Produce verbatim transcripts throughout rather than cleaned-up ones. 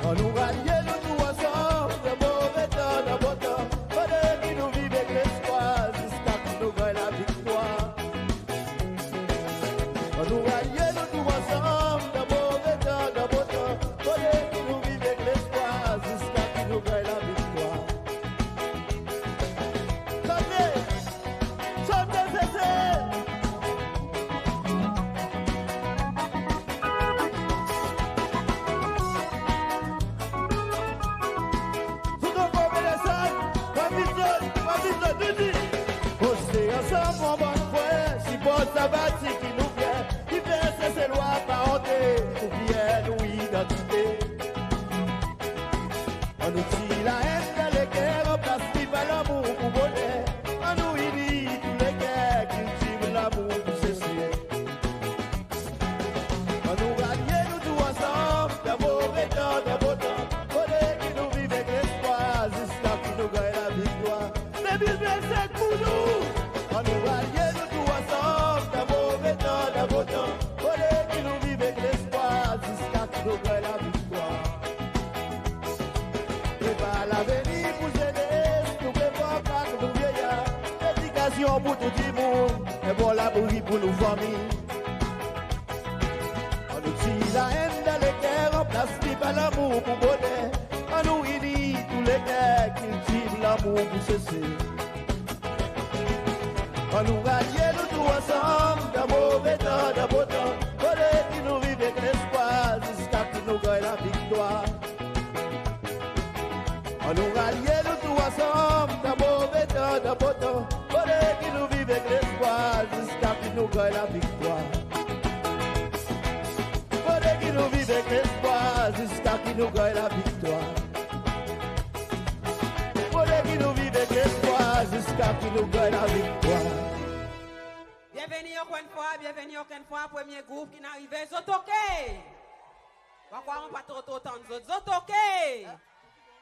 Annou ralye nou tou ansanm, dan move tan, dan bon tan, fodre ki nou viv ek lespwar, ziska ki nou ganny laviktwar. Annou ralye nou tou ansanm, dan move tan, dan bon tan, fodre ki nou viv ek lespwar, ziska ki nou ganny laviktwar. Sante! Sante Sesel! Zot ankor pe desann, pa vit zot, pa vit zot, nou dir. Koze ansanm mon bann frer, sipor sa pati ki nou fyer, ki fer Seselwa pa onte, nou fyer nou idantite. Annou tir laenn dan leker, ranplas li par lanmour pour boner. Annou ini tou leker, kiltir lanmour pour Sesel. Annou ralye nou tou ansanm, dan move tan, dan bon tan, fodre ki nou viv ek lespwar, ziska ki nou ganny laviktwar. De mil vennsenk pour nou! Annou ralye nou tou ansanm, dan move tan, dan bon tan, fodre ki nou viv ek lespwar, ziska ki nou ganny laviktwar. Prepar lavenir pour zenes, nou pe vwar nou vyeyar, ledikasyon pour tou dimoun, en bon labri pour nou fanmir. Annou tir laenn dan leker, ranplas li par lanmour pour boner. Annou ini tou leker, kiltir lanmour pour Sesel. Annou ralye nou tou ansanm, dan move tan, dan bon tan, fodre ki nou viv ek lespwar, ziska ki nou ganny laviktwar. Annou ralye nou tou ansanm, dan move tan, dan bon tan, fodre ki nou viv ek lespwar, ziska ki nou ganny laviktwar. Fodre ki nou viv ek lespwar, ziska ki nou ganny laviktwar. Fodre ki nou viv ek lespwar, ziska ki nou ganny laviktwar. Byenveni ankor enn fwa, byenveni ankor enn fwa, premye group ki'n arive, zot oke? Mon krwar mon pa tro, tro tann zot, zot oke?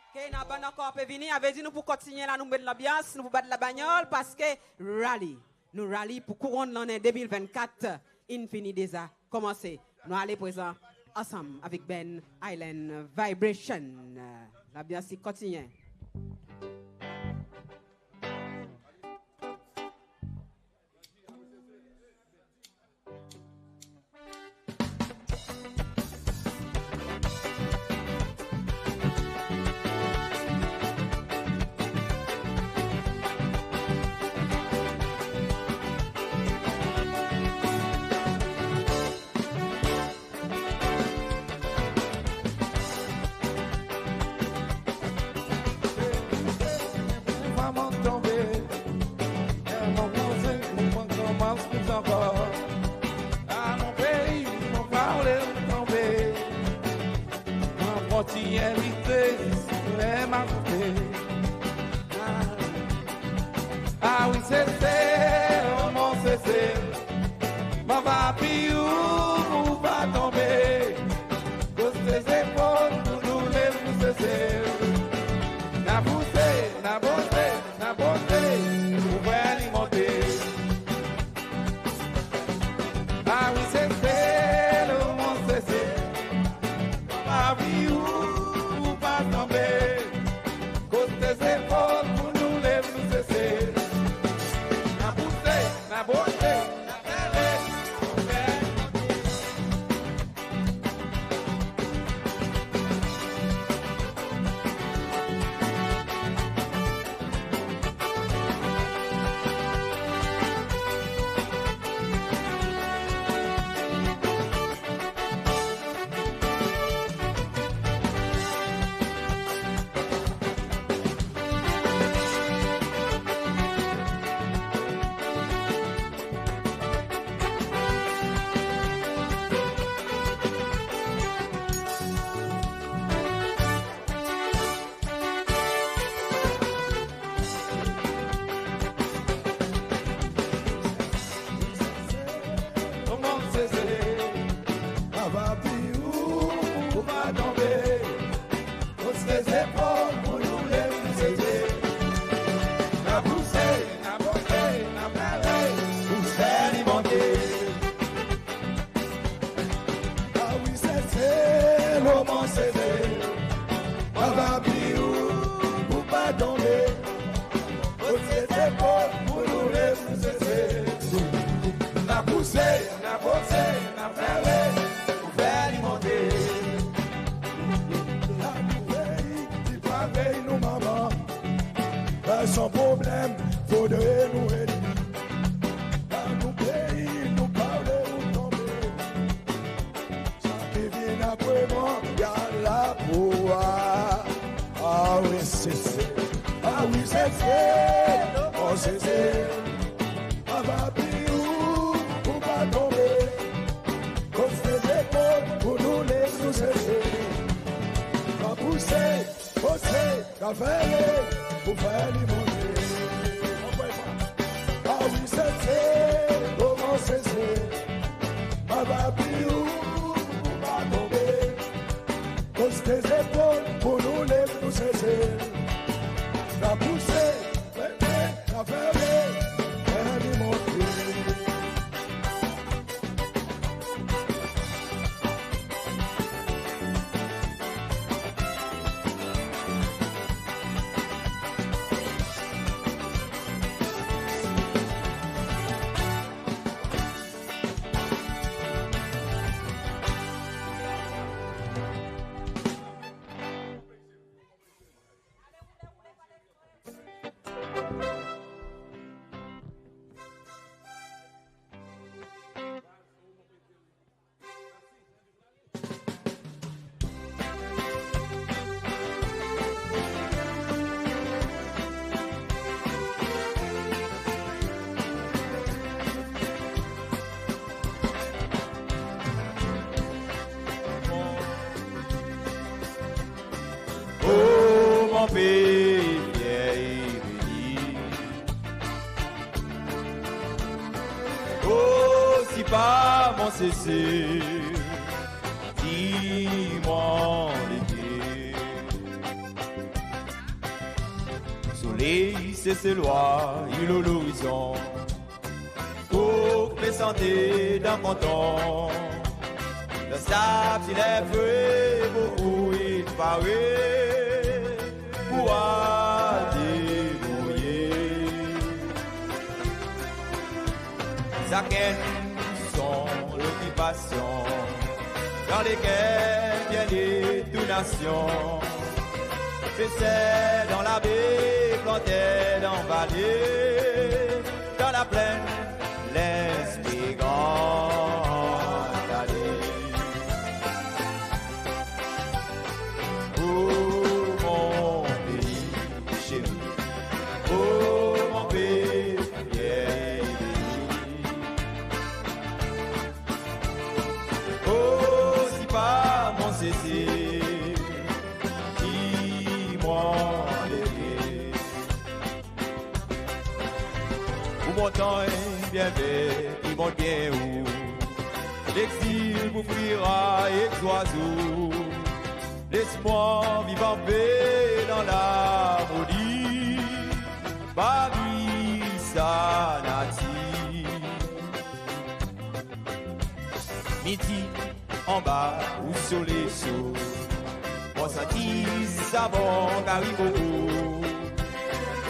Oke, napa bann ankor pe vini, savedir nou pou kontinyen la, nou met lanbyans, nou pou bat labanyol, paske rally, nou rally pour kouronn lannen de mil vennkat in fini deza konmanse. Nou ale prezan ansanm avek bann Island Vibration. Lanbyans i kontinyen. Mon panse mon pa konmans plis ankor. A mon pei, mon pa oule tonbe. Mon kontinyen lite zis ler mon arive. A wi, Sesel, o mon Sesel. Mon pa apiy ou pour pa tonbe. Koz tou zepol pour nou lev, mon Sesel. N a pouse, n a boze, n a boze, pour fer li monte. A wi, Sesel, o mon Sesel. Mon pa apiy ou pour pa tonbe. Koz tou zepol pour nou lev, mon Sesel. N a pouse, n a boze, n a serre, pour fer li monte. Koman Sesel, pa apiy ou pour pa tonbe. Koz tou zepol pour nou lev, mon Sesel. N a pouse, n a boze, n a serre, pour fer li monte. A wi, Sesel, o mon Sesel. Papi ou, pou pa tonbe. Kot se zepol pou nou lev nou sese. N a pouse, n a pouse, n a fere, pou fer li monte. La nou pei, ki pa vey nou manman. Son problenm, fodre nou ede. La nou pei, nou pa vle ou tonbe. Sa ki vin apre mwan, i al la pou war. A wi sese, a wi sese, o sese. Papi ou, pou pa tonbe. Kot se zepol pou nou lev nou sese. Pa pouse, pouse, ka fere, pou fer li monte. A wi sese, o sese. Papi ou, pou pa tonbe. Kot se zepol pou nou lev nou sese. N a pouse, fere, n a fere, fer li monte. O mon pei fyer e beni. O si pa mon sese, dir mwan leke. Soley Seselwa i lo lorizon. Kok pe sante dan kanton. Dan sab ti leve bokou in pare pou al debrouye. Sakenn son lokipasyon, dan leker byennet tou nasyon. Peser dan labe, planter dan vale, dan laplenn, lespri gran ale. O mon pei seri, o mon pei fyer e beni. O si pa mon sese, ki mon leve. Ou montanny byen ver, i mont byen ou. Legzil pou fri ra ek zwazo. Les mwan viv anpe dan larmoni, parmi sa natir. Midi anba ou soley so, mon santi sa bon kari koko,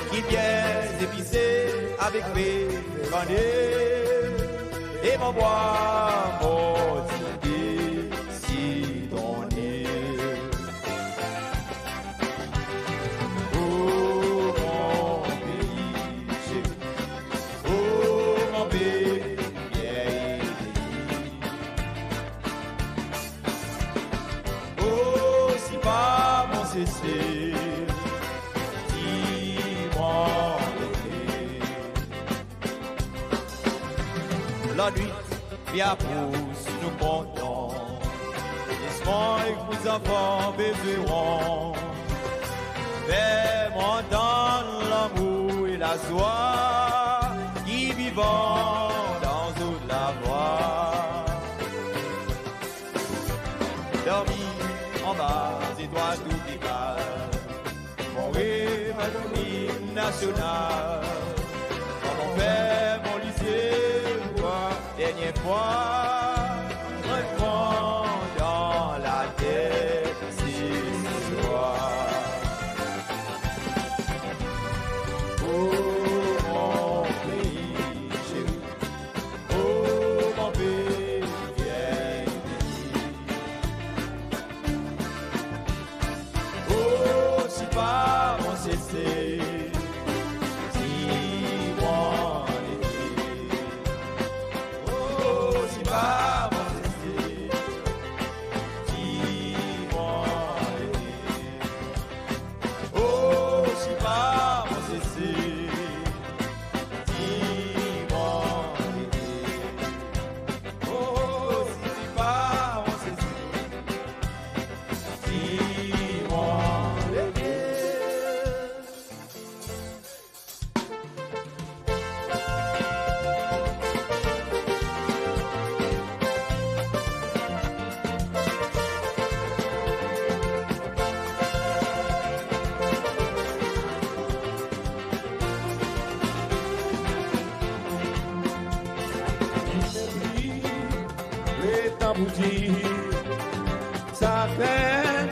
ki byen zepise avek pe kane, e mon bwar mon dite sitronel. O mon pei seri, o mon pei fyer e beni. O si pa mon sese, dir mwan leve. Lanwit pe apros, nou kontan. Lesmay ek nou zanfan bezwen wonn. Fer mon antann lanmour e lazwa ki vivan dan zot lavwa. Dormi anba zetwal tou dekal. Mon rev mon lim nasyonal. Kan mon ferm mon lize, ou war dernyen fwa, mon pran dan latet Seselwa. Letan pou dir sakrifis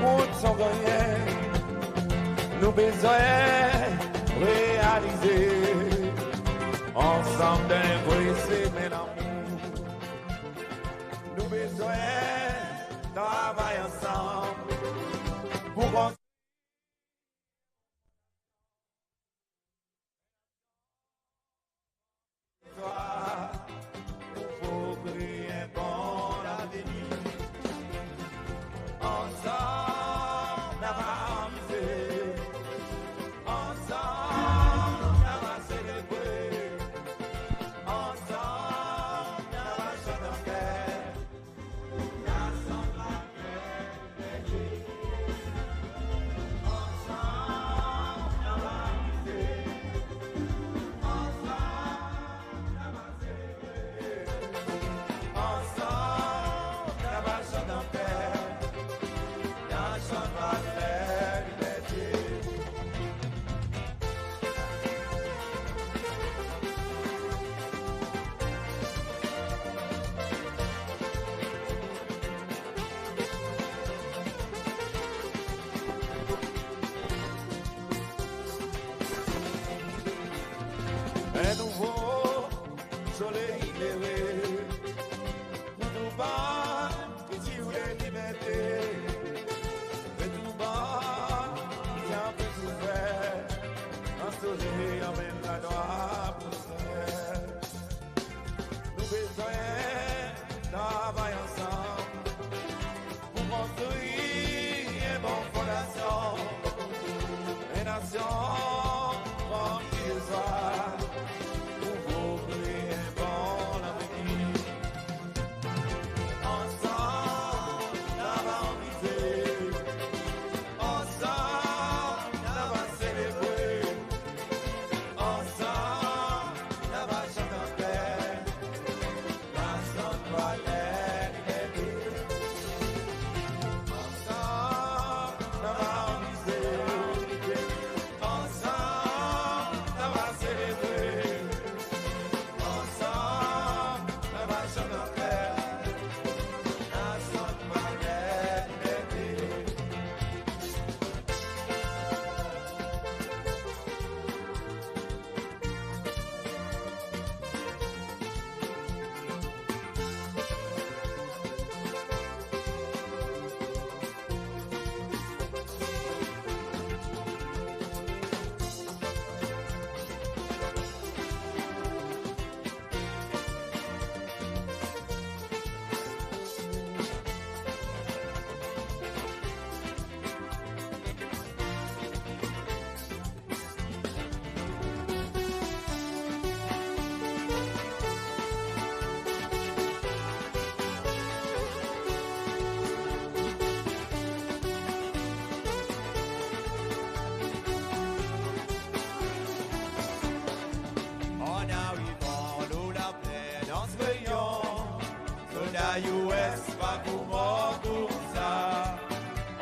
kont son gannyen, nou bezwen realize ansanm dan en vre semen lanmour. Nou bezwen travay ansanm pour konstri pour kree en bon lavenir. Ansanm nou ava anvize, ansanm nou ava selebre, ansanm nou ava shant anler. En nouvo soley leve pour tou bann ki ti oule liberte, e tou bann ki ti anvi soufer. An soley anmenn ladwa pour Senyè. Nou bezwen travay ansanm pour konstri en bon fondasyon, en nasyon ranpli lezwa, pour konstri en bon lavenir. Ansanm nou ava anvize, ansanm nou ava selebre, ansanm nou ava shant anler. An arivan lo laplenn Anse Réunion, solda U S pa pou mor koumsa.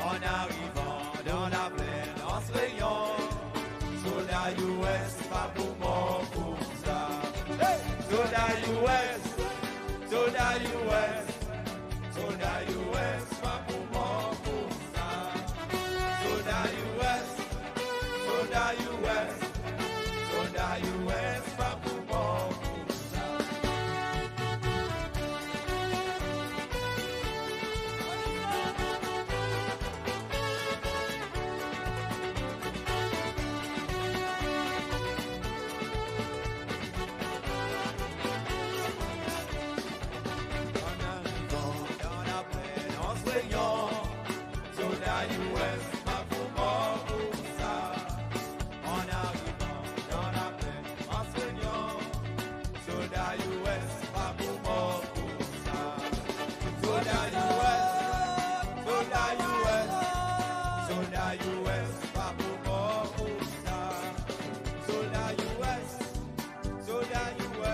An arivan dan laplenn Anse Réunion, solda U S pa pou mor koumsa. Hey! Solda U S, solda U S, solda U S pa pou mor koumsa. Solda U S, solda U S, solda U S pa pou mor koumsa. Solda U S pa pou mor pou sa. Solda U S, solda U S, solda U S pa pou mor pou sa. Solda U S, solda U S,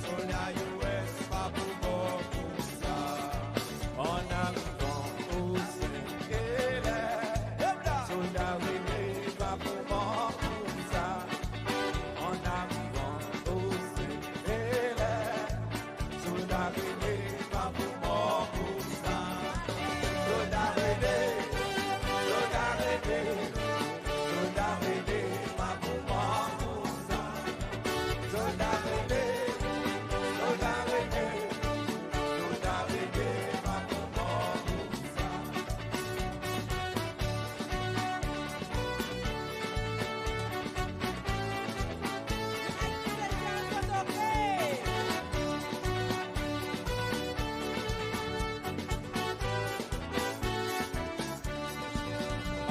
solda U S pa pou mor pou sa. An arivan o Senkele, solda Rene pa pou mor pou sa. An arivan o Senkele, solda Rene pa pou mor pou sa. Solda Rene, solda Rene, solda Rene pa pou mor pou sa. Solda Rene, solda Rene, solda Rene pa pou mor pou sa.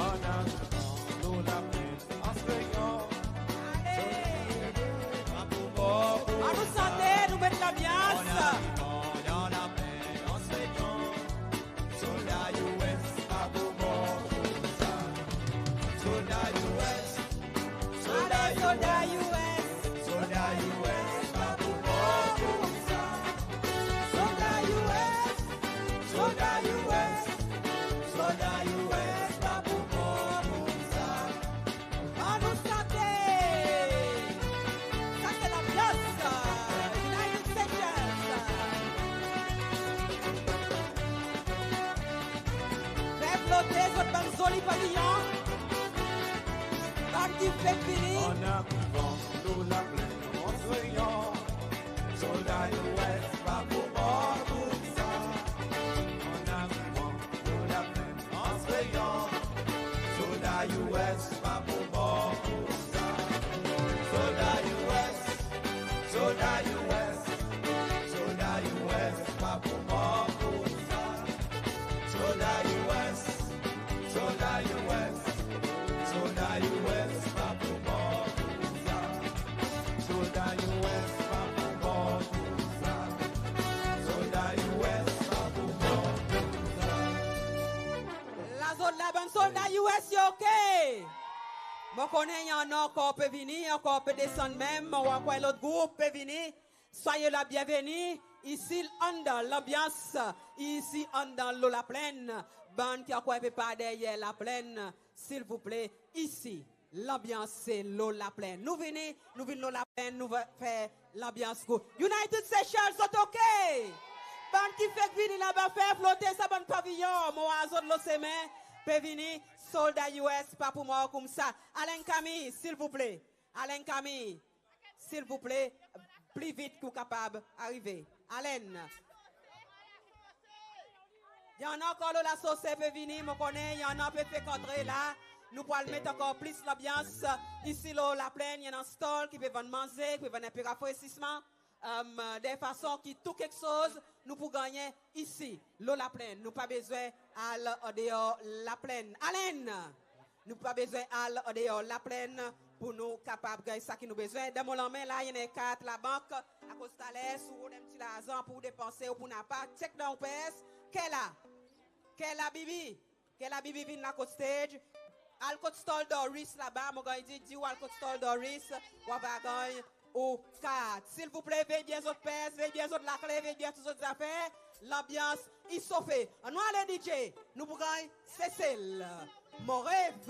An arivan lo laplenn, an sweyan. Ale! An nou sante, nou met lanbyans. An arivan lo laplenn, an sweyan. Solda U S pa pou mor pou sa. Solda U S, solda U S, solda U S pa pou mor pou sa. Solda U S, solda U S, solda U S pa pou mor pou sa. An nou sante! Sa se lanbyans United Seychelles. Fer flote zot bann zoli paviyon. Bann ki fek vini. An arivan lo laplenn, an sweyan. Solda U S pa pou mor pou sa. An arivan lo laplenn, an sweyan. Solda U S pa pou mor pou sa. Solda U S, solda U S, solda U S pa pou mor pou sa. Solda U S, solda U S, solda U S pa pou mor pou sa. Solda U S pa pou mor pou sa. Solda U S pa pou mor pou sa. La zot la, bann solda U S, i ok? Mon konnen i annan ankor pe vini, ankor pe desann menm. Mon war ankor en lot group pe vini. Swaye la byenveni isi anndan lanbyans, isi anndan lo laplenn. Bann ki ankor en pe par deryer laplenn, silvouple, isi lanbyans se lo laplenn. Nou vini, nou vin lo laplenn, nou fer lanbyans gou. United Seychelles, zot ok? Bann ki fek vini laba, fer flote sa bann paviyon. Mon war zot lo semen pe vini. Solda U S pa pou mor koumsa. Alain Camille, silvouple. Alain Camille, silvouple, pli vit ki ou kapab arive. Alain. I annan ankor lo lasose pe vini, mon konnen i annan pe fek antre la. Nou pou al met ankor plis lanbyans isi lo laplenn. I annan stol ki pe vann manze, ki pe vann en pe rafresisman, dan fason ki tou keksoz nou pou gannyen isi lo laplenn. Nou pa bezwen al an deor laplenn. Alain, nou pa bezwen al an deor laplenn pour nou kapab ganny sa ki nou bezwen. Dan mon lanmen la, i annan en kart labank. Akoz taler, si ou rod en pti larzan pour depanse, ou pou napa, tyek dan ou pers. Kela, Kela Bibi, Kela Bibi, vin la kot stage. Al kot stol Doris laba, mon ganny dir, dir ou al kot stol Doris, ou ava ganny ou kart. Silvouple, vey byen zot pers, vey byen zot lakle, vey byen tou zot zafer. Lanbyans i sofe. Annou ale DJ, nou pou ganny Sesel, mon rev.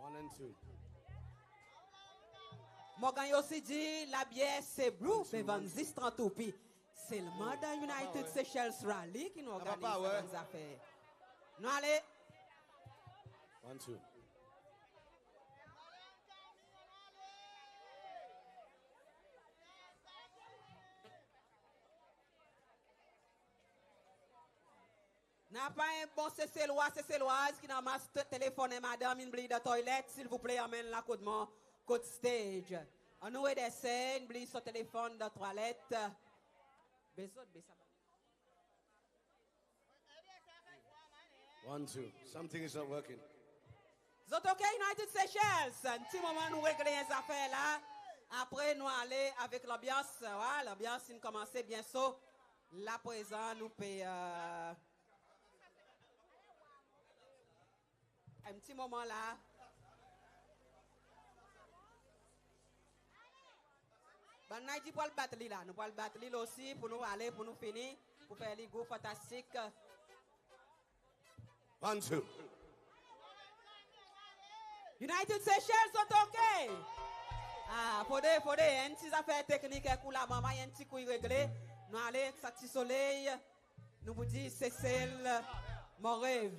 One and two. Mon ganny osi dir labyer Sebrou pe vann zis trant roupi. Selman dan United Seychelles Rally ki nou organiz sa bann zafer. Nou ale. One, two. Napa en bon Seselwa, Seselwaz ki'n anmas telefonn en madanm in bliy dan toilet, silvouple anmenn la kot mwan, kot stage. Annou ed en ser in bliy son telefonn dan twalet. Bes zot, bes sa. One, two. Something is not working. Zot oke, United Seychelles? En pti moman nou regle en zafer la. Apre nou ale avek lanbyans. Wa, lanbyans in konmanse byen so. La prezan nou pe, e, en pti moman la. Bann la i dir pou al bat li la. Nou pou al bat li osi, pou nou ale, pou nou fini, pou fer li gou fantastik. One, two. United Seychelles, zot oke? A, fodre, fodre, en pti zafer teknik, en kou la manman, en pti kou i regle. Nou ale ek sa pti soley. Nou pou dir Sesel, mon rev.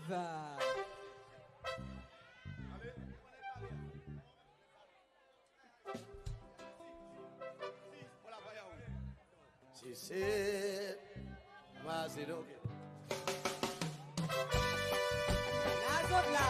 Sesel, mazin, oke. La zot la.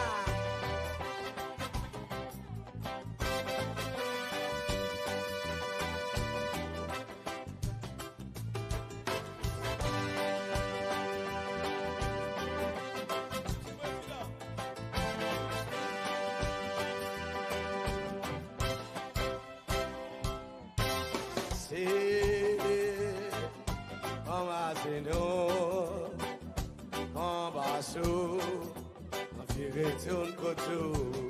Se anba zeno, anba so, anvi retourn kot ou.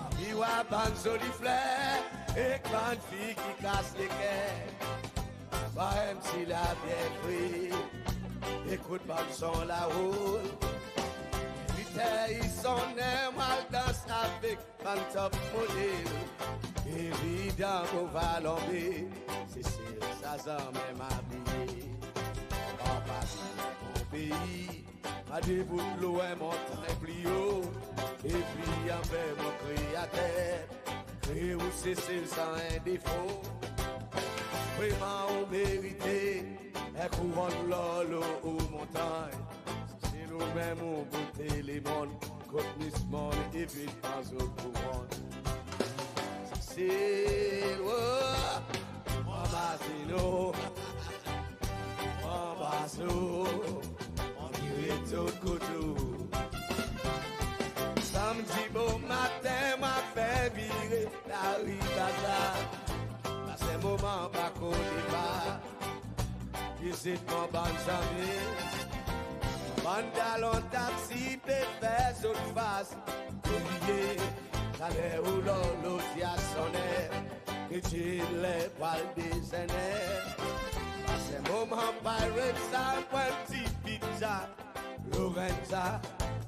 Anvi war bann zoli fler ek bann fi ki kas leker. War en pti labyer fre, ekout bann son laroul. Liter i sonnen, mon al dans avek bann top model. Evidan mon va lonbe, Sesel sa zanmen m a bliye. Anba mon pei, mon debout lo en montanny pli o, e pli anver mon Kreater. Kree ou Sesel san en defo. Vreman ou merite en kouronn lor lo ou montanny. Sesel ou menm ou boute lemonn kot Miss Monde e vin pran zot kouronn. Sesel, o, mon mazin ou. Mon baz ou, mon vire tou kot ou. Sanmdi bomaten mon a fer vire lari Bazar. Pas en moman pa kote pa vizit mon bann zanmi. Bann dalon taksi pe fer zot fas. Oliye, taler ou lorloz i a sonnen, ki ti ler pou al dezennen. Pas en moman Pirates, al pran en pti pizza. Lorenza,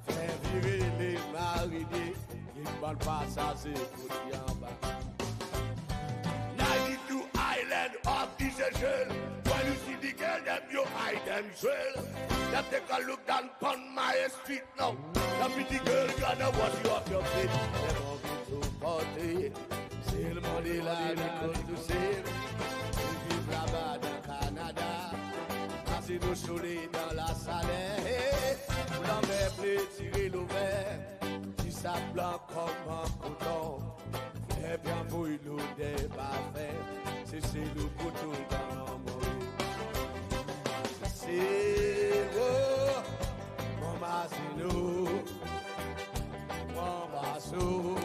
fer vire le Marinier, kit bann pasaze fouti anba. Ninety-two island of the Seychelles. When you see the girl dem, your eye dem swell. Just take a look down pon my street now. The pretty girl gonna wash you off your feet. Dem anvi tou porte. Selman de la nou konn tou sel. Viv laba dan Kanada. Pase nou soley dan lasaler. Lanmer ble tire lover. Ti sab blan konman koton. Fler pe anvoy loder parfen. Sesel ou pou toultan anmore. Sesel, o, mon mazin ou, mon baz ou,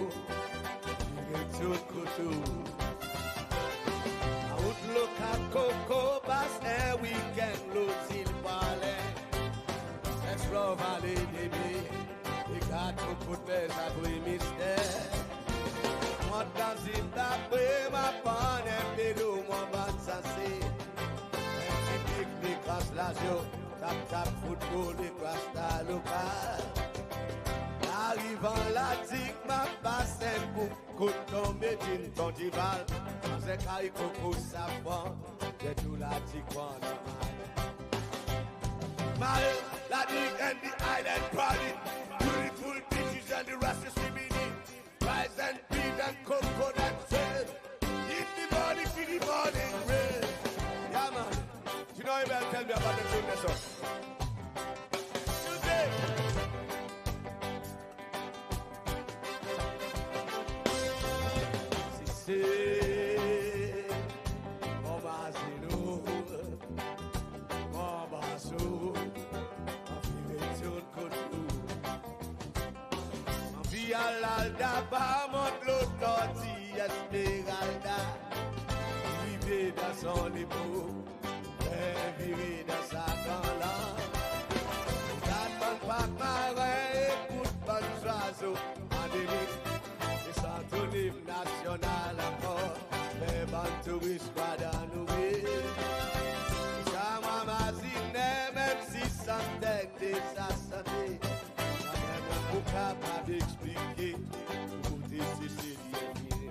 vire tou kot ou. An rout lo Kap Koko, pas en wikenn lo zil Praslin. Explore Vale de Mai. E gard kot pe sa vre mister. Mont dan Zimbabwe, mon a pran en pe lo mon bann sanse. En pti piknik Anse Lazio, tap tap foutbol ek rasta lokal. Ariv an Ladik, mon a pas en bouk kot ton Medin, ton Dival. Manz en kari koko safran, get ou Ladik pran. My Ladik and the island party. Beautiful beaches and the Ras Sesemi. Rice and peas and coconut shell. In the morning, to the morning rain. Yeah, man. You know, you better tell me about the tune, so. Today. Sesel, mon mazin ou. Al Alda, pa mont lo Lorti Esmeralda, rive dan son lepok, fer vire dan sa gran lanm. Gard bann pak maren, ekout bann zwazo andelik, e santonim nasyonal ankor, fer bann touris krwar dan nou vil. Sa mwan mazinen, menm si santen deza sante, sanmenm mwan pou kapab eksplike kote Seselyen vini.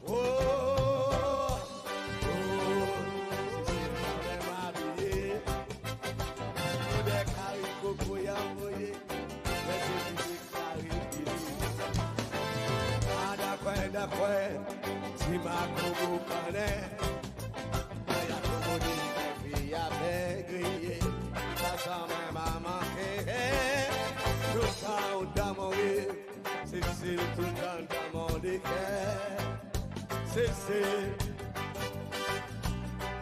Oh, oh, Seselyen sanmenm abiye. Loder kari koko i anvoye, les epis kari vini. A dan kwen, dan kwen, ti makobo kannen. Mwen akomode, fi a byen griye, sa sanmenm a manke. Toultan ou dan mon rev, Sesel toultan dan mon leker. Sesel,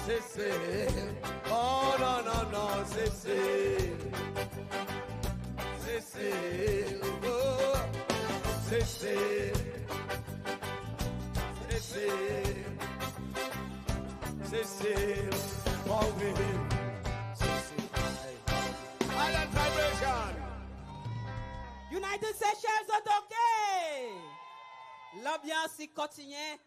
Sesel, oh non, non, non, Sesel. Sesel, oh, Sesel, Sesel, Sesel, mon vil, Sesel. Island Vibration. United Seychelles, zot ok? Lanbyans i kontinyen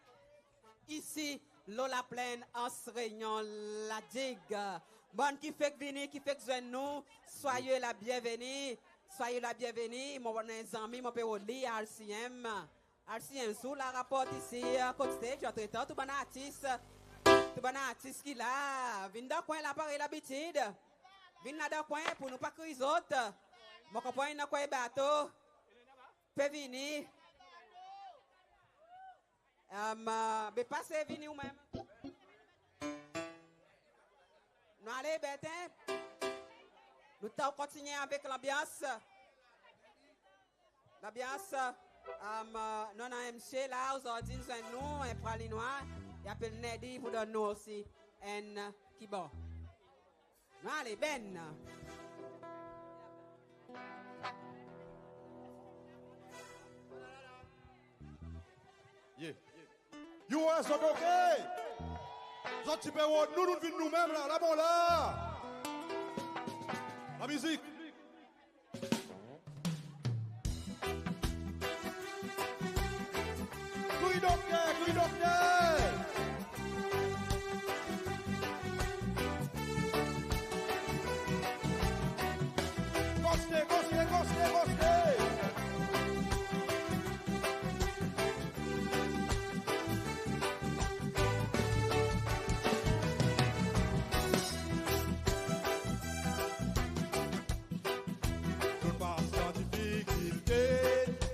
isi lo Laplenn, Anse Réunion, La Digue. Bann ki fek vini, ki fek zwenn nou, soyez la bienvenue. Soyez la bienvenue. Mon bann zanmi, mon pe rod li, R C M. R C M, si ou la, raport isi kot stage. Antretan, tou bann artis, tou bann artis ki la, vin dan kwen la parey labitid. Vin la dan kwen pour nou pa kriy zot. Mon konpran i annan kwen bato pe vini. Am, be pase vini ou menm. Nou ale, Bertin. Nou tou kontinyen avek lanbyans. Lanbyans, am, nou annan en msye la ozordi, zwenn nou, en Pralinwa, i apel Neddy, pour donn nou osi en kibon. Nou ale, Ben. Yeah. U S, zot ok? Zot ti pe rod nou, nou vin nou menm la, la bon la. Lamizik. Kri dokter, kri dokter. Koste, koste, koste, koste. Nou'n pas dan difikilte,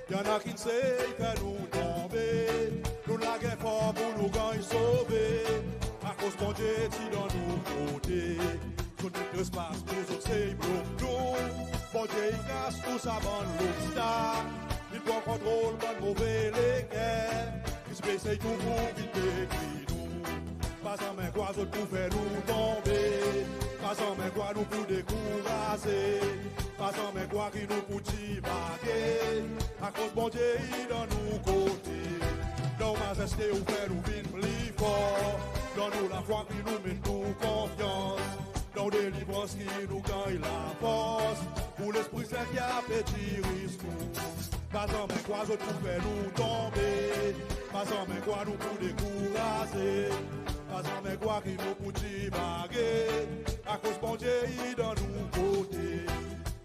i annan ki'n sey fer nou tonbe. Nou'n lager for pour nou ganny sove, akoz Bondye ti dan nou kote. Zot met trespas pour zot sey blok nou, Bondye i kas tou sa bann lobstak. I pran kontrol bann move leker ki ti pe sey tou pour vin detri nou. Pa zanmen krwar zot pou fer nou tonbe, pa zanmen krwar nou pou dekouraze, pa zanmen krwar ki nou pou divage, akoz Bondye i dan nou kote. Non, Mazeste, ou fer nou vin pli for, donn nou lafwa ki nou met nou konfyans, donn delivrans ki nou ganny lafors, pour Lespri Sen ki a pe dirij nou. Pa zanmen krwar zot pou fer nou tonbe, pa zanmen krwar nou pou dekouraze, pa zanmen krwar ki nou pou divage, akoz Bondye i dan nou kote.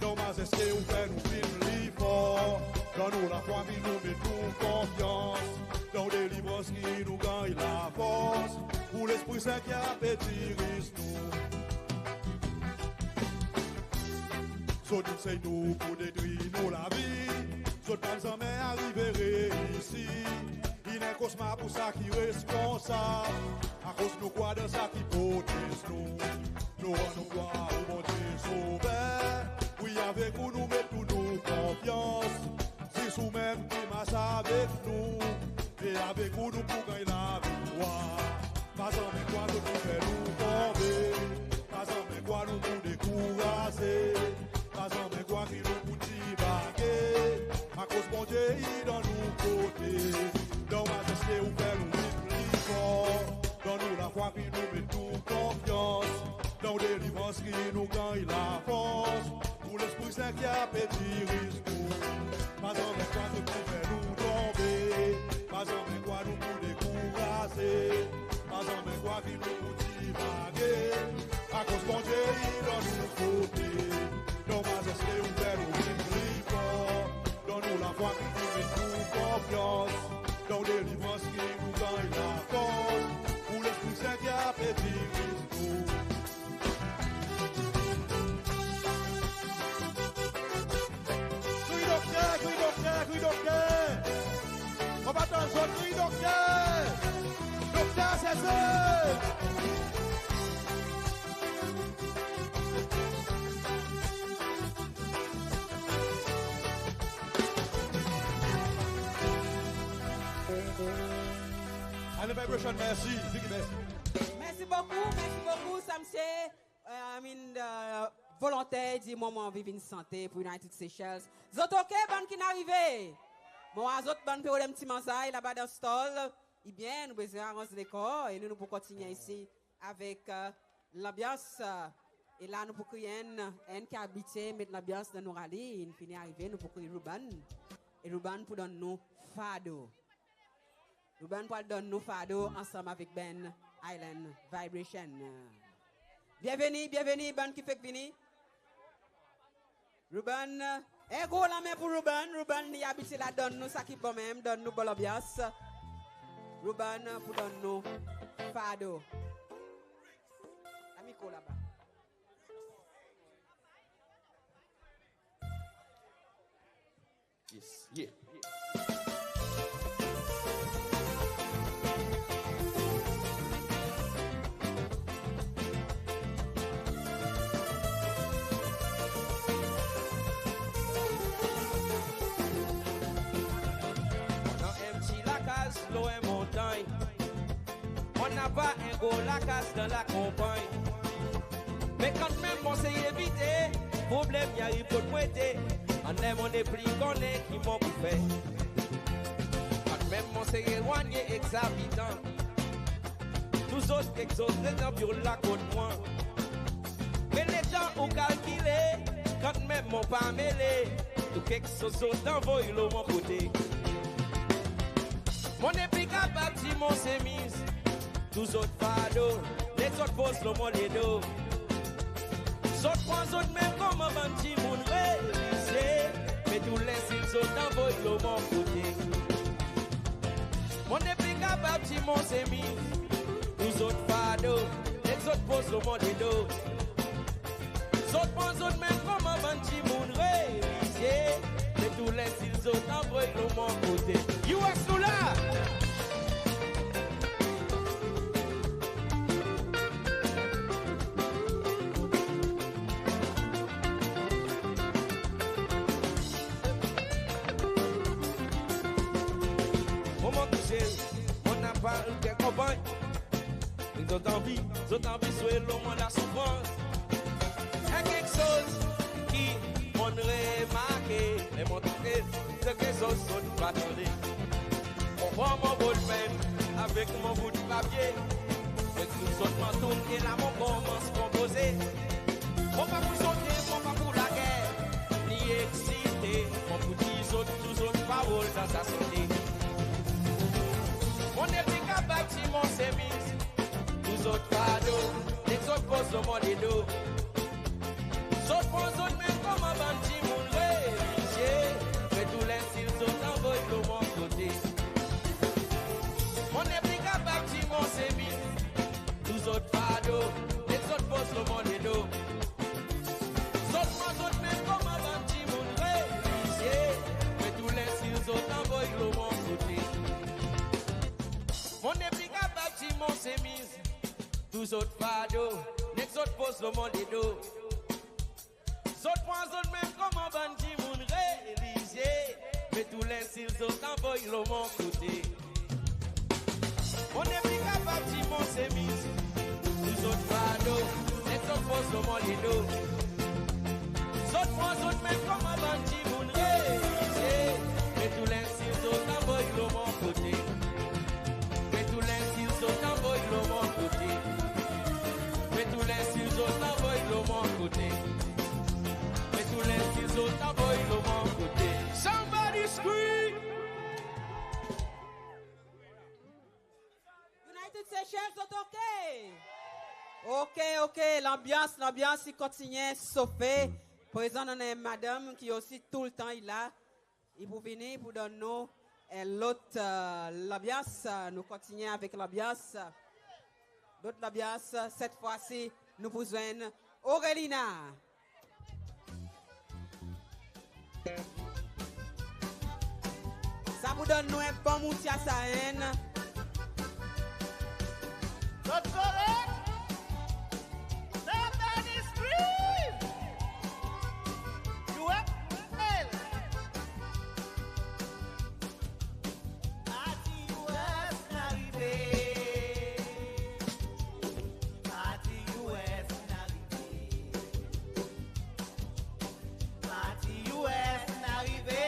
Non, Mazeste, ou fer nou vin pli for, donn nou lafwa ki nou met nou konfyans, donn delivrans ki nou ganny lafors, pour Lespri Sen ki a pe dirij nou. Zot in sey tou pour detri nou lavi, zot pa'n zanmen arive reisi. I annan en kosmar pour sa ki responsab, akoz nou krwar dan sa ki protez nou. Nou rann nou glwar o Bondye Sover, wi, avek ou nou met tou nou konfyans. Zis ou menm ki mars avek nou, e avek ou nou pou ganny laviktwar. Pa zanmen krwar zot pou fer nou tonbe, pa zanmen krwar nou pou dekouraze, pa zanmen krwar ki nou pou divage, akoz Bondye i dan Delivrans ki nou ganny lafors, pour Lespri Sen ki a pe diriz nou. Pa zanmen krwar zot pou fer nou tonbe, pa zanmen krwar nou pou dekouraze, pa zanmen krwar ki nou pou divage, akoz Bondye i dan nou kote. Non, pa zeske ou fer nou vin pli for, donn nou lafwa ki pou vin nou konfyans. Donk delivrans ki pou ganny lafors, pour Lespri Sen ki a pe diriz nou. Kri dokter, kri dokter, kri dokter. Mon pa tann zot, kri dokter. Dokter Sese. Ale, Vibration, mersi. Vicky, mersi. Mersi bokou, mersi bokou, sa msye, e, I mean, e, volonter, i dir mwan mon anvi vin sante pour United Seychelles. Zot oke, bann ki'n arive? Mon war zot bann pe rod en pti manzay laba dan stol. Ebyen, nou bezwen aranz lekor e nou, nou pou kontinyen isi avek, e, lanbyans, e, e la nou pou kriy enn, enn ki abitye met lanbyans dan nou rali, in fini arive, nou pou kriy Ruben. E Ruben pou donn nou Fado. Ruben pou al donn nou Fado ansanm avek bann Island Vibration. Byenveni, byenveni, bann ki fek vini. Ruben, en gro lanmen pour Ruben. Ruben, li abitye la donn nou sa ki bon menm, donn nou bon lanbyans. Ruben pou donn nou Fado. La mikro laba. Yes, yeah. Mon annan en pti lakaz lo en montanny. Mon napa en gro lakaz dan lakonpanny. Me kantmenm mon sey evite problenm i ariv kot mwan ete. Anler mon nepli konnen ki mon pou fer. Kantmenm mon sey elwannyen ek zabitan. Tou zot, kek zot, letan byol la kot mwan. Me letan ou kalkile, kantmenm mon pa mele, tou keksoz zot anvoy lo mon kote. Mon nepli kapab dir mon semiz, tou zot fado, nek zot poz lo mon ledo. Zot pran zot menm konman bann dimoun revizye, me tou lensil zot anvoy lo mon kote. Mon nepli kapab dir mon semiz, tou zot fado, nek zot poz lo mon ledo. Zot pran zot menm konman bann dimoun revizye, me tou lensil zot anvoy lo mon kote. U S nou la! Moman touze, mon napa kek konpanny. Zot anvi, zot anvi zwe lo mwan lasoufrans. En keksoz ki mon'n remarke, ler mon touche, se ke zot, zot pa tande. Mon pran mon bolpenn avek mon bout papye, me tou zot mantour, e la mon konmans konpoze. Mon pa pou sote, mon pa pou lager, ni eksite, mon pou dir zot tou zot parol dan sa sante. Mon nepli kapab dir mon semiz, tou zot fado, nek zot poz lo mon ledo. Zot pran zot menm konman bann dimoun revizye, me tou lensil zot anvoy lo mon kote. Mon nepli kapab dir mon semiz, tou zot fado, nek zot poz lo mon ledo. Zot pran zot menm konman bann dimoun revizye, me tou lensil zot anvoy lo mon kote. Mon nepli kapab dir mon semiz, tou zot fado, nek zot poz lo mon ledo. Zot pran zot menm konman bann dimoun revizye, me tou lensil zot anvoy lo mon kote. Mon nepli kapab dir mon semiz, tou zot fado, nek zot poz lo mon ledo. Zot pran zot menm konman bann dimoun revizye, me tou lensil zot anvoy lo mon kote. Me tou lensil zot anvoy lo mon kote. Me tou lensil zot anvoy Ok, ok, lanbyans, lanbyans i kontinyen sofe. Prezan nou annan en madanm ki osi toultan i la. I pou vini, i pou donn nou en lot, e, lanbyans. Nou kontinyen avek lanbyans. Lot lanbyans, set fwa si nou pou zwenn Orelina. Sa pou donn nou en bon moutya sa enn. Zot korek? Somebody scream! U S L! Parti U S in arive. Parti U S in arive. Parti U S in arive,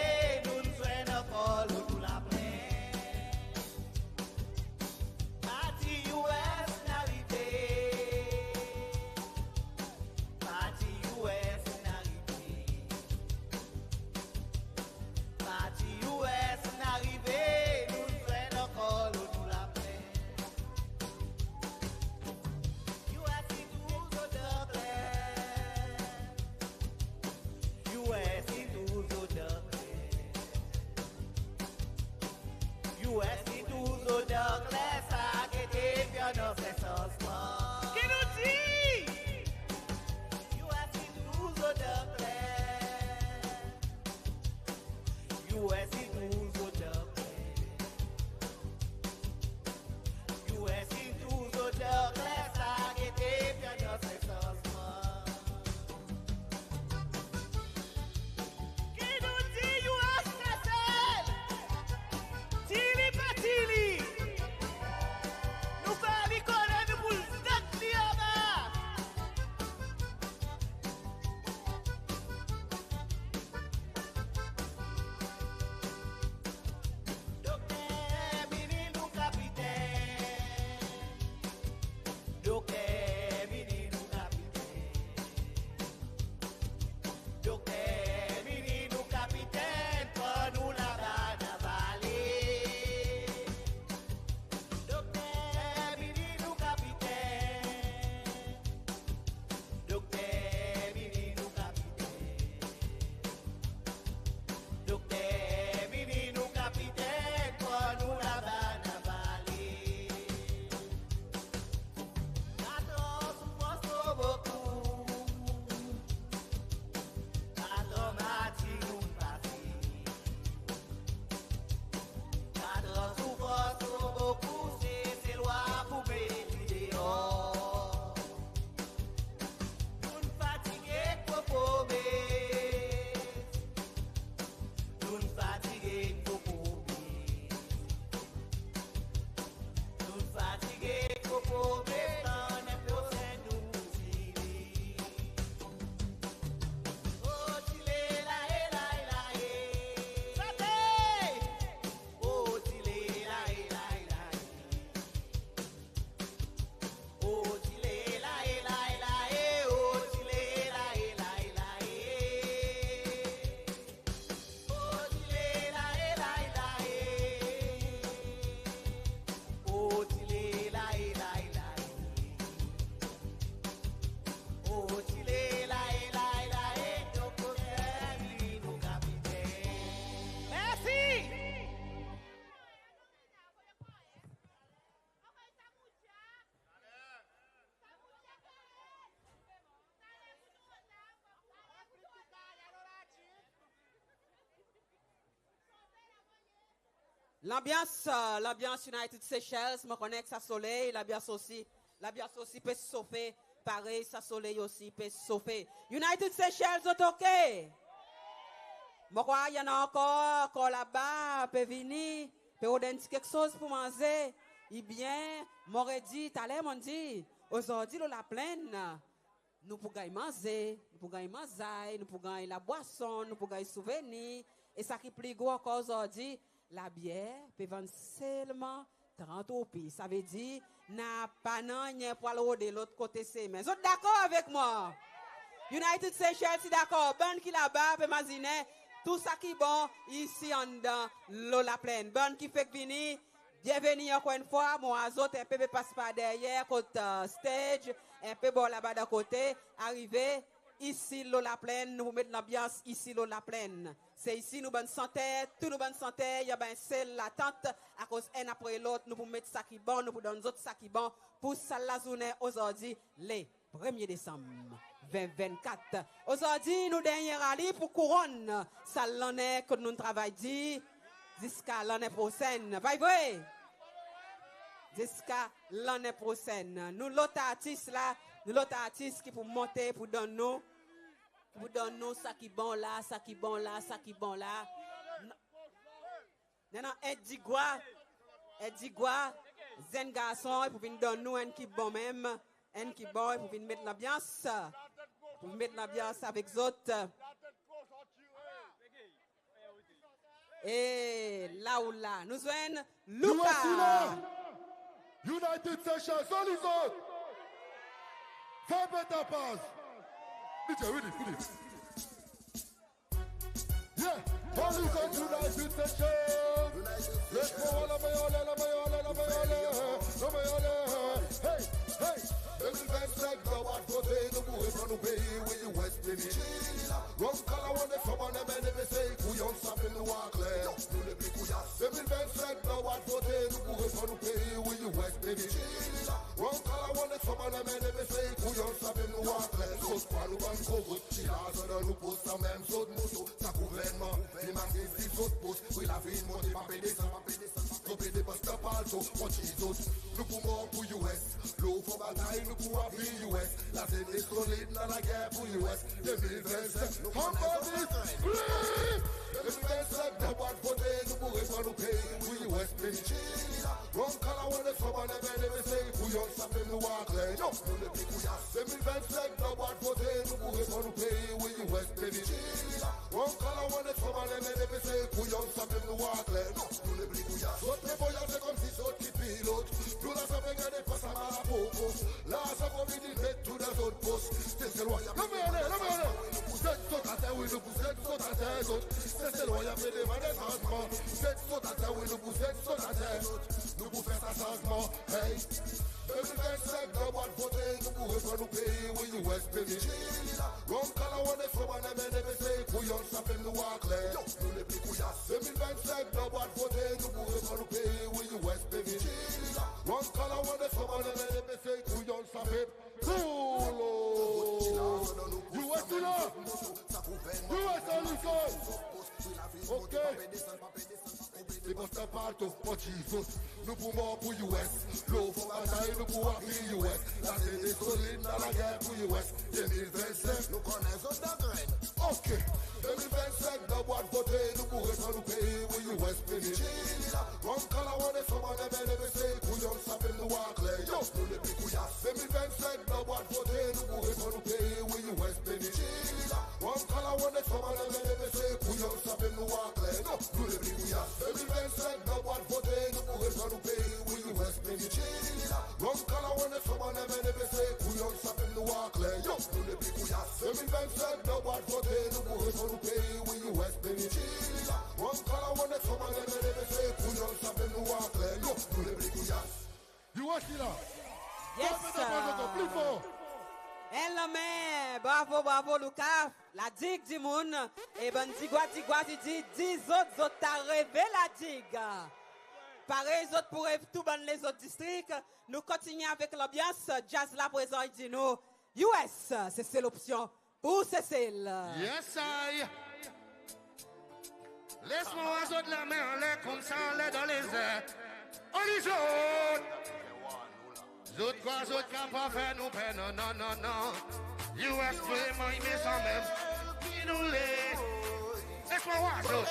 nou'n zwenn ankor lo tou laplen. Parti U S in arive. Parti U S in arive. Parti U S in arive, nou'n zwenn ankor lo tou laplen. U S in toultan kler. U S in toultan kler. U S in toultan kler, sa ki te fer nou fer sanzman. Ki nou dir? U S in toultan kler. U S in toultan kler. U S in toultan kler, sa ki te fer nou fer sanzman. Ki nou dir U S L? Ti li pa ti li, nou fer li konnen nou pou zet li anba. Dokter, vini nou kapiten. Dokter, vini nou kapiten. Dokter, vini nou kapiten, pran nou laba dan vale. Dokter, vini nou kapiten. Dokter, vini nou kapiten. Dokter, vini nou kapiten, pran nou laba dan vale. Katran soufrans tro bokou. Katran martir nou'n pase. Katran soufrans tro bokou, Seselwa pou met nou deor. Nou'n fatige ek fo promes. Nou'n fatige ek fo promes. Nou'n fatige ek fo promes, lannen prosenn nou pou tire. O tile la e la e la e. Sante! O tile la e la e la e. O tile la e la e la e, o tile la e la e la e. O tile la e la e la e. O tile la e la e la e. O tile la e la e la e, dokter, vini nou kapiten. Mersi. Lanbyans, e, lanbyans United Seychelles, mon konnen ek sa soley, lanbyans osi, lanbyans osi pe sofe, parey sa soley osi pe sofe. United Seychelles, zot ok? Mon krwar i annan ankor, ankor laba, pe vini, pe rod en pti keksoz pour manze. Ebyen, mon redir, taler mon'n dir, ozordi lo Laplenn, nou pou ganny manze, nou pou ganny manzay, nou pou ganny labwason, nou pou ganny souvenir. E sa ki pli gro ankor ozordi, labyer pe vann selman trant roupi. Savedir napa nanryen pou al rode lot kote semen. Zot dakor avek mwan? United Seychelles i dakor. Bann ki laba pe mazinen tou sa ki bon isi anndan lo Laplenn. Bann ki fek vini, byenveni ankor enn fwa. Mon war zot en pe pe pas par deryer kot, e, stage. en pe bor laba dan kote, arive isi lo Laplenn, nou pou met lanbyans isi lo Laplenn. Se isi nou bann santer, tou nou bann santer, i anba en sel latant, akoz enn apre lot, nou pou met sa ki bon, nou pou donn zot sa ki bon, pour sa lazournen ozordi, le premye Desanm ven vennkat. Ozordi, nou dernyen rali pour kouronn sa lannen kot nou'n travay dir, ziska lannen prosenn. Pa i vre? Ziska lannen prosenn. Nou lot artis la, nou lot artis ki pou monte pour donn nou, pour donn nou sa ki bon la, sa ki bon la, sa ki bon la. N- Annan en Digwa, en Digwa, zenn garson, i pou vin donn nou enn ki bon menm, enn ki bon, i pou vin met lanbyans, pou met lanbyans avek zot. E la ou la, nou zwenn Louka. U S T la. United Seychelles, zoli zot. Fer beta paz. DJ, ready, ready. Yeah, all you got United Seychelles. Let's go, la mayole, la mayole, la mayole, la mayole. Hey, hey. Demi vennsenk, dwa vote, nou pou revann nou pei, wi, U S peni. Ron kala wan de fanm annan men de mesey, kouyon sa pe nou akler. Nou le pli kouyas. Demi vennsenk, dwa vote, nou pou revann nou pei, wi, U S peni. Ron kala wan de fanm annan men de mesey, kouyon sa pe nou akler. Zot kwa nou bann gro vot, ki larzan dan nou pos, sa menm zot moto, sa gouvernman, li make si zot pos, pri lavi in monte, pa pe desann, pa pe desann, zot pe depans dan palto, mon dir zot, nou pou mor pour U S, lo fon batay, nou pou apui U S, lazenes solid dan lager pour U S, de mil vennsenk, nou konn zot. De mil vennsenk, dwa vote, nou pou revann nou pei, wi, U S peni. Ron kala wan de fanm annan men de mesey, kouyon sa pe nou akler. Yo, nou le pli kouyas. De mil vennsenk, dwa vote, nou pou revann nou pei, wi, U S peni. Ron kala wan de fanm annan men de mesey, kouyon sa pe nou akler. Yo, nou le pli kouyas. Zot pe voyaze konmsi zot ki pilot. Nou la sa pe gade pa sa mal a poko. La sa konbini met tou dan zot pos. Seselwa, la mayole, la mayole. Zet zot ater, wi, nou pou zet zot ater, zot. Seselwa, i a pe demann sanzman. Zet zot ater, wi, nou pou zet zot ater, zot. Nou pou fer sa sanzman. Hey. De mil vennsenk, dwa vote, nou pou revann nou pei, wi, U S peni. Ron kala wan de fanm annan men de mesey, kouyon sa pe nou akler. Yo, nou le pli kouyas. De mil vennsenk, dwa vote, nou pou revann nou pei, wi, U S peni. Ron kala wan de fanm annan men de mesey, kouyon sa pe Cool. U S i la. U S a listen. Ok. Li bon sa partou, mon dir zot. Nou pou mor pour U S. Lo fon batay, nou pou apui U S. Lazenes solid dan lager pour U S. De mil vennsenk, nou konnen zot dan grenn. Ok. De mil vennsenk, dwa vote, nou pou revann nou pei, wi, U S peni. Ron kala wan de fanm annan men de mesey, kouyon sa pe nou akler. Yo, nou le pli kouyas. De mil vennsenk, dwa vote, nou pou revann nou pei, wi, U S peni. Ron kala wan de fanm annan men de mesey, kouyon sa pe nou akler. Yo, nou le pli kouyas. De mil vennsenk, dwa vote, nou pou revann nou pei, wi, U S peni. Ron kala wan de fanm annan men de mesey, kouyon sa pe nou akler. Yo, nou le pli kouyas. De mil vennsenk, dwa vote, nou pou revann nou pei, wi, U S peni. Ron kala wan de fanm annan men de mesey, kouyon sa pe nou akler. Yo, nou le pli kouyas. U S i la. Yes, sir. Pli for. En lanmen, bravo, bravo, Lucas. La Digue dimoun, e bann Digwa, Digwa, i dir, dir zot, zot ta reve La Digue. Parey zot pou rev tou bann lezot distrik, nou kontinyen avek lanbyans, jazz la prezan i dir nou, U S, se sel opsyon pour Sesel. Yes, I. Les mwan war zot lanmen anler koumsa, anler dan lezer. Anler zot. Zot krwar zot kapab fer nou per, non, non, non, non. U S vreman i mezan menm. Ki nou le. Les mwan war zot.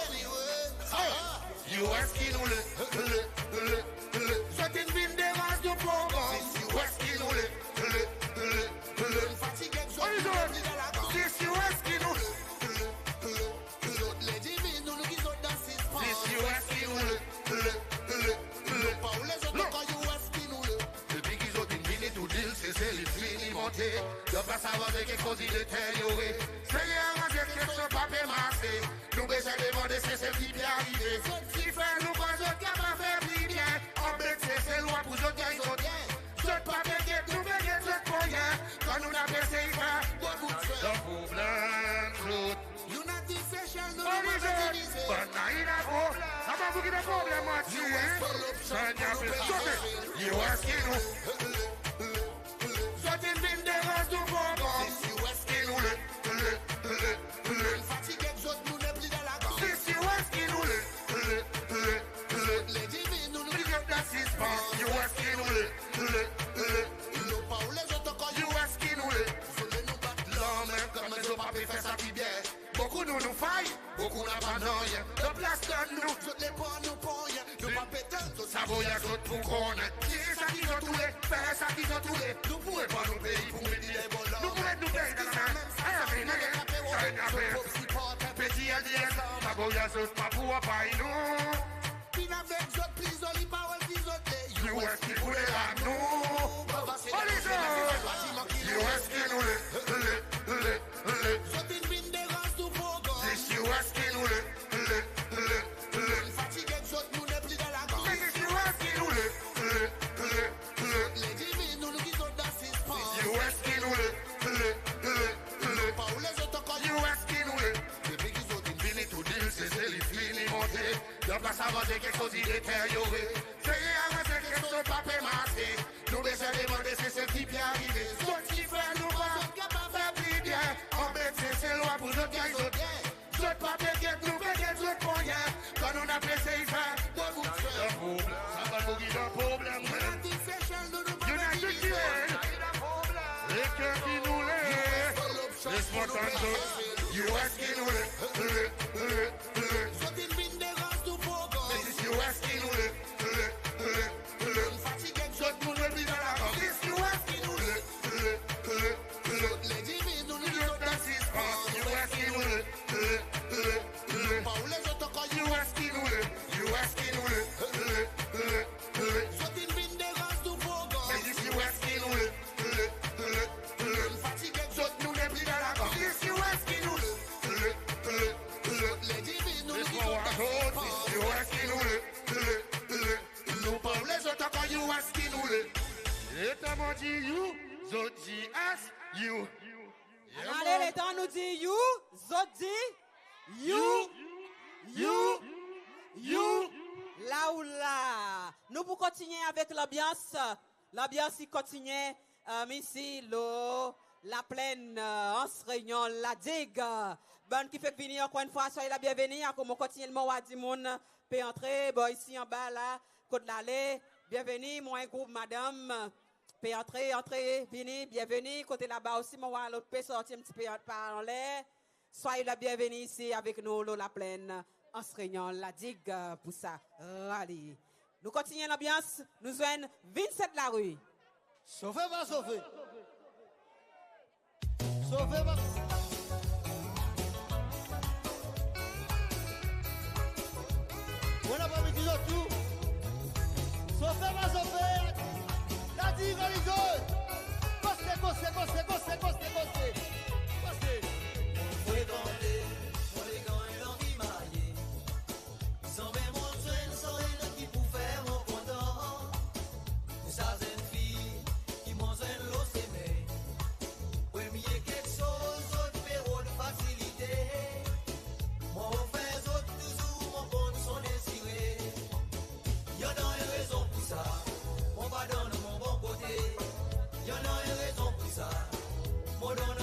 U S ki nou le, le, le, le. Zot in vin deranz nou progranm. U S ki nou le, le, le, le. Fatige zot. Anler zot. Dis U S ki nou le, le, le, le. Zot le diviz nou, nou ki zot dan sispan. Dis U S ki nou le, le, le, le. Pa ou lezot ankor, U S ki nou le. Depi ki zot in vini, tou dil Sesel in fini monte. Zot pa sav avek ki koz i deteryore. Seye aranze keksoz pa pe marse. Nou bezwen demande Sesel ki pe arive. Ki fer nou krwar zot kapab fer pli byen. Anbet Seselwa pour zot ganny zot. Zot pa pe get nou, pe get zot konyen. Nou napa esey fer bokou dan problenm zot. Unity Seychelles, nou napa divize. Bann la i dan problenm. Sa pa pou ki dan problenm, mwan, ti. Sa i apel sote. U S ki nou. Zot in vin deranz nou progranm. Dis U S ki nou le, le, le, le. Fatige zot, nou nepli dan lagang. Dis U S ki nou le, le, le, le. Ledmi nou, nou met zot dan sispans. U S ki nou le, le, le, le. Nou pa oule zot ankor. U S ki nou le. Zot le nou bat lanmen, konman zot pa pe fer sa ki byen. Bokou nou, nou fay, bokou napa nanryen. Dan plas dan nou, zot le pran nou pour ryen. Nou pa pe tann zot. Sa voyaz zot pou konnen. Dir sa ki zot oule, fer sa ki zot oule. Nou pou repann nou pei pou met li dan bon lanmen. Nou pou met nou pei dan lanmen. Amen. Sa i apel peti L D S. Sa voyaz zot pa pou anpay nou. Vin avek zot pli zoli parol ki zot le. U S ki pou le la nou. Avanse. U S ki nou le, le, le, le. Zot in vin deranz nou progranm. Dis U S ki nou le, le, le, le. Fatige zot, nou nepli dan lagang. Dis U S ki nou le, le, le, le. Ledmi nou, nou met zot dan sispans. U S ki nou le, le, le, le. Pa oule zot ankor. U S ki nou le. Depi ki zot in vini, tou dil Sesel i fini monte. Dan plas avanse, keksoz i deteryore. Seye aranze, keksoz pa pe marse. Nou bezwen demande Sesel ki pe arive. Zot ki fer nou pa kapab fer pli byen. Anbet Seselwa pou zot ganny zot byen. Zot pa pe get nou, pe get zot pour ryen. Kan nou napa esey fer bokou, sa pa pou ki dan problenm. Unity Seychelles, nou, nou pa divize. Lekel ki nou le. Responsab zot. U S ki nou le, le, le, le. Zot in vin deranz nou progranm. Dis U S ki nou le, le, le, le. Fatige zot, nou nepli dan lagang. Dis U S ki nou le, le, le, le. Ledmi nou, nou met zot dan sispans. U S ki nou le, le, le, le. Pa oule zot ankor. U S ki nou le, U S ki nou le, le, le, le. Zot in vin deranz nou progranm. Dis U S ki nou le, le, le, le. Fatige zot, nou nepli dan lagang. Dis U S ki nou le, le, le, le. Ledmi nou, nou met zot dan sispans. U S ki nou le, le, le, le. Nou pa oule zot ankor. U S ki nou le. Letan mon dir U, zot dir S, U. Ann ale, letan nou dir U, zot dir U, U, U, U. La ou la. Nou pou kontinyen avek lanbyans. Lanbyans i kontinyen, e, isi lo Laplenn, e, Anse Réunion, La Digue. Bann ki fek vini, ankor enn fwa, swaye la byenveni. Akoz mon kontinyen mon war dimoun pe antre bor isi anba la, kot lale. Byenveni, mon en group madanm pe antre, antre, vini, byenveni. Kote laba osi, mon war lot pe sorti en pti pe an, par anler. Swaye la byenveni isi avek nou lo Laplenn Anse Réunion, La Digue, e, pou sa rali. Nou kontinyen lanbyans, nou zwenn Vincent Larue. Sofe pa sofe? Sofe pa sofe? Bon apre midi zot tou. Sofe pa sofe? La Digue, Horizon. Koze, koze, koze, koze, koze, koze. Koze. Frekante, mon legan, lanvi marye. Sanmenm mon zwenn, sanmenm ki pou fer mon kontan. Pou sa zenn fi ki mon zwenn lo semen. Premye keksoz, zot pe rod fasilite. Mon ofer zot touzour, mon konn son dezire. I annan en rezon pou sa, mon pa donn mon bon kote. I annan en rezon pou sa, mon donn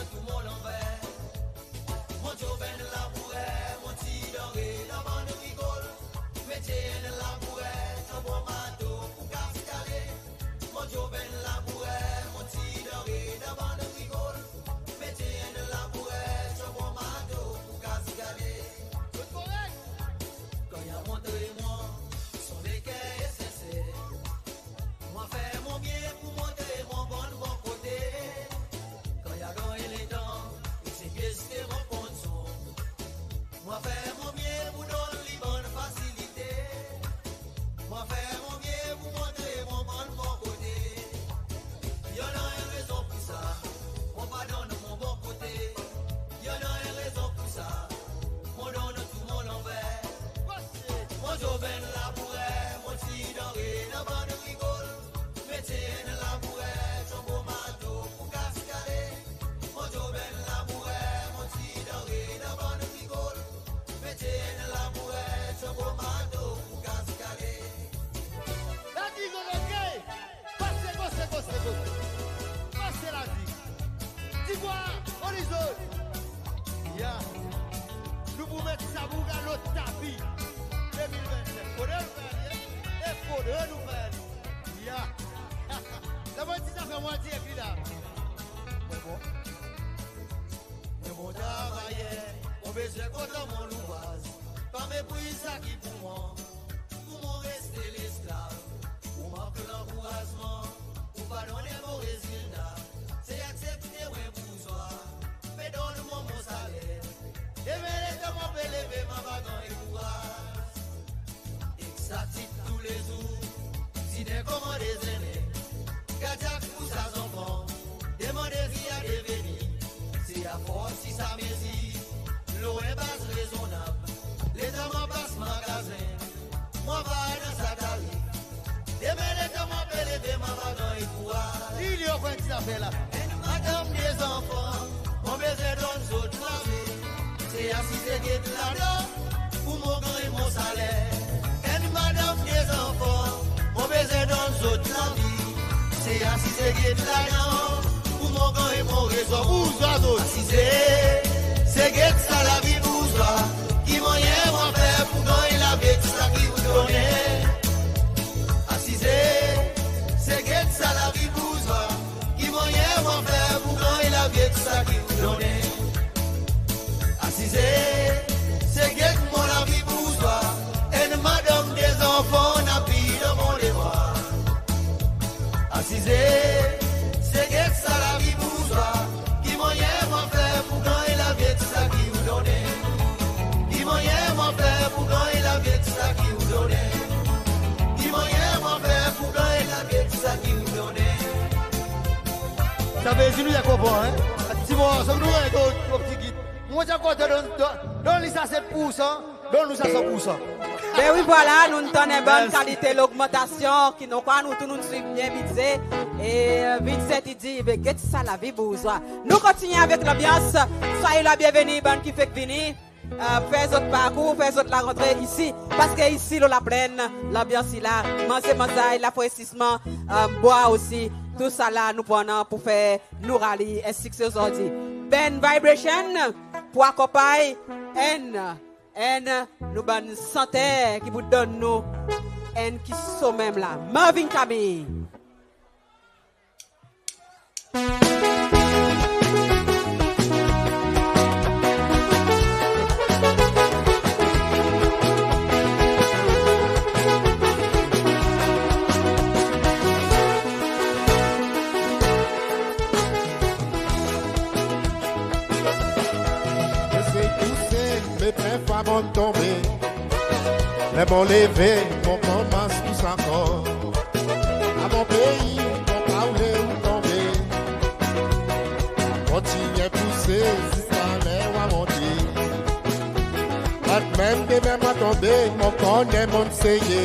Bonzour zot. Ya. Nou pou met sa boug lo tapi. De mil vennsek. Fodre nou fer li, en? E fodre nou fer li. Ya. Lanmwantye sa fer mwan dir ek li la. Mwen bon. Mwen bon travayer, mon bezwen kontan mon louvraz. Pa mepriz sa ki pou mwan. Pou mwan reste lesklav, ou mank lankourazman, ou pa donn en bon rezilta, se aksepte ou en bourzwa, pe donn mwan mon saler. Demen letan mon pe leve, mon ava ganny kouraz. Ek sa tit toulezour, dinen konman dezennen, gadyak pour sa zanfan, demande ki i a deveni. Se a fors i sa mezir, lo en baz rezonnab. Letan mon pas magazen, mon ava dan sa tarif. Demen letan mon pe leve, mon ava ganny kouraz. Li, li, ou konn ki zafer la. Enn madanm, de zanfan, mon bezwen donn zot lavi. Se asize get ladan pour mon ganny mon saler. Enn madanm, de zanfan, mon bezwen donn zot lavi. Se asize get ladan pour mon ganny mon rezon. Bourzwa zot. Asize, se get sa lavi bourzwa. Ki mannyer mon fer pour ganny lavi ek sa ki ou donnen? Asize, se get sa lavi bourzwa. Ki mannyer mon fer pour ganny lavi ek sa ki ou donnen? Asize, se get mon lavi bourzwa. Enn madanm, de zanfan, napa dan mon devwar. Asize, se get sa lavi bourzwa. Ki mannyer mon fer pour ganny lavi ek sa ki ou donnen? Ki mannyer mon fer pour ganny lavi ek sa ki ou donnen? Ki mannyer mon fer pour ganny lavi ek sa ki ou donnen? Sa vedir nou a konpran, en? Ti morso nou ganny, donk, lo pti git. Mon ti a kontan donn, donn, donn li sa set poursan, donn nou sa san poursan. Ben wi, vwala, nou'n tann en bann kalite logmantasyon ki nou krwar nou tou nou'n swiv byen bidze. E, e, Vincent i dir, be get sa lavi bourzwa. Nou kontinyen avek lanbyans. Swaye la byenveni bann ki fek vini. E, fer zot parkour, fer zot larantre isi. Paske isi, lo Laplenn, lanbyans i la. Manze manzay, lafresisman, e, bwar osi. Tousala nou pou annan pour fer nou rali en sikse ozordi. Band Vibration pour akonpanny enn, enn nou bann santer ki pou donn nou enn ki so menm la. Marvin Camille. Esey pouse, me plenfwa mon tonbe. Ler mon leve, mon konmans pous ankor. A mon pei, mon pa oule ou tonbe. Kontinyen pouse ziska ler ou a monte. Kanmenm demen mon tonbe, mon konnen mon'n seye.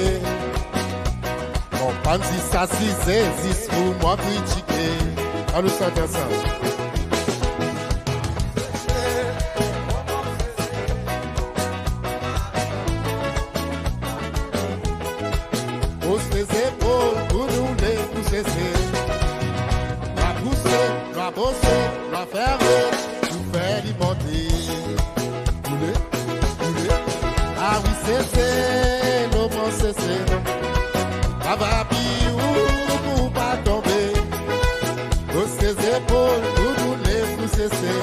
Mon pa'n zis asize, zis pour mon kritike. Annou sant ansanm. Bos lezepol pour nou lev nou sese. Nou a pouse, nou a bose, nou a fer rod, pour fer li monte. Boule, boule. A wi, sese, nou bon sese. Travay api ou, pour pa tonbe. Bos lezepol pour nou lev nou sese.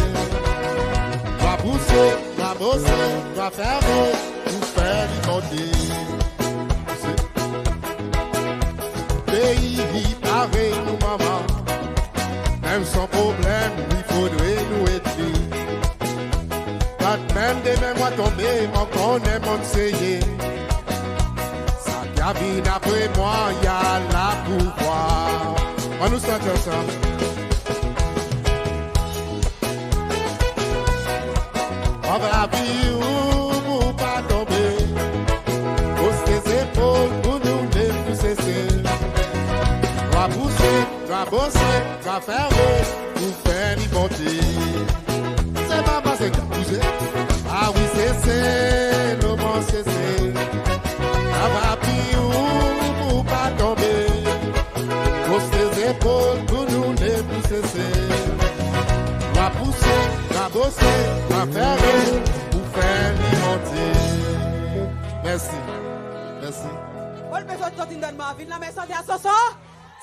Nou a pouse, nou a bose, nou a fer rod, pour fer li monte. Pei i parey nou manman, menm son problenm, i fodre nou ed li. Kanmenm demen mon tonbe, mon konnen mon'n seye. Sa ki a vin apre mwan, i a la pour vwar. Annou sant ansanm. Travay api ou, pour pa tonbe. Bos lezepol pour nou lev nou sese. Nou a pouse, nou a bose, nou a fer rod, pour fer li monte. Se pa pase, bouse. A wi, sese, nou bon sese. Travay api ou, pour pa tonbe. Bos lezepol pour nou lev nou sese. Nou a pouse, nou a bose, nou a fer red pour fer li monte. Mersi. Mersi. Bon, me zot, zot in donn Marvin la, me sante a Soso.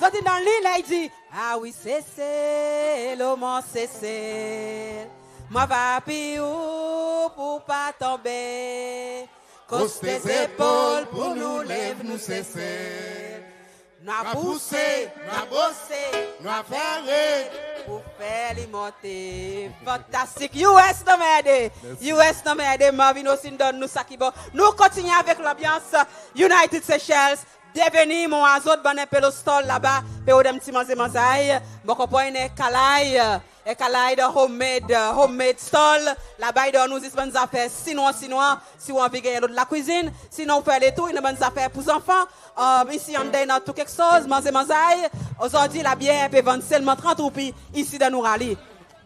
Zot in donn li, la i dir, a wi Sesel, o mon Sesel, mon ava apiy ou pour pa tonbe. Koste zepol pour nou lev nou Sesel. Nou a pouse, nou a bose, nou a fer red pour fer li monte. Fantastik. U S dan merde. Mersi. U S dan merde. Marvin osi in donn nou sa ki bon. Nou kontinyen avek lanbyans United Seychelles. Byenveni, mon war zot bann en pe lo stall laba, pe rod en pti manze manzay. Mon konpran i annan en kalay, en kalay dan homemade, homemade stall. Laba i donn nou zis bann zafer sinwa, sinwa. Si ou anvi ganny lot lakwizin, sinon ou fer letour, i annan bann zafer pour zanfan. Isi andan i annan tou keksoz, manze manzay. Ozordi labyer pe vann selman trant roupi isi dan nou Raleigh.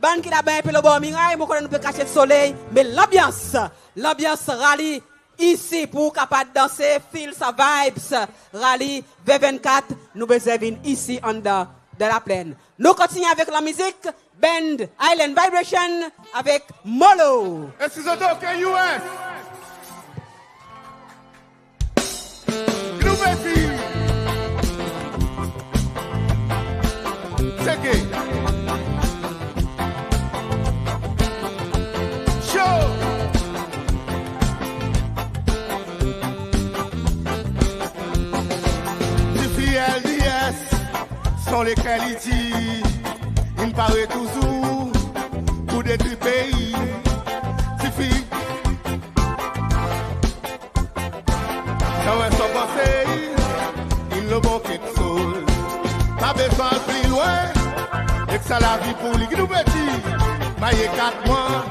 Bann ki laba en pe lo bor miray, mon konnen nou pe kasyet soley, me lanbyans, lanbyans Raleigh isi pour ou kapab danse, feel sa vibes. Raleigh, V vennkat, nou bezwen vin isi andan, dan laplenn. Nou kontinyen avek lanmizik, Band Island Vibration avek Molo. Eski zot ok, U S? Group Eddie. Check it. Show. Tifi L D S, son lekel i tir, in pare touzour pour detri pei. Tifi, sa ou en son konsey, in lo bon keksoz. Pa bezwen al pli lwen, ek sa lavi pour li. Ki nou pe dir, marye kat mwan,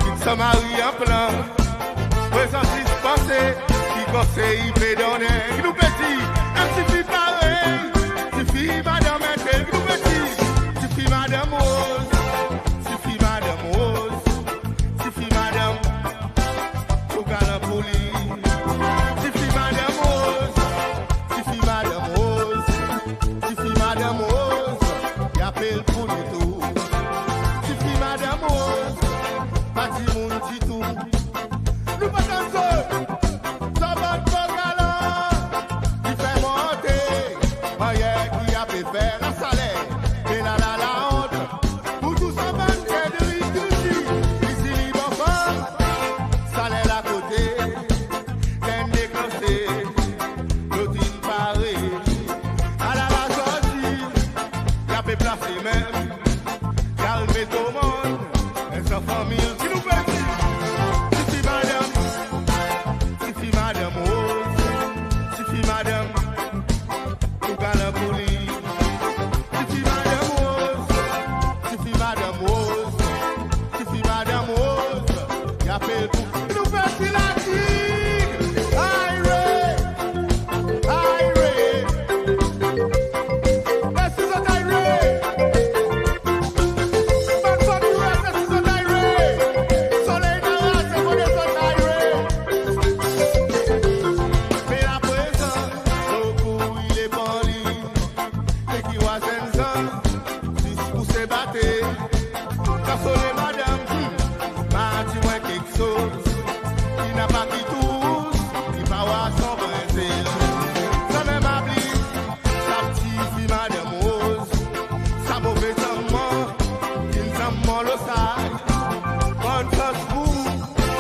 kit son mari an plan. Prezan zis panse, ki konsey i pe donnen. Ki nou pe dir, en tifi parey, tifi madanm entel. Ki nou pe dir, tifi madanm Roz, tifi madanm Roz, tifi madanm tou galan pour li. Tifi madanm Roz, tifi madanm Roz, tifi madanm Roz, i apel pour nou tou. Tifi madanm Roz, pa dimoun ditou. Nou pa tann zot, sa bann bon galan, i fer monte, mannyer ki i pe fer lasaler, me la, la, laont. Pour tou sa bann ki dir, dir, dir, dir, dir, li bon fanm, saler la kote, ler in deklanse, lot in pare. Ala la zordi, i pe plase menm, i al met o monn, en san fanmil, ki nou pe dir, tifi madanm, tifi madanm Roz, tifi madanm, tou galan pour li. Tifi madanm Roz, tifi madanm Roz, tifi madanm Roz, i apel pour nou. Tifi Ladil, ayre, ayre. Eski zot ayre? Bann fanm, eski zot ayre? Soley in raze, fodre zot ayre. Me aprezan, lo kou i le pran li. Tek i war zenn zan, zis pour se bate. Kan sole madanm, hmm, pa dir mwan keksoz. I napa ki tous, i pa war son brenzel. Sanmenm abli, sa tifi madanm Roz, sa move zanman, in zanman lo sa. Bonn sans pour ou,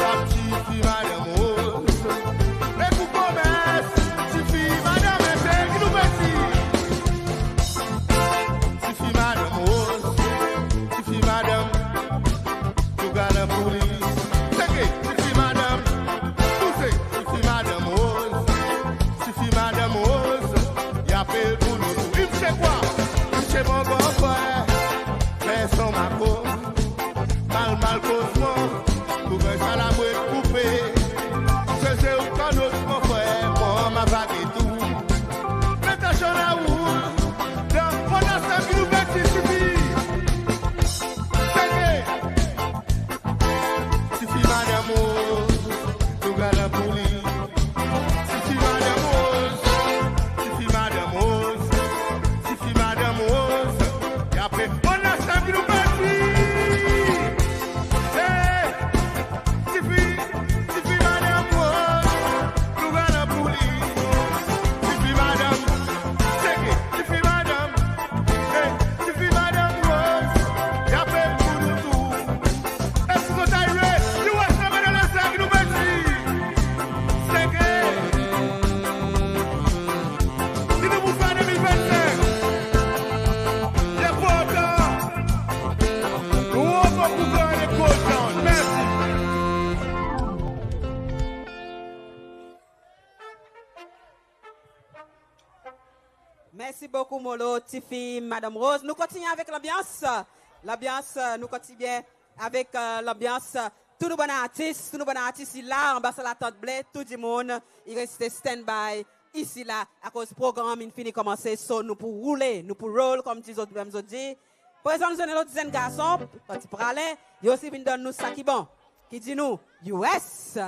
sa tifi madanm Roz. E pour konmers, tifi madanm entel, ki nou pe dir. Tifi madanm Roz, tifi madanm, tou galan pour li. Seke, tifi madanm, tou se, tifi madanm Roz, tifi madanm Roz, i apel pour nou tou. Msye kwa? Msye bon gran frer, fer son mako. Mal, mal koz mwan, pour ganny sa labret koupe. Se, se ou kannot mon frer, mwan, mon ava get ou. Met aksyon larout, dan fondasyon ki nou pe dir tifi. Seke, tifi madanm Roz, tou galan pour li. Tifi madanm Roz, tifi madanm Roz, tifi madanm Roz, i apel. Bon, lasanm ki nou pe dir. bokou Molo, tifi, Madanm Rose. Nou kontinyen avek lanbyans. Lanbyans, nou kontinyen avek, e, lanbyans. Tou nou bann artis, tou nou bann artis i la anba sa latant ble, tou dimoun i reste stand by isi la, akoz progranm in fini konmanse, so nou pou roule, nou pou roll, konmdi zot menm zot dir. Prezan nou annan en lot zenn garson, Pti Pralen, li osi vin donn nou sa ki bon. Ki dir nou, US,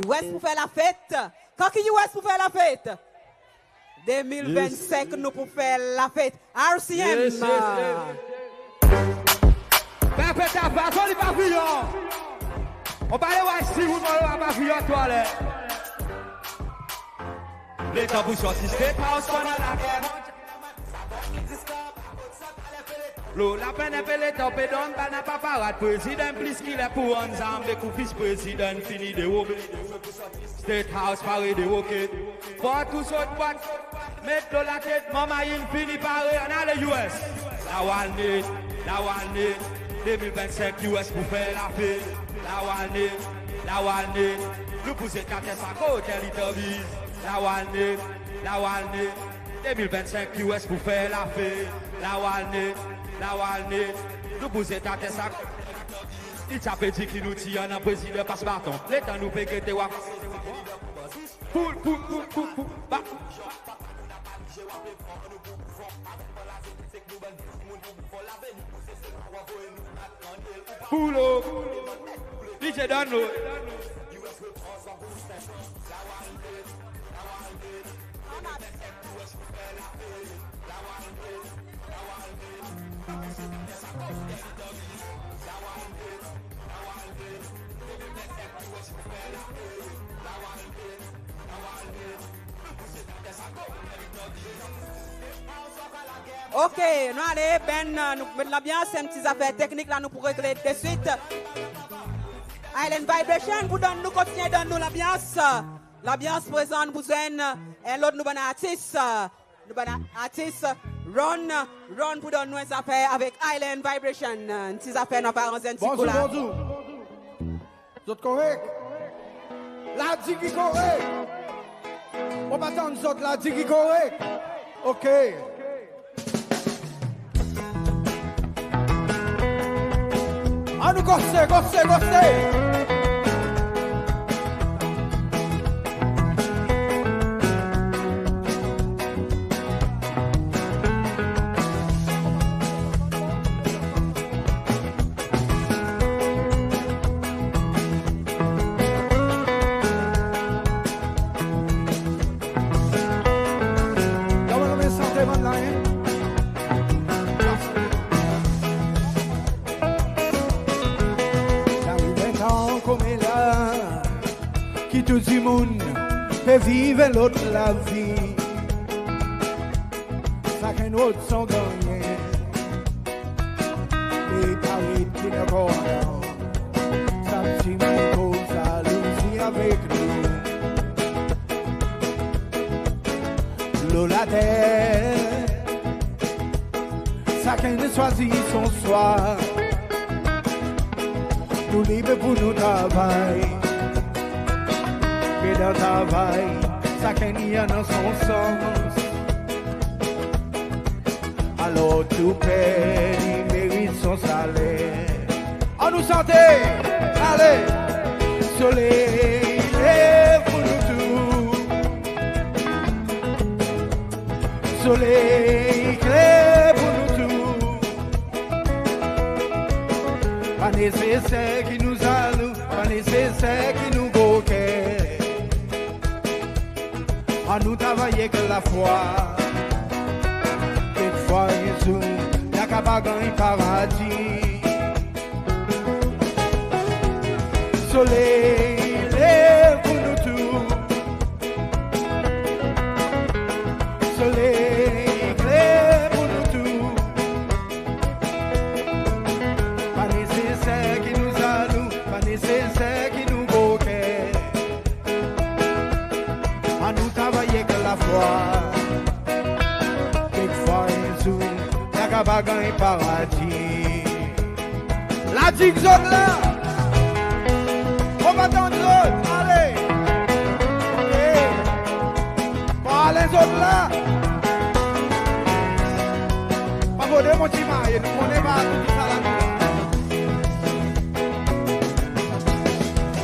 US pou fer lafet. Kan ki US pou fer lafet? De mil vennsenk nou pou fer lafet. RCM. Yes, yes, yes. Pepeta, pa zoli paviyon. Ou pa le war si ou war paviyon twalet. Letan pou sorti State House, pandan lager mondyal. Lo lapenn en pe letan pe donn bann paparad prezidan plis ki ler pou rann zarm, be kou Vis Prezidan fini derobe. State House pare deroke. Pran tou zot bwat, met lo latet, manman in fini pare, ann ale US. La ou al net, la ou al net, de mil vennsenk US pou fer lafet. La ou al net, la ou al net, nou pou zet ater sa kotel i tanbiz. La ou al net, la ou al net, de mil vennsenk US pou fer lafet. La ou al net, la ou al net, nou pou zet ater sa kotel i tanbiz. I ti a pe dir ki nou ti annan prezidan pas baton. Letan nou pe gete war. Poul, poul, poul, poul, poul, ba. Poul o. DJ Dano. Ok, nou ale, ben, nou met lanbyans, en pti zafer teknik la nou pou regle deswit. Island Vibration pou donn nou, kontinyen donn nou lanbyans. Lanbyans prezan nou pou zwenn en lot nou bann artis. Nou bann artis, Ron, Ron pou donn nou en zafer avek Island Vibration. En pti zafer nou ava aranze en pti kou la. Bonzour, bonzour. Zot korek? La dir ki korek. Mon pa tann zot, la dir ki korek. Ok. Annou koze, koze, koze. Ki tou dimoun pe viv en lot lavi. Sakenn rod son gannyen. E paret ki nou ankor annan sa pti mank zalouzi avek nou. Lo later, sakenn swazir son swa. Nou lib pour nou travay. Me dan travay, sakenn i annan son sans. Alor tou pern i merit son saler. Annou sante, ale! Soley lev pour nou tou. Soley kler pour nou tou. Pa neseser ki nou zalou, pa neseser ki nou gro ker. Annou travay ek lafwa. Kekfwa en zour, nou a kapab ganny paradi. Soley lev pour nou tou. Soley kler pour nou tou. Pa neseser ki nou zalou, pa neseser ki nou gro ker. Annou travay ek lafwa. Kekfwa en zour, nou a kapab ganny paradi. La dig zot la. Mon pa tann zot. Ale. Hey. Parle zot la. Mon ti marye, nou konnen pa tou sa la.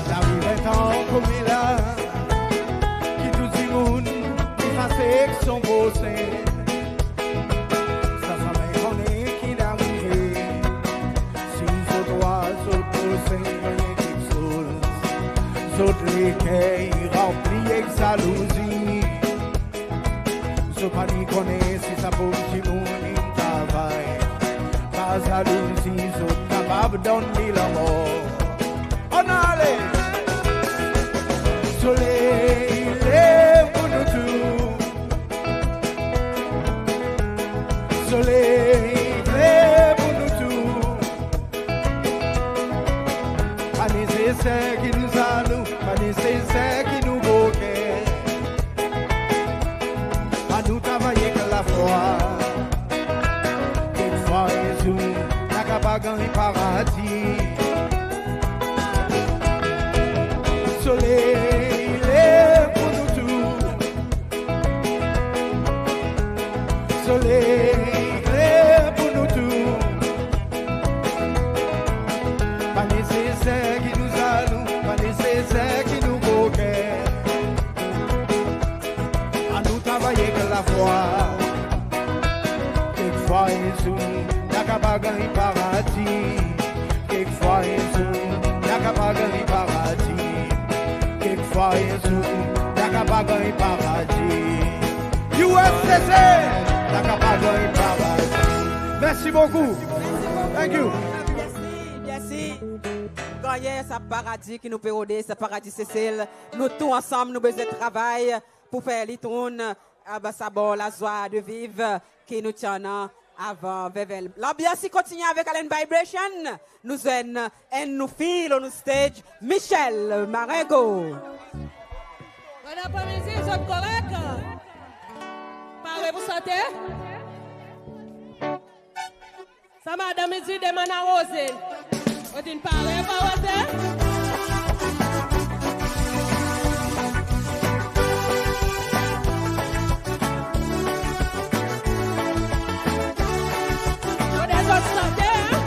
Lavi en tan konmela, ki tou dimoun i fase ek son prosen. Sa sanmenm konnen ki'n arive. Si zot war zot prosen ganny keksoz, zot leker i ranpli ek zalouzi. Zot pa ni konnen si sa pov dimoun in travay. Par zalouzi zot kapab donn li lanmor. Ann ale! Soley lev pour nou tou. Soley lev pour nou tou. Pa neseser ki nou zalou, pa neseser ki nou gro ker. Annou travay ek lafwa. Kekfwa en zour, nou a kapab ganny paradi. Soley lev pour nou tou. Soley lev pour nou tou. Pa neseser ki nou zalou, pa neseser ki nou gro ker. Annou travay ek lafwa. Kekfwa en zour, nou a kapab ganny paradi. Kekfwa en zour, nou a kapab ganny paradi. Kekfwa en zour, nou a kapab ganny paradi. U S S A, nou a kapab ganny paradi. Mersi bokou. Thank you. Mersi, mersi. Gannyen sa paradi ki nou pe rode, sa paradi Sesel. Nou tou ansanm nou bezwen travay pour fer li tourn, a, sa bon lazwa de viv ki nou ti annan avan. Vevel. Lanbyans i kontinyen avek Island Vibration. Nou zwenn enn nou fil lo nou stage, Michel Marengo. Bon apremidi, zot korek? Pare pour sante? Sa madanm i dir demann aroze. Zot in pare pour aroze? Kote zot sante, en?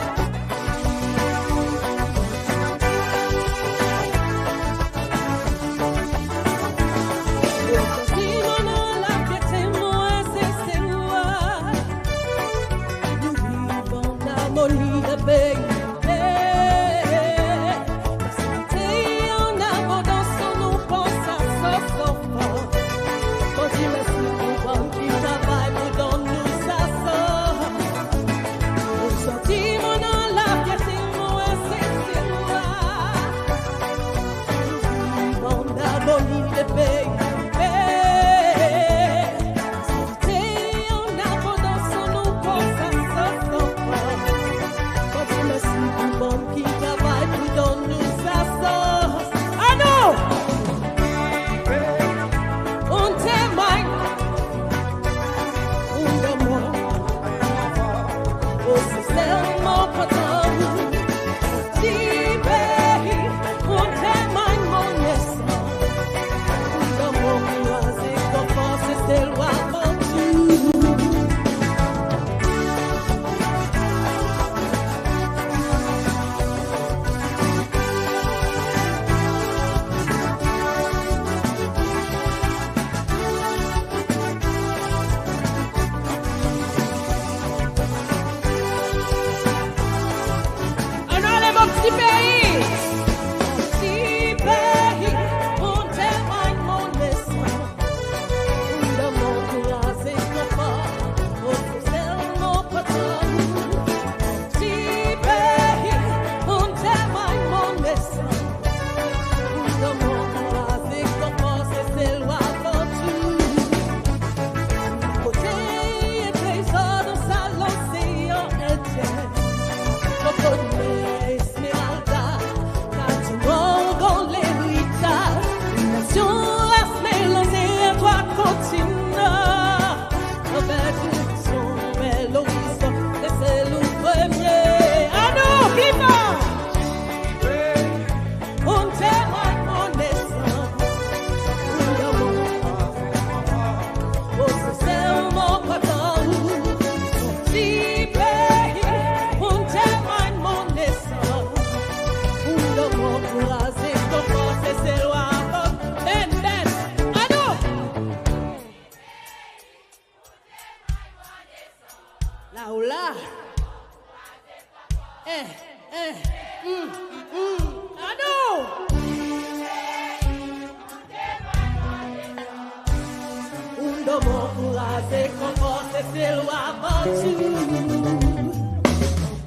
Ankouraze konpans Seselwa partou.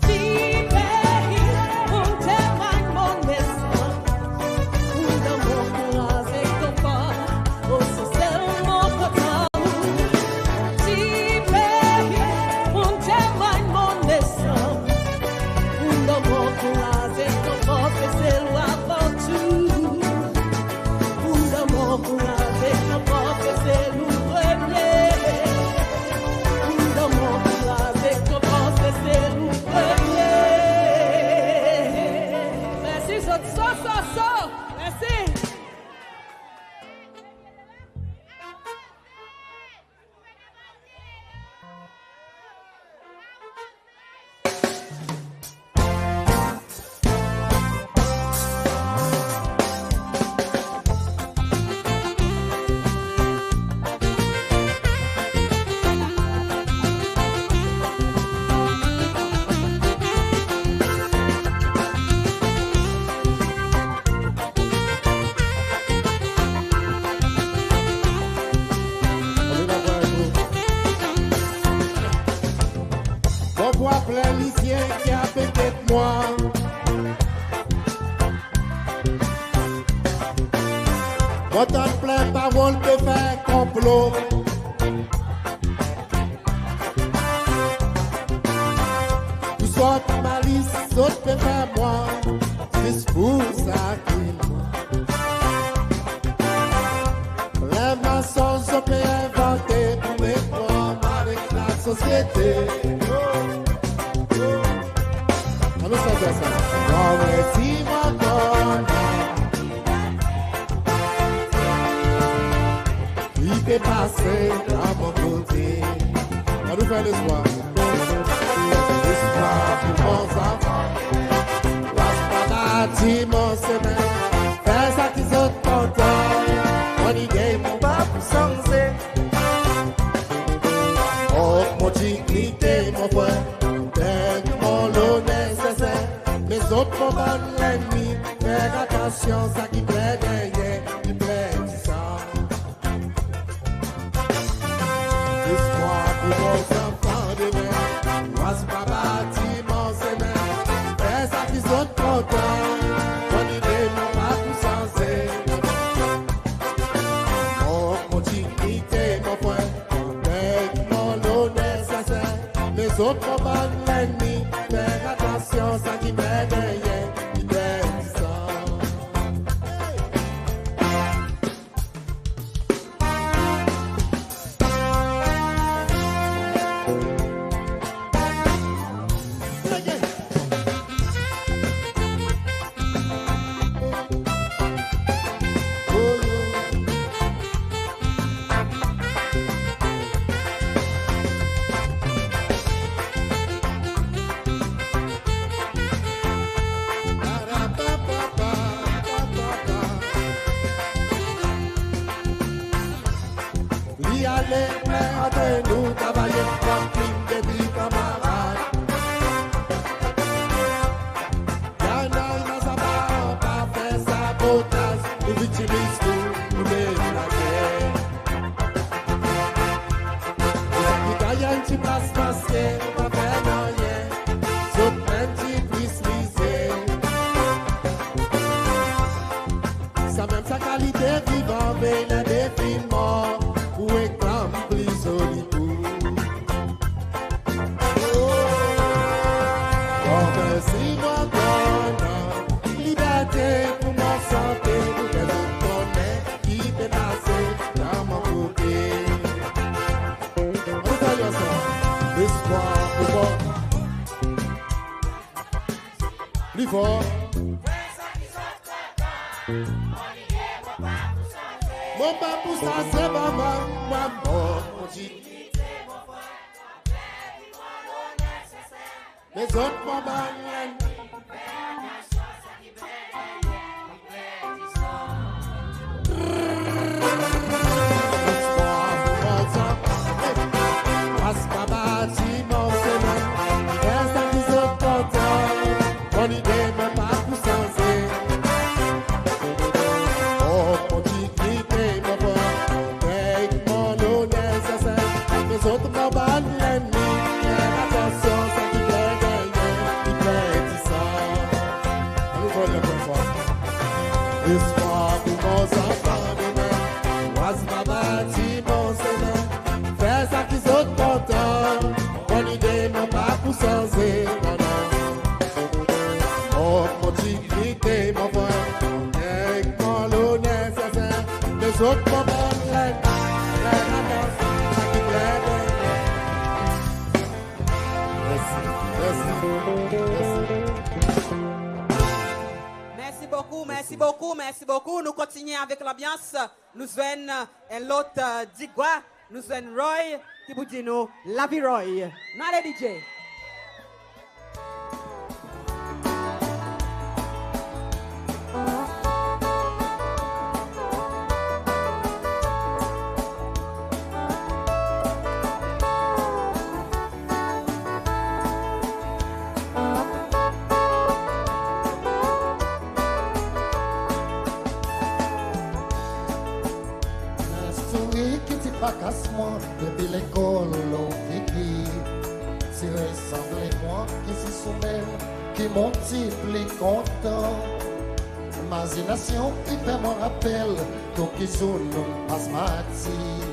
Ti pei, ou'n temwanny mon nesans. Ou'n donn mwan kouraz ek konpans, o Sesel mon kontan. Ti pei, ou'n temwanny mon nesans. Ou'n donn mwan kouraz ek konpans Seselwa partou. Ou'n donn mwan kouraz ek konpans Sesel ou premye. Ou'n donn mwan kouraz ek konpans Sesel ou premye. Mersi zot, so, so, so. Mersi. Mon vwa plen lizye ki a pe get mwan. Mon tann plen parol pe fer konplo. Pou zot malis zot pe fer mwan, zis pou sa ki mwan. Plen mansonz zot pe envante pou met mwan avek lasosyete. Annou sante sa. Mwan mersi, mwan kontan. Ki pe pase dan mon kote. Annou fer lespwar. Lespwar pou mon zanfan. Lespwar pou mon semen. Fer sa ki zot kontan. Mon lide mon pa pou sanze. Mon dinyite, mon frer, avek mon loner senser. Me zot mon bann lennmi, fer atansyon, sa ki plen deryer, ki plen disan. Lespwar pou mon zanfan demen, lespwar pou mon semen. Fer sa ki zot kontan, mon lide mon pa pou sanze. Mon dinyite, mon frer, avek mon loner senser. Me zot mon bann lennmi, fer atansyon, sa ki plen deryer, ki plen disan. Li ale plen antre nou, travayer konpin depi kanmarad. Gannal mazaba, pa fer sabotaz, nou viktimiz nou, nou menm lager. Sa ki ganny en pti plas maske, pa fer nanryen, zot menm ti plis mize. Sa menm sa kalite vivan, vey ler definman, pou en tan pli zoli kou. Oh, mersi mon kontan, liberte pou mon sante, pou fer zot konnen ki pe pase dan mon kote. Annou fer li ansanm. Lespwar pou mon. Pli for. Mon pa pou sanze, mwan, mwan, mon. Me zot mon bann lennmi. Lespwar pou mon zanfan. Lespwar pou mon semen. Fer sa ki zot kontan. Mon lide mon pa pou sanze. Oh, mon dinyite, mon frer, avek mon loner senser. Lespwar pour mon zanfan demen, war si pa bati mon semen, fer sa ki zot kontan. Mon lide mon pa pou sanze, non, non. Mon, mon dignite, mon frer, mon ner, mon loner, sa, sa. Lezot mon bann ler, ler avans, sa ki ler. Mersi, mersi, mersi. Mersi bokou, mersi bokou, mersi bokou. Nou kontinyen avek lanbyans. Nou zwenn en lot, e, Digwa, nou zwenn Roy ki pou dir nou Lavi Roy. Nou ale DJ. En sourir ki ti trakas mwan depi lekol lo figir. Ti resanble mwan ki ti sou menm ki mon ti pli kontan. Mazinasyon i fer mwan rapel tou ki zour nou'n pas matir.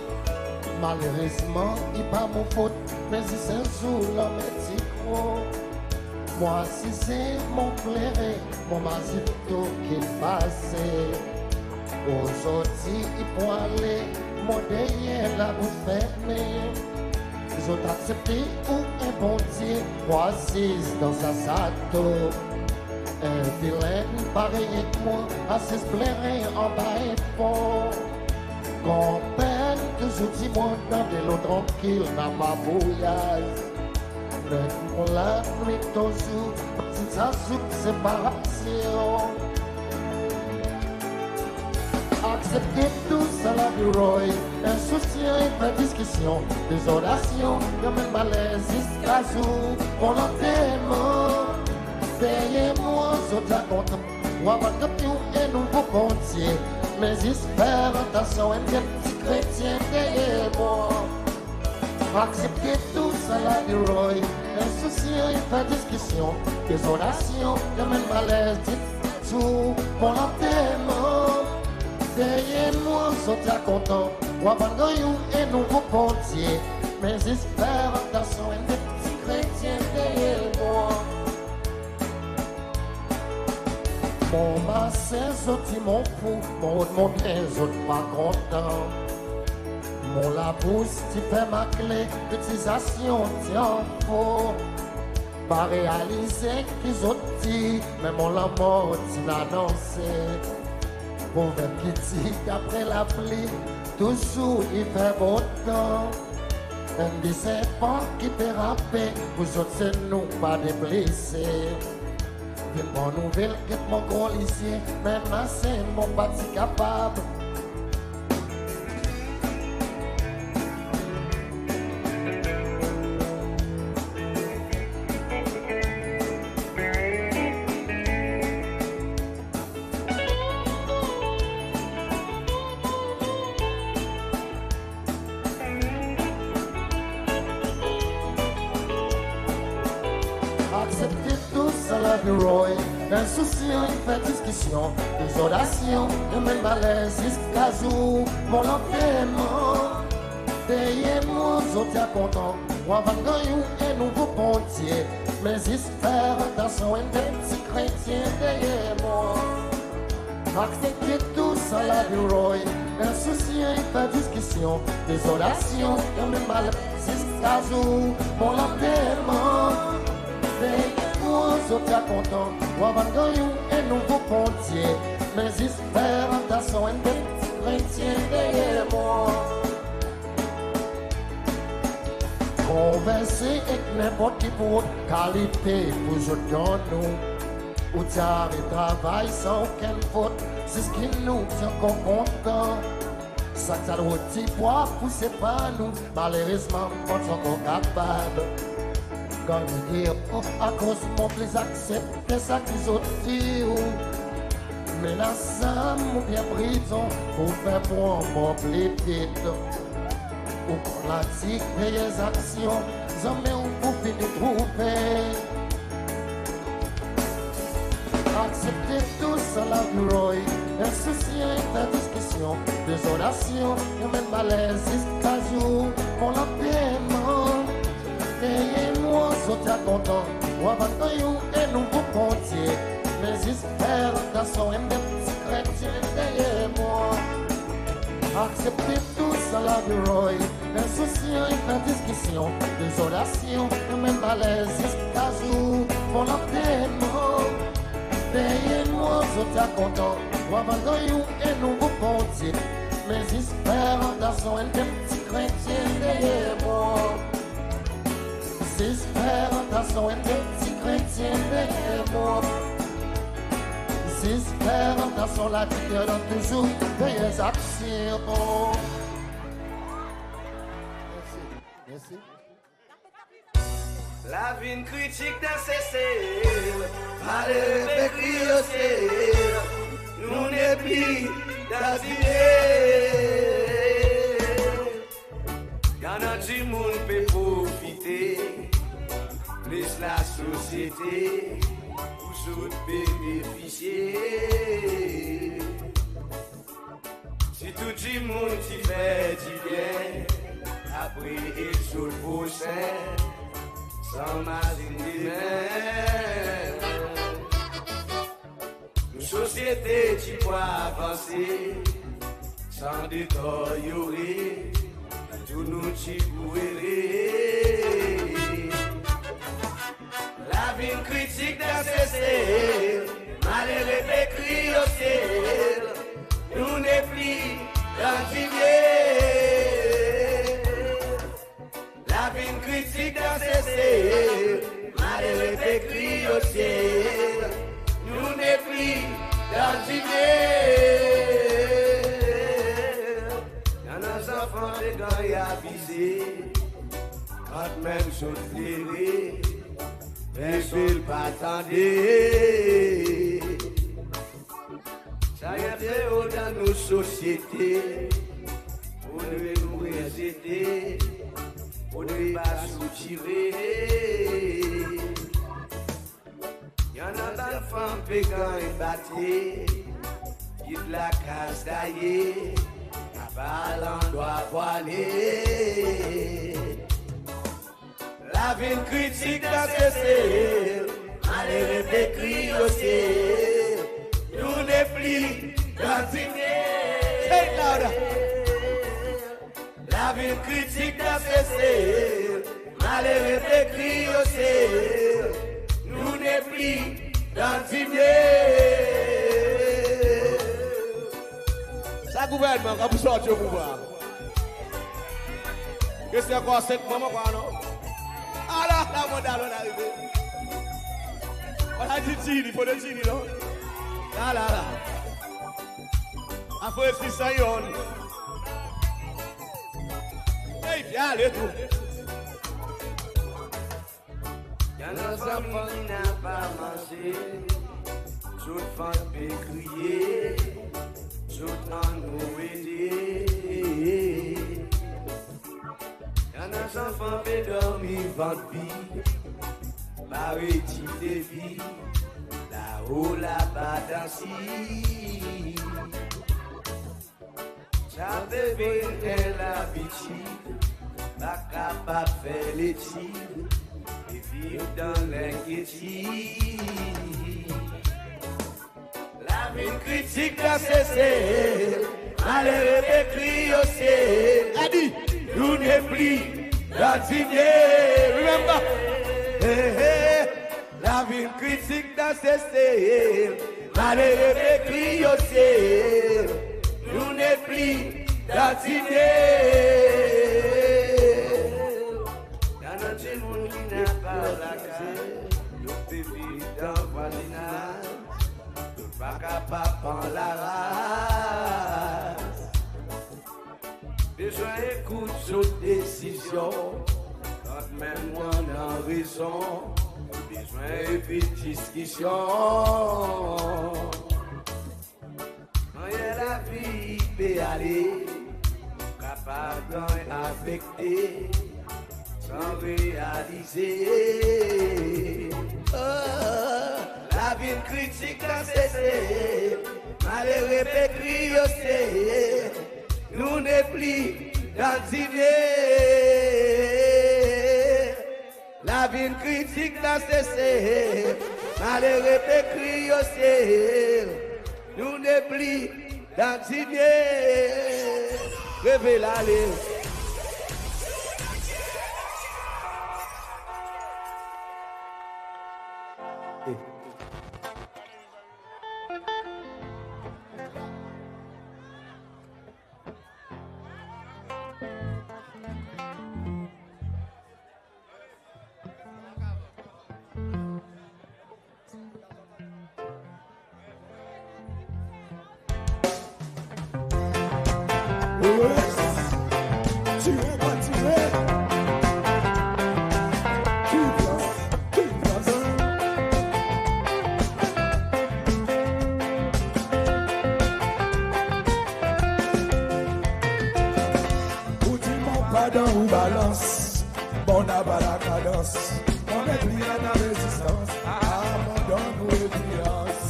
Malerezman i pa mon fot, me zis en zour lanmer ti kro. Mon asize, mon plere, mon mazin tou ki'n pase. Ozordi i pou ale, mon deryer labous fermen. Zot aksepte ou en Bondye pou asiz dan sa sato. En vilenn parey ek mwan asiz plere anba en pon. Gran penn touzour dir mwan dan delo trankil napa bouyaz. Me mon lanwit touzour, zis azout separasyon. Aksepte tou sa Lavi Roy, ensousyan i fer diskisyon, dezordasyon, i anmenn maler ziska zour mon lanterman. Deryer mwan zot a kontan, war bann ganny en nouvo Bondye, me zis fer atansion, en pti kretyen deryer mwan. Aksepte tou sa Lavi Roy, ensousyan i fer diskisyon, dezordasyon, i anmenn maler ziska zour mon lanterman. Deryer mwan zot a kontan, war bann ganny en nouvo Bondye, me zis fer atansion, en pti kretyen deryer mwan. Mon masin zot dir mon fou, mon rod mon byen zot pa kontan. Mon labous ti fer makle, itilizasyon ti an fo. Pa realize ki zot dir, me mon lanmor ti'n anonse. Proveb ki dir, dapre lapli, touzour i fer bon tan. En desen pa ki pe rape, pour zot se nou pa deplese. Vin bon nouvel, get mon gro lizye, menm masin mon pa ti kapab. Aksepte tou sa Lavi Roy, ensousyan i fer diskisyon, dezordasyon, i anmenn maler ziska zour mon lanterman. Deryer mwan zot a kontan, war bann ganny en nouvo Bondye, me zis fer atansion, en pti kretyen deryer mwan. Aksepte tou sa Lavi Roy, ensousyan i fer diskisyon, dezordasyon, i anmenn maler ziska zour mon lanterman. Deryer mwan zot a kontan, war bann ganny en nouvo Bondye, me zis fer atansion, en pti kretyen deryer mwan. Konverse ek nenport ki pour kalite pour zot donn ou. Ou ti ariv travay san okenn fot, zis ki nou ti ankor kontan. Sak sa rod ti pwa pour separer nou, malerezman pa ti ankor kapab. Ganny dir, oh, akoz mon pli aksepte sa ki zot dir ou. Menas zam oubyen prizon pour fer pran mwan pli vit. Ou konn ladir, peye zaksyon, zanmen ou pou fini trouve. Ak Aksepte tou sa lavi Roy, ensousyan e diskisyon, dezonasyon e menm malè ziska zour mon lanterman. Dernyen mwan zot a kontan, ou ava ganny en nouvo Bondye. Me zis fer atansion, en pti kretyen dernyen mwan. Aksepte tou sa lavi Roy, ensousyan e diskisyon, dezonasyon e menm malè ziska zour mon lanterman. Dernyen mwan zot a kontan, ou ava ganny en nouvo Bondye. Me zis fer atansion, en pti kretyen dernyen mwan. Zis fer atansion, en pti kretyen dernyen mwan. Zis fer atansion, later dan touzour dernyen aksyon. Mersi. Mersi. Lavi in kritik dan Sesel, malere pe kriy o syel, nou nepli dan dibyen. I annan dimoun pe profite, plis lasosyete pou zot benefisye. Si tou dimoun ti fer dibyen, apre e zot prosen, san mazin demen. Nou sosyete ti pou avanse, san deteryore, tou nou ti pou ere. Lavi in kritik dan Sesel, malere pe kriy o syel, nou nepli dan dibyen. Lavi in kritik dan Sesel, malere pe kriy o syel, nou nepli dan dibyen. I annan zanfan pe ganny abize, kantmenm zot plere, me zot pa tande. Sa i en fleo dan nou sosyete, fodre nou rezete, fodre pa soutire. I annan bann fanm pe ganny bate, kit lakaz daye, napa landrwa pou ale. Lavi in kritik dan Sesel, malere pe kriy o syel, nou nepli dan dibyen. Say it louder. Lavi in kritik dan Sesel, malere pe kriy o syel, nou nepli dan dibyen. Sa gouvernman ki pou sorti o pouvwar. Reste ankor senk mwan, mon krwar, non? Ala, la, mon dalon arive. Vwala, ti tini, fodre tini, non? La, la, la. Apre si sa i on. Ey, vin ale tou. I annan zanfan ki napa manze, zot vant pe kriye, zot annou ede. I annan zanfan pe dormi vant vid, pa redi devi, lao laba dan sid. Sa pe vin en labitid, pa kapab fer letid, e viv dan lenkyetid. Lavi in kritik dan Sesel, malere pe kriy o syel. Adi, nou nepli dan dibyen. Remember. Hey, hey. Lavi in kritik dan Sesel, malere pe kriy o syel, nou nepli dan dibyen. I annan dimoun ki napa lakaz, zot pe viv dan vwazinaz, zot pa kapab pran laraz. Bezwen ekout zot desizyon, kantmenm ou annan rezon, bezwen evit diskisyon. Mannyer lavi pe ale, kapab ganny afekte san realize. Oh. La vin kritik dan Sesel, malere pe kriye Sesel, nou nepli dan diner. La vin kritik dan Sesel, malere pe kriye Sesel, nou nepli dan diner. Revey la, ale. Tire pa tire. Ki plas, ki plas. Ou dir mon pa dan ou balans, mon napa la kadans, mon nepli annan rezistans, a mon donn ou enfliyans.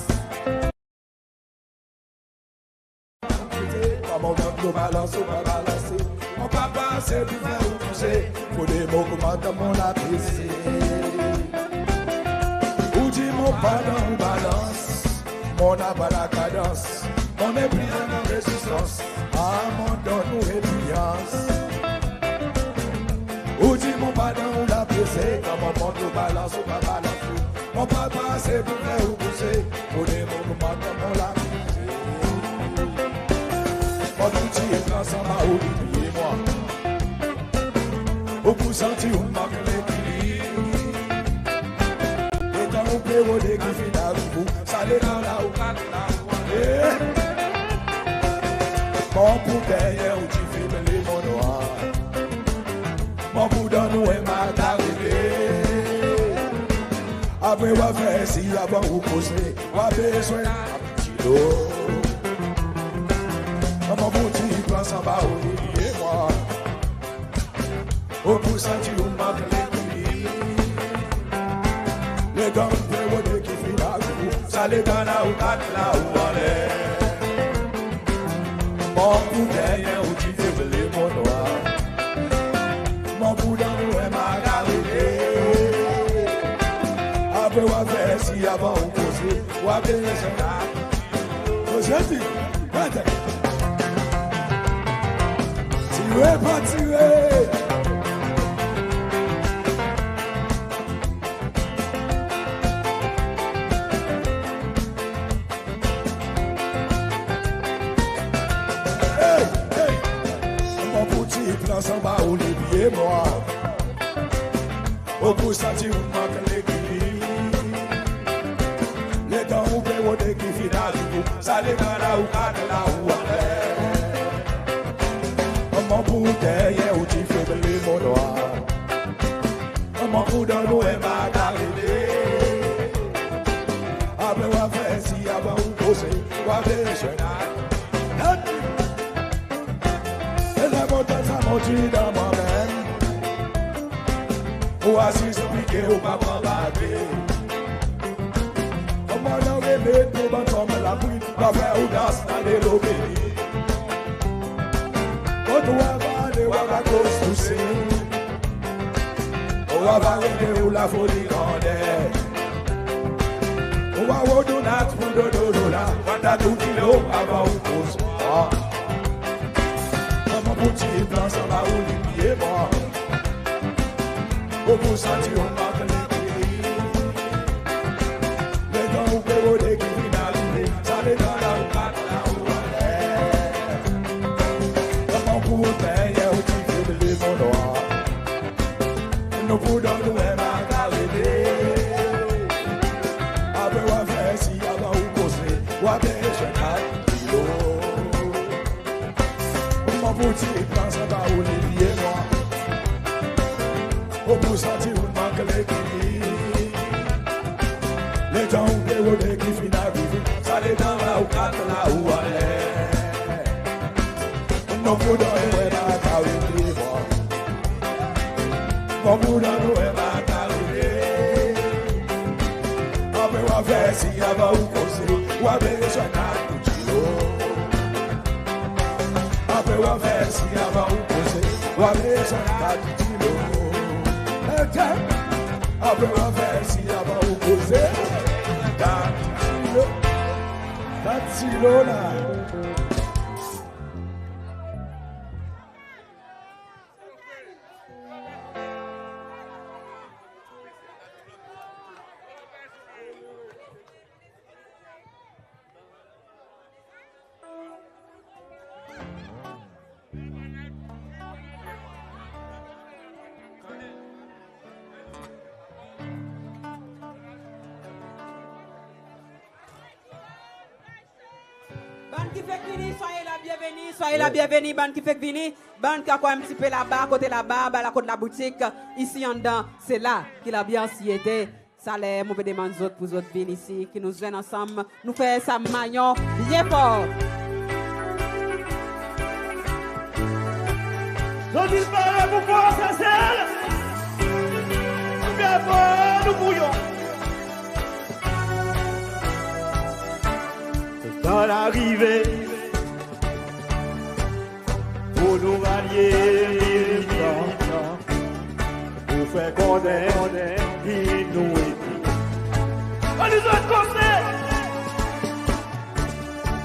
Konman ou donn ou balans, ou pa balanse, mon pa panse pou fer ou bouz, pou de mo konman dan mon lapese. Ou dir mon pa dan ou balans, mon napa la kadans, mon nepli annan rezistans, a mon donn ou enfliyans. Ou dir mon pa dan ou lapese, konman ou donn ou balans, ou pa balanse, mon pa panse pou fer ou bouz, pou de mo konman dan mon lapese. Mon pou tir plan anba ou, li bliye mwan. Ou pou santi ou mank lekilib. Letan ou pe rode ki fini ariv ou, sa letan la ou kat la ou ale. Mon pou deryer ou ti febli mon nwa. Mon pou donn ou en makarele. Apre ou a fer si avan ou koze, ou a bezwen dilo. Mon pou tir plan anba ou, li bliye mwan. Ou pou santi ou mank lekilib. Letan ou pe rode ki fini ariv ou, sa letan la ou kat la ou ale. Mon pou deryer ou ti febli mon nwa. Mon pou donn ou en makarele. Apre ou a fer si avan ou koze, ou a bezwen koze, ti, mete. Tire pa tire. Hey, hey. Mon pou tir plan anba ou, li bliye mwan. Ou pou santi ou mank lekilib. Letan ou pe rode ki fini ariv ou, sa letan la ou kat la ou ale. Mon pou deryer ou ti febli mon nwa. Mon pou donn ou en makarele. Apre ou a fer si avan ou koze, ou a bezwen. E la mon tann sa mon dir dan mwan menm. Ou asiz plike, ou pa pran bage. Konman ou remet pou bann fanm lapli, pa fer ou dans dan delo beni. Kot ou ava ale, ou ava koz tousel. Ou ava rete ou lafoli grander. Ou a rod ou nat pou dodo dola, ou a tou kilo avan ou koz. Ah. Konman pou tir plan anba ou, li bliye mwan. Ou pou santi ou mank lekilib. Letan ou pe rode ki fini arive, sa letan la ou kat la ou ale. Konman pou deryer ou ti febli mon nwa. Nou pou donn ou en makarele. Apre ou a fer si avan ou koze, ou a bezwen kat kilo. Mon pou tir plan anba ou, li bliye mwan. Ou pou santi ou mank lekilib. Letan ou pe rode ki fini arive, sa letan la ou kat la ou ale. Nou pou donn ou en makarele, mon pou donn ou en makarele. Apre ou a fer Si avan ou koze, ou a bezwen kat dilo. Apre ou a fer, si avan ou koze, ou a bezwen kat dilo. Apre ou a fer, si avan ou koze, kat dilo. Kat dilo la. Bann ki fek vini, soyez la bienvenue, soyez la bienvenue, bann ki fek vini, bann ki ankor en pti pe laba, kote laba, ba lakot laboutik, isi anndan, se la ki lanbyans i ete. Sa ler mon pe demann zot pour zot vin isi, ki nou zwenn ansanm, nou fer sa mayon byen for. Zot in pare pour koumanse sel? Byen for, nou bouyon. Letan arive pour nou ralye militan, pour fer konnen ki nou ete. Annou zwenn konse!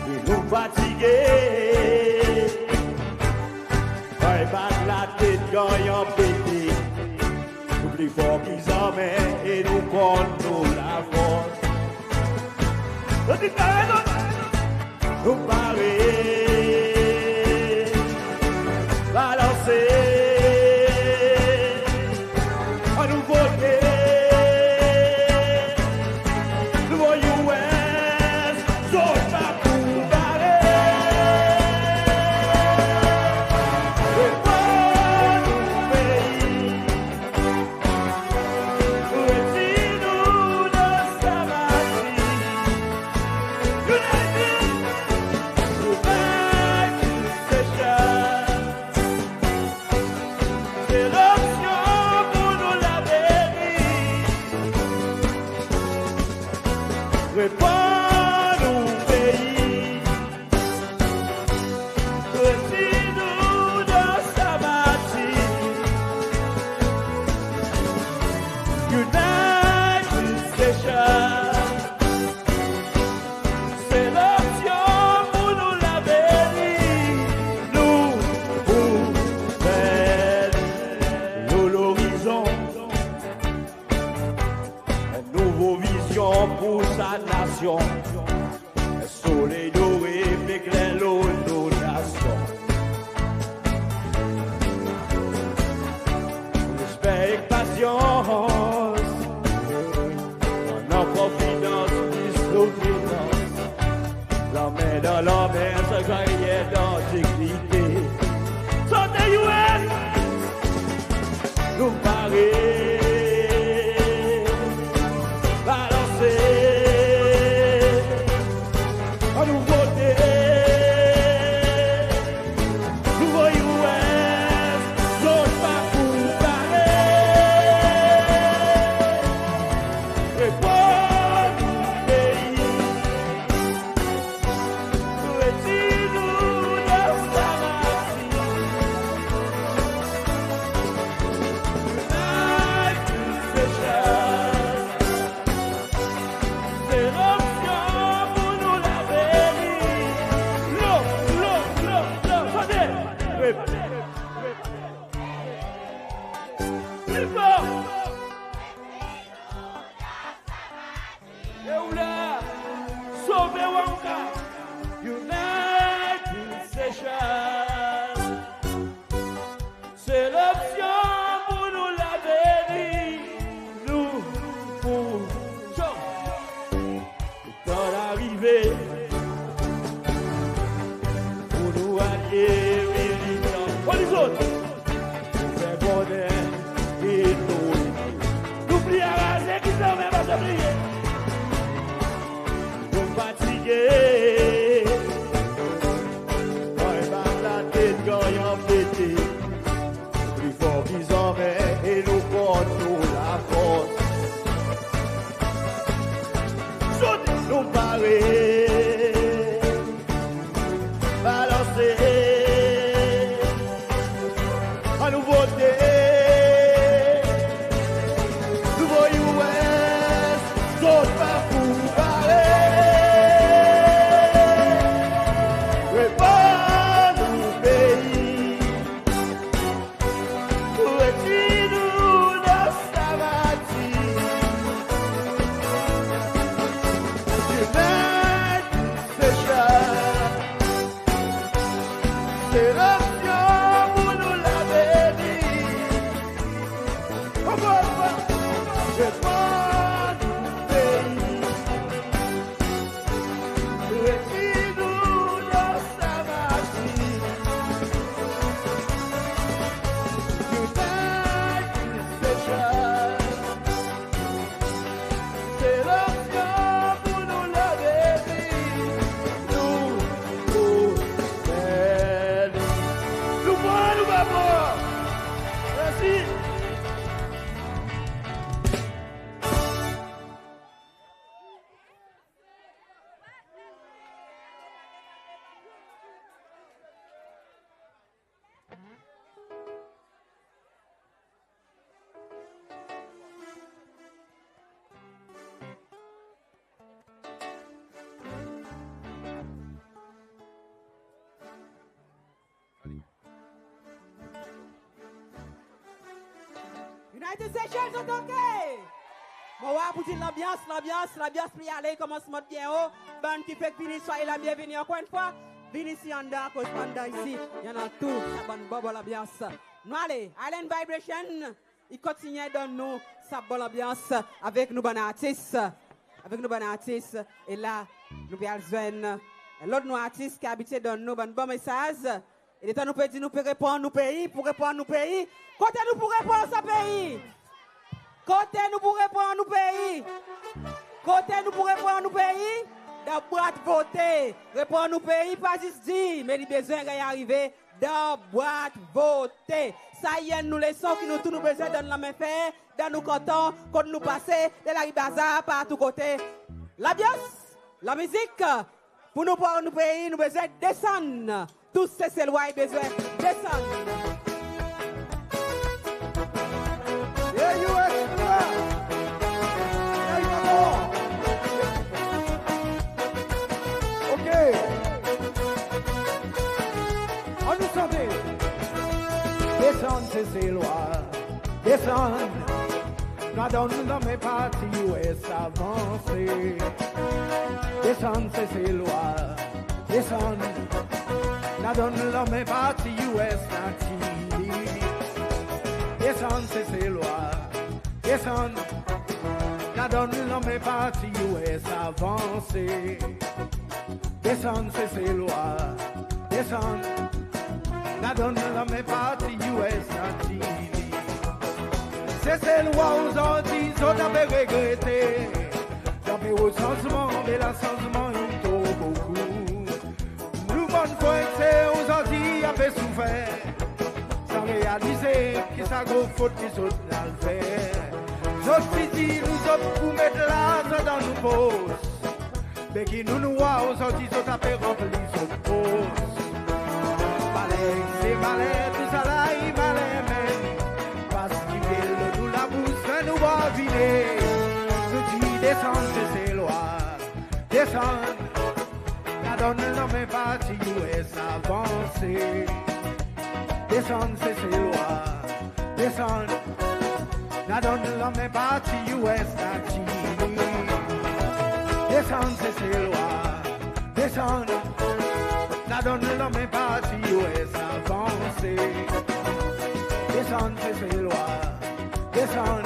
Ki nou fatige, kan i bat latet, kan i anpete. Nou pli for ki zanmen e nou konn nou lafors. Nou pare, nou pare, balanse, annou vote, nouvo U S, zot pa pou bare. Reponn nou pei. Retir nou dan sa matir. United, United Seychelles. Se lopsyon pour nou lavenir. Reponn nou pei. Retir nou dan sa matir. United Seychelles. Se lopsyon pour nou lavenir. Nou pou fer nou lorizon. En nouvo vizyon pour sa nasyon. Soley dore pe kler lo nou nasyon. Respe ek pasyans, annan konfidans, plis konfidans. Lanmen dan lanmen, sa karyer dan dinyite. Sante U S! Nou pare, balanse, annou vote, nouvo U S, zot pa pou bare. Reponn nou pei. Retir nou dan sa matir. United Seychelles. Se lopsyon pour nou lavenir. Lo, lo, lo, lo, sante. Pli for. E ou la, sove ou ankor. United Seychelles. Se lopsyon pour nou lavenir. Nou pou Tan arive pour nou alye militan. Pou nou zot, pou fer bonnen e nou, nou pli anraze ki zanmen, pa bliye. Nou fatige, kan i bat latet, kan i anpete. Pli for ki zanmen e nou konn nou lafors. Zot Seleksyon pour nou laveni. Reponn nou pei. Retire nou dan sa mazi. United Seychelles. Seleksyon pour nou laveni. Nou, nou, nou pran, nou pa pran. Mersi. United Seychelles, zot oke? Mon war pour dir lanbyans, lanbyans, lanbyans pe ale, i konmans mont byen o. Bann ki fek vini, soyez la byenveni ankor enn fwa. Vin isi anndan, akoz anndan isi i annan tou sa bann bon, bon lanbyans. Nou ale, Island Vibration i kontinyen donn nou sa bon lanbyans avek nou bann artis. Avek nou bann artis. E la nou pe al zwenn en lot nou artis ki abitye donn nou bann bon mesaz. E letan nou pe dir nou pe reponn nou pei, pour reponn nou pei, kote nou pour reponn sa pei? Kote nou pour reponn nou pei? Kote nou pour reponn nou pei? Dan bwat vote. Reponn nou pei, pa zis dir, me li bezwen ganny arive dan bwat vote. Sa i enn nou leson ki nou tou nou bezwen donn lanmen fer dan nou kanton, kot nou pase, dan lari bazar, partou kote. Lanbyans, lanmizik, pour nou, pour nou pei, nou bezwen desann. Tou Seselwa i bezwen desann. Hey, U S, hey, papa. Oke. Annou sante. Desann Seselwa, desann. Nou a donn lanmen parti U S avanse. Desann Seselwa, desann. Nou a donn lanmen parti U S Latini. Desann Seselwa, desann. Nou a donn lanmen parti U S avanse. Desann Seselwa, desann. Nou a donn lanmen parti U S Latini. Seselwa ozordi zot a pe regrete. Zot a pe rod sanzman, me la sanzman in tro bokou. Nou bann frer ek ser ozordi a pe soufer, san realize ki sa gro fot ki zot in al fer. Zot ti dir nou zot pou met larzan dan nou pos. Me ki nou, nou war ozordi zot a pe ranpli zot pos. Maler se maler, tousala i maler menm. Pas ki met lo nou labous, fer nou war vine. Nou dir desann Seselwa, desann. Nou a donn lanmen parti U S avanse. Desann Seselwa, desann. Nou a donn lanmen parti U S Latini. Desann Seselwa, desann. Nou a donn lanmen parti U S avanse. Desann Seselwa, desann.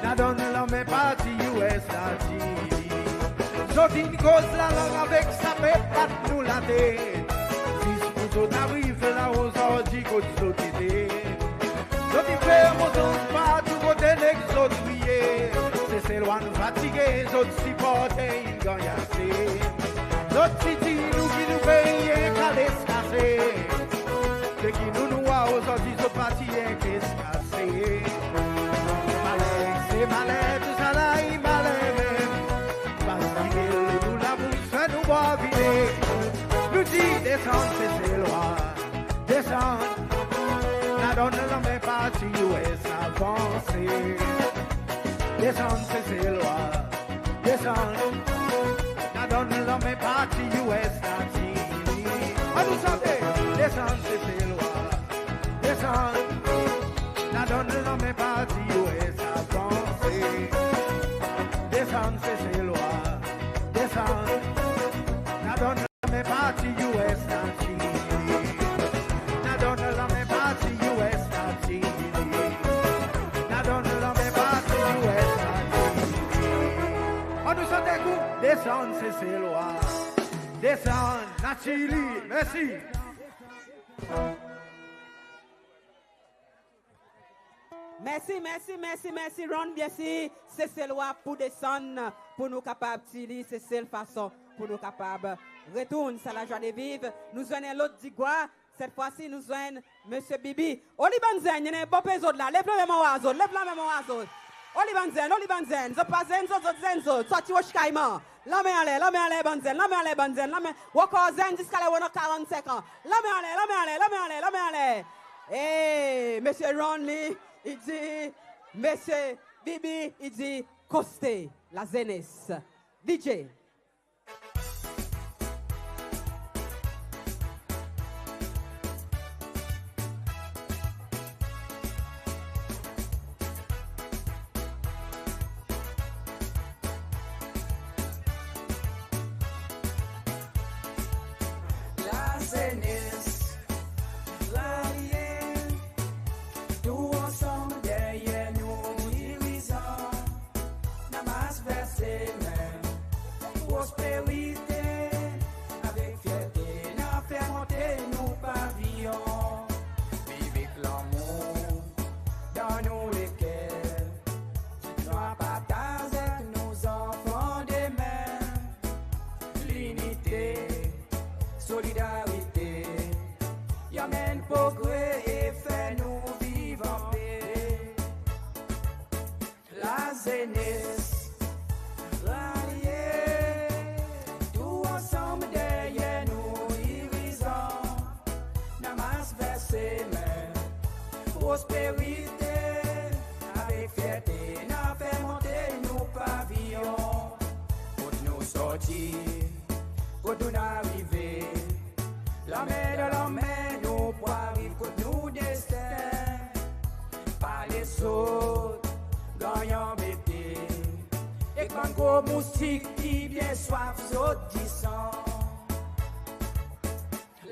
Nou a donn lanmen parti U S Latini. Zot in koz lalang avek sa pe bat nou latet. Zis pour zot ariv la ozordi kot zot ete. Zot in fer mozans partou kote neg zot kriye. Seselwa nou fatige, zot siporter in ganny ase. Zot ti dir nou ki nou pei en kales kase. Me ki nou, nou war ozordi zot parti en kales kase. Maler se maler, tousala i maler menm. Pas ki met lo nou labous, fer nou war vine. Nou dir desann Seselwa, desann. Nou a donn lanmen parti U S avanse. Desann Seselwa, desann. Nou a donn lanmen parti U S Latini. Annou sante. Desann Seselwa, desann. Nou a donn lanmen parti U S avanse. Desann Seselwa, desann. Desann Seselwa, desann Natili. Mersi. Mersi, mersi, mersi, mersi Ron. Byensir Seselwa pou desann, pour nou kapab tili Sesel fason pour nou kapab retourn sa lazwa de viv. Nou zwenn en lot Digwa. Set fwa si nou zwenn Msye Bibi. Oli bann zenn, i annan en bon pe zot la. Lev lanmen mon war zot, lev lanmen mon war zot. Oli bann zenn, oli bann zenn. Zot pa zenn zot, zot zenn zot. Sorti Roche Caiman. Lanmen anler, lanmen anler bann zenn, lanmen anler bann zenn, lanmen. Ou ankor zenn ziska ler ou annan karannsenk an. Lanmen anler, lanmen anler, lanmen anler, lanmen anler. E Msye Ron li, i dir, Msye Bibi, i dir koste lazenes. DJ. Lazenes, ralye, tou ansanm deryer nou dirizan. N a mars ver semen prosperite, avek fyerte n a fer monte nou paviyon. Viv ek lanmour dan nou leker, nou a partaz ek nou zanfan demen. Linite, solidarite, i anmenn progre e fer nou viv an pe. Lazenes, ralye, tou ansanm deryer nou dirizan. N a mars ver semen prosperite, avek fyerte n a fer monte nou paviyon. Kot nou sorti, kot nou'n arive, lanmen dan lanmen nou pou ariv kot nou desten. Pa lezot ganny anbete ek bann gro moustik ki byen swaf zot disan.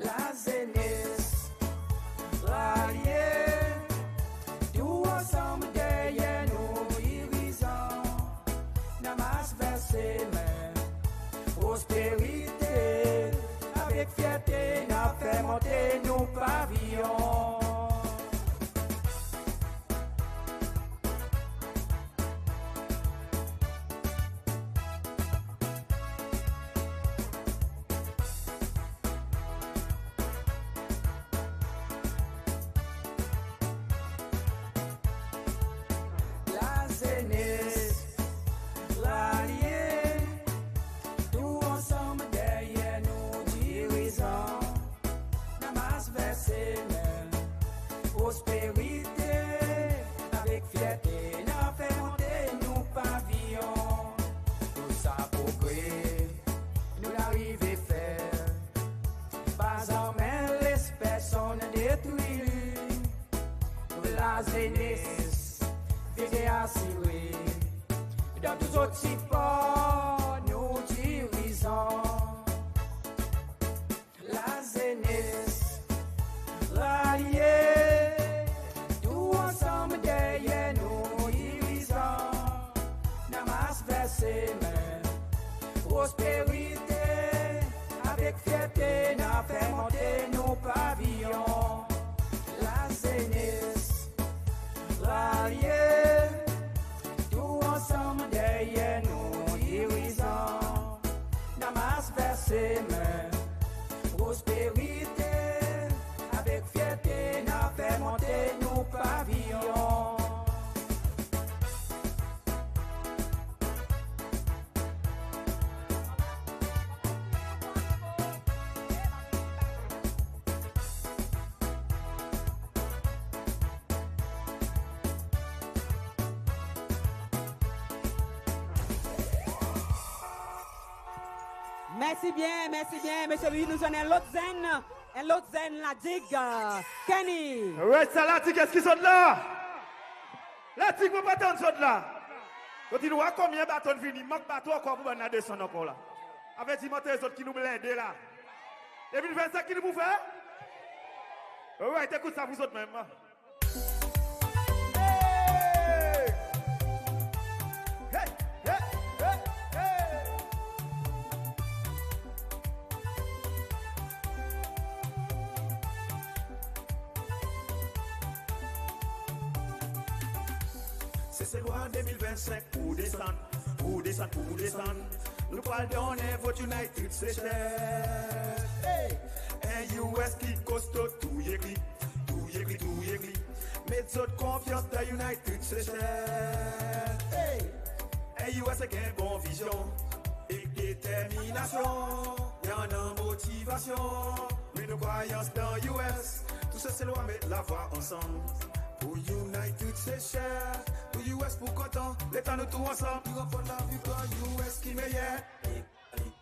Lazenes, ralye, tou ansanm deryer nou dirizan. N a mars ver semen prosperite, avek fyerte n a fer monte nou paviyon. Lazenes, ralye, tou ansanm deryer nou dirizan. N a mars ver semen prosperite, avek fyerte n a fer monte nou paviyon. Tou sa progre nou'n arive fer, pa zanmen les personn detri. Lazenes, vin asire dan tou zot sipor nou dirizan. Lazenes, ralye, tou ansanm deryer nou dirizan. N a mars ver semen prosperite, avek fyerte n a fer monte nou paviyon. Lazenes, ralye, tou ansanm deryer nou dirizan. N a mars ver semen prosperite, avek fyerte n a fer monte nou paviyon. Mersi byen, mersi byen, Msye Bibi. Nou zwenn en lot zenn, en lot zenn La Digue, Kenny. Alright, sa La Digue, eski zot la? La Digue, mon pa tann zot la. Zot in war konbyen bato in vini, mank bato ankor pour bann la desann ankor la. Savedir montre zot ki nou blende la. Depi nou fer sa ki nou pou fer? Alright, ekout sa pour zot menm. Hey! Hey, hey, hey, hey! Seselwa de mil vennsenk, pour desann, pour desann, pour desann. Nou pral donnen vot United Seychelles. Hey! En U S ki kosto, tou i ekri, tou i ekri, tou i ekri. Met zot konfyans dan United Seychelles. Hey! En U S ek en bon vizyon, ek determinasyon, i annan motivasyon. Met nou krwayans dan U S, tou Seselwa met lavwa ansanm. Pour United Seychelles, pour U S pour kontan, letan nou tou ansanm, nou ranport laviktwar. U S ki meyer,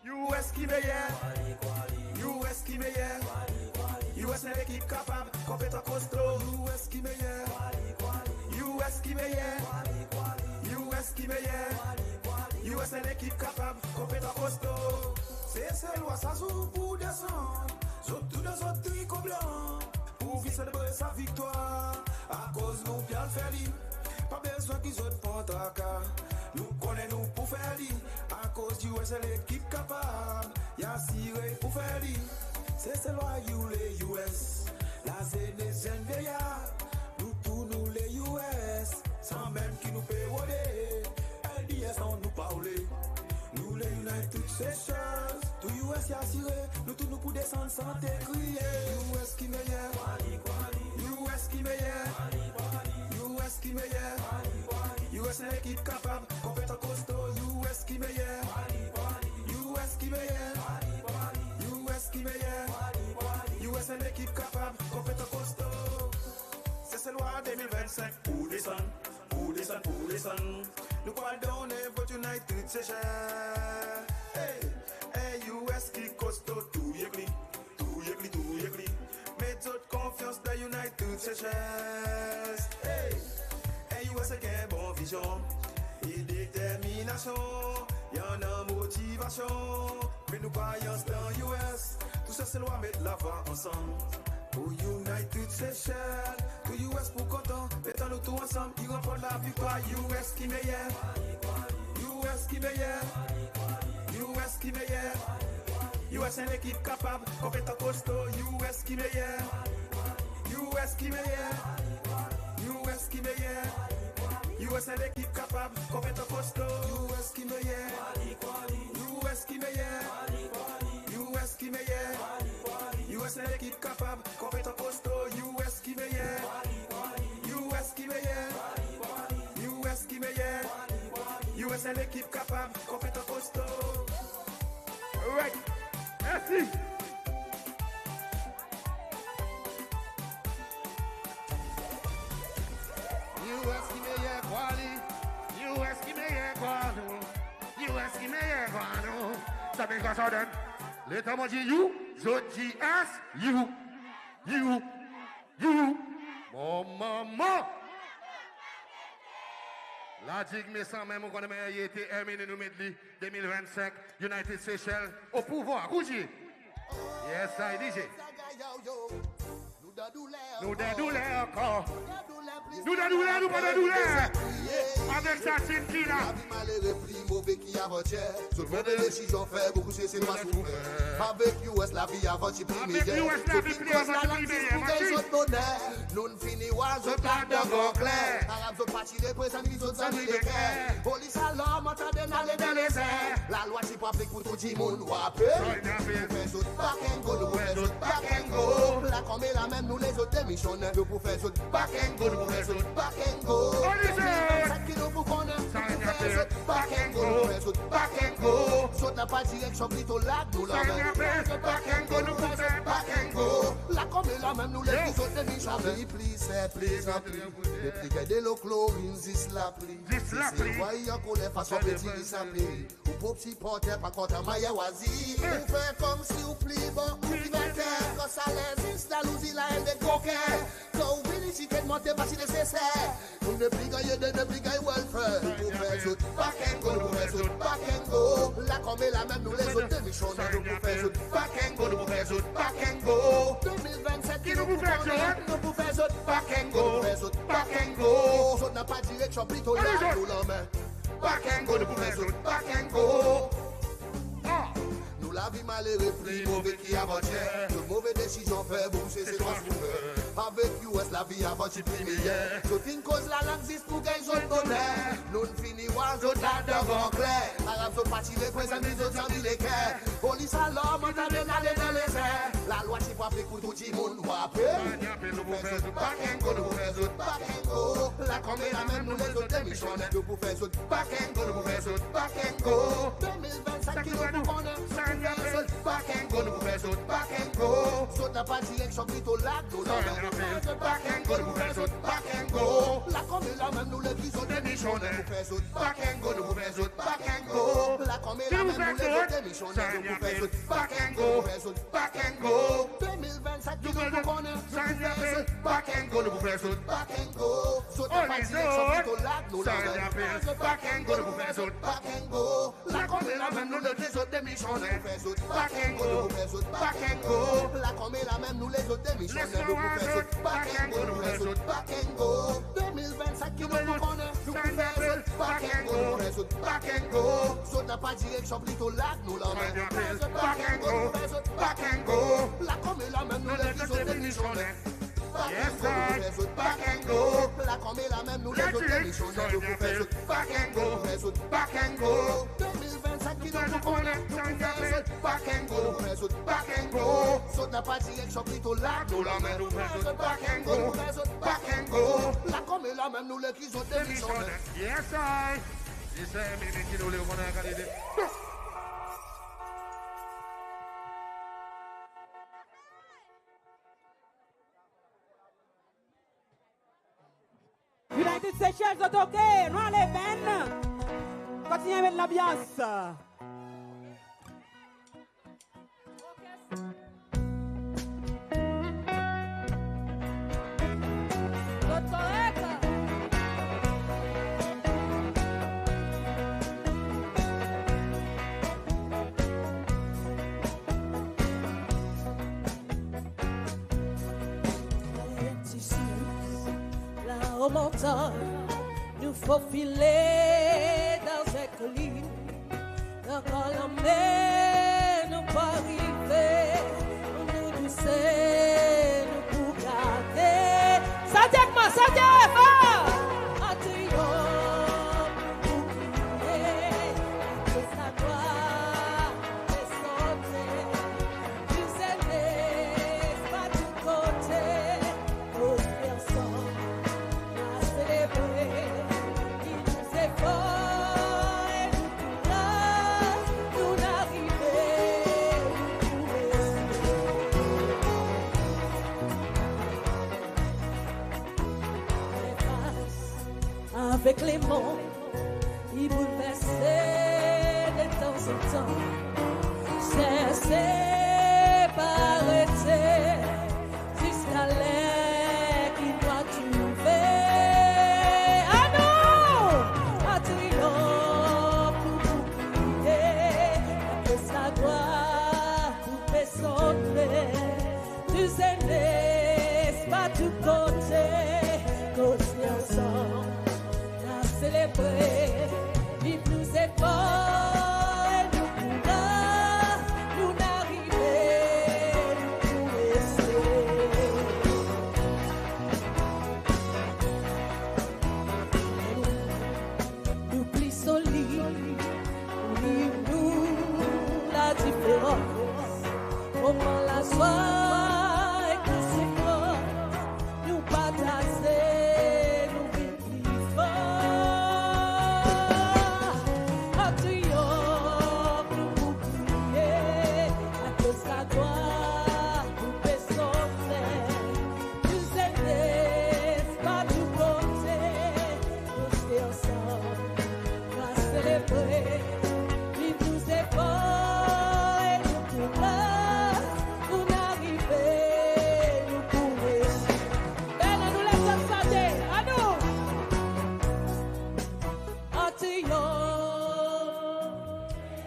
U S ki meyer, U S ki meyer. U S en lekip kapab, konpetan, kosto. U S ki meyer, U S ki meyer, U S ki meyer. U S en lekip kapab, konpetan, kosto. Seselwa sa zour pour desann, zot tou dan zot triko blan, pour vin selebre sa viktwar, akoz nou pe al fer li. Pa bezwen ki zot pran traka, nou konnen nou pou fer li, akoz U S en lekip kapab, i asire pour fer li. Seselwa, nou le U S, lazenes, zenn, vye, nou tou nou le U S, sanmenm ki nou pe rode L D S, non, nou pa oule. Nou le United Seychelles, tou U S i asire, nou tou nou pou desann, sante, kriye. U S ki meyer, U S ki meyer, U S ki meyer. U S en lekip kapab, konpetan, kosto. U S ki meyer, U S ki meyer, U S ki meyer. U S en lekip kapab, konpetan, kosto. Seselwa de mil vennsenk, pour desann, pour desann, pour desann. Nou pral donnen vot United Seychelles. Hey! En U S ki kosto, tou i ekri, tou i ekri, tou i ekri. Met zot konfyans dan United Seychelles. Hey! En U S ek en bon vizyon e determinasyon, i annan motivasyon. Met nou krwayans dan U S, tou Seselwa met lavwa ansanm. Pour United Seychelles, pour U S pour kontan, letan nou tou ansanm, i ranport laviktwar. U S ki meyer, U S ki meyer, U S ki meyer. U S en lekip kapab, konpetan, kosto. U S ki meyer, U S ki meyer, U S ki meyer. U S en lekip kapab, konpetan, kosto. U S ki meyer, U S ki meyer, U S ki meyer. U S en lekip kapab, konpetan, kosto. U S ki meyer, U S ki meyer, U S ki meyer. U S en lekip kapab, konpetan, kosto. Alright. Mersi. U S ki meyer, krwar li. U S ki meyer, krwar nou. U S ki meyer, krwar nou. Sa vin kwa sa, dan letan mon dir U, zot dir S, U, U, U. Mon manman. La dig me sanmenm, ou konnen, me i ete en minit nou met li. De mil vennsenk, United Seychelles o pouvwar. Koute. Yes I, D J. Nou dan douler ankor. Nou dan douler, nou pa dan douler. Avek sa tim ki la. Lavi malere pli move ki avantyer. Zot move desizyon fer bokou Seselwa soufer. Avek U S lavi avan ti pli meyer. Avek U S lavi pli avan ti pli meyer. Zot boner. Nou'n fini war zot ladan gran kler. Arab zot pa tire, prezan ni zot zanmi leker. Polis alor, mon tande n ale dan lezer. Lalwa ti pou aplik pour tou dimoun, ou rapel. Nou pou fer zot back and go, nou pou fer zot back and go. Lakonm e lamen nou lezot demisyonnen. Nou pou fer zot back and go, nou pou fer zot back and go. Depi sa ki nou pou konnen, nou pou fer zot back and go, nou pou fer zot back and go. Zot napa direksyon, plito larg nou lanmen. Back and go, nou pou fer back and go. Lakonm e lamen nou lezot demisyonnen. Lapli pli ser, pli rapid. Nepli ganny delo klorin, zis lapli. Zis lapli. Seselwa i ankoler, fason pe diriz sa pei. Ou pop siporter pa kontan mannyer ou azir. Ou fer konmsi ou pli bon, ou pli beter. Kan sa ler zis lalouzi, laenn, legroker. Kan ou vini, tiket monte, pa ti neseser. Nou nepli ganny ede, nepli ganny welfare. Nou pou fer zot back and go, nou pou fer zot back and go. Lakonm e lamen nou lezot demisyonnen. Nou pou fer zot back and go, nou pou fer zot back and go. De mil vennsenk ki nou pou fer zot, nou pou fer zot back and go, nou pou fer zot back and go. Zot napa direksyon, plito larg nou lanmen. Back and go, nou pou fer zot back and go. Nou la Lavi malere pli move ki avantyer. Zot move desizyon fer bouz Seselwa soufer. Avek U S lavi avanti pli meyer. Zot in koz lalang zis pour ganny zot boner. Nou'n fini war zot ladan gran kler. Arab zot pa tire, prezan zot zanmi leker. Polis alor, mantal al dan lezer. Lalwa ti pou aplik pour tou dimoun, ou rapel? Zot pou fer zot back and go, nou pou fer zot back and go. Lakonm e lamenm, nou lezot demisyonnen. Nou pou fer zot back and go, nou pou fer zot back and go. De mil vennsenk ki nou pou konnen, nou pou fer zot back and go, nou pou fer zot back and go. Zot napa direksyon, plito larg nou lanmen. Nou pou fer zot back and go, nou pou fer zot back and go. Lakonm e lamenm, nou le ki zot demisyonnen. Nou pou fer zot back and go, nou pou fer zot back and go. Lakonm e lamenm, nou lezot demisyonnen. Nou pou fer zot back and go, nou pou fer zot back and go. De mil vennsenk ki nou pou konnen, nou pou fer zot back and go, nou pou fer zot back and go. Zot napa direksyon, plito larg nou lanmen. Nou pou fer zot back and go, nou pou fer zot back and go. Lakonm e lamenm, nou le ki zot demisyonnen. Nou pou fer zot back and go, nou pou fer zot back and go. Lakonm e lamenm, nou lezot demisyonnen. Nou pou fer zot back and go, nou pou fer zot back and go. De mil vennsenk ki nou pou konnen, nou pou fer zot back and go, nou pou fer zot back and go. Zot napa direksyon, plito larg nou lanmen. Nou pou fer zot back and go, nou pou fer zot back and go. Lakonm e lamenm, nou le ki zot demisyonnen. Back and go, nou pou fer zot back and go. Lakonm e lamenm, nou lezot demisyonnen. Nou pou fer zot back and go, nou pou fer zot back and go. De mil vennsenk ki nou pou konnen, nou pou fer zot back and go, nou pou fer zot back and go. Zot napa direksyon, plito larg nou lanmen. Nou pou fer zot back and go, nou pou fer zot back and go. Lakonm e lamenm, nou le ki zot demisyonnen. Yes I. Yes I, mini ki nou le konnen kalite. United Seychelles, zot oke? Nou ale, Ben. Kontinyen met lanbyans. Zot korek? Ti sou la o montanny, nou fofile dan en kolin. Ankor lanmer nou pa arive, nou douse nou pou gete. Sante avek mwan, sante for! Atriyon pou kriye, akoz laglwar pe sorti. Tou zenes pa tou kote, koz personn pa selebre. Ki nou zefor e nou kouraz, nou'n arive ou pou reste. Avek lemonn ki boulverse detanzantan, serse pa arete ziska ler ki nou a trouve. Anou! Atriyon pou kriye, akoz laglwar pou pe sorti. Tou zenes pa tou kote, koz nou ansanm, nou a selebre. Viv nou zefor e nou kouraz, nou'n arive, nou pou reste. Nou pli solid, nou, nou ladiferans. Moman lazwa ek nou soufrans, nou partaze, nou vin pli for. Atriyon pou kriye, akoz laglwar pou pe sorti. Tou zenes pa tou kote, nou reste ansanm, nou a selebre. Viv nou zefor e nou kouraz, nou'n arive, nou pou reste. Ben, anou les zot sante, anou! Atriyon.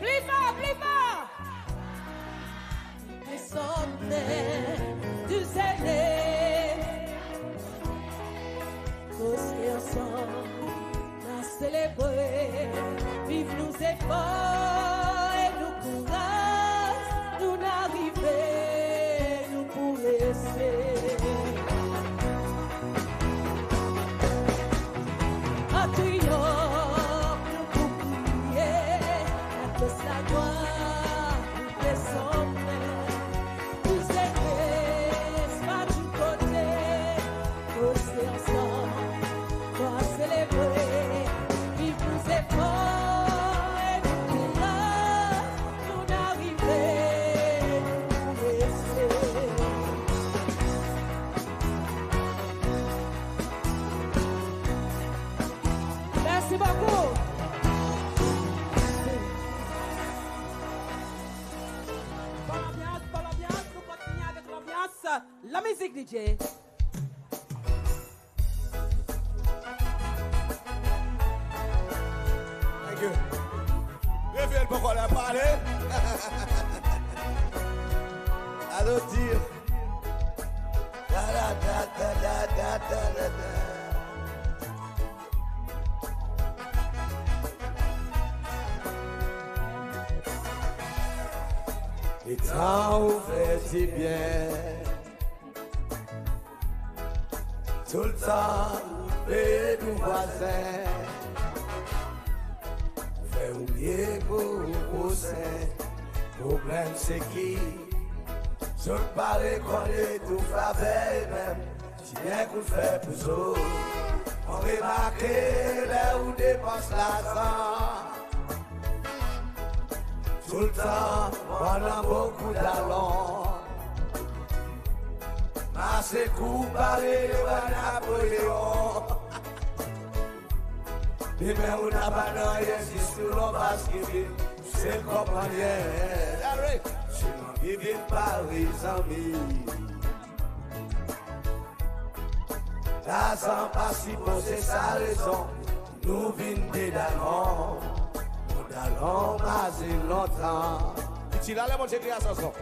Pli for, pli for! Pe sorti, tou zenes, koz nou ansanm, nou a selebre. Viv nou zefor e nou kouraz, An triyonf nou pou kriye, laklas laglwar pou desann. Pou selebre, pa tou kote, koze ansanm, nou a selebre. Viv nou zefor e nou kouraj, nou'n arive, nou pou reste. Mersi bokou. Bon lanbyans, bon lanbyans, nou kontinyen avek lanbyans. Lamizik, DJ. Thank you. Revel pa ankor la pale. Alo, dir. Da, da, da. Letan ou fer dibyen, toultan ou ped ou vwazen, fer ou mye pour ou prosen. Problenm se ki zot pa rekonnet ou faver, menm dibyen ki ou fer pour zot. Mon remarke ler ou depans larzan, toultan ou annan bokou dalon. Marse kour parey rwa Napoleon. Demen ou napa nanryen, zis ou lonbraz ki vin, sel konpannyen. Selman ki vin parey zanmi. Larzan pa sipoze sa rezon nou vin de dalon. Mon dalon mazin lontan. Ti la ler Bondye kree sanson.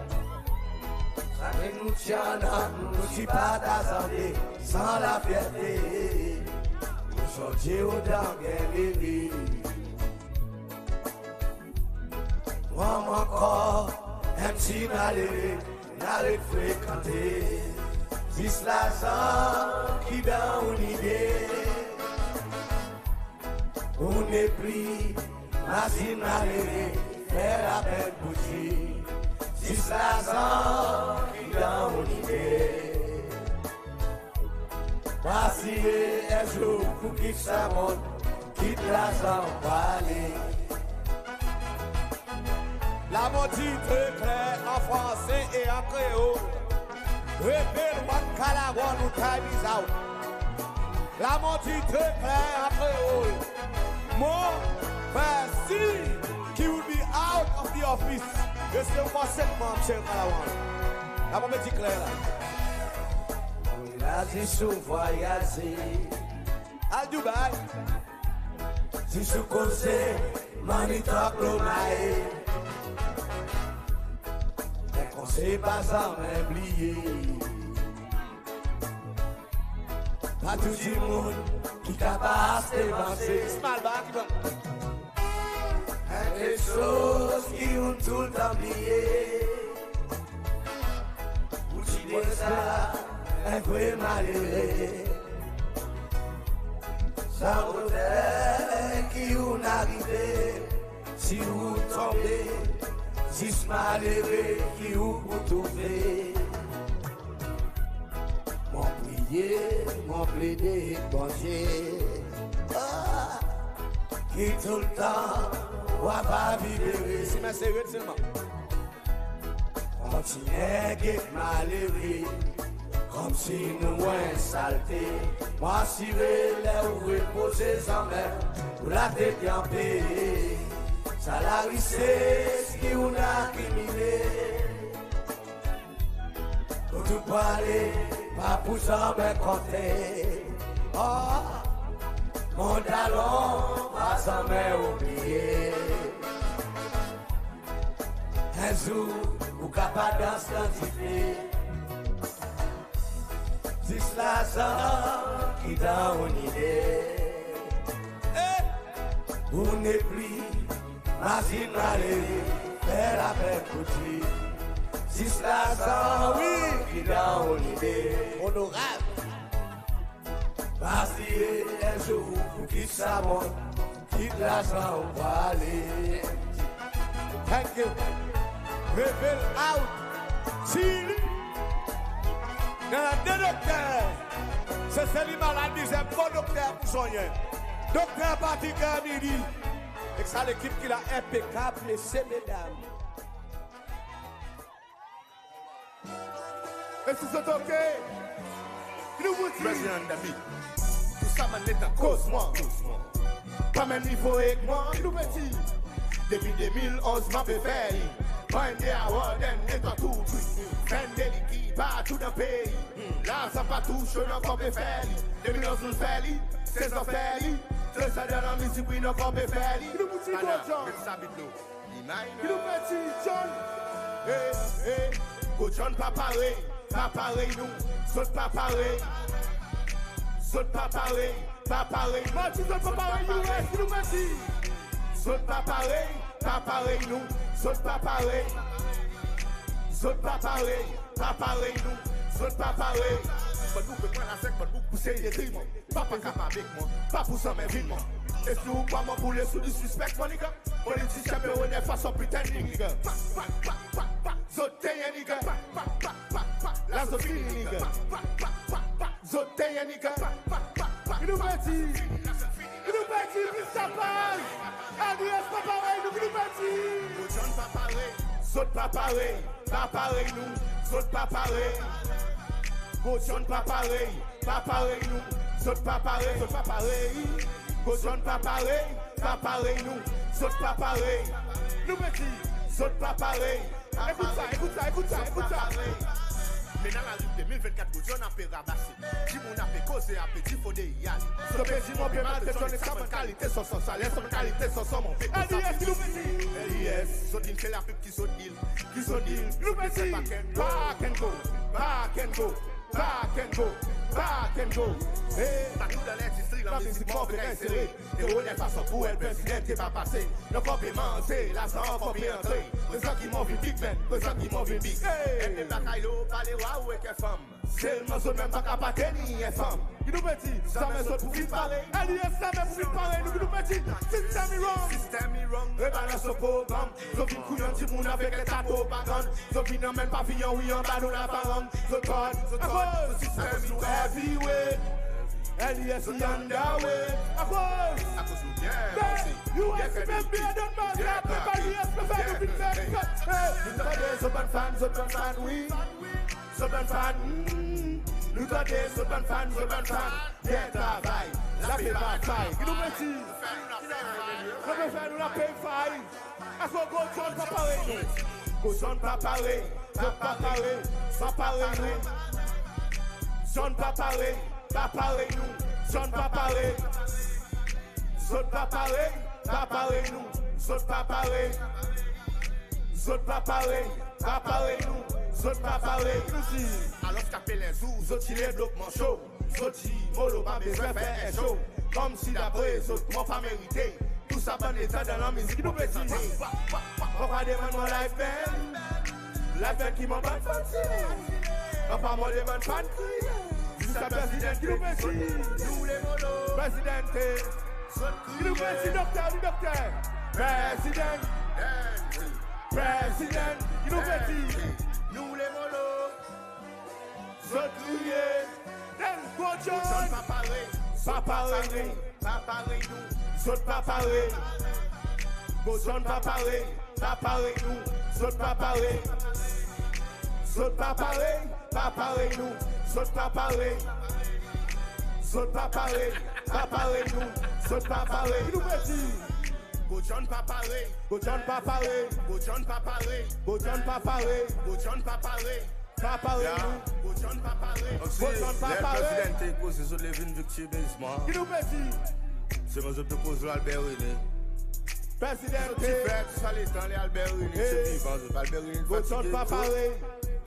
Sa ki nou ti annan, nou ti partaz an de, san lafyerte. Ozordi ou dan gen limit. Mwan ankor en pti malere, nou aret frekante. Zis larzan ki dan ou lide. Ou nepli mazin malere, fer lapenn pour dir. Zis larzan ki dan ou lide. Ou asire en zour pou kit sa mond, kit larzan pou ale. La mon dir tre kler an franse e an kreol. Revel, one kalawan, ou time is out. La mon dir tre kler an kreol. Mon fer sir ki ou be out of the office. Reste ankor senk mwan, Msye Kalawan. La mon dir kler la. Ou la zis ou vwayaze. Al Dubai. Zis ou koze, money talk, lo maye. En konsey, pa zanmen bliye. Pa tou dimoun ki kapab aste vanse. Smal ba ki bon. En keksoz ki ou'n toultan bliye. Ou ti deza en vre malere. Sa oter ki ou'n arive, si ou tonbe, zis malere ki ou pou trouve. Mon priye, mon plede ek Bondye, ah, ki toultan ou ava viv ere. Si men sere selman. Kontinyen get malere, konmsi nou en salte. Mon asire ler ou repoze zanmen ou latet i anpe. Sa larises ki ou'n akimile, kot ou pou ale pa pou zanmen konte. Ah, mon dalon, pa zanmen oubliye. En zour ou kapab dans dan dife. Zis larzan ki dan ou lide. Eh! Ou nepli mazin malere, fer lapenn pour dir. Zis larzan, wi, ki dan ou lide. Onorab. Pas li en zour pour ki sa mont, kit larzan ou ale. Thank you. Rebel out. Sir. Annan de dokter. Sesel i malad, li bezwen bon dokter pour swannyen. Dokter Patrick Herminie. Ek sa lekip ki la enpekab, mesye, medam. Eski zot oke? Ki nou pou dir? Prezidan David. Tou sa bann letan koz mwan. Pa menm nivo ek mwan. Ki nou pe dir? Depi de mil onz mon pe fer li. Bann de award and letan tou tri. Fende liki partou dan pei. Larzan pa tou sho, nou ankor pe fer li. De mil onz nou fer li. Sez an fer li. Trez an dan lanmizik, wi, nou ankor pe fer li. Ki nou pou dir? Ana, Gojjan, met sa bit lo. Ki nou pe dir, John? Hey, hey, Gojjan pa parey, pa parey nou. Zot pa parey. Zot pa parey, pa parey nou. Mon dir zot pa parey, U S, ki nou pe dir? Zot pa parey, pa parey nou. Zot pa parey. Zot pa parey, pa parey nou. Zot pa parey. Bann boug pe pran lasek, bann boug pou sey detri mwan. Pa, pa kapab ek mwan, pa pou zanmen vin mwan. E si ou krwar mon pou les ou disrespect mwan, nigga. Politisyen pe rod en fason piten, nigga. Pa, pa, pa, pa, pa. Zot tenyen, nigga. Pa, pa, pa, pa, pa. La zot fini, nigga. Pa, pa, pa, pa, pa. Zot tenyen, nigga. Pa, pa, pa, pa, pa. Ki nou pe dir? Ki nou pe dir? Plis sa pay. L D S pa parey nou, ki nou pe dir? Gojjan pa parey. Zot pa parey. Pa parey nou, zot pa parey. Gojjan pa parey, pa parey nou, zot pa parey, zot pa parey. Gojjan pa parey, pa parey nou, zot pa parey. Nou pe dir, zot pa parey. Ekout sa, ekout sa, ekout sa, ekout sa. Menm lari de mil vennkat, Gojjan ape rabase. Dimoun ape koze, ape dir fodre i ale. Zot pe dir mon pe maltret zot, sa bann kalite sonson, sa bann kalite sonson mon pe koze. L D S, ki nou pe dir? L D S, zot in fer lapib ki zot dil, ki zot dil. Nou pe dir, back and go, back and go, back and go, back and go. Hey. Partou dan lendistri, lanmizik mon pe ganny sere. Te rod en fason pour el prezidan te pa pase. Nou ankor pe manze, larzan ankor pe antre. Prezan ki mon vin big man, prezan ki mon vin big. Hey. En de bagay lo, pale wa ou ek en fanm. Selman zot menm pa kapab tenir en fanm. Ki nou pe dir? Zanmen zot pou vin parey. L D S zanmen pou vin parey nou, ki nou pe dir? System i wrong. System i wrong. Rebalans zot progranm. Zot vin kouyon dimoun avek en ta propagann. Zot vin anmenn paviyon, wi, anba nou laparang. Zot kord, zot kord. Akoz? Zot sistem i heavyweight. L D S i underweight. Akoz? Akoz nou byen, ben, U S menm byen, donk, ben, L D S pe fer nou vin fer. Hey, nou tande zot bann fan, zot bann fan, wi. Zot bann fan, hmm. Nou tande zot bann fan, zot bann fan. Byen travay, lape batay. Ki nou pe dir? Zot pe fer nou lape fay. Akoz Gojjan pa parey nou? Gojjan pa parey, pa parey, pa parey nou. John pa parey, pa parey nou. John pa parey. Zot pa parey, pa parey nou. Zot pa parey. Zot pa parey, pa parey nou. Zot pa parey. Alor ki apel en zour, zot ti le blok mon show. Zot dir Molo pa bezwen fer en show. Konmsi dapre zot mon pa merite. Tou sa bann letan dan lanmizik nou pe dir. Mon pa demann mon live band. Live band ki mon bann fan ti. Mon pa mon demann fan kriye. Zis sa prezidan ki nou pe dir. Nou le Molo. Prezidan te. Ki nou pe dir, dokter, wi dokter? Prezidan. Prezidan. Ki nou pe dir? Nou le Molo. Zot kriye. Then Gojjan pa parey, pa parey nou, pa parey nou. Zot pa parey. Gojjan pa parey, pa parey nou. Zot pa parey. Zot pa parey, pa parey nou. Zot pa parey. Zot pa parey, pa parey nou. Zot pa parey. Ki nou pe dir? Gojjan pa parey. Gojjan pa parey. Gojjan pa parey. Gojjan pa parey. Gojjan pa parey. Pa parey nou. Gojjan pa parey. Gojjan pa parey. Prezidan te koze, zot le vin viktimizman. Ki nou pe dir? Selman zot pe koz lo Albert René. Prezidan te fer tou sa letan, le Albert René ti vivan, zot Albert René fatige. Gojjan pa parey.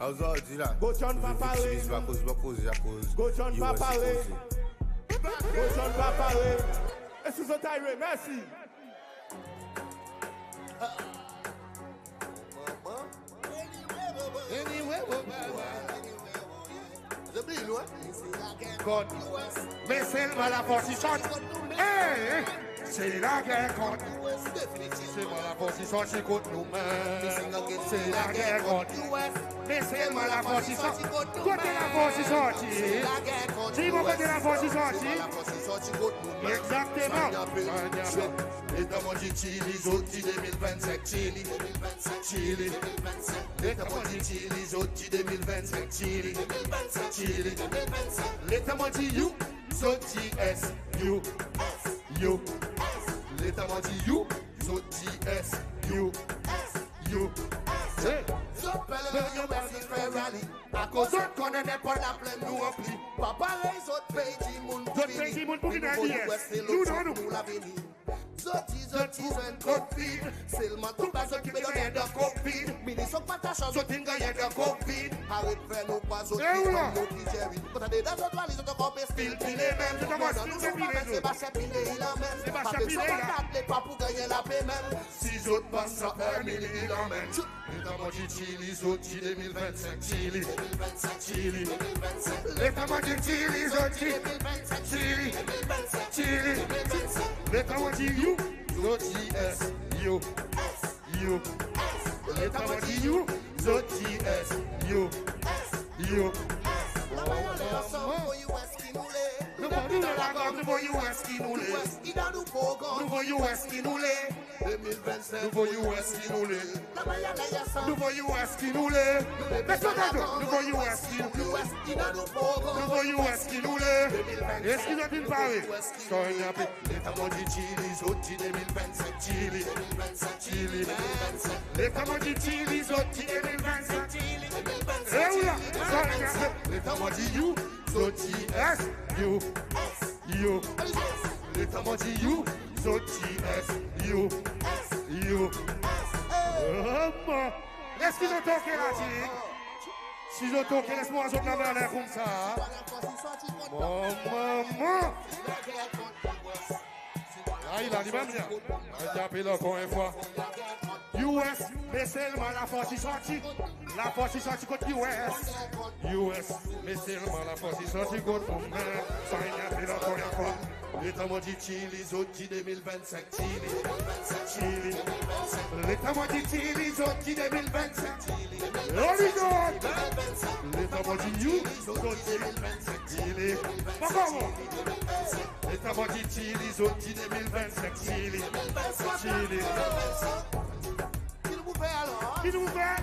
Ozordi la. Gojjan pa parey. Viktimizman akoz, akoz, akoz. Gojjan pa parey. Gojjan pa parey. Eski zot ayre? Mersi. Manman. Anyway, manman. Kot. Me selman lafors i sorti. Hey, hey. Se lager kont. Selman lafors i sorti kont nou menm. Se lager kont. Me selman lafors i sorti. Kote lafors i sorti? Dir mwan kote lafors i sorti. Egzakteman. Letan mon dir Chili, zot dir de mil vennsenk, Chili. Chili. Letan mon dir Chili, zot dir de mil vennsenk, Chili. Chili. Letan mon dir you, zot dir S, you. You. Letan mon dir you, zot dir S, you. You. Hey. Zot pe al U S i fer rali. Akoz zot konnen nenport laplenn nou ranpli. Pa parey zot pei dimoun pou vini. Zot pei dimoun pou vini. Nou non, nou lavini. Zot dir zot ti zwenn COVID. Selman tou baz zot ki pe gannyen dan COVID. Minis ogmantasyon zot in gannyen dan COVID. Aret fer nou krwar zot ki nou ki Jerry. Kontan dedan zot valiz zot ankor pe stil pile menm. Zot ankor stil pile menm. Sebastien Pillay i la menm. Sebastien Pillay i la. Pa pou gannyen lape menm. Si zot pa sa fer mili i la menm. Letan mon dir Chili, zot dir de mil vennsenk, Chili. Letan mon dir Chili, zot dir Chili. Chili. Letan mon dir you, zot dir S, you. You. Letan mon dir you, zot dir S, you. You. Nou vo U S ki nou le. Nou vo U S ki nou le. Nouvo U S ki nou le. Nouvo U S ki nou le. Nouvo U S ki nou le. Nouvo U S ki nou le. Nouvo U S ki nou le. Eski zot in pare? Letan mon dir Chili, zot dir de mil vennsenk, Chili. Chili. Letan mon dir Chili, zot dir de mil vennsenk, Chili. Letan mon dir you, zot dir S, you. You. Letan mon dir you, zot dir S, you. You. Eski zot ok la, Chili? Si zot ok, les mwan war zot lanmen anler koumsa. Mon manman. Ay la, li menm li a. Ann apel ankor en fwa. U S, me selman lafors i sorti. Lafors i sorti kot U S. U S, me selman lafors i sorti kot nou menm. Ann apel ankor en fwa. Letan mon dir Chili, zot dir de mil vennsenk, Chili. Chili. Letan mon dir Chili, zot dir de mil vennsenk, Chili. Letan mon dir you, zot dir de mil vennsenk, Chili. Ankor mwan. Letan mon dir Chili, zot dir de mil vennsenk, Chili. Chili. Ki nou pou fer alor? Ki nou pou fer?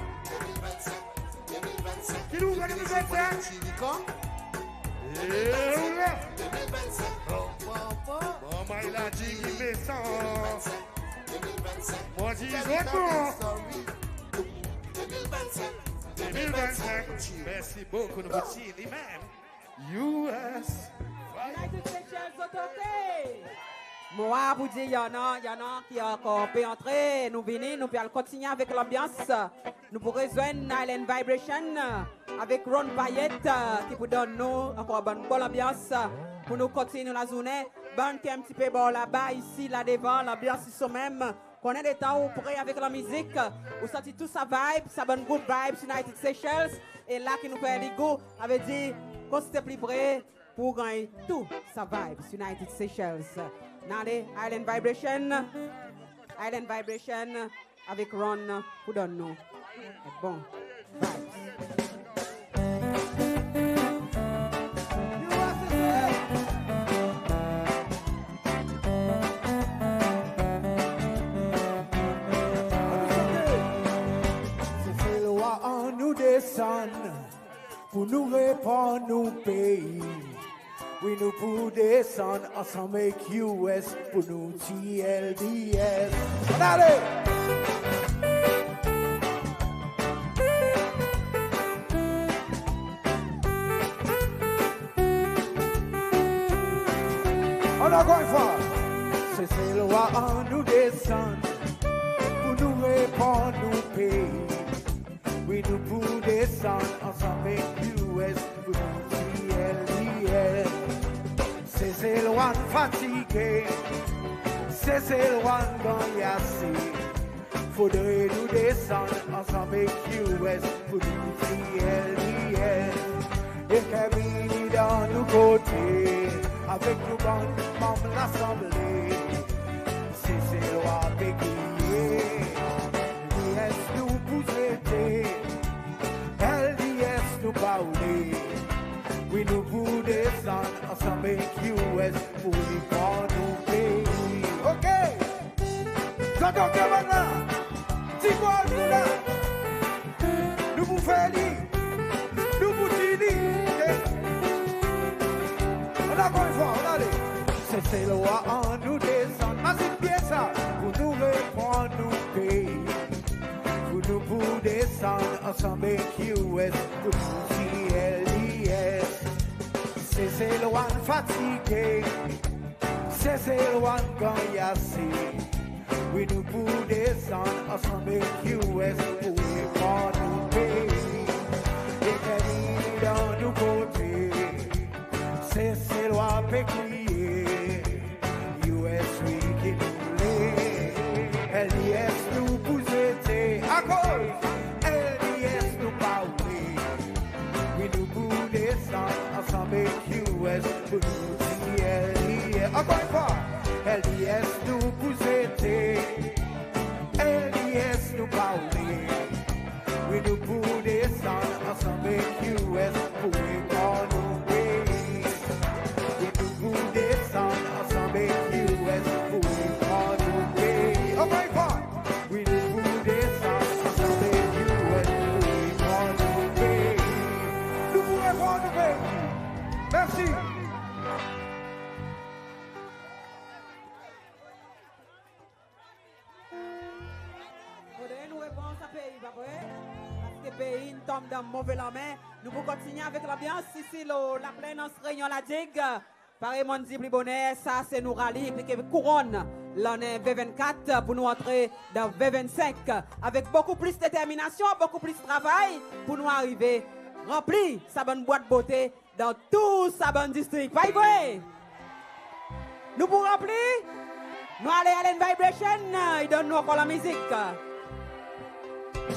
Ki nou pou fer de mil vennsenk? Chili kan? E oula! Manman i la dir ki mesan. Mon dir zot non. De mil vennsenk. Mersi bokou, nou pou Chili menm. U S. United Seychelles, zot ok? Mon war pou dir i annan, i annan ki ankor pe antre. Nou vini, nou pe al kontinyen avek lanbyans. Nou pou rezwenn Island Vibration avek Ron Payet, ki pou donn nou ankor bann bon lanbyans pou nou kontinyen nou lazournen. Bann ki en pti pe bor laba, isi, la devan, lanbyans i so menm. Konnen letan ou pre avek lanmizik, ou santi tou sa vibe, sa bann good vibes United Seychelles, e la ki nou fer li gou, savedir, konste pli pre pou ou ganny tou sa vibes United Seychelles. Ann ale, Island Vibration, Island Vibration avek Ron pou donn nou bon vibes. Seselwa, annou desann pou nou repran nou pei. Wi, nou pou desann ansanm ek U S pou nou T L D S. Ann ale! Ann ankor en fwa. Seselwa, annou desann pou nou repran nou pei. Wi, nou pou desann ansanm ek U S pou nou T L D S. Seselwa fatige, Seselwa ganny ase. Fodre nou desann ansanm ek U S pour nou dir L D S. E ki vini dan nou kote avek nou bann manm Lasanble. Seselwa pe kriye, L D S nou pou zete, L D S nou pa oule. Wi, nou pou desann ansanm ek U S pour nou pran nou pei. OK! Zot OK bann la? Ti bol nou la. Nou pou fer li. Nou pou dir li. OK? Ann ankor enn fwa, ann ale. Seselwa, annou desann. Mazin byen sa. Pour nou repran nou pei. Wi, nou pou desann ansanm ek U S pour nou dir L D S. Seselwa in fatige, Seselwa in ganny ase. Wi, nou pou desann ansanm ek U S pour repran nou pei. E ki vini dan nou kote, Seselwa pe kriye, U S wi ki nou le. L D S nou pou zete, akoz L D S nou pa oule. Wi, nou pou desann ansanm ek U S pour nou dir L D S. Ankor enn fwa, L D S nou pou zete, L D S nou pa oule. Wi, nou pou desann ansanm ek U S pour repran nou pei. Wi, nou pou desann ansanm ek U S pour repran nou pei. Ankor enn fwa. Wi, nou pou desann ansanm ek U S pour repran nou pei. Nou pou repran nou pei. Mersi. Fodre nou repran sa pei, pa vre? Paski pei in tonm dan move lanmen. Nou pou kontinyen avek lanbyans isi lo Laplenn, antre Reunion La Digue. Parey mon'n dir pli boner, sa se nou rali ki pe kouronn lannen ven vennkat pour nou antre dan ven vennsenk avek bokou plis determinasyon, bokou plis travay pour nou arive ranpli sa bann bwat bote dan tou sa bann distrik. Pa i vre? Nou pou ranpli? Nou ale, Allen Vibration, i donn nou ankor lanmizik.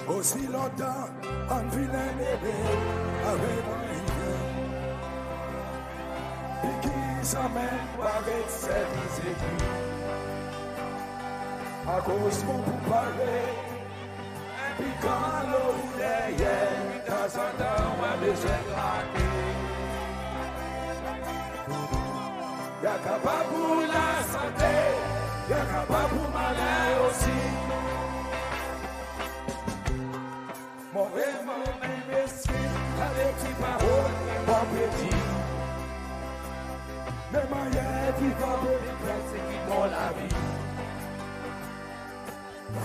Osi lontan ann vilen bebe avek mwan, pikir sa menm avek servi Zezi. Akoz mon pou pare, pikan lo ou deryer, tanzantan ou a bezwen grate. I a kapab pour lasante, i a kapab pour maler osi. Mon remen mesi avek ti parol mon pe dir. Me mannyer vivan pe reflekte mon lavi.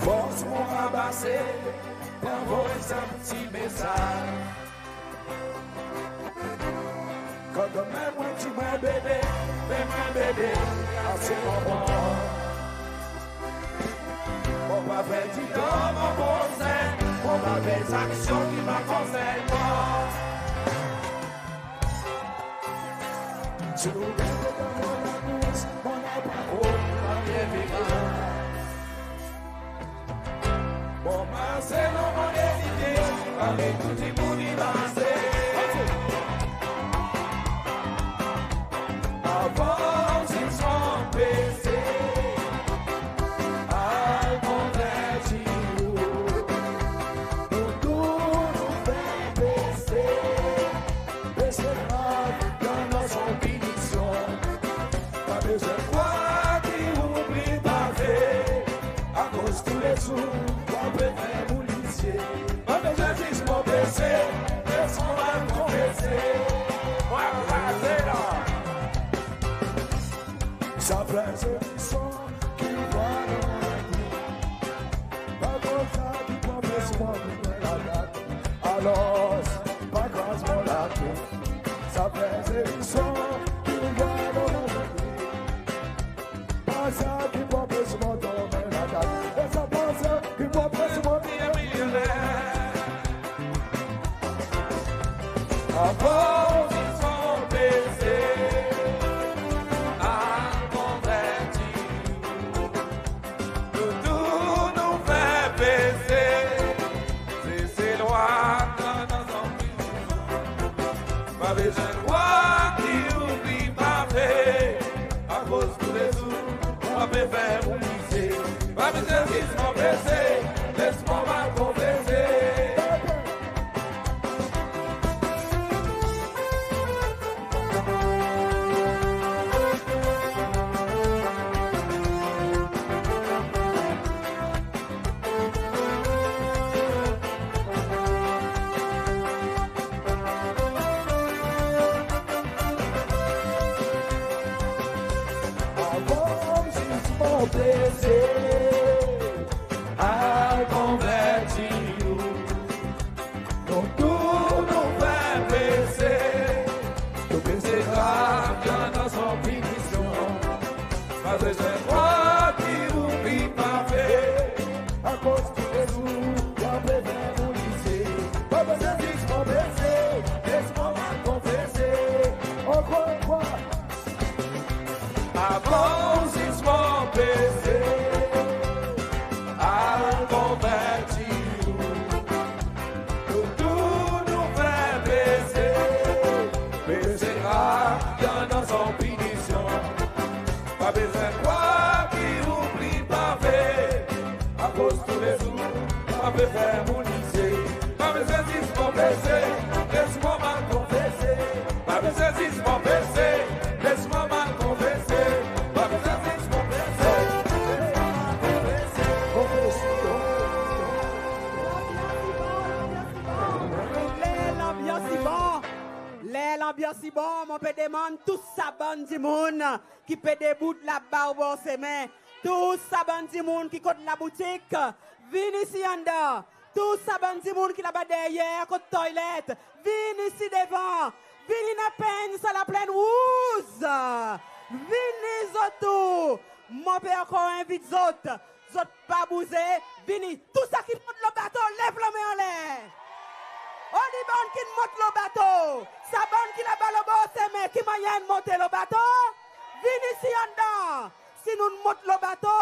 Fors mon ranmase, anvoy sa pti mesaz. Kanmenm mwan ti mwan bebe, me mwan bebe, ase mon kontan. Mon pa fer ditan mon konser, mon pa fer zaksyon ki pa konsern mwan. Si ou gete dan mon lakous, mon napa kont pa byen viv. Mon mars selon mon lezite, parey tou dimoun i marse. Avan zis mon pese, al konverti ou. Nou tou nou fer pese, pese grav, i annan son pinisyon. Pa bezwen krwar ki oubli pa fer, akoz toulezour ou pe fer boul lizye. Pa bezwen zis mon pese, pese mon konfese. Mwan kraze la. Sa fer se son ki vwar dan mon lakou. Pa koz sa ki pran pes mwan pou mwen latak. Alors, pa kraz mon lakou. Sa fer se son ki vwar dan mon lakou. Pa sa ki pran pes mwan pou mwen latak. E sa pa sa ki pran pes mwan pou mwen milyonner. Avan zis mon pese, al konverti ou. Nou tou nou fer pe Bezwen krwar ki ou pli pare, akoz toulezour ou pe fer mon lize. Pa bezwen zis konfese, les mwan mal konfese. Avan zis konfese, al konverti ou. Nou tou nou fer pese, tou pese grav i annan son pinisyon. Pa bezwen krwar ki ou pli pare, akoz toulezour ou pe fer mon lize. Pa bezwen zis konfese, les mwan mal konfese. Ankor enn fwa. Avan zis konfese, al konverti ou. Nou tou nou fer pese, pese grav i annan son pinisyon. Pa bezwen krwar ki ou pli pare, akoz toulezour ou pe fer mon lize. Pa bezwen zis konfese, les mwan mal konfese. Pa bezwen zis konfese, les mwan mal konfese. Pa bezwen zis konfese, les mwan mal konfese. Ler lanbyans i bon, ler lanbyans i bon, mon pe demann tou sa bann dimoun ki pe debout laba obor semen, tou sa bann dimoun ki kot laboutik, vin isi anndan. Tou sa bann dimoun ki laba deryer kot toilet, vin isi devan. Vini annan penn sa laplenn rouz. Vini zot tou. Mon pe ankor envit zot. Zot pa bouze, vini. Tou sa ki'n mont lo bato, lev lanmen anler. Oli bann ki'n mont lo bato? Sa bann ki laba lo bor semen, ki mannyer in monte lo bato? Vin isi anndan. Si nou'n mont lo bato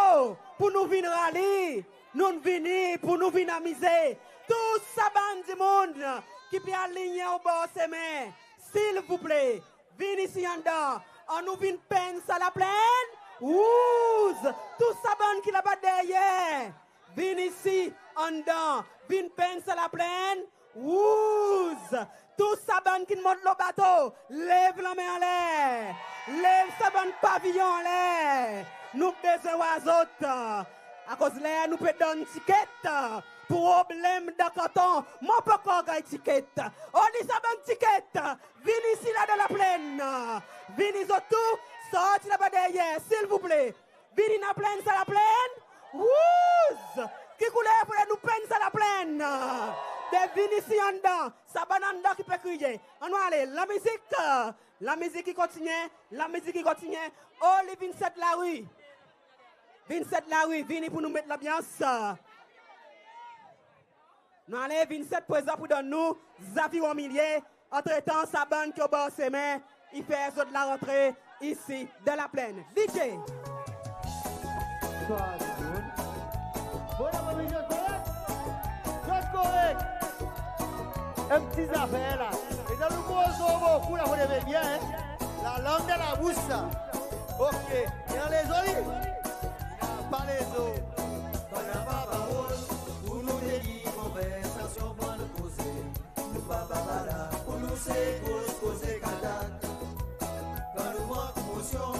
pour nou vin rali, nou'n vini pour nou vin amize. Tou sa bann dimoun ki pe alinyen obor semen, silvouple, vin isi anndan. Annou vin penn sa laplenn rouz. Tou sa bann ki laba deryer, vin isi anndan, vin penn sa laplenn rouz. Tou sa bann ki'n mont lo bato, lev lanmen anler. Lev sa bann paviyon anler. Nou bezwen war zot. Akoz ler nou pe donn tiket, problenm dan kanton, mon pa ankor ganny tiket. Oli sa bann tiket? Vin isi la dan laplenn. Vini zot tou, sorti laba deryer, silvouple. Vini annan penn sa laplenn rouz. Ki kouler fodre nou penn sa laplenn? De vin isi anndan. Sa bann anndan ki pe kriye. Annou ale, lamizik, lamizik i kontinyen, lamizik i kontinyen. Oli Vinsent Lari. Vinsent Lari, vini pour nou met lanbyans. Nou ale, Vinsent prezan pour donn nou Zaviron Milye. Antretan, sa bann ki obor semen i fer zot larantre isi dan laplenn. DJ. Bonswar dimoun. Bon apremidi, zot korek? Zot korek? En pti zafer la. E dan nou koz bokou la, fodre byen, en? Lalang dan labous sa. OK. E anler zoli. Pa lezo. Bann pa parol pour nou tenir konversasyon, bann koze. Nou pa babala pour nou se koz koze kadak. Kan nou mank mosyon,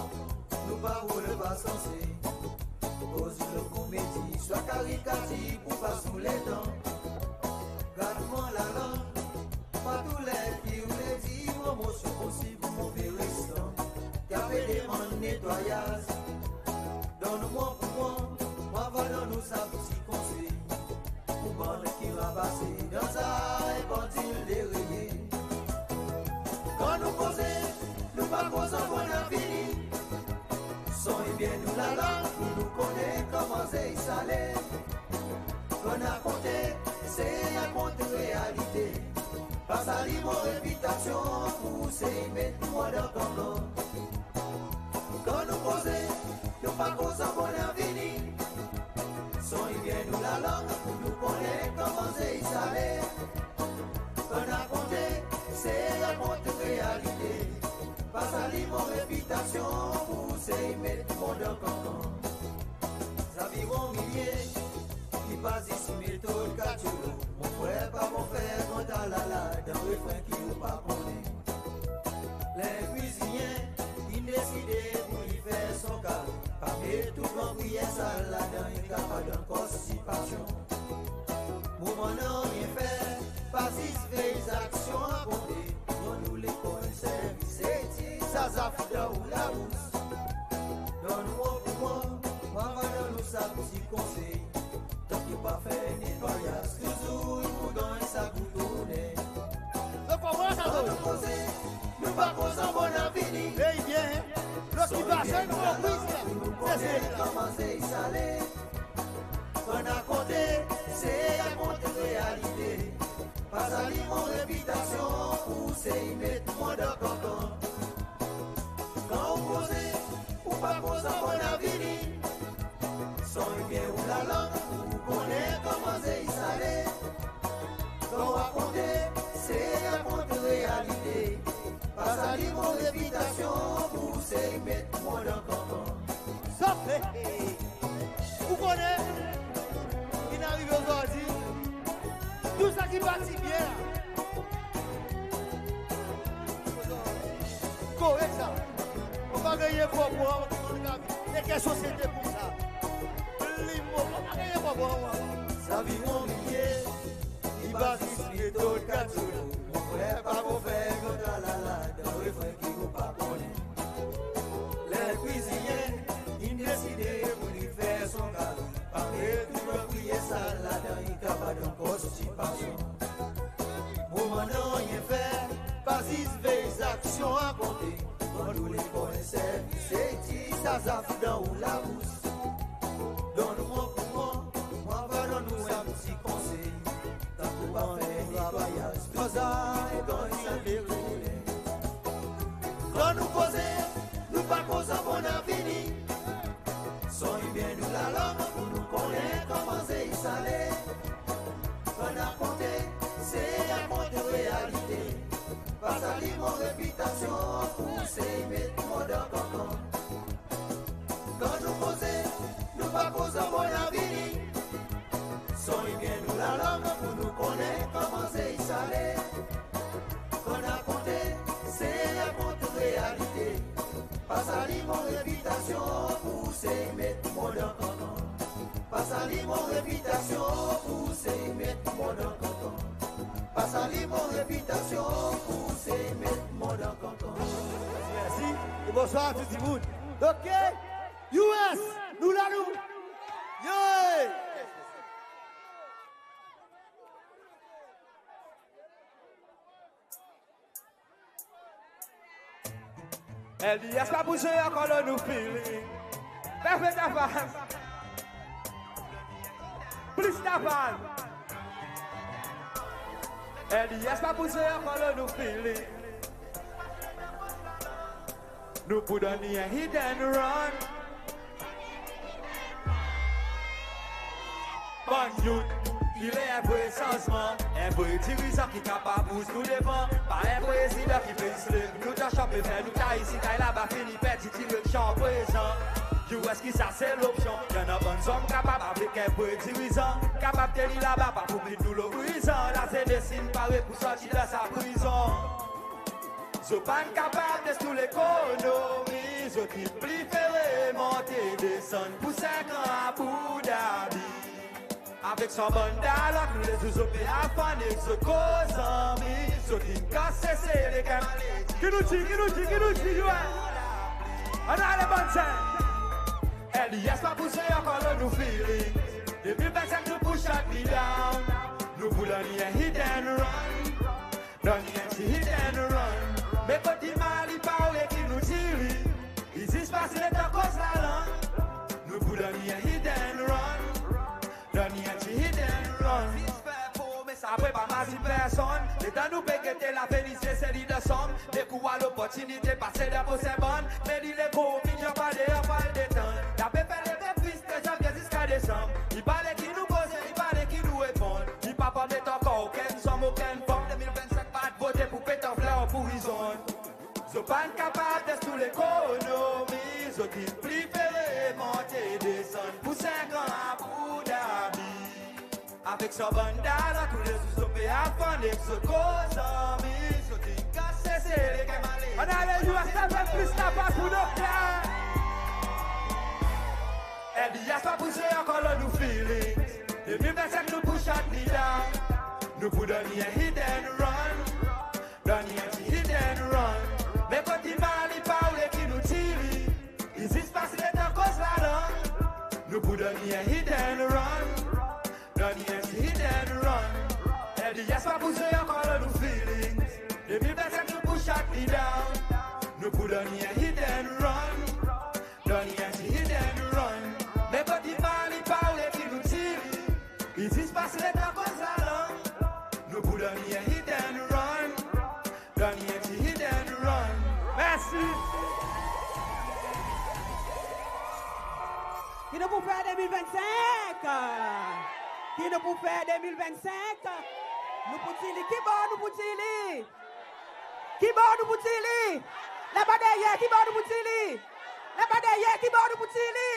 nou parol pa sanse. Koz lo komedi, swa karikatir pour pas nou letan. Gard mwan lalang, pa tou ler ki ou le dir mon mosyon posib, mon veristan. Ki a pe demann netwayaz. Donn mwan pour mwan, mwan va donn ou sa pti konsey. Pour bann ki ranbase dan sa en pandil deryer. Kan nou koze, nou pa koz an bon lavenir. Sonny byen nou lalang pour nou konnen konman zey sale. Kan nou rakonte, se rakont realite. Pa sali mon repitasyon pour sey met nou andan kankan. Kan nou koze, nou pa koz an bon lavenir. Sonny byen nou lalang pour nou konnen konman zey sale. Kan nou rakonte, se rakont realite. met mwan dan kankan. Zaviron milye, i pa zis metod katyolo. Mon frer, pa bon fer gran talala dan refren ki ou pa konnen. Ler kwizinyen in deside pour li fer son kari, pa met tou gran priyer sal ladan, i kapab dan konstipasyon. Moman nanryen fer, pa zis vey zaksyon rakonte. Rann ou lekor en servis, se ti sa zafdan ou labous. Donn ou an pou mwan, mon ava donn ou sa pti konsey. Tan ki ou pa fer netwayaz, touzour ou pou ganny sa gou tounen. Donk, konpran sa, nou koze, nou pa koz an bon avini. Vey byen, lokipasyon in konpri sa. Se sa. Koman se i sale. Kan rakonte, se rakont realite. Pa sali mon repitasyon pour sey met mwan dan kankan. Kan ou koze, ou pa koz an bon avini. Sonny byen ou lalang, ou konnen koman se i sale. Kan ou rakonte, se rakont realite. Pa sali mon repitasyon pour sey met mwan dan kankan. Sa, he, he. Ou konnen, in arive ozordi, tou sa ki pa ti byen la. Korek sa. Ou pa ganny konpran, e ki sosyete pour sa. Limo, ou pa ganny konpran. Zaviron milye, i pa zis metod katyolo. Mon frer, pa bon fer gran talala dan refren ki ou pa konnen. Ler kwizinyen in deside pour li fer son kari, pa met tou gran priyer sal ladan, i kapab dan konstipasyon. Moman nanryen fer, pa zis vey zaksyon rakonte. Rann ou lekor en servis, se ti sa zafdan ou labous. Donn ou an pou mwan, mon ava donn ou sa pti konsey. Kan ou pa fer netwayaz, tou sa i ganny sa detounen. Kan nou koze, nou pa koz an bon avini. Sonny byen nou lalang pour nou konnen koman se i sale. Kan rakonte, se rakont realite. Pa sali mon repitasyon pour sey met mwan dan kankan. Kan nou koze, nou pa koz an bon avini. Sonny byen nou lalang pour nou konnen koman se i sale. Kan rakonte, se rakont realite. Pa sali mon repitasyon pour sey met mwan dan kankan. Pa sali mon repitasyon pour sey met mwan dan kankan. Pa sali mon repitasyon pour sey met mwan dan kankan. Mersi e bonswar tou dimoun. OK, U S, nou la nou. Yeah! L D S pa pou zwe ankor lo nou feeling. Fè, fè taval. Plis taval. L D S pa pou zwe ankor lo nou feeling. Nou pou donn li en hit and run. Bann youth ki le en vre sanzman, en vre dirizan ki kapab bouz nou devan. Pa en prezidan ki pe zis lev nou dan chanm, pe fer nou tay isi, tay laba, fini perdi direksyon prezan. U S ki sa sel opsyon. I annan bann zonm kapab avek en vre dirizan, kapab tenir laba, pa pou kit nou lo prizon. Lazenes in pare pou sorti dan sa prizon. Zot pa'n kapab destwi lekonomi, zot in prefere monte desann pour senk an Abu Dhabi. Avek son bann dalon, tou le zour zot pe afane, zot koz zanmi, zot in kas sese leker maledi. Ki nou dir, ki nou dir, ki nou dir, yo? Ann ale bann zenn. L D S pa pou zwe ankor lo nou feeling. De mil vennsenk nou pou shut li down. Nou pou donn li en hit and run. Donn li en pti hit and run. Me kot i mal, i pa vre ki nou dir li. I zis pas letan koz lalang. Nou pou donn li en hit and run. Donn li en pti hit and run. Zis fer promes, apre pa mazin personn. Letan nou pe gete lavenir, se seli dan sonm. Dekouvri loportinite, pase dan prosen bann. Me li le gro milyon pa deor, pa detann. Li pe fer le refis de zanvye ziska desanm. I pa le ki nou koze, i pa le ki nou reponn. I pa pou met ankor okenn zonm, okenn fanm. De mil vennsenk pa vote pour pet anfler, pour rizon. Zot pa'n kapab test nou lekonomi, zot in prefere monte desann pour senk an Abu Dhabi. Avek sa bann dala toulezour zot pe aprann ek zot gro zanmi, zot in kas Sesel e ganny male. Ann ale, U S A, plis laplaz pour nou. L D S pa pou zwe ankor lo nou feelings. De mil vennsenk nou pou shut li down. Nou pou donn li en hit and run. Donn li en ti hit and run. Me kot i mal, i pa oule ki nou tir li. I zis pas letan koz lalang. Nou pou donn li en hit and run. Donn li en ti hit and run. L D S pa pou zwe ankor lo nou feelings. De mil vennsenk nou pou shut li down. Nou pou donn li en hit and run. Donn li en ti hit and run. Me kot i mal, i pa oule ki nou tir li. I zis pas letan koz lalang. Nou pou donn li en hit and run. Donn li en ti hit and run. Mersi. Ki nou pou fer de mil vennsenk? Ki nou pou fer de mil vennsenk? Nou pou tir li. Ki bor nou pou tir li? Ki bor nou pou tir li? Laba deryer, ki bor nou pou tir li? Laba deryer, ki bor nou pou tir li?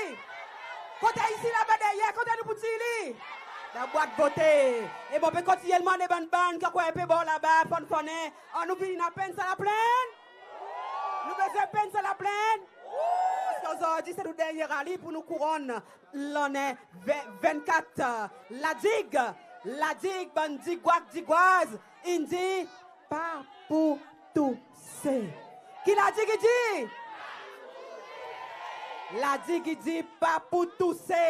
Kote isi laba deryer, kote nou pou tir li? Dan bwat vote. E mon pe kontinyen mande bann bann ki ankor en pe bor laba, fann fannen. Annou vini, annou pens sa laplenn. Nou bezwen pens sa laplenn. Paski ozordi se nou dernyen rali pour nou kouronn lannen ven, vennkat. La Digue, La Digue, bann Digwa, Digwaz, in dir pa pou touse. Ki La Digue i dir? La Digue i dir pa pou touse.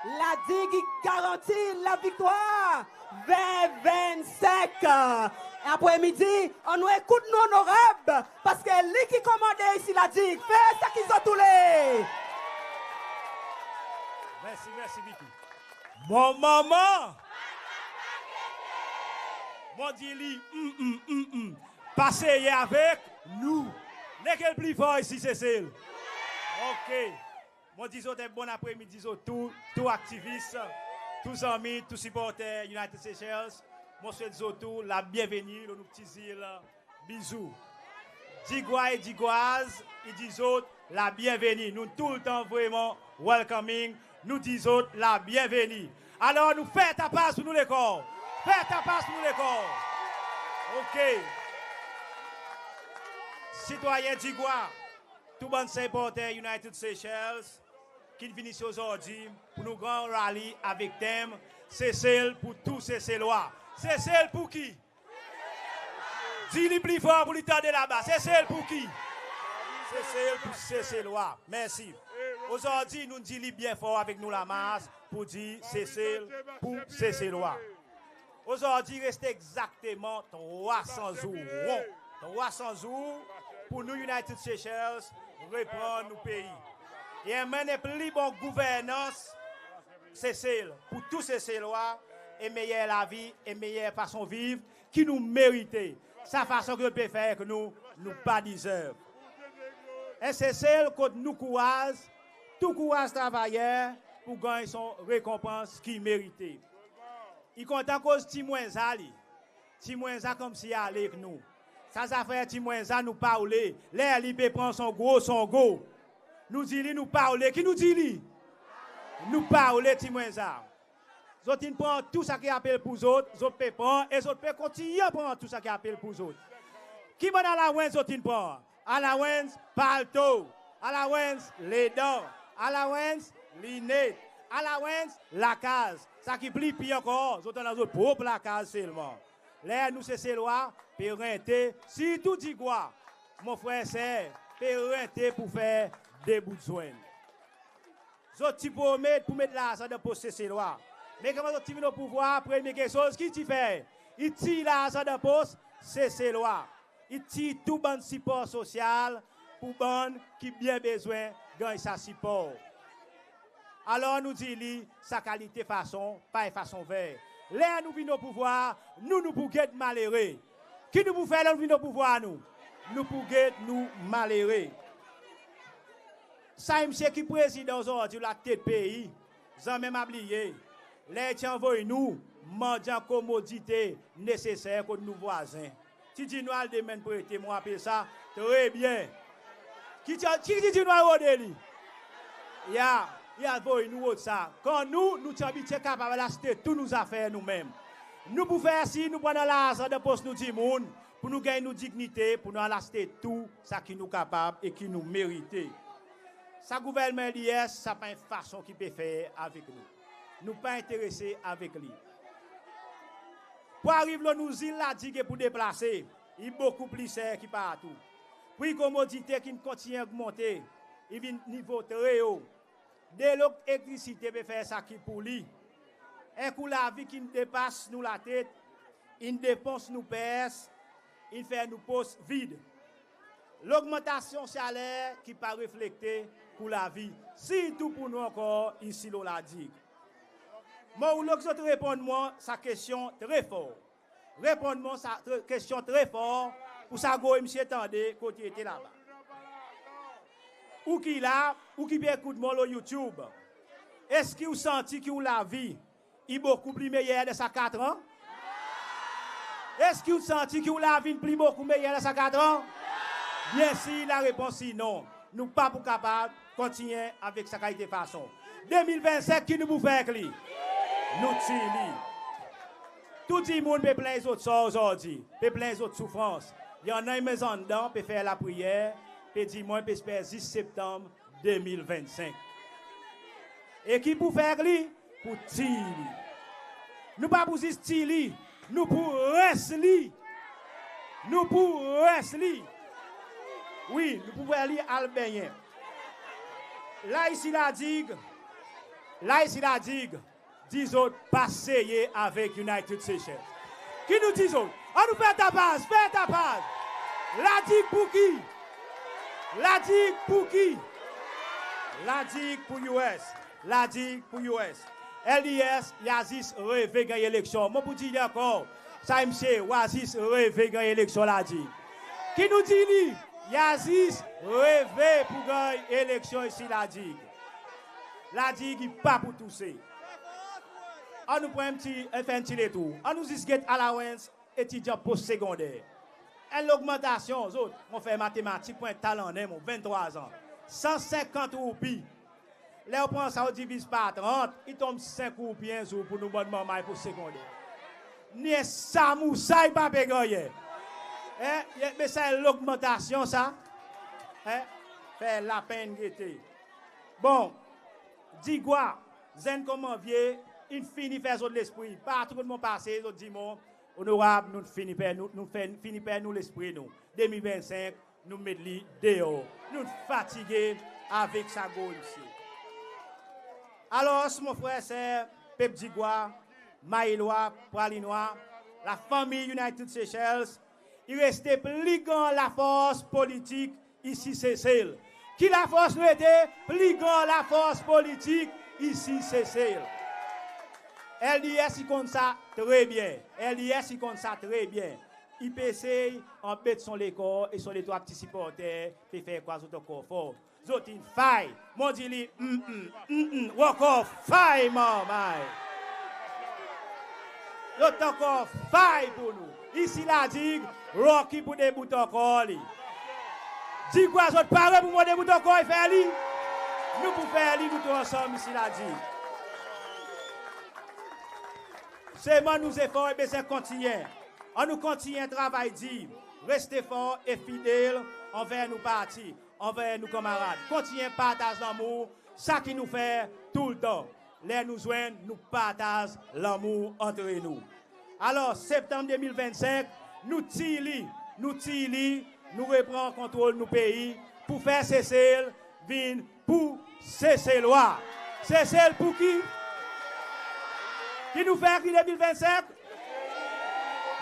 La Digue i garanti laviktwar ven vennsenk. Apre midi, annou ekout nou onorab, paski li ki komande isi La Digue. Fer sa ki zot oule. Mersi, mersi Vicky. Mon manman, mon dir li, mm, mm, mm, mm. Pa seye avek nou. Lekel pli for isi Sesel? OK. Mon dir zot en bon apre midi zot tou, tou aktivis, tou zanmi, tou siporter United Seychelles. Mon swet zot tou labyenveni lo nou pti zil bizou. Digwa e Digwaz, i dir zot labyenveni. Nou toultan vreman welcoming. Nou dir zot labyenveni. Alor nou fer tapaz pour nou lekor. Fer tapaz pour nou lekor. OK. Sitwayen Digwa, tou bann siporter United Seychelles ki'n vin isi ozordi pour nou gran rali avek tenm Sesel pour tou Seselwa. Sesel pour ki? Dir li pli for pour li tande laba. Sesel pour ki? Sesel pour Seselwa. Mersi. Ozordi nou dir li byen for avek nou lamars pour dir Sesel pour Seselwa. Ozordi i reste egzakteman trwa san zour ron. Trwa san zour pour nou United Seychelles reprann nou pei e anmenn en pli bon gouvernans Sesel pour tou Seselwa, e meyer lavi, e meyer fason viv ki nou merite. Sa fason ki zot pe fer avek nou, nou pa deserve. En Sesel kot nou kouraz, tou kouraz travayer pour ganny son rekonpans ki i merite. I kontan koz Ti Mwenza li. Ti Mwenza konmsi i ale avek nou. Sa zafer Ti Mwenza nou pa oule. Ler li pe pran son gro, son gro, nou dir li nou pa oule. Ki nou dir li? Nou pa oule Ti Mwenza. Zot in pran tou sa ki apel pour zot, zot pe pran e zot pe kontinyen pran tou sa ki apel pour zot. Ki bann allowance zot in pran? Allowance palto, allowance ledan, allowance linet, allowance lakaz. Sa ki pli pir ankor, zot annan zot prop lakaz selman. Ler nou Seselwa pe rente, sirtou Digwa, mon frer, ser, pe rente pour fer de bout zwenn. Zot ti promet pour met larzan dan pos Seselwa. Me konman zot ti vin o pouvwar, premye keksoz ki i ti fer, i tir larzan dan pos Seselwa. I tir tou bann sipor sosyal pour bann ki byen bezwen ganny sa sipor. Alor nou dir li sa kalite fason pa en fason ver. Ler nou vin o pouvwar, nou, nou pou get malere. Ki nou pou fer ler nou vin o pouvwar nou? Nou pou get nou malere. Sa msye ki prezidan ozordi, latet pei, zanmen mon a bliye, ler i ti anvoy nou mandyan komodite neseser kot nou vwazen. Ti dir nou al demenn prete, mon rapel sa tre byen. Ki ti, ki ti dir nou al rode li? Ya, i al voy nou rod sa. Kan nou, nou ti abitye kapab al aste tou nou zafer nou menm. Nou pou fer sir nou pa annan larzan dan pos nou dimoun, pour nou ganny nou dinyite, pour nou al aste tou sa ki nou kapab e ki nou merite. Sa gouvernman L D S, sa pa en fason ki pe fer avek nou. Nou pa enterese avek li. Pour ariv lo nou zil, La Digue e pou deplase, i bokou pli ser ki partou. Pri komodite ki'n kontinyen ogmante, i vin nivo tre o. Delo ek elektrisite pe fer sa ki pou li. En kou lavi ki'n depas nou latet, in depans nou pers, in fer nou pos vid. Logmantasyon saler ki pa reflekte kou lavi, sirtou pour nou ankor isi lo La Digue. Mon oule ki zot reponn mwan sa kestyon tre for. Reponn mwan sa tre, kestyon tre for pour sa gro msye tande kot i ete laba. Ou ki la, ou ki pe ekout mwan lo YouTube, eski ou santi ki ou lavi i bokou pli meyer dan sa kat an? Eski ou santi ki ou lavi in pli bokou meyer dan sa kat an? Byensir, larepons i non. Nou pa pou kapab kontinyen avek sa kalite fason. De mil vennsenk, ki nou pou fer ek li? Nou tir li. Tou dimoun pe plenny zot sor ozordi, pe plenny zot soufrans. I annan i mezandan pe fer lapriyer, pe dir mwan pe esper zis Septanm de mil vennsenk. E ki pou fer ek li? Pou tir li. Nou pa pou zis tir li, nou pou rens li. Nou pou rens li. Wi, nou pou fer li al bennyen. La isi La Digue, la isi La Digue, dir zot pa seye avek United Seychelles. Ki nou dir zot? Annou fer tapaz, fer tapaz. La Digue pour ki? La Digue pour ki? La Digue pour U S. La Digue pour U S. L D S, i a zis reve ganny eleksyon. Mon pou dir li ankor, sa msye, ou a zis reve ganny eleksyon La Digue. Ki nou dir li? I a zis reve pour ganny eleksyon isi La Digue. La Digue i pa pou touse. Annou pran en pti, fer en pti letour. Annou zis get allowance etidyan pos segonder. En logmantasyon, zot, mon fer matematik pour en ta lannen, mon, venntrwa an. San senkant roupi. Ler ou pran sa ou diviz par trant, i tonm senk roupi en zour pour nou bann manmay pos segonder. Ni en samosa i pa pe gannyen. En, be sa en logmantasyon sa? En, fer lapenn gete. Bon, Digwa, zenn konman vye, in fini fer zot lespri. Partou kot mon pase, zot dir mwan, Onorab, nou fini per nou, nou fer, fini per nou lespri nou. De mil vennsenk, nou met li deor. Nou fatige avek sa gro msye. Alors, mon frer, ser, pep Digwa, Mahe-Loin, Praslinois, lafanmir United Seychelles, i reste pli gran lafors politik isi Sesel. Ki lafors nou ete? Pli gran lafors politik isi Sesel. L D S i konn sa tre byen. L D S i konn sa tre byen. I pe esey anbet son lekor e son detrwa pti siporter pe fer krwar zot ankor for. Zot in fay. Mon dir li, mm, mm, mm, mm, ou ankor fay, manmay. Zot ankor fay pour nou. Isi La Digue, Rocky pou debout ankor li. Digwa, zot pare pour mwan debout ankor e fer li? Nou pou fer li, nou tou ansanm isi La Digue. Selman nou zefor i bezwen kontinyen. Annou kontinyen travay dir, reste for e fidel anver nou parti, anver nou kanmarad. Kontinyen partaz lanmour, sa ki nou fer toultan. Ler nou zwenn, nou partaz lanmour antre nou. Alors, Septanm de mil vennsenk, nou tir li, nou tir li, nou repran kontrol nou pei pour fer Sesel vin pour Seselwa. Sesel pour ki? Ki nou fer ek li de mil vennsenk?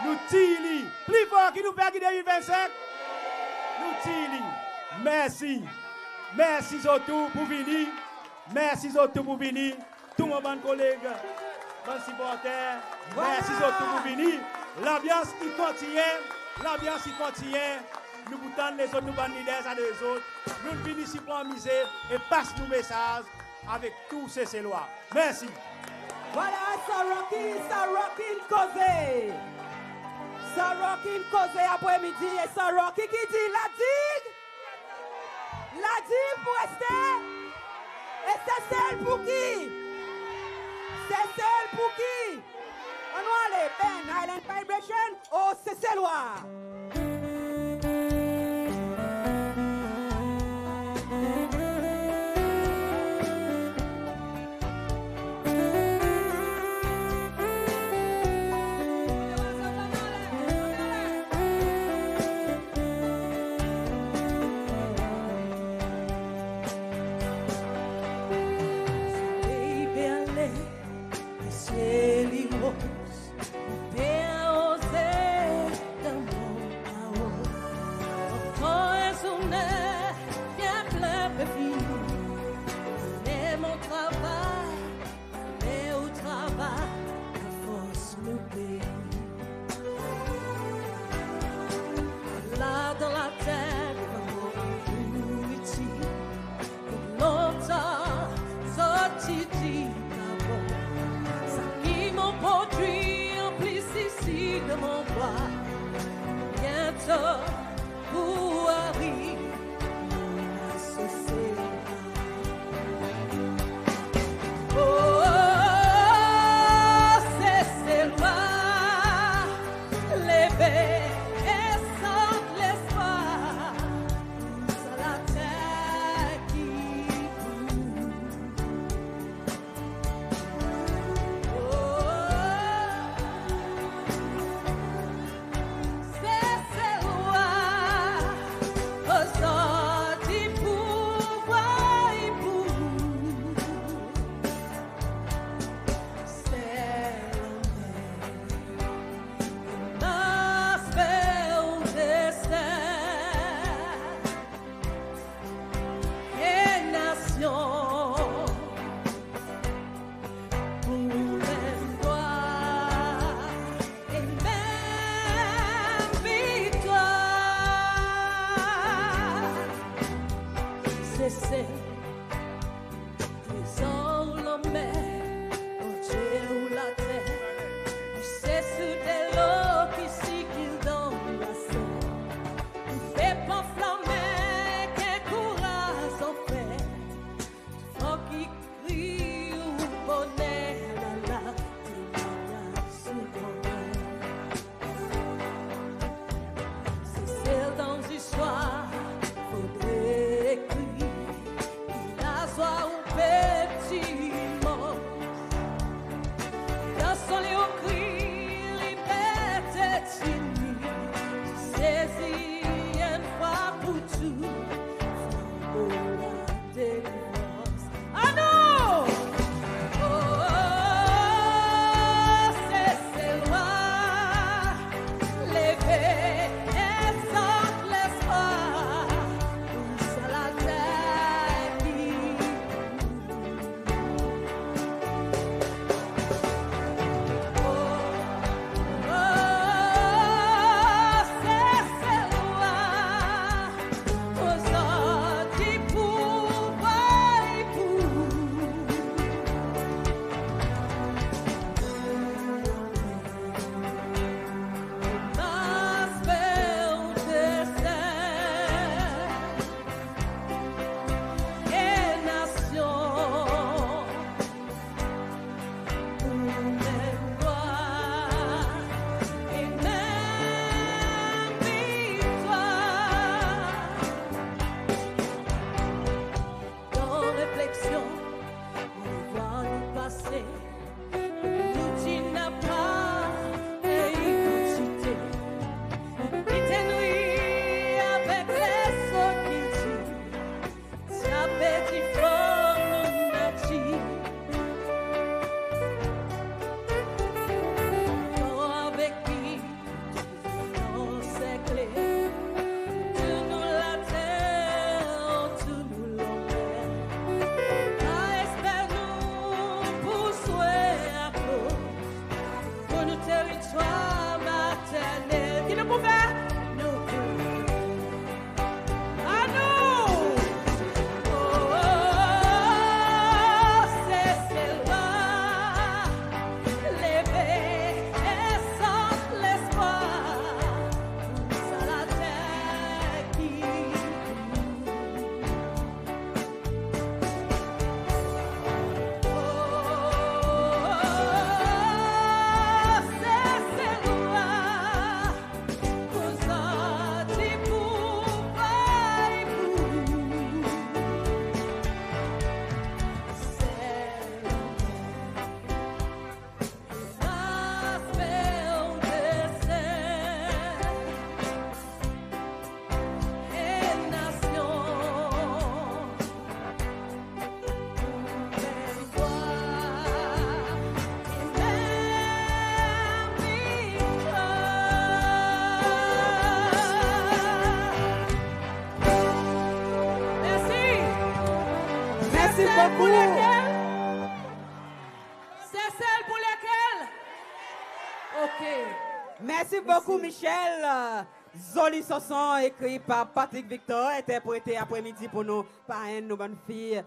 Nou tir li. Pli for, ki nou fer ek li de mil vennsenk? Nou tir li. Mersi. Mersi zot tou pour vini. Mersi zot tou pour vini. Tou mon bann koleg, bann siporter, mersi zot tou pour vini. Lanbyans i kontinyen, lanbyans i kontinyen. Nou pou tann lezot, nou bann lider, sa de zot. Nou vini isi pour anmize e pas nou mesaz avek tou Seselwa. Mersi. Vwala, sa Rocky, sa Rocky in koze. San Rocky in koze apre midi, e San Rocky ki dir La Digue, La Digue pour reste, e Sesel pour ki? Sesel pour ki? Annou ale, band, Island Vibration, o Seselwa. Soley pe ale, Sesel i roz, mon pe aroze dan mon aroz. Ankor en zournen byen plen pe fini. Ale mon travay, ale ou travay, lafors nou pei. La dan later nou nourir ti. Kot lontan zot ti dir pa bon. Sa ki mon prodwi an plis isi dan mon bwa. Byento pour ariv mon asosye. O Seselwa, leve e sant lespwar. Sa later ki pour Seselwa, ozordi pour vwar pour ou. Sel lanmen mars fer ou desten. E nasyon pour menm glwar e menm viktwar. Sesel, prezan ou lanmer, Bondye ou later, ou se sou delo ki sikil dan laser. Ou pe panflanmen, ki kouraz ou fer. Fok i kri ou boner, lala, temwanyaz ou boner. Sesel dan zistwar, fodre ekri. Pour lekel? Sesel pour lekel? OK. Mersi bokou, Michel. Zoli sanson ekri par Patrick Victor, enterprete apre midi pour nou par enn nou bann fiy, e,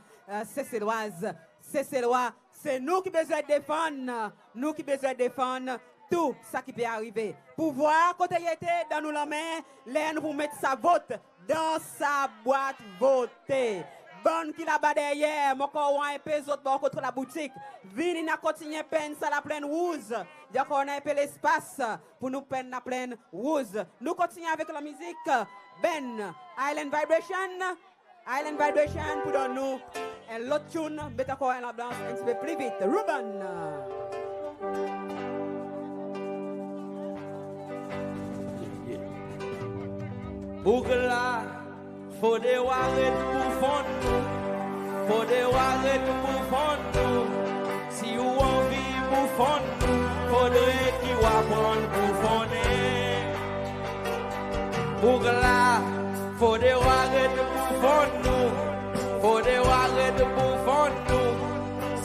Seselwaz, Seselwa. Se nou ki bezwen defann, nou ki bezwen defann tou sa ki pe arive. Pouvwar kote i ete, donn nou lanmen, ler nou pou met sa vot dan sa bwat vote. Bann ki laba deryer, mon ankor war en pe zot bor kote laboutik. Vini, nou a kontinyen penn sa laplenn rouz. I ankor annan en pe lespas pour nou penn laplenn rouz. Nou kontinyen avek lanmizik, Ben, Island Vibration. Island Vibration pou donn nou en lot tune, met ankor en lanbyans en pti pe pli vit. Ruben. Boug la, fodre ou aret boufonn nou. Fodre ou aret boufonn nou. Si ou anvi boufonn nou, fodre ki ou aprann boufonnen. Boug la, fodre ou aret boufonn nou. Fodre ou aret boufonn nou.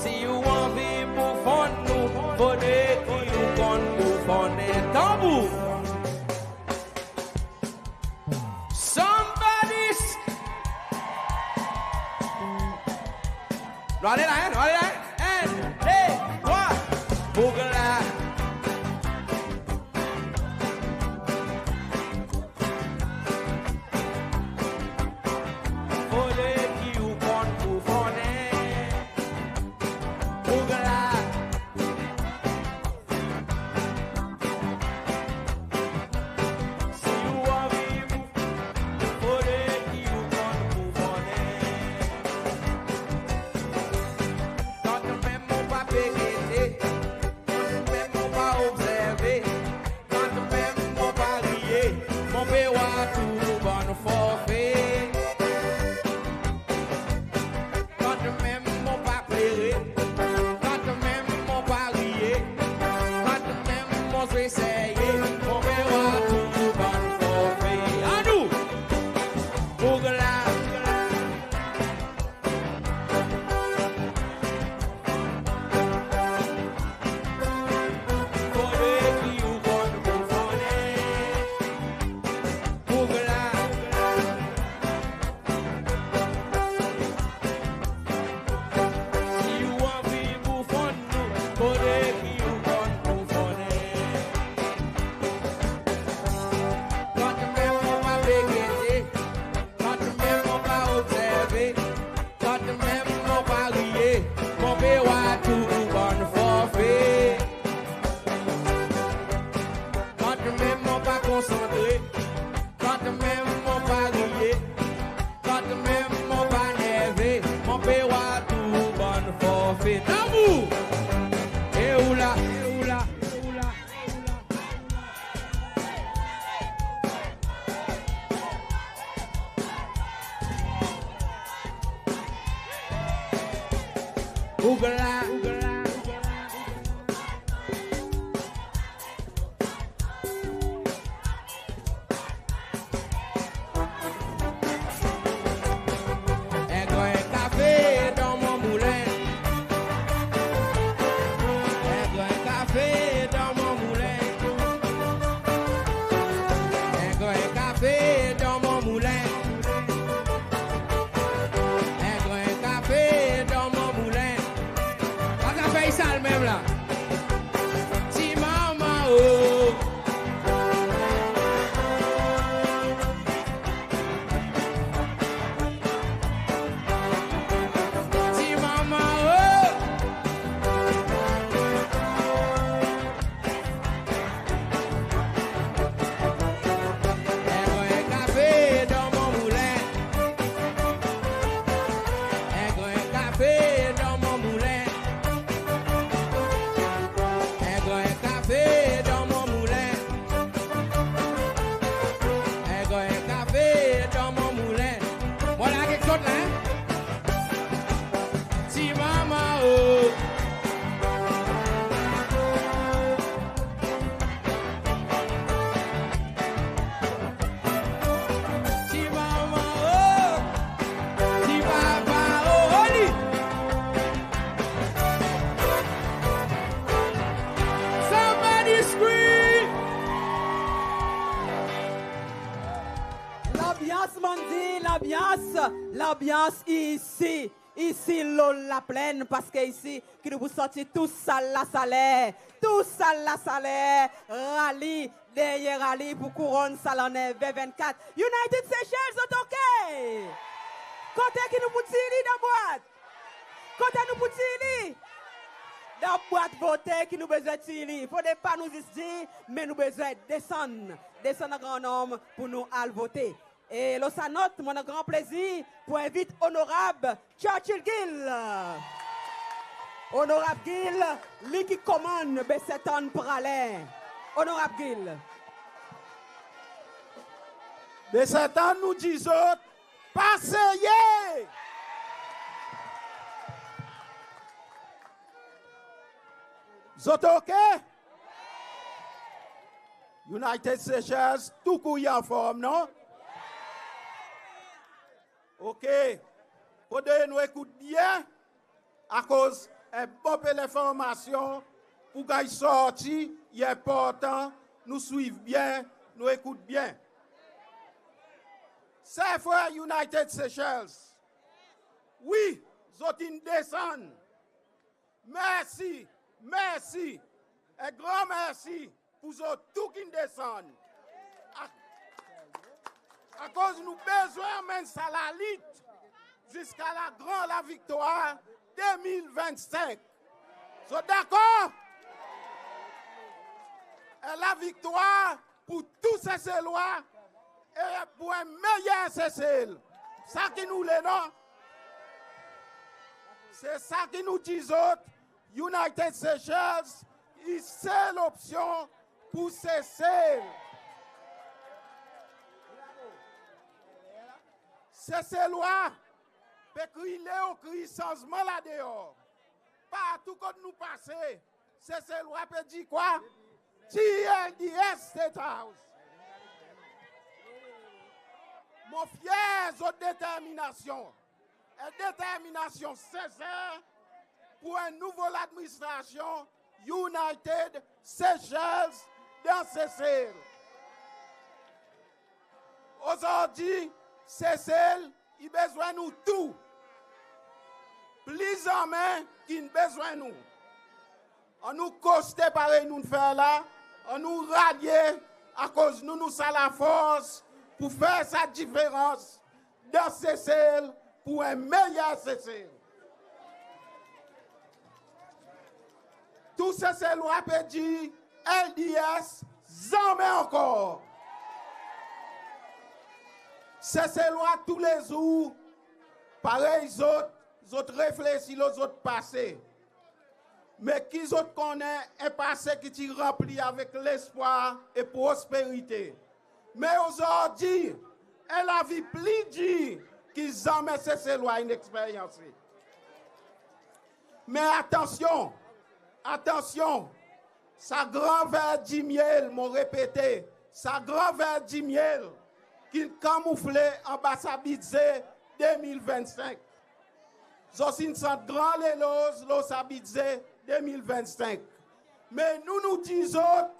Si ou anvi boufonn nou, fodre ki ou konn boufonnen. Tanbou! Somebody s-, nou ale la, en, nou ale la, en. En, de, trwa. Boug la. Fodre ki ou konn boufonnen. Boug la. Si ou anvi boufonnen, fodre ki ou konn boufonnen. Kantmenm mon pa pe gete, kantmenm mon pa obzerve, kantmenm mon pa riye, mon pe war tou bann forfe. Kantmenm mon pa klere, kantmenm mon pa riye, kantmenm mon zwe serye, mon pe war tou bann forfe. Anou! Boug la. Fodre ki ou konn boufonnen. Boug la. Si ou anvi boufonn nou, fodre ki ou konn boufonnen. Kantmenm mon pa pe gete, kantmenm mon pa obzerve, kantmenm mon pa riye, mon pe war tou bann forfe. Kantmenm mon pa konsantre, kantmenm mon pa riye, kantmenm mon pa nerve, mon pe war tou bann forfe. Tanbou! E ou la, e ou la, e ou la. Boug la. En grenn kafe dan mon moulen. En grenn kafe dan mon moulen. En grenn kafe dan mon moulen. En grenn kafe dan mon moulen. Pas Lanbyans, mon dir, lanbyans, lanbyans isi, isi lo laplenn, paski isi ki nou pou santi tou sa lasaler, tou sa lasaler, rali deryer rali pour kouronn sa lannen ven vennkat. United Seychelles, zot oke? Kote ki nou pou tir li dan bwat? Kote nou pou tir li? Dan bwat vote ki nou bezwen tir li. Fodre pa nou zis dir, me nou bezwen desann, desann an gran nonm pour nou al vote. E lo sa not, mon annan gran plezir pour envit Onorab Churchill Gill. Onorab Gill, li ki komann Baie Ste Anne Praslin. Onorab Gill. Baie Ste Anne, nou dir zot, pa seye! Zot oke? United Seychelles, tou kouri anform, non? Oke. Fodre nou ekout byen, akoz en bon pe lenformasyon pour ganny sorti, i enportan nou swiv byen, nou ekout byen. Ser, frer United Seychelles, wi, zot in desann. Mersi, mersi, en gran mersi pour zot tou ki'n desann. A-, akoz nou bezwen anmenn sa lalit ziska la gran laviktwar de mil vennsenk. Zot dakor? En laviktwar pour tou Seselwa e pour en meyer Sesel. Sa ki nou le, non? Se sa ki nou dir zot, United Seychelles i sel opsyon pour Sesel. Seselwa pe kriye o kriy sanzman la deor. Partou kot nou pase, Seselwa pe dir kwa? Tir LDS State House. Mon fyer zot determinasyon. En determinasyon senser pour en nouvo ladministrasyon United Seychelles dan Sesel. Ozordi, Sesel i bezwen nou tou. Pli zanmen ki'n bezwen nou. Annou koste parey nou'n fer la, annou ralye, akoz nou, nou sa lafors pour fer sa diferans dan Sesel pour en meyer Sesel. Tou Seselwa pe dir LDS, zanmen ankor. Seselwa toulezour, parey zot, zot reflesir lo zot pase. Me ki zot konnen en pase ki ti ranpli avek lespwar e prosperite. Me ozordi, en lavi pli dir ki zanmen Seselwa in eksperyanse. Me atansyon, atansyon, sa gran ver dimyel, mon repete, sa gran ver dimyel ki'n kamoufle anba sa Bidze de mil vennsenk. Zot in sant gran leloz lo sa Bidze de mil vennsenk. Me nou, nou dir zot,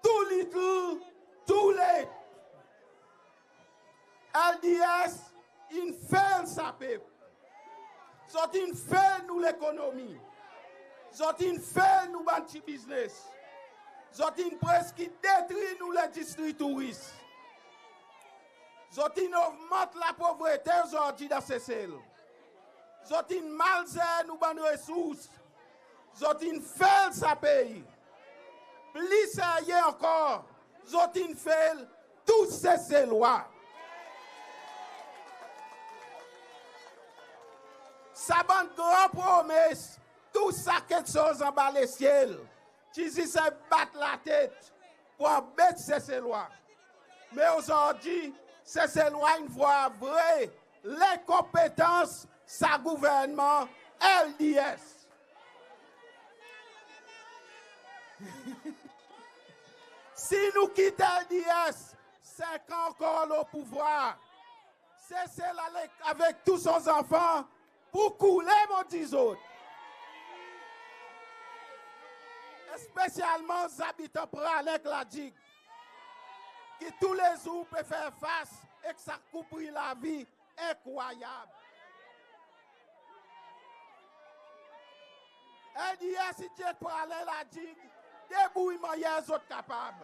too little, too late. LDS in fail sa pep. Zot in fail nou lekonomi. Zot in fail nou bann pti biznes. Zot in preski detri nou lendistri touris. Zot in ogmant lapovrete ozordi dan Sesel. Zot in mal zer nou bann resours. Zot in fail sa pei. Pli serye ankor, zot in fail tou Seselwa. Sa bann gran promes, tou sa keksoz anba lesyel, ti zis en bat latet pour anbet Seselwa. Me ozordi, Seselwa in vwar vre lenkonpetans sa gouvernman LDS. Si nou kit LDS senk an ankor lo pouvwar, Sesel avek tou son zanfan pou koule, mon dir zot. Espesyalman zabitan Praslin ek La Digue, ki toulezour pe fer fas ek sa kou pri lavi enkrwayab. LDS i dir Praslin, La Digue, debrouy mannyer zot kapab.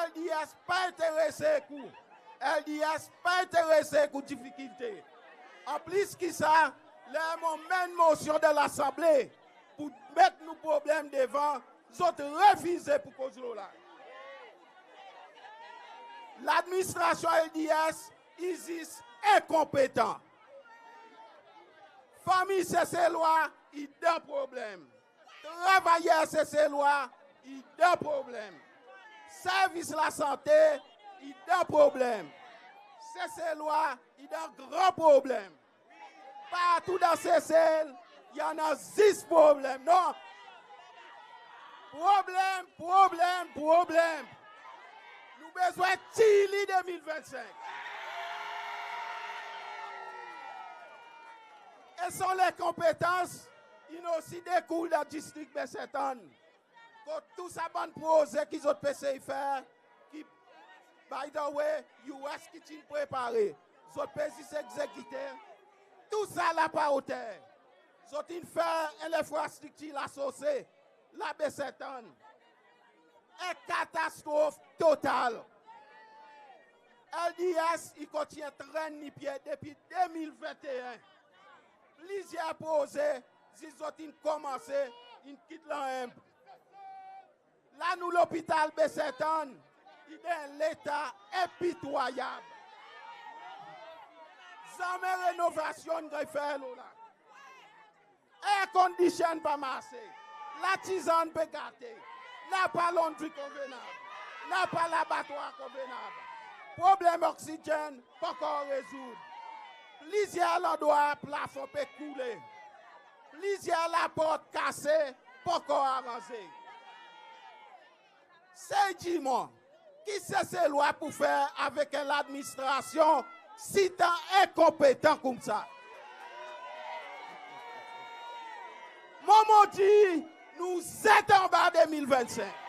LDS pa enterese ek ou. LDS pa enterese ek ou difikilte. Anplis ki sa, ler mon anmenn mosyon dan Lasanble pour met nou problenm devan, zot refize pour koz lo la. Ladministrasyon LDS i zis enkonpetan. Fanmir Seselwa i dan problenm. Travayer Seselwa i dan problenm. Servis lasante i dan problenm. Seselwa i dan gran problenm. Partou dan Sesel, i annan zis problenm, non? Problenm, problenm, problenm. Nou bezwen tir li de mil vennsenk. E son lenkonpetans in osi dekoul dan distrik Baie Sainte Anne. Kot tou sa bann proze ki zot pe sey fer, ki, by the way, US ki ti'n prepare, zot pe zis egzekite, tou sa la pa oter. Zot in fer en lenfrastriktir lasose la Baie Sainte Anne. En katastrof total. LDS i kontinyen trenn lipye depi de mil venteen. Plizyer proze, zis zot in konmanse, in kit lanmenm. La nou lopital Baie Sainte Anne i dan en leta enpitwayab. Zanmen renovasyon in ganny fer lo la. Air condition pa marse. Latizann pe gate. Napa laundry konvenab. Napa labatwar konvenab. Problenm oksizenn pa ankor rezoud. Plizyer landrwa plafon pe koule. Plizyer laport kase, pa ankor aranze. Sey dir mwan, ki Seselwa pou fer avek en ladministrasyon sitan enkonpetan koumsa? Mwan mon dir, nou zet anba de mil vennsenk.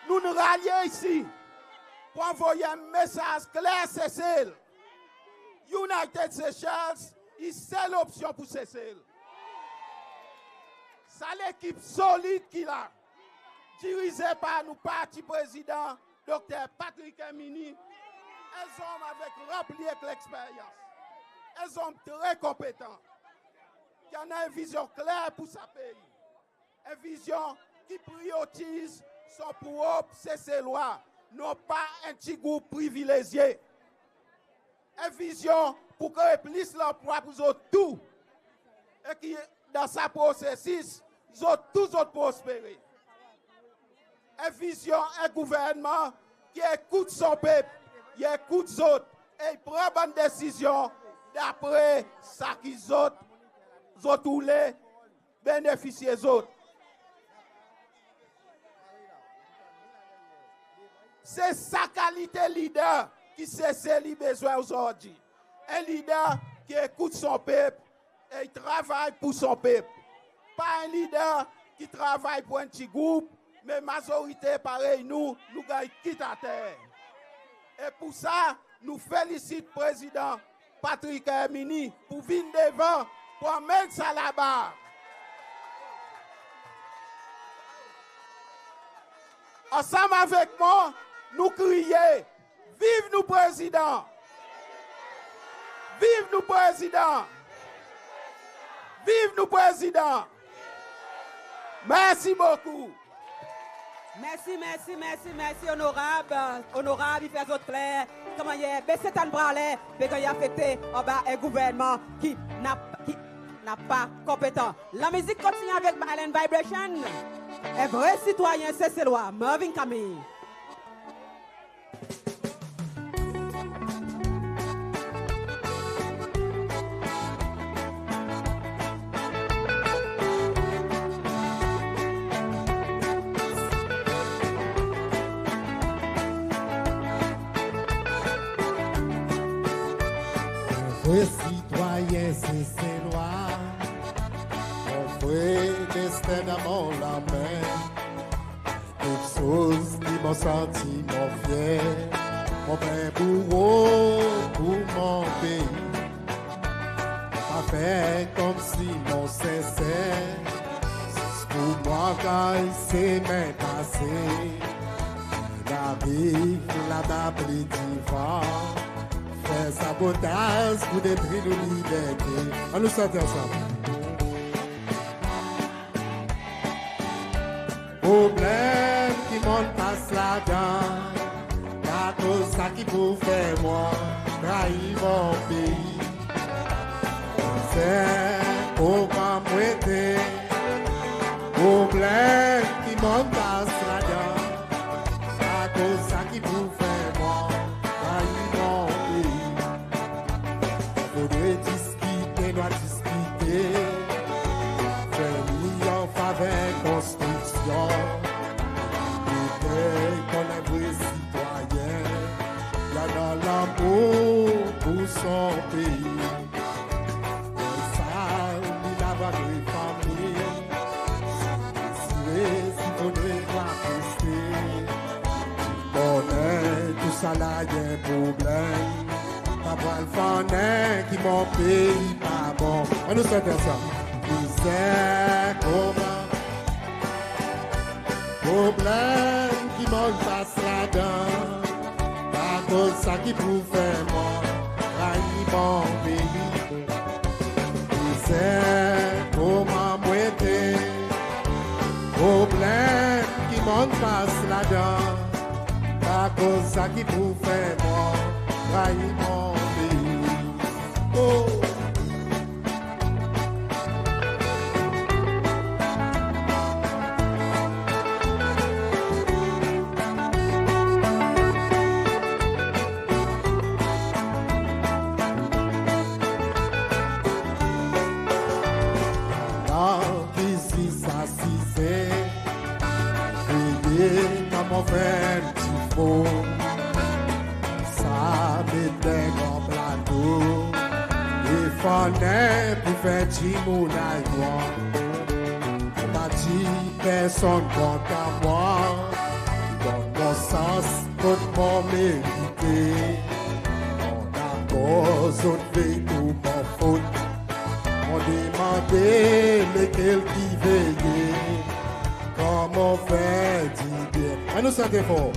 Nou'n ralye isi pour anvoy en mesaz kler Sesel. United Seychelles i sel opsyon pour Sesel. Sa lekip solid ki la, dirize par nou parti prezidan, Dokter Patrick Herminie, en zonm avek, ranpli ek leksperyans, en zonm tre konpetan, ki annan en vizyon kler pour sa pei. En vizyon ki priyoritiz son prop Seselwa, non pa en pti group privilezye. En vizyon pour kree plis lanplwa pour zot tou. E ki dan sa prosesis, zot tou zot prospere. En vizyon, en gouvernman ki ekout son pep, i ekout zot, e i pran bann desizyon dapre sa ki zot, zot oule benefisye zot. Se sa kalite lider ki Sesel i bezwen ozordi. En lider ki ekout son pep e i travay pour son pep. Pa en lider ki travay pour en pti group, me mazorite parey nou, nou ganny kit ater. E pour sa, nou felisit Prezidan Patrick Herminie pour vin devan pour anmenn sa labar. Ansanm avek mwan, nou kriye, viv nou Prezidan! Viv nou Prezidan! Viv nou Prezidan! Mersi bokou. Mersi, mersi, mersi, mersi Onorab. Onorab i fer zot kler ki mannyer Baie Sainte Anne Praslin pe ganny afekte anba en gouvernman ki napa, ki napa konpetan. Lanmizik kontinyen avek Island Vibration. En vre sitwayen Seselwa, Marvin Camille. Vre sitwayen Seselwa, mon frer de Stand dan mon lanmen. Keksoz ki mon santi mon fyer. Mon pe bouro pour mon pei. Pa fer konmsi mon senser. Zis pour mwan ganny semen pase. Lavi la dan pli divan. Fer sabotaz pour detri nou liberte. Annou sant ansanm. Problenm ki mon'n pas ladan, akoz sa ki pou fer mwan trair mon pei. Mizèr konman mon ete, problenm ki mon'n pas ladan, akoz sa ki pou fer mwan trair mon pei. Fodre diskite, nou a diskite. Fer li an faver konstriksyon. Pou fer konn en vre sitwayen i annan lanmour pour son pei. Konmsa li ava kree fanmir. Deside si fodre nou a teste. Konnen tousala i en problenm. Pa pral fann ki mon pei pa bon. Annou sant ansanm. Mizèr konman, problenm ki mon'n pas ladan, akoz sa ki pou fer mwan trair mon pei. Mizèr konman mon ete, problenm ki mon'n pas ladan, akoz sa ki pou fer mwan trair mon pei. Oh. Pandan ki zis asize, veye konman fer difo. Sa met dan gran plato, e fann en pour fer dimoun al bwar. Mon pa dir personn kontan mwan, donn mwan sans kot mon merite. Mon dakor zot vey trouv mon fot. Mon demande lekel ki veye, konman fer dibyen. Annou sant for.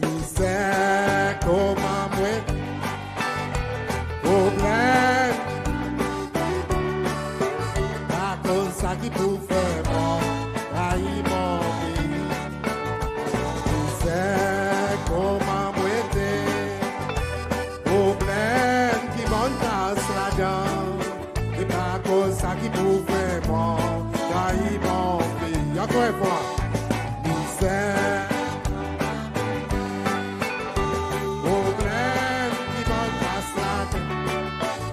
Mizèr konman mon ete, problenm, akoz sa ki pou fer mwan trair mon pei. Mizèr konman mon ete, problenm ki mon'n pas ladan, e pa akoz sa ki pou fer mwan trair mon pei. Ankor en fwa. Mizèr, problenm ki mon'n pas ladan,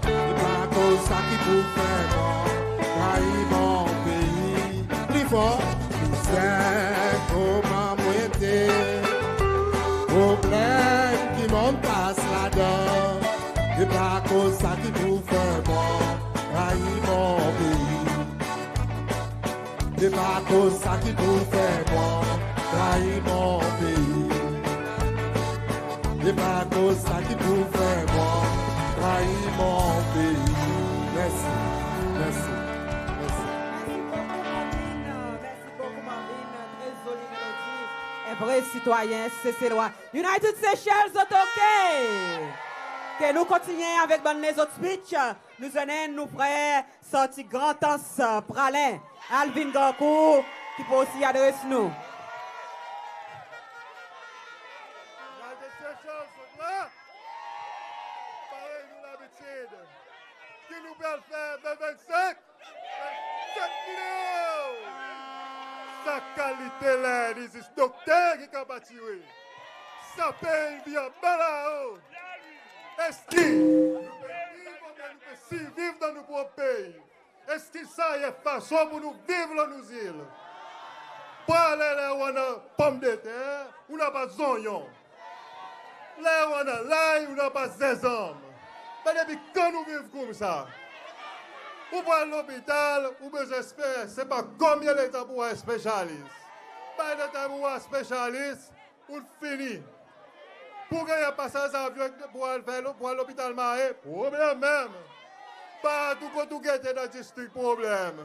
e pa akoz sa ki pou fer mwan trair mon pei. Pli for. Mizèr konman mon ete, problenm ki mon'n pas ladan, e pa akoz sa ki pou fer mwan trair mon pei. E pa akoz sa ki pou fer mwan trair mon pei. E pa akoz sa ki pou fer mwan trair mon pei. Mersi, mersi, mersi. Mersi bokou Marvin, mersi bokou Marvin, tre zoli melodi. En vre sitwayen Seselwa. United Seychelles, zot oke? Ke nou kontinyen avek bann lezot speech. Nou annan nou frer sorti Grand Anse, Praslin, Alvin Gancourt, ki pou osi adres nou. United Seychelles, zot la? Parey nou labitid. Ki nou pral fer le vennsenk? Vennsenk video! Sa kalite ler i zis dokter ki kapab tire. Sa pei i vin anba lao. Eski nou pe viv oubyen nou pe sirviv dan nou prop pei? Eski sa i en fason pour nou viv lo nou zil? Parey ler ou annan pomdeter, ou napa zonyon. Ler ou annan lay, ou napa zenzenm. Be depi kan nou viv koumsa? Pou al lopital, ou bezwen esper, se pa konbyen letan pou war spesyalis. By the time ou war spesyalis, ou fini. Pou ganny pasaz avyon pou al fer lo-, pou al lopital Mahe, problenm menm. Partou kot ou gete dan distrik, problenm.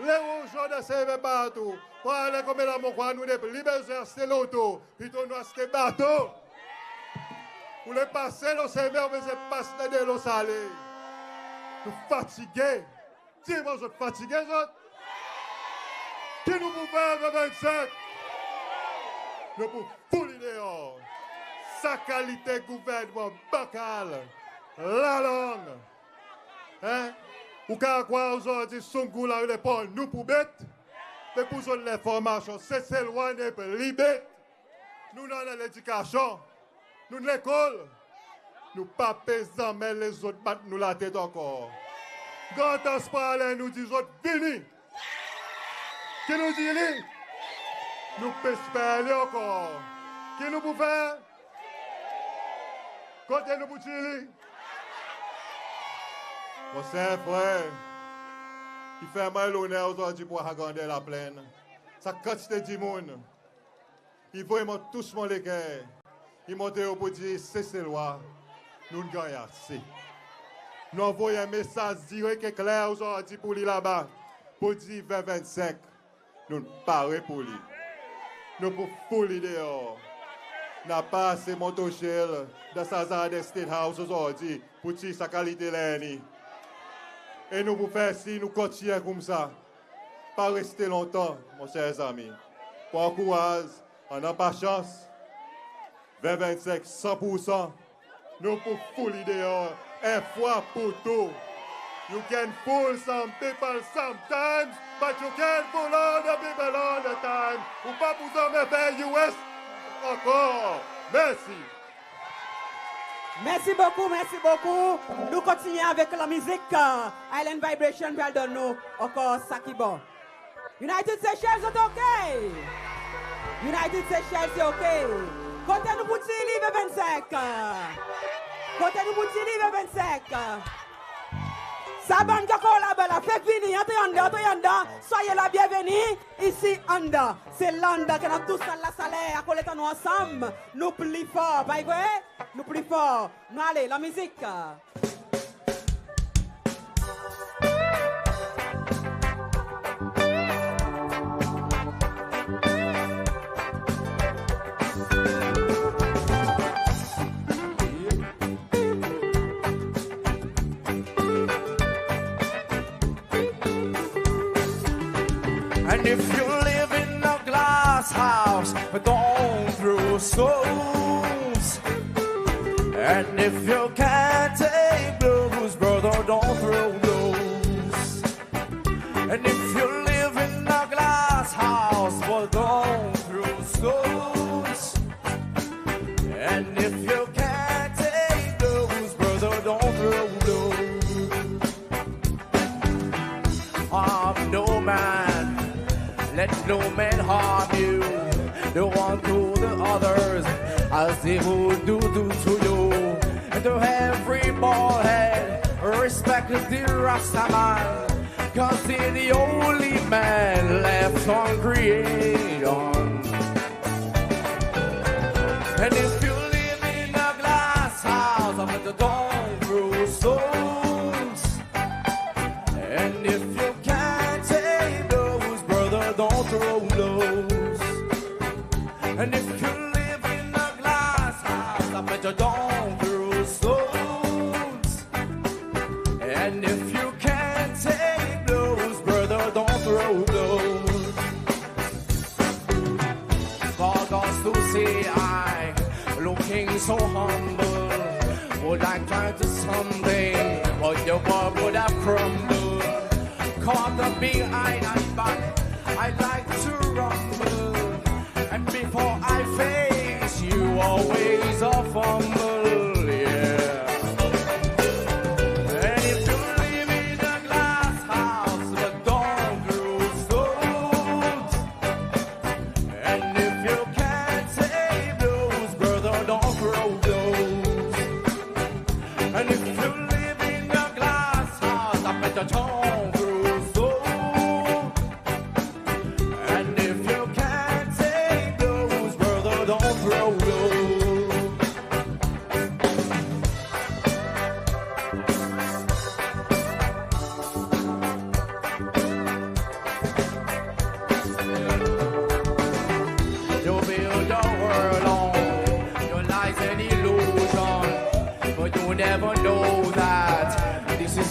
Ler ou zot dan servi partou, pou al konbyen lanmor kwa nou nepli bezwen aste loto, pito nou aste bato. Ou le pase lo semen, ou bezwen pas dan delo sale. Nou fatige. Dir mwan zot fatige, zot? Ki nou pou fer V vennsenk? Nou pou foul li deor. Sa kalite gouvernman bakal, lalang. En? Ou kapab krwar ozordi Soungoula i le pran nou pou bet? Me pou zot lenformasyon, Seselwa nepli bet. Nou annan ledikasyon, nou lekol, nou pa pe zanmen lezot bat nou latet ankor. Grand Anse Praslin, nou dir zot vini. Ki nou dir li? Nou pe esper li ankor. Ki nou pou fer? Kote nou pou tir li? Mon ser, frer, i fer mwan loner ozordi pou war sa grandè laplenn, sa kantite dimoun. I vreman tous mon leker. I montre ou pou dir Seselwa, nou'n ganny ase. Nou anvoy en mesaz direk e kler ozordi pou li laba, pou dir V vennsenk, nou'n pare pou li. Nou pou foul li deor. Napa ase motosyel dan sa zarden State House ozordi pou tir sa kalite lerni. E nou pou fer sir nou kontinyen koumsa. Pa reste lontan, mon ser zanmi. Pran kouraz, annan pasyans. V vennsenk, san poursan. Nou pou foul li deor, en fwa pou tou. You can fool some people sometimes, but you can't fool all the people all the time. Ou pa pou zanmen fer U S ankor. Mersi. Mersi bokou, mersi bokou. Nou kontinyen avek lanmizik, e, Island Vibration pe al donn nou ankor sa ki bon. United Seychelles, zot ok? United Seychelles, se ok. Kote nou pou tir li, V vennsenk? Kote nou pou tir li, V vennsenk? Sa bann ki ankor laba la, fek vini, antre andan, antre andan. Soyez la bienvenue isi andan. Se la andan ki annan tou sa lasaler, akoz letan nou ansanm, nou pli for, pa vre? Nou pli for. Nou ale, lanmizik. And if you live in a glass house, don't throw stones. And if you can't take blows, brother, don't throw blows. And if you live in a glass house, but don't throw stones. And if you can't take blows, brother, don't throw blows. Harm no man, let no man harm you. Do unto the others as they would do, do to you. And to every bald head, respect the Rasta man, 'cause he's the only man left on creation. And if you live in a glass house, but don't throw stones. And if you can't take blows, brother, don't throw blows. And if you live in a glass house, I bet you don't throw stones. And if you can't take blows, brother, don't throw blows. God wants to see I looking so humble. Would like try to something, but your world would have crumbled. Caught up behind and back, I like to rumble. And before I face you, always a fumble, yeah. And if you live in a glass house, but don't throw stones. And if you can't take blows, brother, don't throw blows. And if you live in a glass house, I bet you don't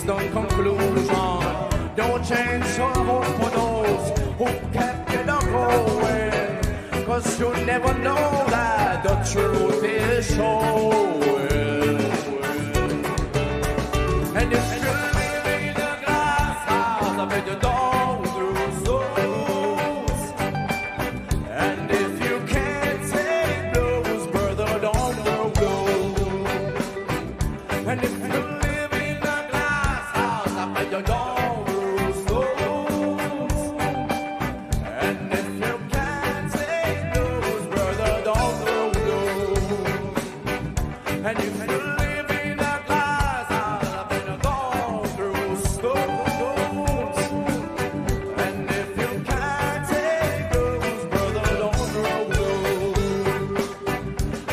On conclusion, don't change your hope for those who kept it on going, 'cause you never know that the truth is showing. And if you live in a glass house, I bet you don't lose those. And if you can't take blows, brother, don't throw blows. And if you live in a glass house, I bet you don't lose those. And if you can't take blows, brother, don't throw blows. And if you live in a glass house, I bet you don't throw stones. And if you can't take blows, brother, don't throw blows.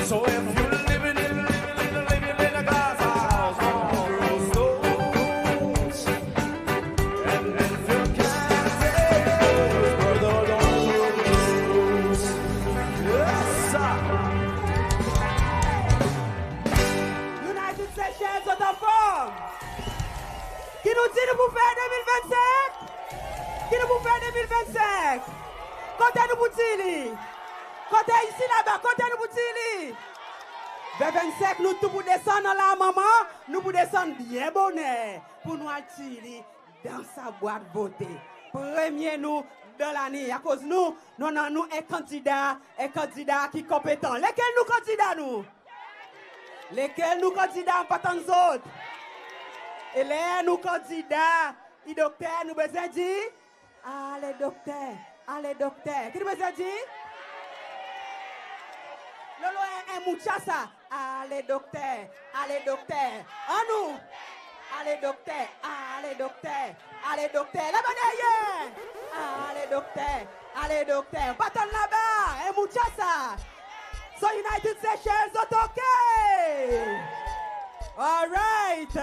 So if you living in, living in, living in a glass house, don't throw stones. And if you can't take blows, brother, don't throw blows. Yes, sir. United Seychelles, zot anform? Ki nou dir nou pou fer de mil vennsenk? Ki nou pou fer de mil vennsenk? Kote nou pou tir li? Kote isi laba, kote nou pou tir li? Ver vennsenk, nou tou pou desann anla manman, nou pou desann byen boner pour nou al tir li dan sa bwat vote. Premye nou dan laliny, akoz nou, nou annan nou en kandida, en kandida ki konpetan. Lekel nou kandida nou? Lekel nou kandida, pa tann zot? E ler nou kandida i dokter, nou bezwen dir, "Ale dokter, ale dokter." Ki nou bezwen dir? Lolo en, en moucha sa. "Ale dokter, ale dokter." Annou. "Ale dokter, ale dokter, ale dokter." Laba deryer. "Ale dokter, ale dokter." Pa tann laba, en moucha sa. So United Seychelles, zot ok? Alright.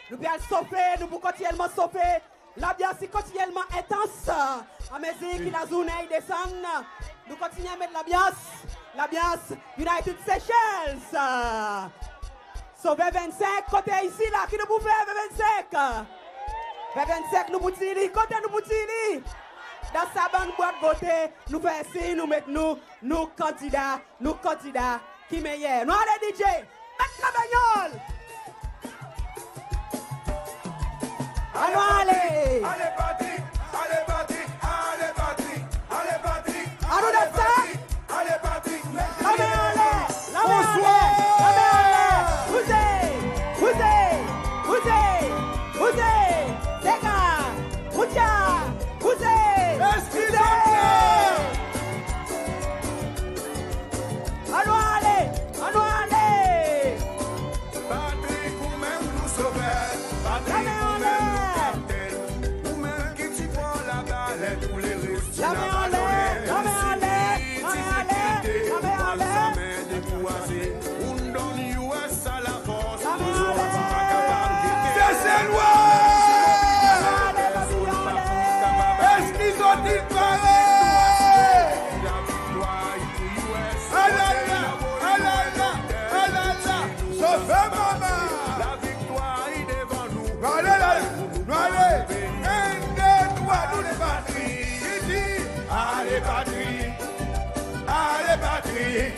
Nou pe al sofe, nou pou kontinyelman sofe. Lanbyans i kontinyelman entans. Anmezir ki lazournen i desann, nou kontinyen met lanbyans. Lanbyans United Seychelles. So, vennsenk, kote isi la, ki nou pou fer vennsenk? Vennsenk, nou pou tir li, kote nou pou tir li? Dan sa bann bwat vote, nou fer siny, nou met nou, nou kandida, nou kandida ki meyer. Nou ale, DJ, met la banyol! Annou ale! Ale Patrick, ale Patrick, ale Patrick, ale Patrick, annou ale Patrick, ale Patrick, met lanmen anler, lanmen anler, lanmen anler! Koze, koze, koze, koze, sega, koutya, koze, koze! Annou ale, annou ale! Patrick, ou menm nou sover. Patrick, ou menm nou kaptenn. Ou menm ki ti pran labalet pour leres. Lanmen anler, lanmen anler, lanmen anler, lanmen anler. Ou donn U S A lafors. Lanmen anler. Seselwa! Eski zot in pare? Alalala, alalala, alalala. Sofe manman. Laviktwar i devan nou. Nou ale la, nou ale. En, de, trwa, nou debati. Ki dir, ale Patrick, ale Patrick,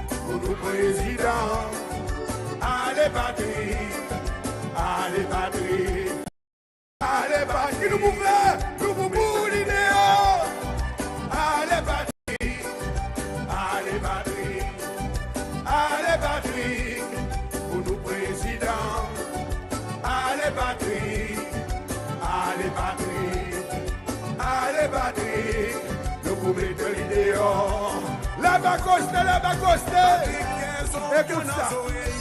pour nou prezidan. Ale Patrick, ale Patrick. Ale Patrick, ki nou pou fer? Nou pou boule li deor. Ale Patrick, ale Patrick, ale Patrick, pour nou prezidan. Ale Patrick, ale Patrick, ale Patrick, nou pou met li deor. Laba koste, laba koste. Ekout sa.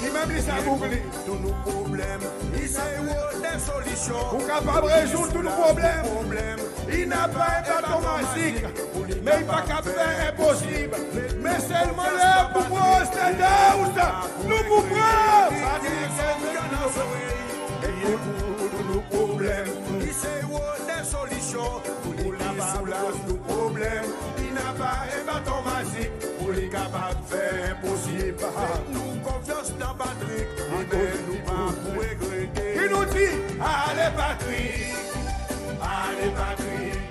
Li menm li sa boug li. Tou nou problenm i sa rod en solisyon. Ou kapab rezoud tou nou problenm. I napa en baton mazik, me i pa kapab fer enposib. Me selman ler pou pran State House, nou pou pran. Patrick Henry, nou pou pran tou nou problenm. I sa rod en solisyon pour li soulaz nou problenm. I napa en baton mazik pour li kapab fer enposib. Nou konfyans dan Patrick, li menm li pa pou regrete. Ki nou dir? Ale Patrick, ale Patrick,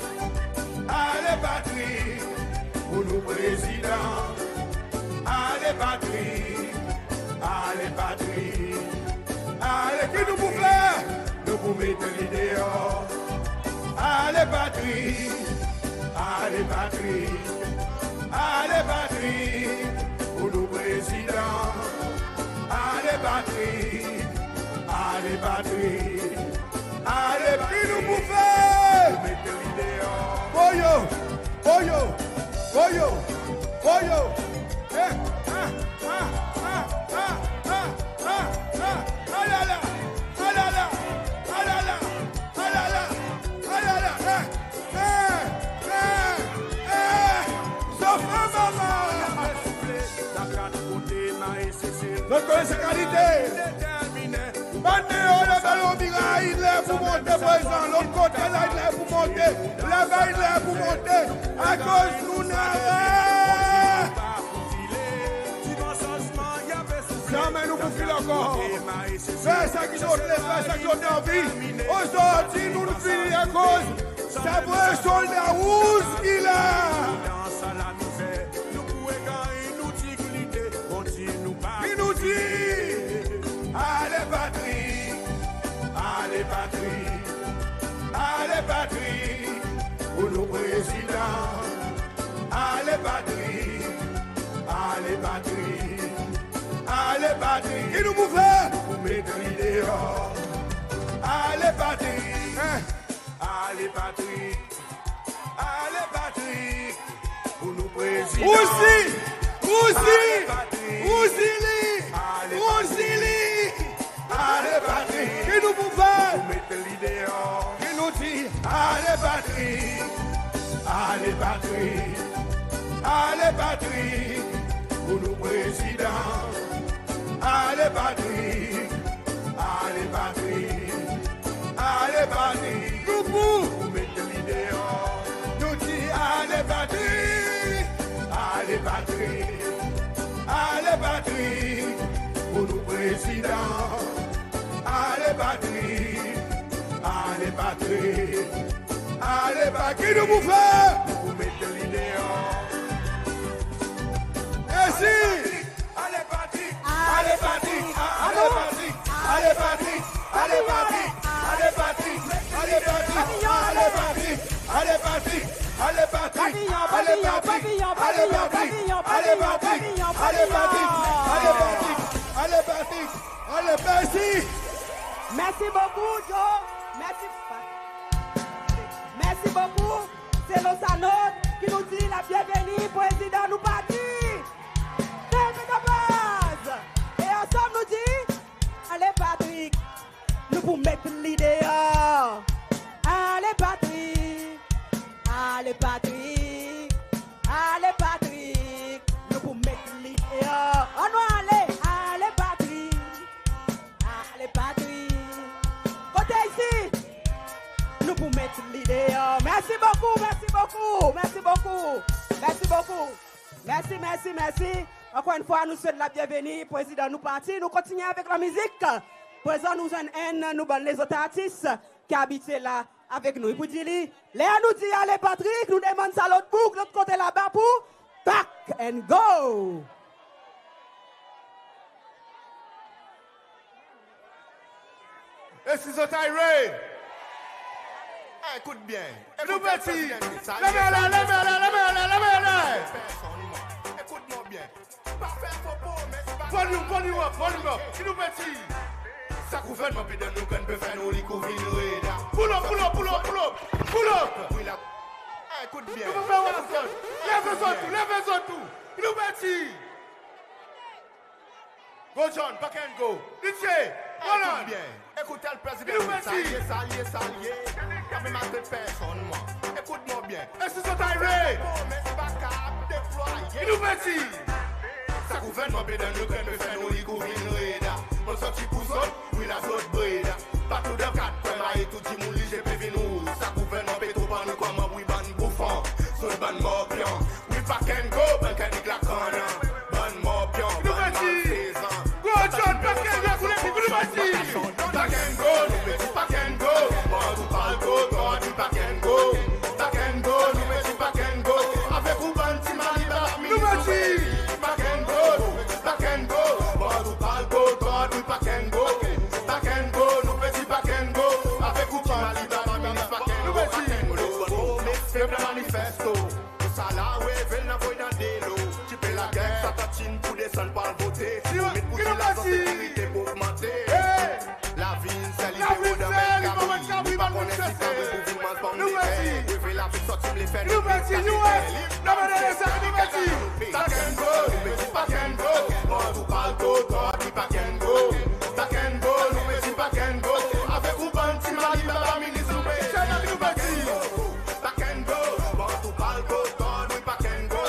ale Patrick pour nou Prezidan. Ale Patrick, ale Patrick, ale, ki nou pou fer? Nou pou met li deor. Ale Patrick, ale Patrick, ale Patrick pour nou Prezidan. Ale Patrick, ale Patrick, ale Patrick, ki nou pou fer? Met li deor. Boyo, boyo, boyo, boyo. Eh, ah, ah, ah, ah, ah, ah, ah, alala, alala, alala, alala, alala, eh, eh, eh, eh, soufle manman. Zot konnen sa kalite. Bann deor laba lo miray, i ler pour monte prezan. Lot kote la, i ler pour monte. Laba, i ler pour monte. Akoz nou nara. Zanmen nou pou fil ankor. Fer sa ki zot le, fer sa ki zot anvi. Ozordi nou, nou fini akoz sa vre solda rouz ki la. Ki nou dir, ale Patrick, ale Patrick, ale Patrick pour nou Prezidan. Ale Patrick, ale Patrick, ale Patrick, ki nou pou fer? Pou met li deor. Ale Patrick, eh, ale Patrick, ale Patrick pour nou Prezidan. Osi, osi, ale Patrick, osi li, ale Patrick, osi li. Ale Patrick, ki nou pou fer? Pou met li deor. Ki nou dir, ale Patrick, ale Patrick, ale Patrick pour nou Prezidan. Ale Patrick, ale Patrick, ale Patrick, nou pou, pou met li deor. Nou dir, ale Patrick, ale Patrick, ale Patrick pour nou Prezidan. Ale Patrick, ale Patrick, ale Patrick, ki nou pou fer? Pou met li deor. Mersi. Ale Patrick, ale Patrick, ale Patrick, ale Patrick, ale Patrick, ale Patrick, ale Patrick, ale Patrick, ale Patrick, ale Patrick, ale Patrick, ale Patrick, ale Patrick, ale Patrick, ale Patrick, ale Patrick, ale Patrick. Mersi bokou, Joe. Mersi. Mersi bokou. Se lo sa not ki nou dir labyenveni Prezidan nou parti. Ferme ta baz. E ansanm nou dir, ale Patrick, nou pou met li deor. Ale Patrick, ale Patrick, ale Patrick, nou pou met li deor. Annou ale, ale Patrick. Ale Patrick. Kote isi? Nou pou met li deor. Mersi bokou, mersi bokou, mersi bokou, mersi bokou. Mersi, mersi, mersi. Ankor enn fwa, nou swet labyenveni Prezidan nou parti. Nou kontinyen avek lamizik. Prezan nou zwenn enn nou bann lezot artis ki abitye la avek nou. I pou dir li, ler nou dir ale Patrick, nou demann sa lot boug lot kote laba pour Pack and Go. Eski zot ayre? Ekout byen. Ekout nou peti. Leve la, leve la, leve la, leve la. Ekout mwan byen. Pa fer fo promes, pa... Volume, volume up, volume up. Ki nou peti. Sa gouvernman pe donn nou, kan pe fer nou li kou vin red. Pull up, pull up, pull up, pull up, pull up. Wi la. Ekout byen. Nou pa fer wak zot. Leve zot tou, leve zot tou. Ki nou peti. Go John, Pack and Go. D J, ekout byen. Ekout, tel prezidan, sa i ye, sa i ye, sa i ye. Pa menm atann personn mwan. Ekout mwan byen. Eski zot ayre? Promes pa kapab deplwaye. Ki nou peti. Sa gouvernman pe donn nou, kan pe fer nou li kou vin red. Mon sorti pour zot, wi la zot bred. Partou dan kat kwen, maye tou dimoun li je pe vin rouz. Sa gouvernman pe tro pran nou konman wi bann boufon. Zot bann morpyon. Wi Pack and Go, bann kèt nik la kannan. Bann morpyon, bann malfezan. Go John, Pack and Go, koule, koule, peti. Pack and Go, nou peti. Tou sa la ou revel, anvoy dan delo. Ti pe lager sa tantin pour desann pour al vote. Ti promet pour dir lazan sekirite pour ogmante. Lavi in sel, i pe rod anmenn kabri. Nou pa konnen si kabri pour vin manz ponmdeter. Revel avek sa ti ble fer nou pei kateter. Pack and go, nou pe dir pack and go. Pran tou palto, tou pack and go. Pack and go, nou pe dir pack and go. Avek ou bann ti Mali, baba minis, nou pe dir pack and go. Pack and go, pran tou palto, tou pack and go.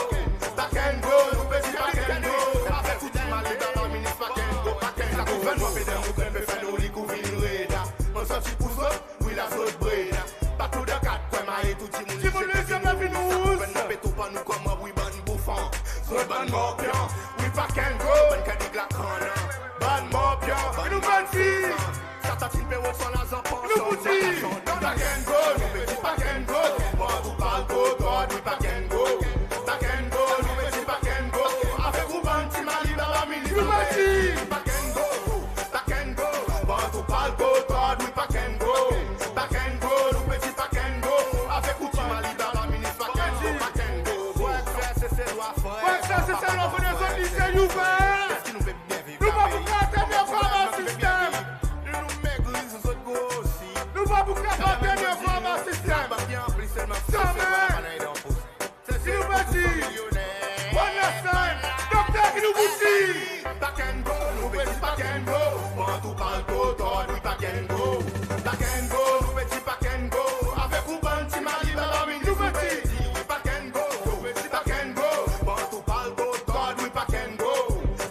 Pack and go, nou pe dir pack and go. Avek ou ti Mali, baba minis, pack and go, pack and go. Gouvernman pe dan nou kwen, pe fer nou lik ou vin reda. Mon santi pour zot, wi la zot breda. Partou dan kat kwen, maye tou dimoun, dimoun vin rouz. Sa gouvernman pe tou pran nou konman wi bann boufon. Zot bann morpyon, wi pack and go. Bann kadik lakannan, bann morpyon, bann nou bann fi. Sa tantin pe rod son lazan, pran son lajan. Pack and go, nou pe dir pack and go. Pran tou palto, tou pack and go. Pack and go, nou pe dir pack and go. Avek ou bann ti Mali, baba minis, nou pe dir pack and go. Pack and go, pran tou palto, tou pack and go. Pack and go, nou pe dir pack and go. Avek ou ti Mali, baba minis, pack and go, pack and go. Frer, Seselwa, frer. Frer, Seselwa, frer, zot lise ouver. Eski nou pe byen viv? Nou pa pou kapab tenir kont sa sistenm. Nou, nou megri, zot grosi. Nou pa pou kapab tenir kont sa sistenm. Bank ki anpli selman. Zanmen. Si nou pe dir, bon, last time, dokter, ki nou pou dir? Pack and go, nou pe dir pack and go. Pran tou palto, tou pack and go. Pack and go, nou pe dir pack and go. Avek ou bann ti Mali, baba minis, nou pe dir pack and go. Nou pe dir pack and go. Pran tou palto, tou pack and go.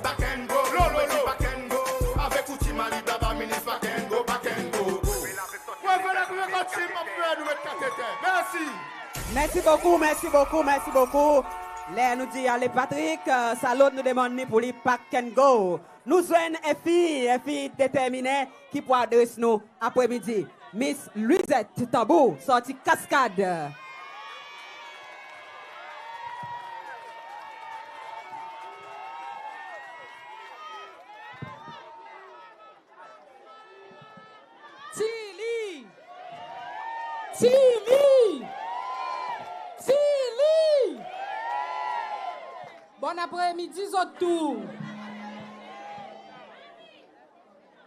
Pack and go, nou pe dir pack and go. Avek ou ti Mali, baba minis, pack and go, pack and go. Mwen vin avek ou, ti, mon frer, nou met kateter. Mersi. Mersi bokou, mersi bokou, mersi bokou. Ler nou dir ale Patrick, e, sa lot nou demann li pour li pack and go. Nou zwenn en fi, en fi determinen ki pou adres nou apre midi. Miss Louisette Tanbou, sorti Cascade. Tili! Tili! Tili! Bonn apre midi zot tou.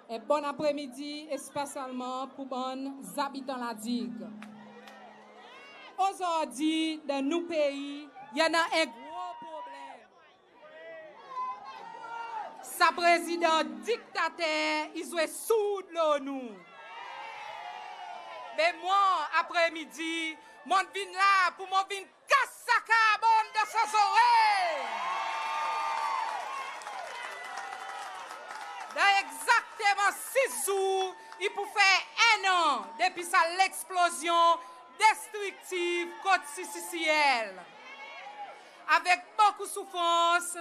En bonn apre midi espesyalman pour bann zabitan La Digue. Ozordi dan nou pei i annan en gro problenm. Sa prezidan diktater i zwe sourd lo nou. Me mwan apre midi, mon vin la pour mon vin kas sa karbonn dan son zorey. Dan egzakteman sis zour, i pou fer en an depi sa leksplozyon destriktiv kot C C C L. Avek bokou soufrans,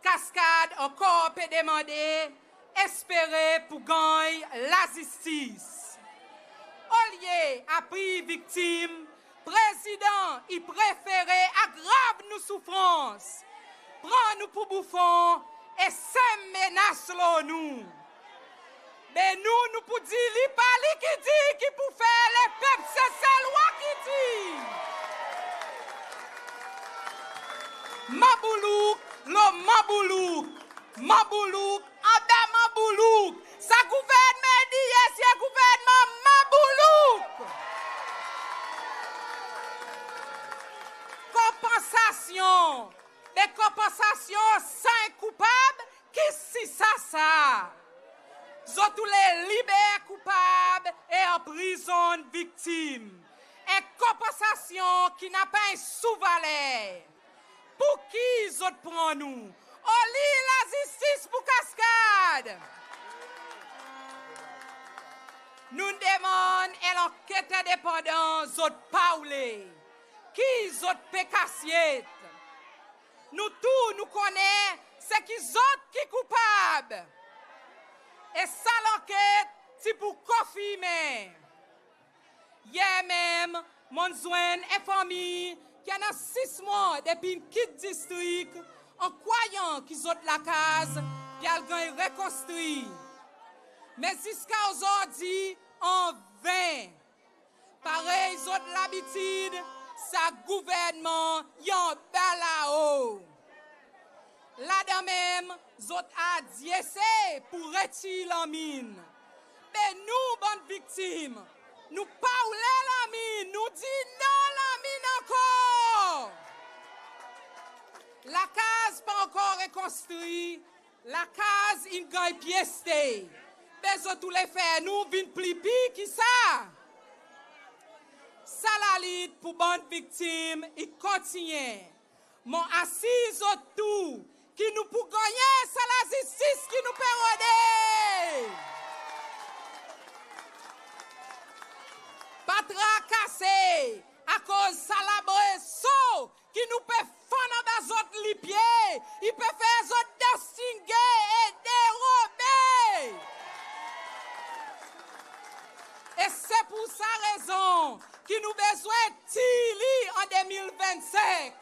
Cascade ankor pe demande, espere pour ganny lazistis. Olye apwi viktim, prezidan i prefere agrav nou soufrans, pran nou pour boufon e senm menas lo nou. Me nou, nou pou dir li pa li ki dir ki pou fer, lepep Seselwa ki dir. Manboulouk lo manboulouk, manboulouk anba manboulouk. Sa gouvernman i dir se gouvernman manboulouk. Konpansasyon, be konpansasyon san koupab, ki si sa sa? Zot oule liber koupab e anprizonn viktim. En konpansasyon ki napa en sou valer. Pour ki zot pran nou? Oli lazistis pour Cascade? Nou demann en lanket endepandan, zot pa oule. Ki zot pe kasyet? Nou tou nou konnen se ki zot ki koupab. E sa lanket ti pou konfirmen. Yer menm, mon'n zwenn en fanmir ki annan sis mwan depi in kit distrik, an krwayan ki zot lakaz pe al ganny rekonstri. Me ziska ozordi, an ven. Parey zot labitid, sa gouvernman i anba lao. Ladan menm, zot adyese pour retir lanmin. Be nou bann viktim, nou pa oule lanmin, nou dir non lanmin ankor. Lakaz pa ankor rekonstri, lakaz in ganny pyeste. Be zot oule fer nou vin pli pir ki sa? Sa lalit pour bann viktim i kontinyen. Mon asir zot tou ki nou pou gannyen sa lazistis ki nou pe rode. Pa trakase, akoz sa labreso ki nou pe fann anba zot lipye, i pe fer zot destinge e derobe. E se pour sa rezon ki nou bezwen tir li an de mil vennsenk.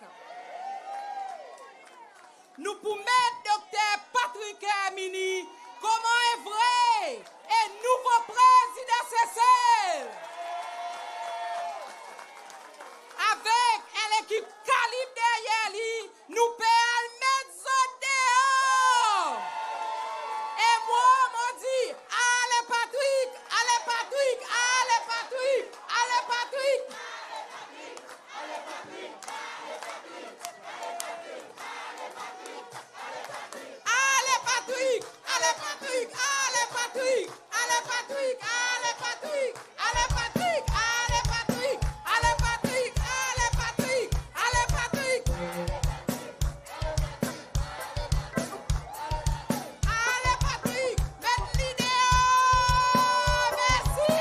Nou pou met Dokter Patrick Herminie konman en vre e nouvo Prezidan Sesel. Avek en lekip kalib deryer li, nou pe al met zot deor. E mwan mon dir, ale Patrick, ale Patrick, ale Patrick, ale Patrick. Ale Patrick, ale Patrick, ale Patrick, ale Patrick, ale Patrick. Ale Patrick, met li deor. Mersi.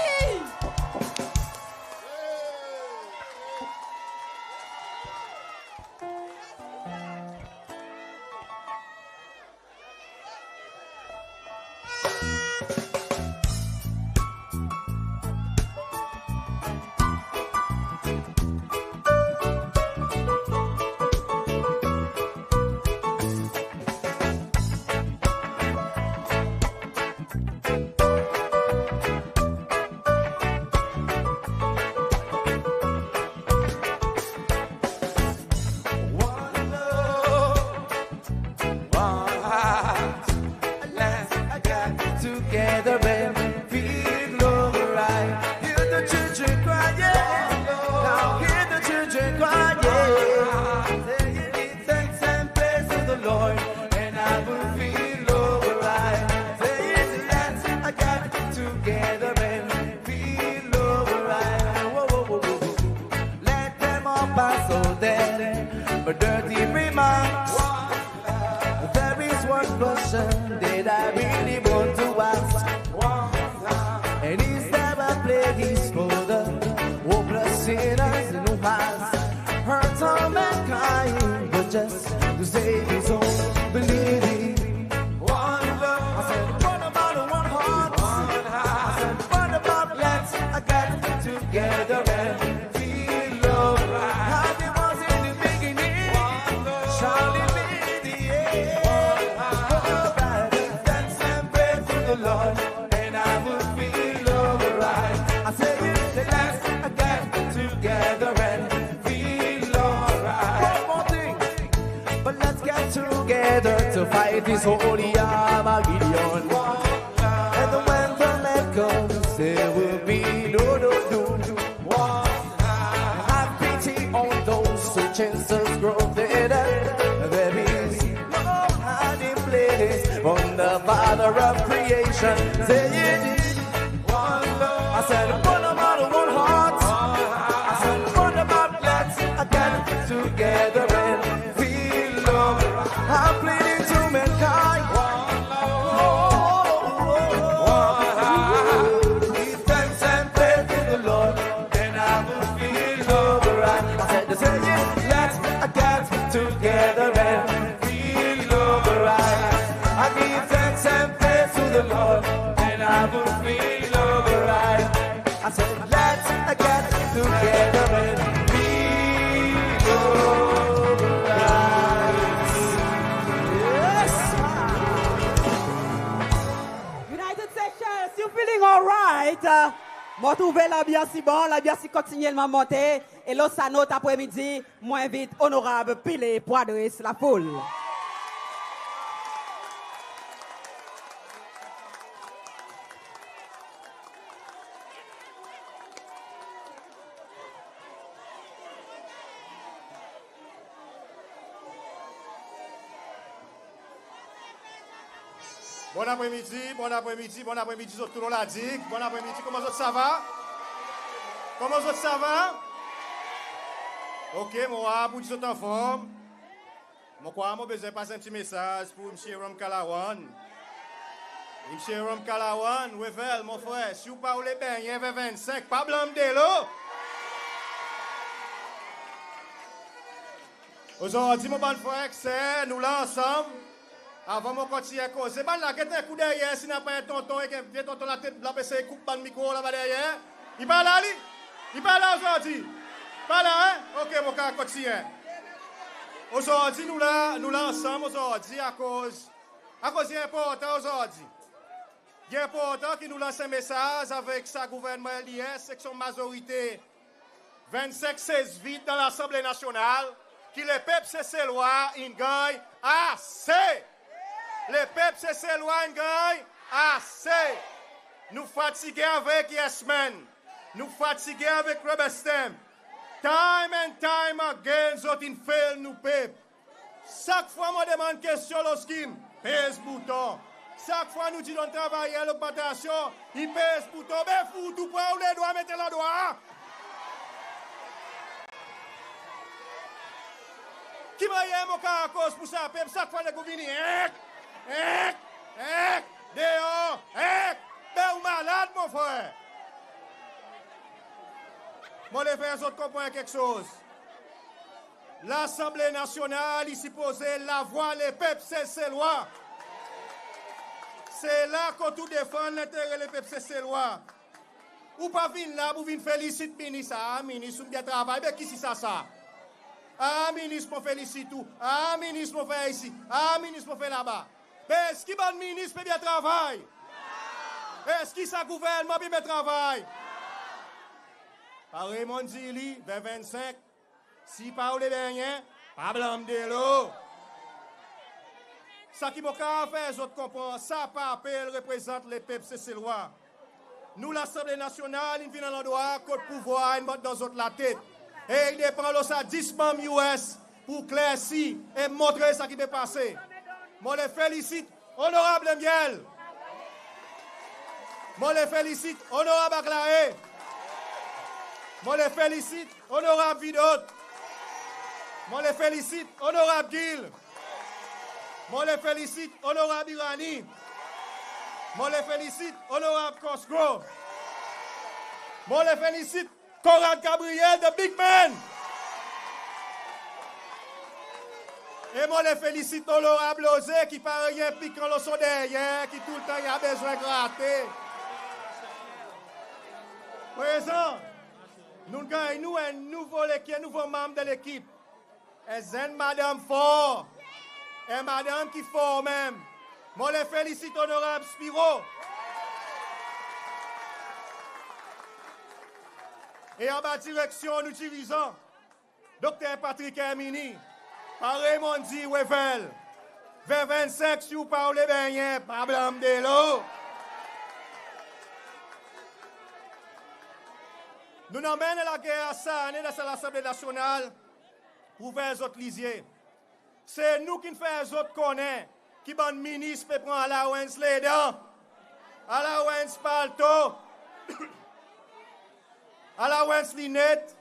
One love, one heart. Let's get together and feel alright. Hear the children crying. Now hear the children crying. Saying, "Give thanks and praise to the Lord, and I will feel alright." Saying, "Let's get together and feel alright." Whoa, whoa, whoa, whoa, whoa. Let them all pass all their dirty remarks. There is one question that I really want to ask. And is there a place for the hopeless sinners who has hurt all mankind, but just to save his own believing? One love. I said, what about one heart? One heart. I said, what about let's get together and feel alright. As it was in the beginning, shall it be the end. Alright, dance and praise to the Lord, and I will feel alright. I say it, let's get together and feel alright. One more thing. But let's get together to fight this holy Armageddon. And when the man comes, there will be no, no doom. Have pity on those who chances grow thinner. There is no hiding place from the Father of creation. Say it is. I said, one love, one heart. I said, what about let's get together and feel love. I'm pleading to mankind. Give thanks and praise to the Lord, and I will feel alright. I said the same, let's get together and feel alright. I give thanks and praise to the Lord, and I will feel alright. I said, let's get together and feel alright. Yes! United Seychelles, you feeling alright? Mon trouve lanbyans i bon, lanbyans i kontinyelman monte. E lo sa not apre midi, mon envit Onorab Pillay pour adres lafoul. Bonn apre midi, bonn apre midi, bonn apre midi zot tou lo La Digue. Bonn apre midi, konman zot sava? Konman zot sava? OK, mon war pour dir zot anform. Mon krwar mon bezwen pas en pti mesaz pour Msye Ramkalawan. Msye Ramkalawan, Wavel, mon frer, si ou pa oule bennyen ver vennsenk, pa blanm delo. Ozordi mon bann frer ek ser, nou la ansanm. Avan mon kontinyen koze, bann la get en kou deryer si napa en tonton ek en vye tonton latet blan pe sey koup bann mikro laba deryer. I pa la li? I pa la ozordi? Pa la, en? OK, mon kapab kontinyen. Ozordi nou la, nou la ansanm ozordi akoz, akoz i enportan ozordi. I enportan ki nou lans en mesaz avek sa gouvernman L D S ek son mazorite vennsenk sez vid dan Lasanble Nasyonal, ki lepep Seselwa in ganny ase! Lepep Seselwa in ganny ase! Nou fatige avek yes men. Nou fatige avek rubber stamp. Time and time again, zot in fail nou pep. Sak fwa mon demann kestyon lo scheme, pez bouton. Sak fwa nou dir donn travayer logmantasyon, i pez bouton. Be fout ou pran ou ledwa met landrwa. Ki mannyer mon kapab koz pour sa pep sak fwa neg ou vini, enk, enk, enk, deor, enk? Be ou malad, mon frer. Mon le fer zot konpran keksoz. Lasanble Nasyonal i sipoze lavwa lepep Seselwa. Se la kot ou defann lentere lepep Seselwa. Ou pa vin la pour vin felisit minis. A, minis, ou byen travay. Be ki si sa sa? A, minis, mon felisit ou. A, minis, mon fer isi. A, minis, mon fer laba. Be eski bann minis pe byen travay? Eski sa gouvernman pe byen travay? Parey mon'n dir li, ver vennsenk, si pa oule bennyen, pa blanm delo. Sa ki mon kapab fer zot konpran, sa pa pe reprezant lepep Seselwa. Nou, Lasanble Nasyonal, in vin an landrwa kot pouvwar in mont dan zot latet. E i depan lo sa dis manm U S pour klersi e montre sa ki pe pase. Mon le felisit Onorab Lemiel. Mon le felisit Onorab Aglae. Mon le felisit Onorab Vidot. Mon le felisit Onorab Gill. Mon le felisit Onorab Uranie. Mon le felisit Onorab Cosgrow. Mon le felisit Conrad Gabriel, the big man. E mon le felisit Onorab Loze ki parey en pikan lo son deryer, ki toultan i a bezwen grate. Prezan, nou'n ganny nou en nouvo lekip, nouvo manm dan lekip. En zenn madanm for. En madanm ki for menm. Mon le felisit Onorab Spiro. E anba direksyon nou dirizan, Dokter Patrick Herminie, parey mon'n dir Wavel, ver vennsenk, si ou pa oule bennyen, pa blanm delo. Nou'n anmenn lager sa annen dan sa Lasanble Nasyonal pour ouver zot lizye. Se nou ki'n fer zot konnen ki bann minis pe pran allowance ledan. Allowance palto. Allowance linet.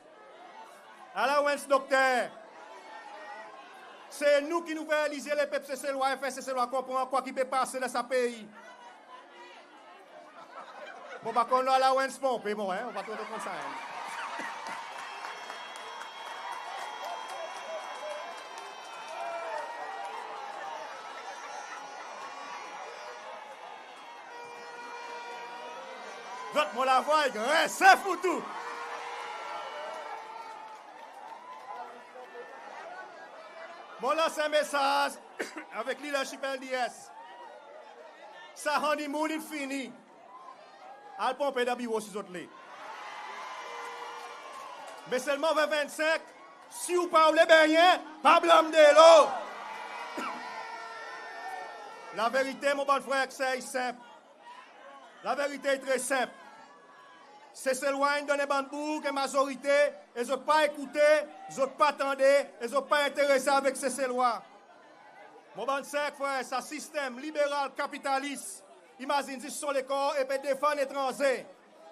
Allowance dokter. Se nou ki'n ouver lizye lepep Seselwa e fer Seselwa konpran kwa ki pe pase dan sa pei. Mon pa konn lo allowance ponpe, mon, en, mon pa tro konn sa, en. Zot mon lavwa i grense foutou. Mon lans en mesaz avek leadership L D S. Sa honeymoon in fini. Al ponpe dan biro si zot le. Me selman ven vennsenk, si ou pa oule bennyen, pa blanm delo. Laverite, mon bann frer ek ser, i senp. Laverite i tre senp. Seselwa in donn en bann boug en mazorite e zot pa ekoute, zot pa tande e zot pa enterese avek Seselwa. Mon bann ser ek frer, sa sistenm liberal kapitalis, imazin zis son lekor e pe defann etranze.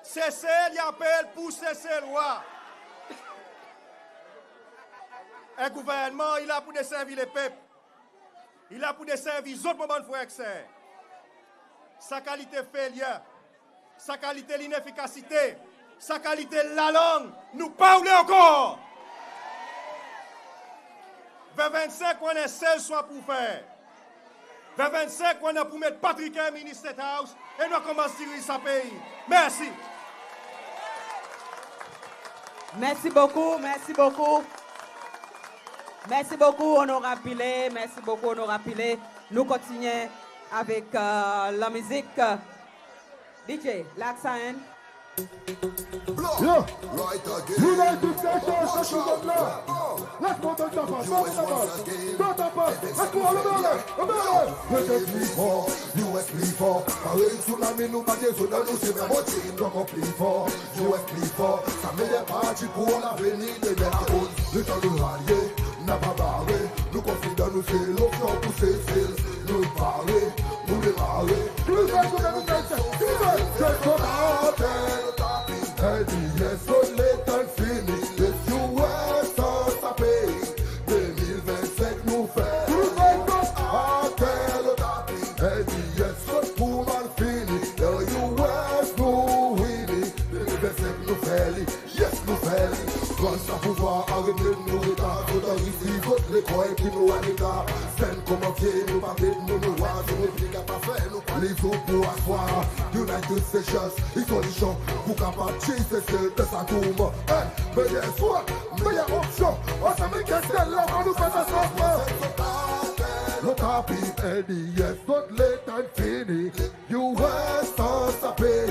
Sesel i apel pour Seselwa. En gouvernman i la pour deservi lepep. I la pour deservi zot, mon bann frer ek ser. Sa kalite failure, sa kalite linefikasite, sa kalite lalang, nou pa oule ankor. Ven vennsenk, ou annan en sel swa pour fer. Ven vennsenk, ou annan pour met Patrick Herminie State House e nou a konmans diriz sa pei. Mersi. Mersi bokou, mersi bokou. Mersi bokou, Onorab Pillay. Mersi bokou, Onorab Pillay. Nou kontinyen avek, e, lanmizik. DJ, laks sa enn. Yo! United Nations, sa ki zot la? Lès mwan donn tapas, donn tapas, donn tapas. Lès mwan, le bel, le bel. United pli for, U S pli for. Parey tsunami, nou pa bezwen dan nou semen, mon ti, nou ankor pli for. U S pli for, sa meyer parti pour lavenir de la koz. Letan nou ralye, napa bare, nou konfidan nou se lopsyon pour Sesel. Nou pare pour demare. Pli for, pli for, pli for. L D S, zot letan fini, les U S san sa pei. De mil vennsenk nou fer. Ater lo tapi, L D S zot pour malfini, dan U S nou wini. De mil vennsenk nou fer li, yes nou fer li. Gras sa pouvwar, aret met nou retar, zot anrisi zot lekor ki nou an eta. Zenn konman vye, nou pa met nou, nou war, zot replik a pa fer nou. Li zour pour aswar, United Seychelles, i solisyon pour kapab tir Sesel dan sa tourman. Hey, meyer swa, meyer opsyon, ansanm ek Sesel, la pou nou fer sa sanzman. Lo tapi, L D S zot letan fini, U S san sa pei,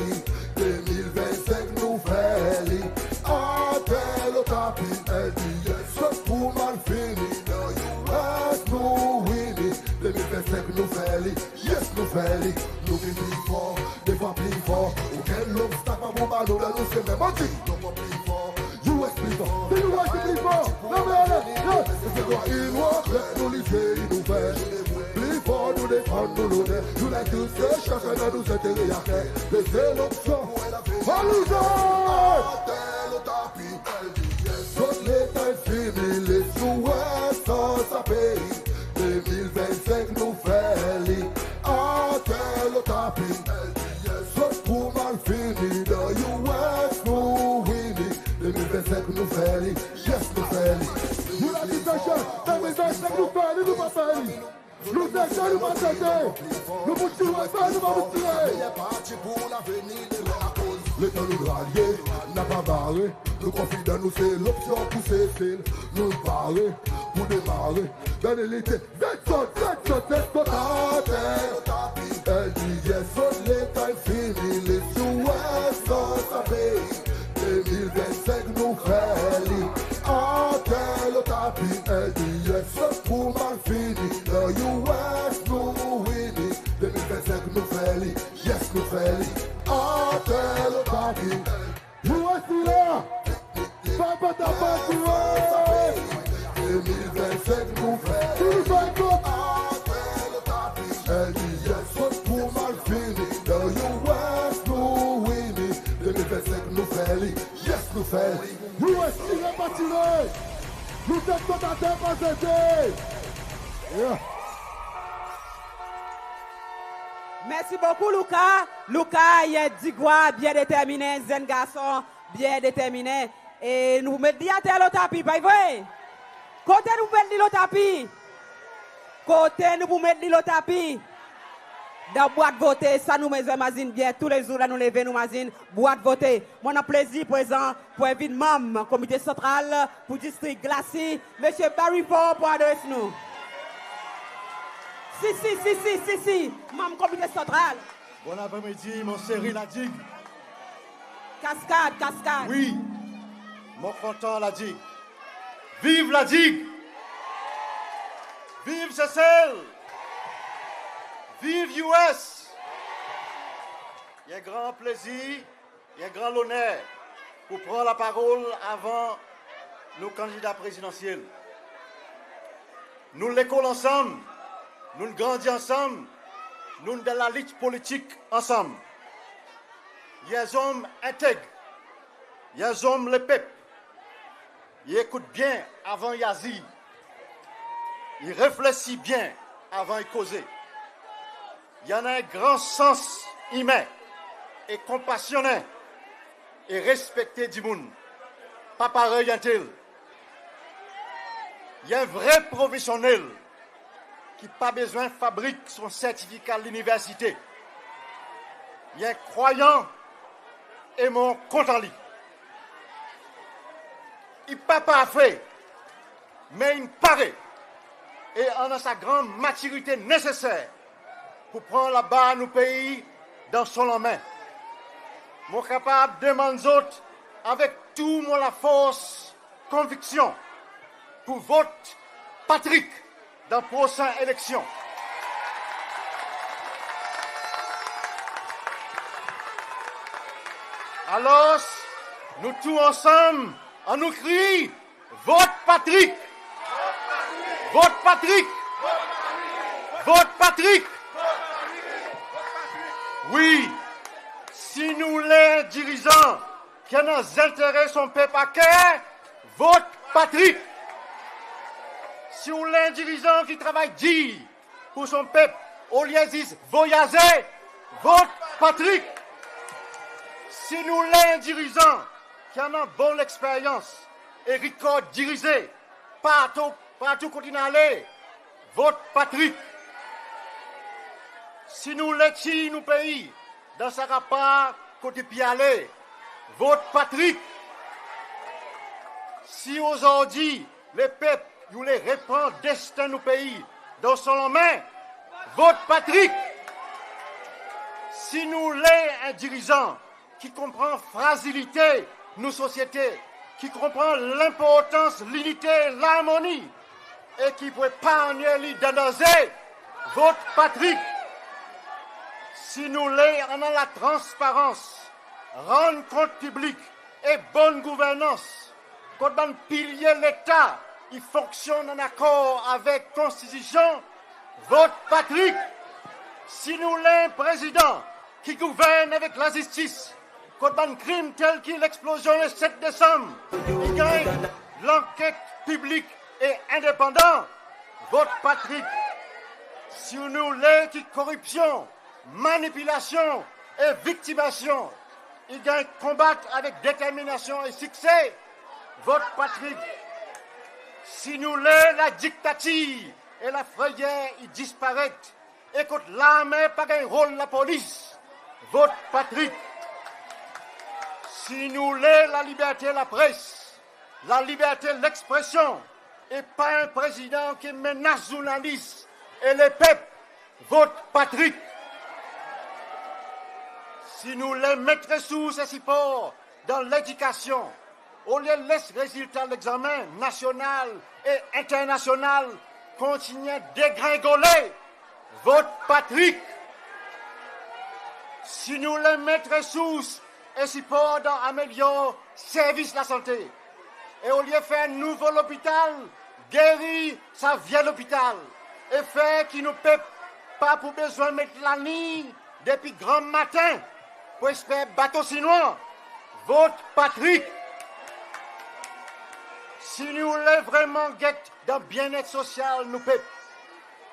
de mil vennsenk nou fer li. Ater lo tapi, L D S zot pour malfini, dan U S nou wini, de mil vennsenk nou fer li. Yes, nou fer li, nou vin pli for. De fwa pli for. Okenn lobstak pa pou bat nou dan nou semen, mon ti. Nou pli for, U S pli for. Se U S ki pli for. Lanmen ale. Yes. Se dwa in wok, nou leve nou fer. Pli for, nou defann nou loner. United Seychelles, dan nou zentere aker. Lezot lopsyon. Alizé! Zot letan fini, les U S san sa pei. De mil vennsenk nou fer li. Ater lo tapi, L D S zot pour malfini, dan U S nou wini. De mil vennsenk nou fer li, yes nou fer li. United Seychelles, de mil vennsenk nou fer li, nou pa fer li. Nou tete, nou pa tete. Nou pou tire, nou pa pou tire. Letan nou ralye, napa bare. Nou konfidan nou se lopsyon pour Sesel. Nou pare pour demare. Dan linite, zet zot, zet zot, zet zot ater. L D S zot letan fini, les U S san sa pei. De mil vennsenk nou fer li. Ater lo tapi, L D S zot pour malfini, dan U S nou wini. De mil vennsenk nou fer li, yes nou fer li. Ater lo tapi. U S i la. Papa tapas, U S. De mil vennsenk nou fer li. L D S zot pour malfini, dan U S nou wini. De mil vennsenk nou fer li. Yes, nou fer li. U S, tire pa tire. Nou tet kot ater pa zete. Yeah. Mersi bokou, Louka. Louka, i en Digwa byen determinen, zenn garson byen determinen. E nou met li ater lo tapi, pa vre? Kote nou pou met li lo tapi? Kote nou pou met li lo tapi? Dan bwat vote, sa nou bezwen mazin byen, toulezour ler nou leve nou mazin bwat vote. Mon annan plezir prezan pour envit manm Komite Santral pour distrik Glacis, Msye Barry Faure pour adres nou. Si, si, si, si, si, si, manm Komite Santral. Bon apremidi, mon seri La Digue. Kaskad, Kaskad. Wi. Mon kontan La Digue. Viv La Digue! Viv Sesel! Viv US! I en gran plezir, i en gran loner pour pran laparol avan nou kandida prezidansyel. Nou'n lekol ansanm, nou'n grandi ansanm, nou'n dan lalit politik ansanm. I en zonm enteg, i en zonm lepep. I ekout byen avan i azir. I reflesir byen avan i koze. I annan en gran sans imen e konpasyonnen e respekte dimoun. Pa parey entel. I en vre profesyonnel ki pa bezwen fabrik son sertifika liniversite. I en krwayan e mon kontan li. I pa parfe, me in pare e annan sa gran matirite neseser pour pran labar nou pei dan son lanmen. Mon kapab demann zot avek tou mon lafors, konviksyon pour vot Patrick dan prosen eleksyon. Alors, nou tou ansanm, annou kriy, vot Patrick! Vot Patrick! Vot Patrick! Wi, si nou le en dirizan ki annan zentere son pep aker, vot Patrick! Si ou le en dirizan ki travay dir pour son pep olye zis voyaze, vot Patrick! Si nou le en dirizan ki annan bon leksperyans e rikord dirize partou, partou kot in ale, vot Patrick! Si nou le tir nou pei dan sa rapar kot i pe ale, vot Patrick! Si ozordi lepep i oule repran desten nou pei dan son lanmen, vot Patrick! Si nou le en dirizan ki konpran frazilite nou sosyete, ki konpran lenportans linite, larmoni, e ki pou eparnye li dan danze, vot Patrick! Si nou le annan latransparans, rann kont piblik e bonn gouvernans, kot bann pilye Leta i fonksyonn an akor avek Konstitisyon, vot Patrick! Si nou le en prezidan ki gouvern avek lazistis, kot bann krim tel ki leksplozyon le set Desanm i ganny lanket piblik e endepandan, vot Patrick! Si nou le ki koripsyon, manipilasyon e viktimasyon i ganny konbat avek determinasyon e sikse, vot Patrick! Si nou le ladiktatir e lafreyer i disparet e kot larme pa ganny rol lapolis, vot Patrick! Si nou le laliberte lapres, laliberte lekspresyon, e pa en prezidan ki menas zournalis e lepep, vot Patrick! Si nou le met resours e sipor dan ledikasyon, olye les rezilta legzanmen nasyonal e enternasyonal kontinyen degrengole, vot Patrick! Si nou le met resours e sipor dan amelyor servis lasante, e olye fer nouvo lopital, geri sa vye lopital, e fer ki nou pep pa pou bezwen met laliny depi granmaten pour esper bato Sinwan, vot Patrick! Si nou le vreman get dan byennet sosyal nou pep,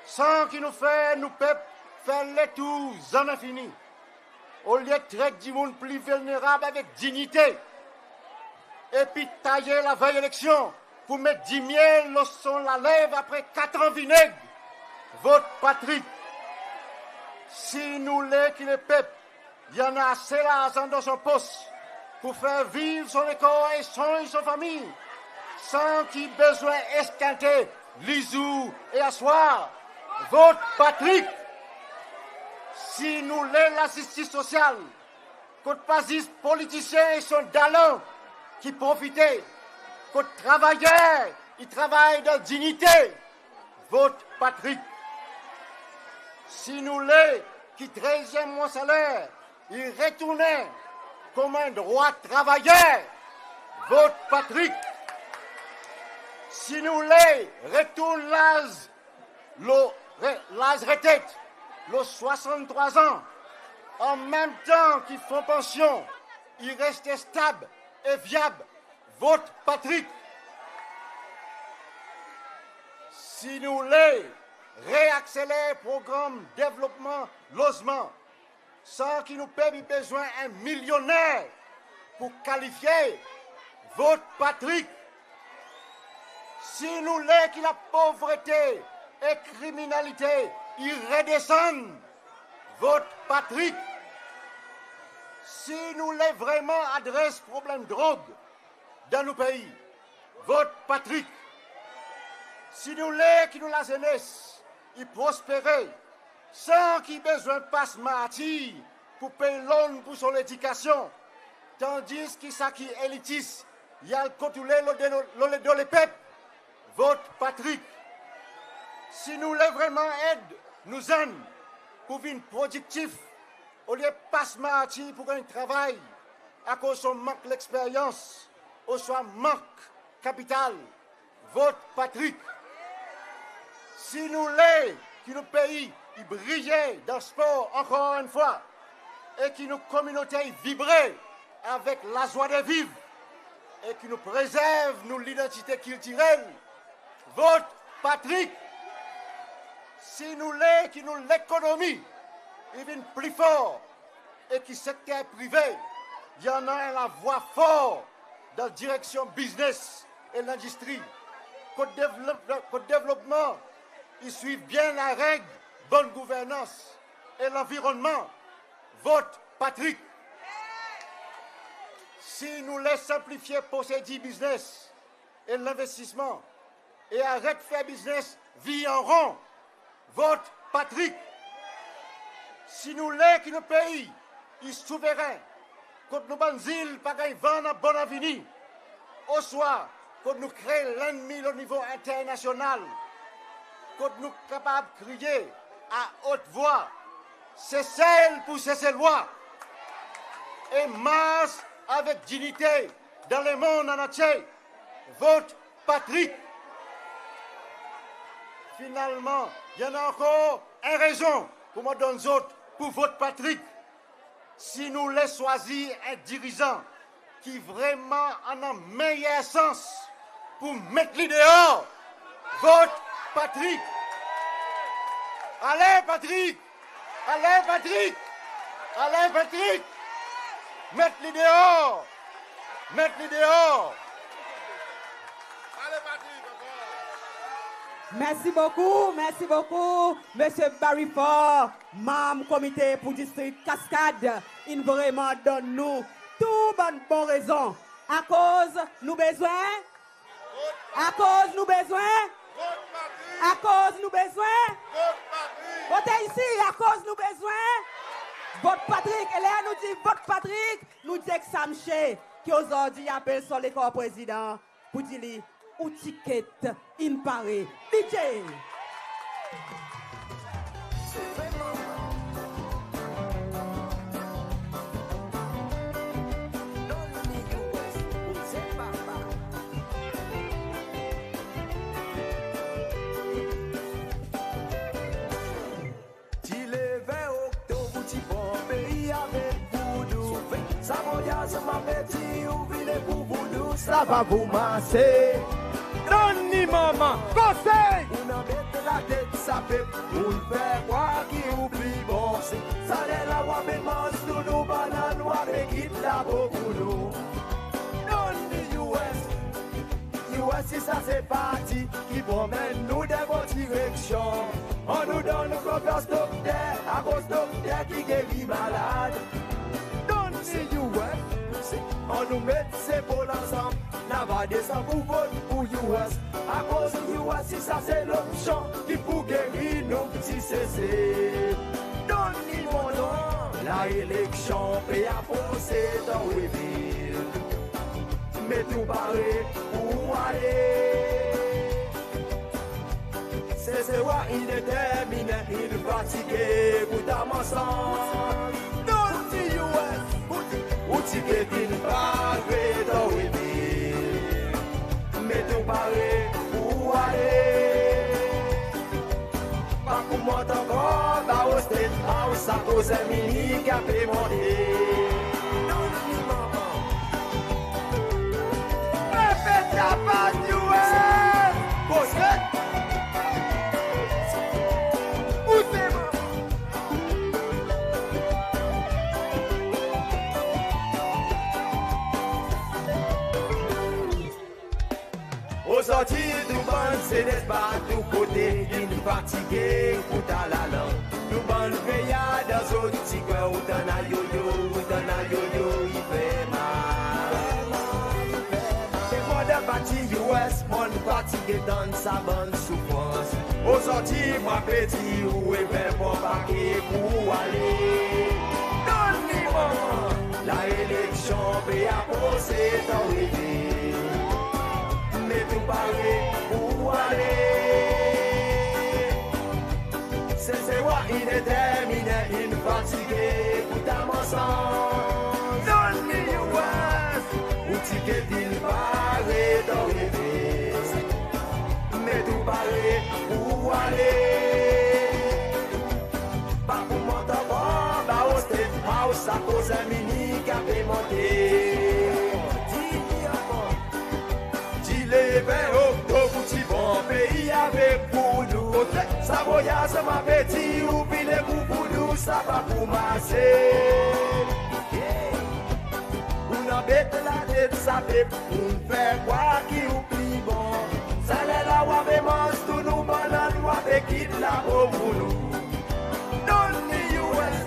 san ki nou fer nou pep fer letour zanmen fini, olye tret dimoun pli vilnerab avek dinyite, epi taye lavey eleksyon pour met dimyel lo son lalev apre katran vineg, vot Patrick! Si nou le ki lepep i annan ase larzan dan son pos pour fer viv son lekor e sonny son fanmir, san ki bezwen eskente lizour e aswar, vot Patrick! Si nou le lazistis sosyal, kot pa zis politisyen e son dalan ki profite, Kot travayer i travay dan dinite, vot Patrick. Si nou le ki trezyenm mwan saler i retournen konman en drwa travayer, vot Patrick. Si nou le retourn laz lo re-, laz retret lo swasanntrwa an, an menm tan ki fon pansyon i reste stab e vyab, vot Patrick. Si nou le reakseler progranm devlopman lozman, san ki nou pep i bezwen en milyonner pour kalifye, vot Patrick. Si nou le ki lapovrete e kriminalite i redesann, vot Patrick. Si nou le vreman adres problenm drog dan nou pei, vot Patrick. Si nou le ki nou lazenes i prospere san ki bezwen pas martir pour pey loan pour son ledikasyon, tandis ki sa ki elitis i al kotoule lo de, lo ledo lepep, vot Patrick. Si nou le vreman ed nou zenn pour vin prodiktif, olye pas martir pour ganny travay akoz son mank leksperyans oswa mank kapital, vot Patrick. Si nou le ki nou pei i briye dan spor ankor enn fwa, e ki nou kominote i vibre avek lazwa de viv, e ki nou prezerv nou lidantite kiltirel, vot Patrick. Si nou le ki nou lekonomi i vin pli for, e ki sekter prive i annan en lavwa for dan direksyon biznes e lendistri, kot devlop-, kot devlopman i swiv byen lareg bonn gouvernans e lanvironnman, vot Patrick. Si nou le senplifye prosedir biznes e lenvestisman, e aret fer biznes vir an ron, vot Patrick. Si nou le ki nou pei i souveren, kot nou bann zil pa ganny vann an bonn avini, oswa kot nou kree lennmi lo nivo enternasyonal, kot nou kapab kriye a ot vwa, Sesel pour Seselwa, e mars avek dinite dan lemonn an antye, vot Patrick. Finalman, i annan ankor en rezon pour mon donn zot pour vot Patrick. Si nou le swazir en dirizan ki vreman annan meyer sans pour met li deor, vot Patrick. Ale Patrick! Ale Patrick! Ale Patrick! Met li deor! Met li deor! Ale Patrick ankor! Mersi bokou, mersi bokou, Msye Barry Faure, manm komite pour distrik Cascade, in vreman donn nou tou bann bon rezon. Akoz nou bezwen Akoz nou bezwen? Akoz nou bezwen? Kote isi? Akoz nou bezwen? Vot Patrick. E ler nou dir vot Patrick, nou dir ek sa msye ki ozordi i apel son lekor prezidan pour dir li ou tiket in pare. DJ. Ti le ven Oktob ou ti pran pei avek voudou. Sa voyaz manm e dir ou vin ek ou voudou, sa pa pou mase. Donn li manman konsey. Ou'n anbet latet sa pep, ou'n fer krwar ki ou pli bon. Sa ler la ou a pe manz tou nou banann, ou a pe kit labo pour nou. Donn li U S. U S i sa se parti ki pou anmenn nou dan bon direksyon. Annou donn konfyans dokter, akoz dokter ki geri malad. Donn li U S. Annou met zepol ansanm, nou ava desann pour vot pour U S. Akoz U S i sa se lopsyon ki pou geri nou pti Sesel. Donn li mon non, la eleksyon pe aprose dan Wayville. Met ou pare pour ale. Seselwa in determinen, in fatige pour ta mansonz. Donn ti U S, ou tiket in pare dan ou vil. Met ou pare pour ale. Pa pou mont ankor ba ou State House akoz en minik pe monte. Non, non, non, non. Pepe Tapas U S! Koze! Ou se manman! Ozordi tou bann zenes pa tou kote in fatige pour ta lalang. Tou bann pei a dan zot ti kwer, ou tann a yoyo, ou tann a yoyo, i fer mal. E mwan dan pati U S, mon'n fatige tann sa bann soufrans. Ozordi mon pe dir ou, e ben bon pake pour ou ale. Donn li manman! La eleksyon pe aprose, tan reve. Met ou pare pour ale. Seselwa in determinen, in fatige pour ta mansonz. Donn li U S! Ou tiket in pare, tan reve. Met ou pare pour ale. Pa pou mont ankor ba ou State House akoz en minik pe monte. Di le ven Oktob ou ti bon pei avek voudou. Kote sa voyaz mon pe dir ou, vin ek ou voudou, sa pa pou marse. Ou'n anbet latet sa pep, ou'n fer krwar ki ou pli bon. Sa ler la ou ave manz tou nou bannann, ou ave kidnap ou moun. Donn li U S,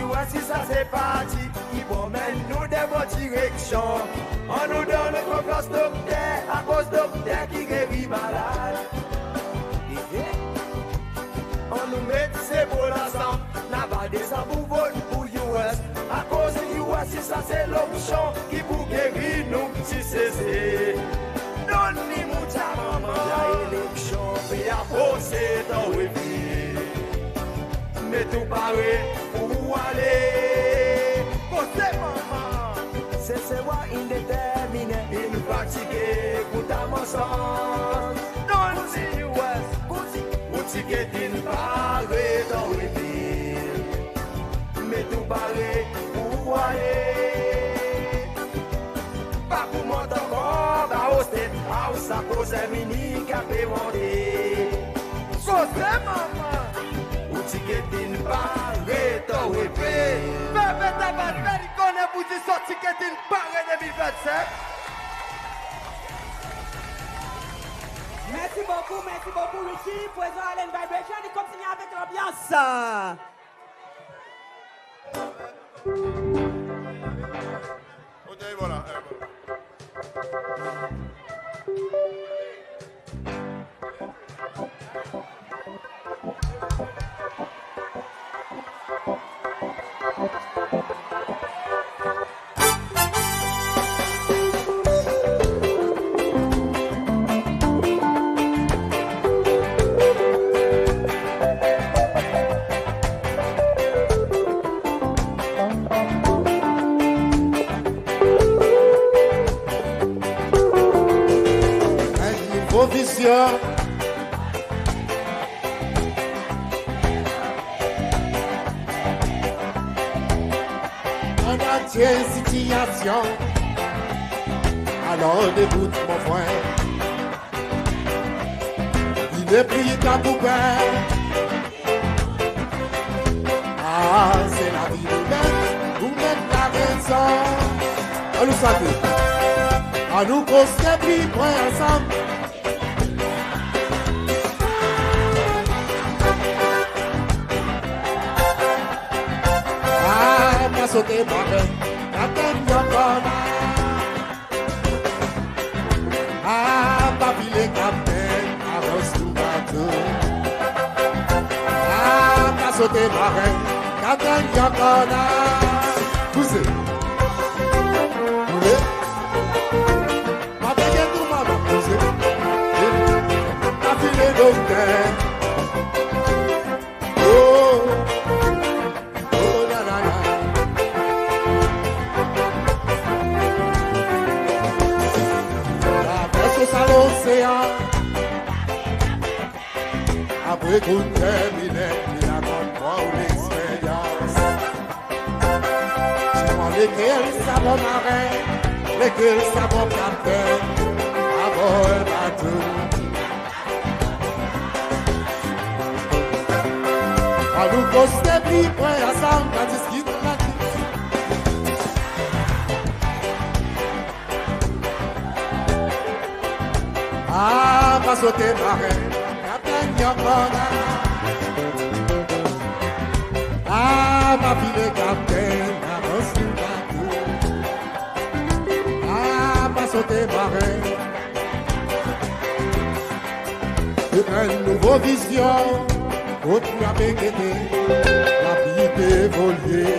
U S i sa se parti ki pou anmenn nou dan bon direksyon. Annou donn konfyans dokter, akoz dokter ki geri malad. Annou met zepol ansanm, napa dezan pou vot pour U S, akoz U S i sa se lopsyon ki pou geri nou ti sese. Donn li mon dyaman. La eleksyon pe aprose, tan reve. Met ou pare pour ou ale. Koze manman. Seselwa in determinen, in fatige pour ta mansonz. Donn ti U S, ou tiket in pare, tan reve. Met ou pare pour ou ale. Pa pou mont ankor ba ou State House akoz en minik pe monte. Koze manman. Ou tiket in pare, tan reve. Pepe Tapas fer li konnen pour dir son tiket in pare de mil vennsenk. Mersi bokou, mersi bokou Richie. Prezan Allen Vibration, nou kontinyen avek lanbyans. Kote i, vwala, e, vwala. En nouvo vizyon. An antye sitiyasyon. Alor dekout mon frer. Li nepli tan pour per. A, se lavi nou met, nou met larezon. Annou sante. Annou koze pli pran ansanm. A, pa sote mare, kaptenn Yokona. A, pa vire kaptenn, avans nou bato. A, pa sote mare, kaptenn Yokona. Bouz. Bouz. Ou terminen, i aprann ou leksperyans. Dir mwan lekel sa bon maren, lekel sa bon kaptenn abor en bato. Annou koze pli pre ansanm, annou diskit lavi. A, pa sote maren, kaptenn i ankor la. A, pa file kaptenn, avans nou bato. A, pa sote maren. Pou en nouvo vizyon, kot nou a pe gete, lavi pe evolye.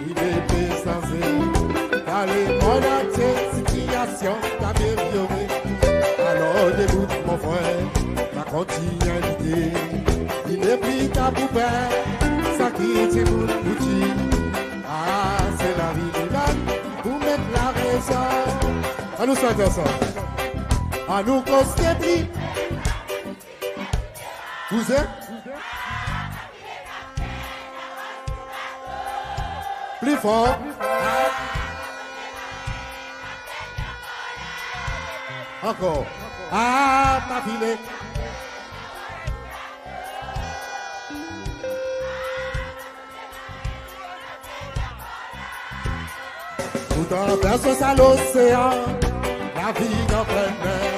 Lide pe sanze, dan lemonn antye sitiyasyon pe amelyore. Alor debout mon frer, nou a kontinyen lite. Lide pli tab ou pe, sa ki dimoun pou dir. A, se lari nou donn, pou met larezon. Annou sante ansanm. Annou koze pli. Kouzen? Pli for. Ankor. A, pa file. Ou travers sa losean, lavi dan plen mer,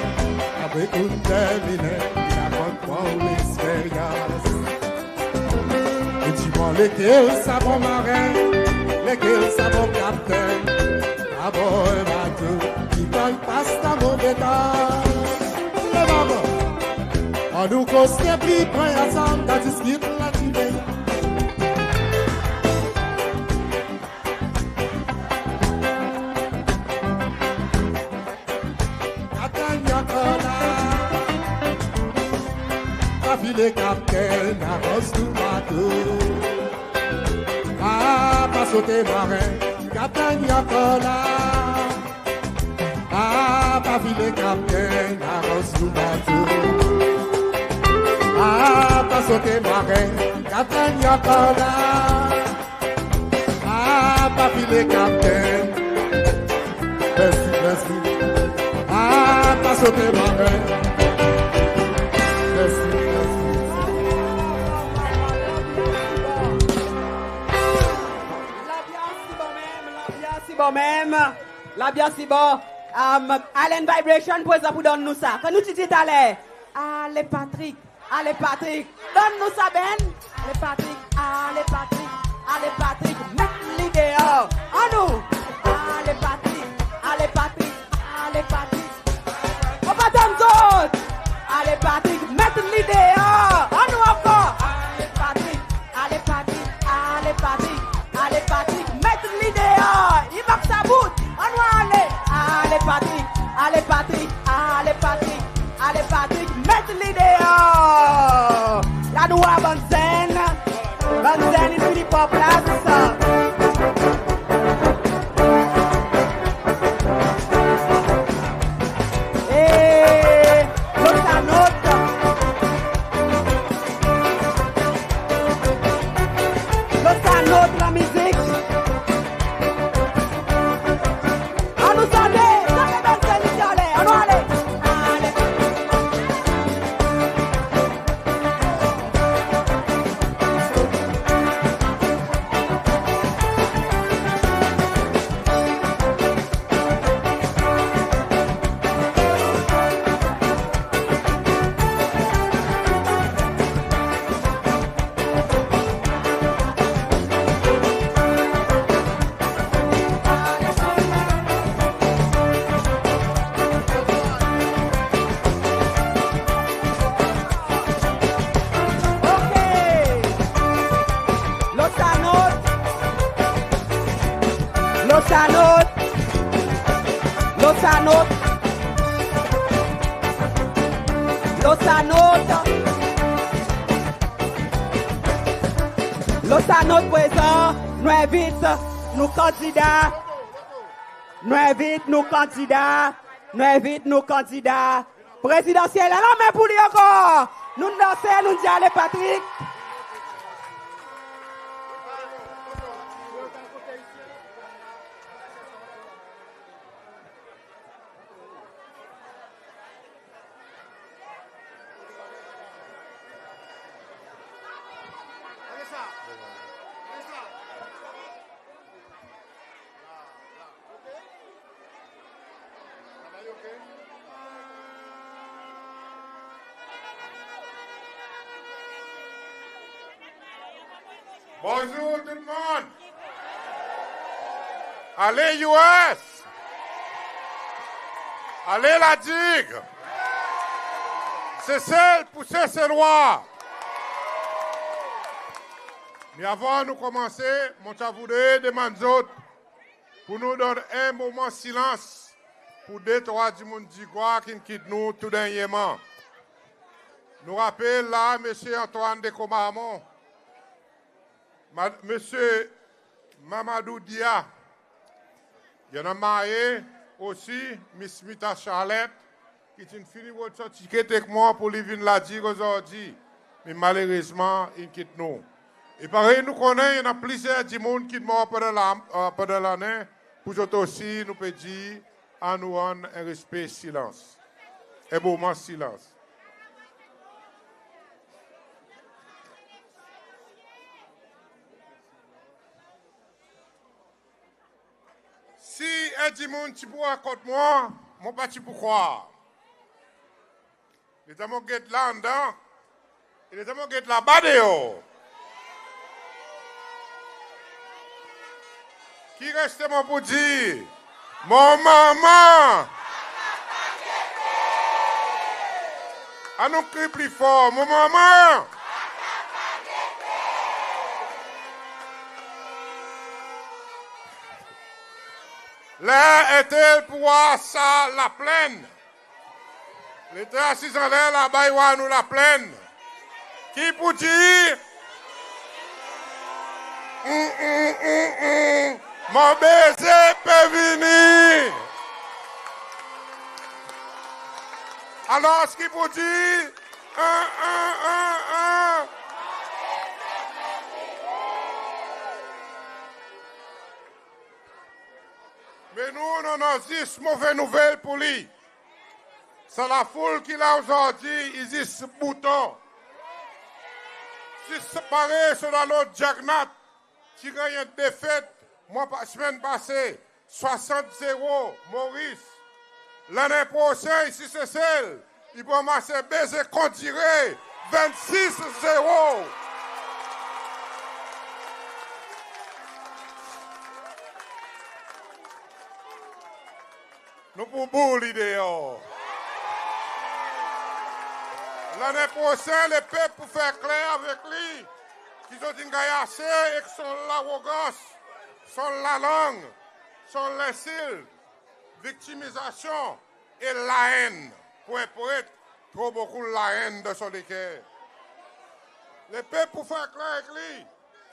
apre ou terminen, i aprann ou leksperyans. Ou dir mwan lekel sa bon maren, lekel sa bon kaptenn, abor en bato ki kapab pas dan move tan. Lev avan, annou koze pli pre ansanm, annou diskit lavi. Kaptenn i ankor la. Pa file kaptenn, avans nou bato. A, pa sote maren, kaptenn i ankor la. A, pa file kaptenn, avans nou bato. A, pa sote maren, kaptenn i ankor la. A, pa file kaptenn. Mersi, mersi. A, pa sote maren. Mersi, mersi. Labyansi bon menm, labyansi bon menm. Labyansi bon. Um, Island Vibration prezan pou donn nou sa. Kan nou ti dir taler, ale Patrick, ale Patrick, donn nou sa Ben. Ale Patrick, ale Patrick, ale Patrick, met li deor. Annou. Ale Patrick, ale Patrick, ale Patrick. Ou pa tann zot. Ale Patrick, met li deor. Annou ankor. Ale Patrick, ale Patrick, ale Patrick, ale Patrick, met li deor. I mank sa bout. Annou ale. Ale Patrick, ale Patrick, ale Patrick, ale Patrick, met li deor. La nou war bann zenn. Bann zenn in vini pran plas. E Losanot. Losanot, lanmizik. Annou sante, sante bann zenn isi anler, annou ale. Losanot. Losanot. Losanot. Losanot. Losanot prezan, nou envit nou kandida. Nou envit nou kandida. Nou envit nou kandida prezidansyel. Annou lanmen pour li ankor. Nou'n danse, nou'n dir ale Patrick. Bonzour tou dimoun. Ale U S. Ale La Digue. Sesel pour Seselwa. Me avan nou konmanse, mon ti a voudre demann zot pour nou donn en moman silans pour de trwa dimoun Digwa ki'n kit nou tou dernyerman. Nou rapel la Msye Antoine de Commarmond, Ma-, Msye Mamadou Dia, i annan Mahe osi, Miss Mita Charlette, ki ti'n fini rod son tiket ek mwan pour li vin La Digue ozordi, me malerezman in kit nou. E parey nou konnen, i annan plizyer dimoun ki'n mor pandan la, pandan lannen, pour zot osi nou pe dir annou rann en respe silans. En moman silans. Si en dimoun ti pou rakont mwan, mon pa ti pou krwar. Letan mon get la anndan, e letan mon get laba deor. Ki reste mon pou dir? Mon manman! Annou kriy pli for, mon manman! Ler etel pou war sa laplenn. Letan i asiz anler laba i war nou laplenn. Ki pou dir? Mm, mm, mm, mm. Mon beze pe vini. Alors ki pou dir? An, an, an, an. Me nou, nou annan zis move nouvel pour li. Sa lafoul ki la ozordi, i zis bouton. Zis parey sa lot Jagannath ti ganny en defet mwan pa, semenn pase, swasant zero, Maurice. Lannen prosenn isi Sesel, i pou anmas en beze kondire, vennsis zero. Nou pou boul li deor. Lannen prosenn, lepep pou fer kler avek li ki zot in ganny ase ek son larogans, son lalang, son lensilt, viktimizasyon e laenn. Pour en pret, tro bokou laenn dan son leker. Lepep pou fer kler avek li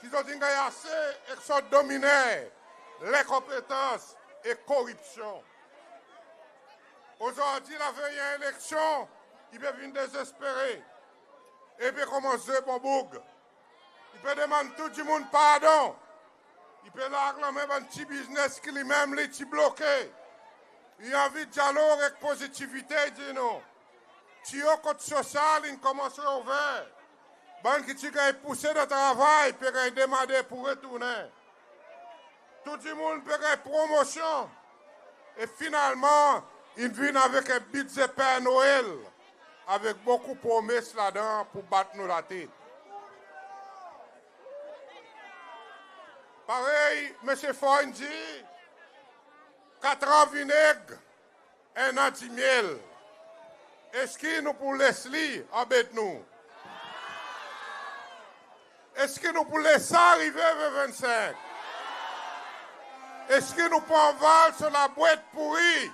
ki zot in ganny ase ek son dominer, lenkonpetans e koripsyon. Ozordi, lavey en eleksyon, i pe vin dezespere e i pe konmans zwe bon boug. I pe demann tou dimoun pardon. I pe larg lanmen bann pti biznes ki li menm li ti bloke. I anvi dyalog ek pozitivite, i dir nou. Tiyo kot sosyal in konmans reouver. Bann ki ti ganny pouse dan travay pe ganny demande pour retournen. Tou dimoun pe ganny promosyon. E finalman, in vin avek en bidze Per Noel, avek bokou promes ladan pour bat nou latet. Parey Msye Faure in dir, katran vineg, en an dimyel. Eski nou pou les li anbet nou? Eski nou pou les sa arive ven vennsenk? Eski nou pou anval son labwet pouri?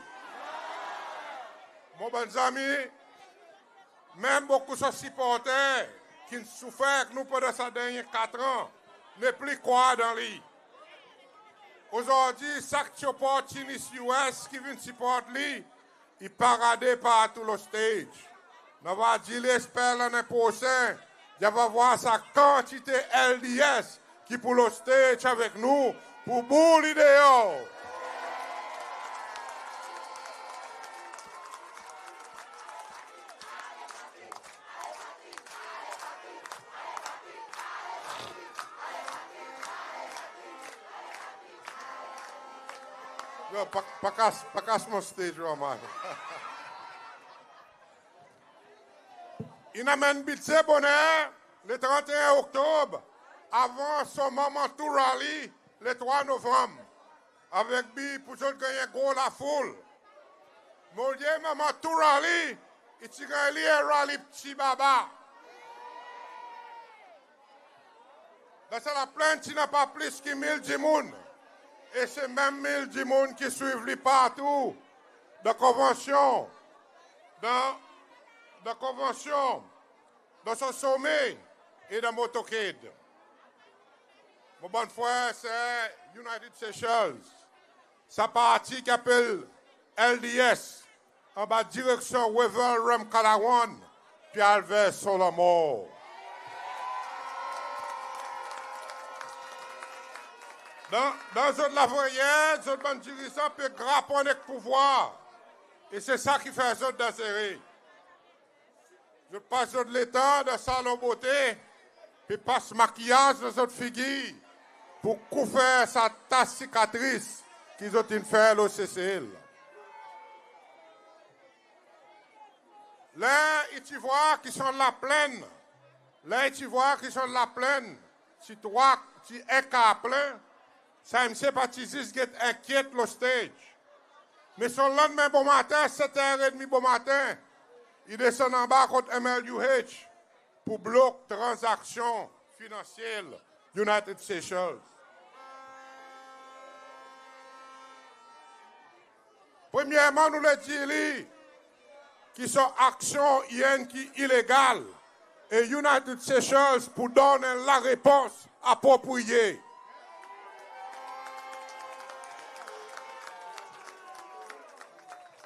Mon bann zanmi, menm bokou son siporter ki'n soufer ek nou pandan sa dernyen katran, nepli krwar dan li. Ozordi, sak ti oportinis U S ki vin siport li, i parade partou lo stage. Nou ava dir li esper lannen prosen i ava vwar sa kantite L D S ki pou lo stage avek nou pour boul li deor. Yo, pa, pa kas, pa kas mon stage, Roman. In anmenn bidze boner le trannteyen Oktob, avan son Manman Tou rally le trwa Novanm, avek bi pour zot ganny en gro lafoul. Me olye Manman Tou rally, i ti ganny li en rally pti baba. Dan sa laplenn ti napa plis ki mil dimoun. E se menm mil dimoun ki swiv li partou, dan konvansyon, dan, dan konvansyon, dan son some e dan motorcade. Mon bann frer, ser, United Seychelles, sa parti ki apel L D S, anba direksyon Wavel Ramkalawan, pe al ver son lanmor. Dan, dan zot lavreyer, zot bann dirizan pe graponn ek pouvwar. E se sa ki fer zot danzere. Zot pas zot letan dan salon bote, pe pas makiyaz dan zot figir pour kouver sa tas sikatris ki zot in fer lo Sesel. Ler i ti vwar ki son laplenn, ler i ti vwar ki son laplenn ti trwa, ti en kar plen, sa msye pa ti zis get enkyet lo stage. Me son lannmen bomaten, set er edmi bomaten, i desann anba kot M L U H pour blok tranzaksyon finansyel United Seychelles. Premyerman, nou le dir li ki son aksyon i enn ki ilegal, e United Seychelles pou donn en larepons apropriye.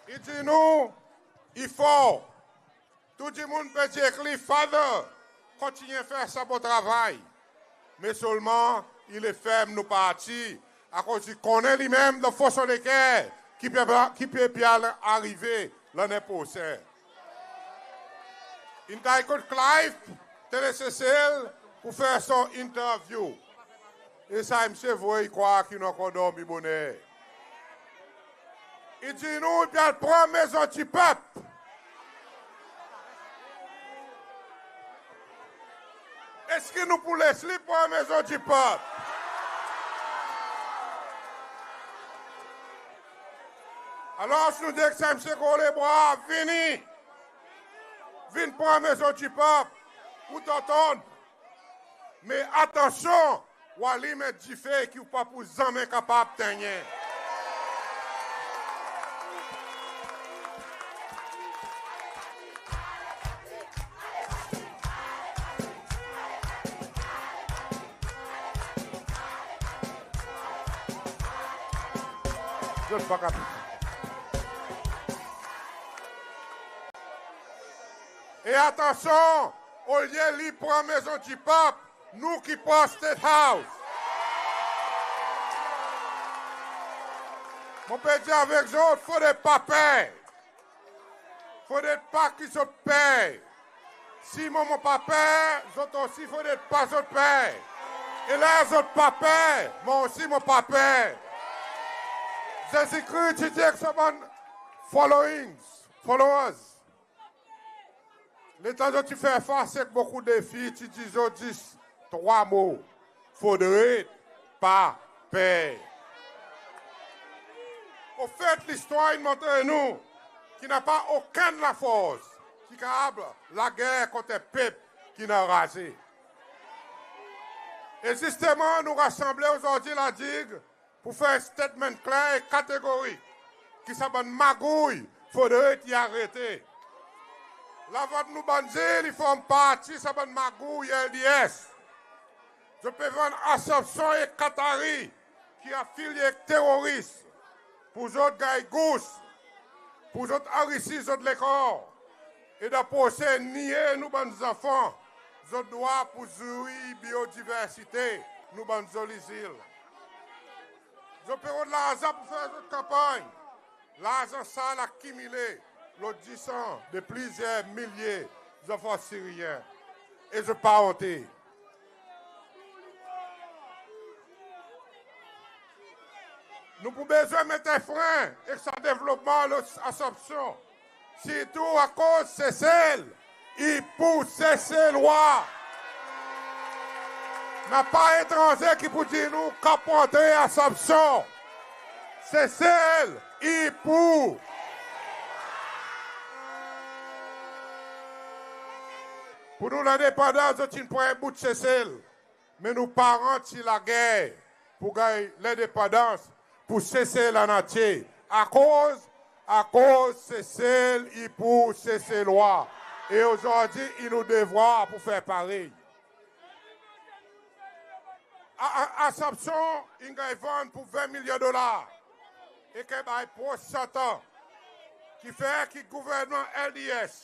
I dir nou i for. Tou dimoun pe dir ek li, Father, kontinyen fer sa bon travay. Me selman i le ferm nou parti, akoz i konnen li menm dan fon son leker ki pe, ki pe, pe al arive lannen prosen. In ganny kot Clive, Tele Sesel, pour fer son interview. E sa msye voye krwar ki nou ankor dormi boner. I dir nou i pe al pran Mezon Dipep. Eski nou pou les li pran Mezon Dipep? Alors nou dir sa msye, gro lebra, vini. Vin pran Mezon Dipep, ou tonton. Me atansyon, ou alim en dife ki ou pa pou zanmen kapab tenyen. Zot pa kapab. E atansyon, olye li pran Mezon Dipep, nou ki pran State House. Mon pe dir avek zot, fodre pa per. Fodre pa ki zot per. Si mwan mon pa per, zot osi fodre pa zot per. E ler zot pa per, mwan osi mon pa per. Zezi Kris ti dir ek son bann followings, followers, letan zot ti fer fas ek bokou defi, ti dir zot zis trwa mo: fodre pa per. Anfet, listwar in montre nou ki napa okenn lafors ki kapab lager kont en pep ki'n anraze. E zisteman, nou rasanble ozordi La Digue pour fer statement kler e kategorik ki sa bann magouy fodre i arete. Lavant nou bann zil i form parti sa bann magouy L D S. Zot pe vann Assomption e Katari ki afilye ek teroris pour zot ganny gous, pour zot anrisi zot lekor. e dan prose niye nou bann zanfan zot drwa pour zwir biodiversite nou bann zoli zil. Zot pe rod larzan pour fer zot kanpanny. Larzan sa in akimile lo disan de plizyer milye zanfan Siryen. E zot pa onte. Nou pou bezwen met en fren ek sa devlopman lo Assomption. Sirtou akoz Sesel i pour Seselwa. Napa etranze ki pou dir nou kan pou antre Assomption. Sesel i pour. Pour nou lendepandans, zot in pran en bout Sesel. Me nou paran ti lager pour ganny lendepandans pour Sesel an antye. Akoz? Akoz Sesel i pour Seselwa. E ozordi i nou devwar pour fer parey. A, a, Assomption in ganny vann pour ven milyon dolar. E ki bay pros santan. Ki fer ki gouvernman L D S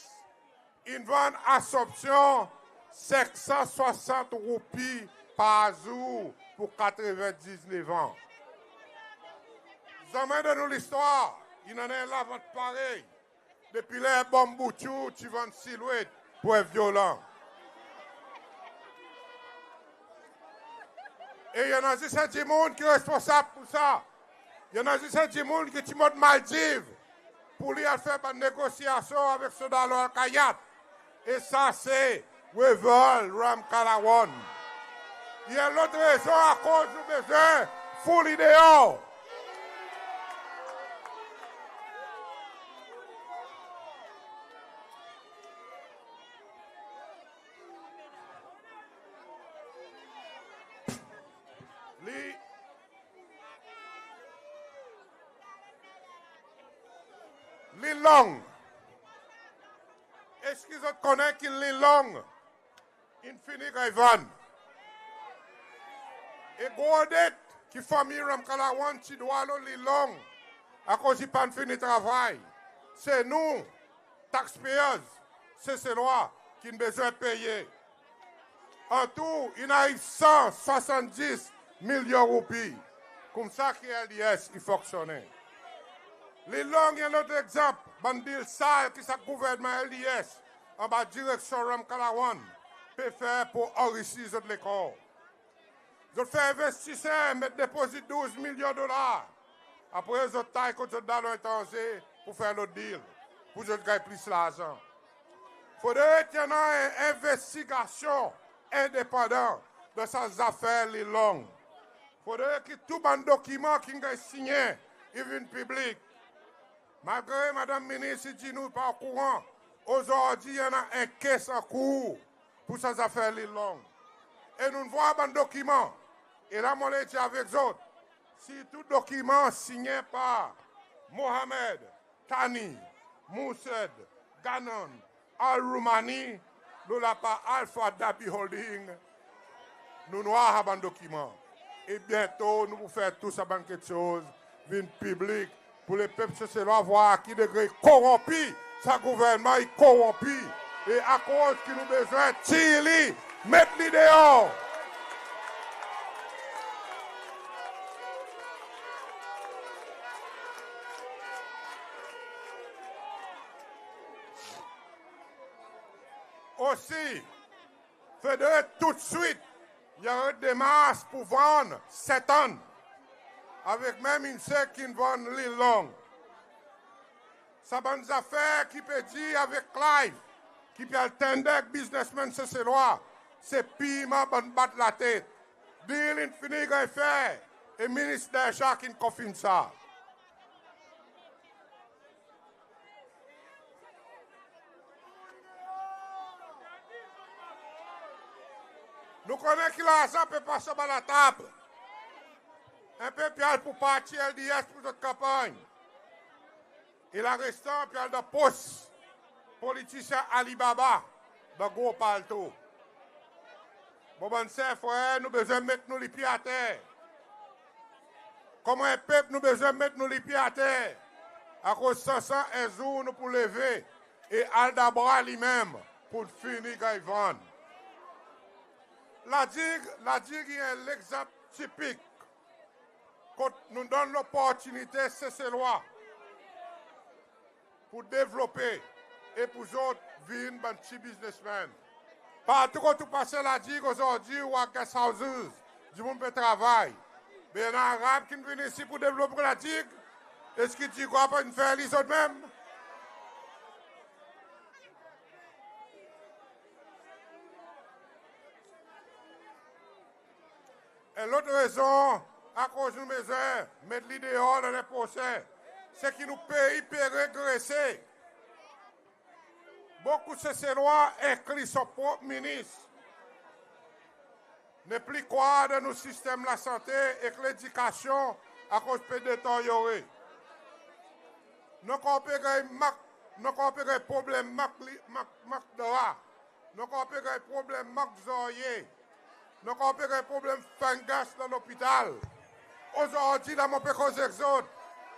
in vann Assomption senk san swasant roupi par zour pour katreven diznef an. Zanmen dan nou listwar in annan en lavant parey depi ler Bonm Boutyou ti vann silwet pour en vyolan. E i annan zis en dimoun ki responsab pour sa. I annan zis en dimoun ki ti mont Maldiv pour li al fer bann negosyasyon avek Sodalo Alkayat. E sa se Wavel Ramkalawan. I annan lot rezon akoz nou bezwen foul li deor. Li, Lil Long. Eski zot konnen ki Lil Long in fini ganny vann? E gro det ki fanmir Ramkalawan ti dwa lo Lil Long akoz i pa'n fini travay, se nou, taxpayers Seselwa, ki'n bezwen peye. Antou, in ariv san swasanndis milyon roupi. Koumsa ki L D S i fonksyonnen. Lil Long i en lot legzanp bann dil sal ki sa gouvernman L D S anba direksyon Ramkalawan pe fer pour anrisir zot lekor. Zot fer envestiser met depozit douz milyon dolar. Apre zot tay kot zot dalon etranze pour fer lot dil, pour zot ganny plis larzan. Fodre ti annan en envestigasyon endepandan dan sa zafer Lil Long. Fodre ki tou bann dokiman ki'n ganny sinyen i vin piblik. Malgre Madanm Minis i dir nou i pa okouran, ozordi i annan en case ankour pour sa zafer Lil Long. E nou'n vwar bann dokiman. E la mon le dir avek zot, sirtou dokiman sinyen par Mohamed, Thani, Moursed, Ganon, Al Roumani, lo lapa Alpha Dhabi Holding, nou'n vwar sa bann dokiman. E byento nou pou fer tou sa bann keksoz vin piblik pour lepep Seselwa vwar ki degre koronpi sa gouvernman i koronpi. E akoz ki nou bezwen tir li, met li deor. Osi, fodre toudswit i aret demars pour vann Saint Ann avek menm msye ki'n vann Lil Long. Sa bann zafer ki pe dir avek Clive ki pe al tender ek biznesmenn Seselwa, se pirman bann bat latet. Dil in fini ganny fer, e Minis Derchak in konfirm sa. Nou konnen ki larzan pe pas anba latab. En pe pe al pour parti L D S pour zot kanpanny. E larestan pe al dan pos politisyen Alibaba dan gro palto. Mon bann ser frer, nou bezwen met nou lipye ater. Konman en pep, nou bezwen met nou lipye ater. Akoz sansan en zour nou pou leve, e Aldabra li menm pour fini ganny vann. La Digue, La Digue i en legzanp tipik kot nou donn loportinite Seselwa pour devlope e pour zot vin bann pti biznesmenn. Partou kot ou pase La Digue ozordi ou war guest houses, dimoun pe travay. Be i annan Arab ki'n vin isi pour devlop La Digue? Eski Digwa pa'n fer li zot menm? En lot rezon akoz nou bezwen met li deor lannen prosen, se ki nou pei pe regrese. Bokou Seselwa, enkli son prop minis, nepli krwar dan nou sistenm lasante ek ledikasyon akoz pe deteryore. Nou ankor pe ganny mank, nou ankor pe ganny problenm mank li, mank, mank dra. Nou ankor pe ganny problenm mank zorye. Nou ankor pe ganny problenm fungus dan lopital. Ozordi la mon pe koz ek zot,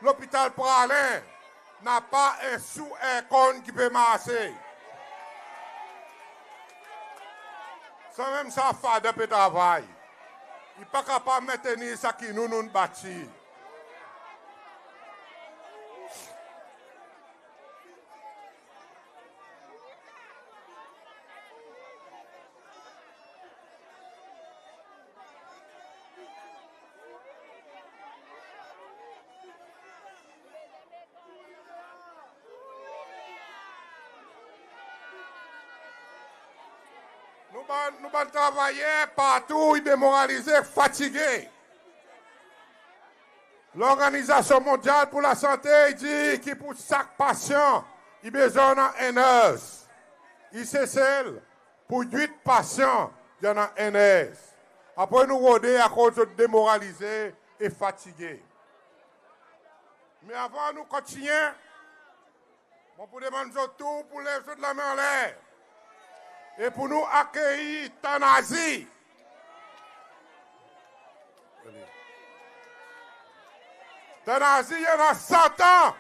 lopital Praslin napa en sou aircon ki pe marse. Sanmenm sa FADA pe travay, i pa kapab mentenir sa ki nou, nou'n batir. Nou bann, nou bann travayer partou i demoralize, fatige. Lorganizasyon Mondyal pour Lasante i dir ki pour sak pasyan i bezwen annan en nurse. I Sesel, pour wit pasyan i annan en nurse. Apre nou rode akoz zot demoralize e fatige. Me avan nou kontinyen, mon pou demann zot tou pour lev zot lanmen anler e pour nou akeyir Tanazi. Tanazi i annan san an.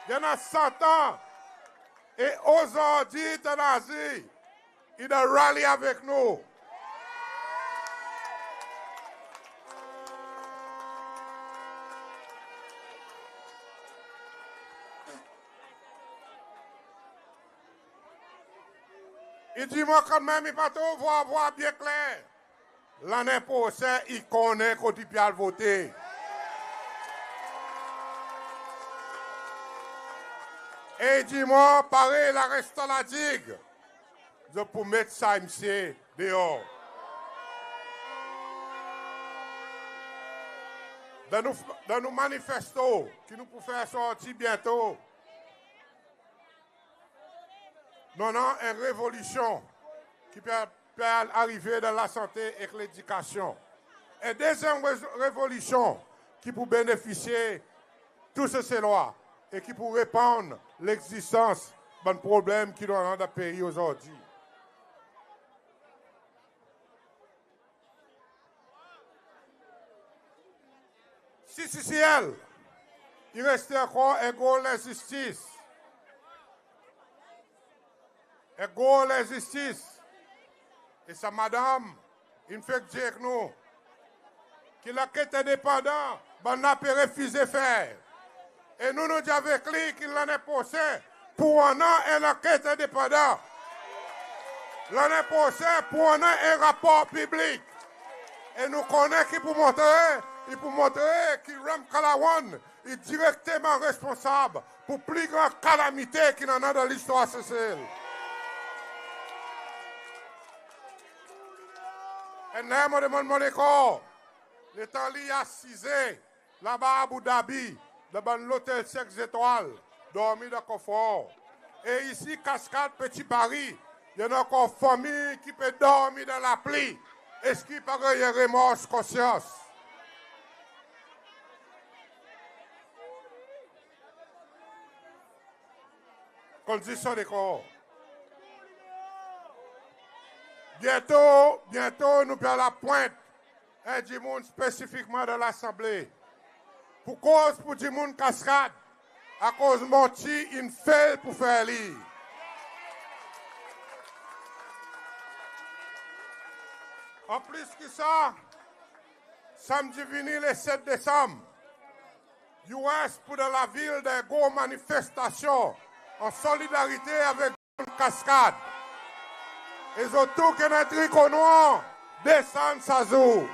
I annan san an. E ozordi Tanazi i dan rally avek nou. I dir mwan kantmenm i pa tro vwar, vwar byen kler. Lannen prosen i konnen kot i pe al vote. E i dir mwan parey larestan La Digue, zot pou met sa msye deor. Dan nou, dan nou manifesto ki nou pou fer sorti byento, nou annan en revolisyon ki pe, pe arive dan lasante ek ledikasyon. En dezyenm re-, revolisyon ki pou benefisye tou Seselwa e ki pou reponn legzistans bann problenm ki nou annan dan pei ozordi. CCCL, i reste ankor en gro lenzistis. En gro lenzistis. E sa madanm in fek dir ek nou ki lanket endepandan, bann la pe refize fer. E nou, nou dir avek li ki lannen prosen pou annan en lanket endepandan. Lannen prosen pou annan en rapor piblik. E nou konnen ki pou montre, i pou montre ki Ramkalawan i direkteman responsab pour pli gran kalamite ki'n annan dan listwar Sesel. Enn ler mon demann mon lekor, letan li asize laba Abu Dhabi, dan bann lotel senk zetwal, dormi dan konfor. E isi Cascade, Petit Paris, i annan ankor fanmir ki pe dormi dan lapli. Eski pa ganny remors konsyans? Konn zis son lekor. Byento, byento nou pe al apwent en dimoun spesifikman dan Lasanble pour koz pour dimoun Cascade. Akoz mon ti in fail pour fer li. An plis ki sa, Sanmdi vini le set Desanm, U S pou dan lavil dan en gro manifestasyon an solidarite avek Kaskad. E zot tou ki annan triko nwanr, desann sa zour.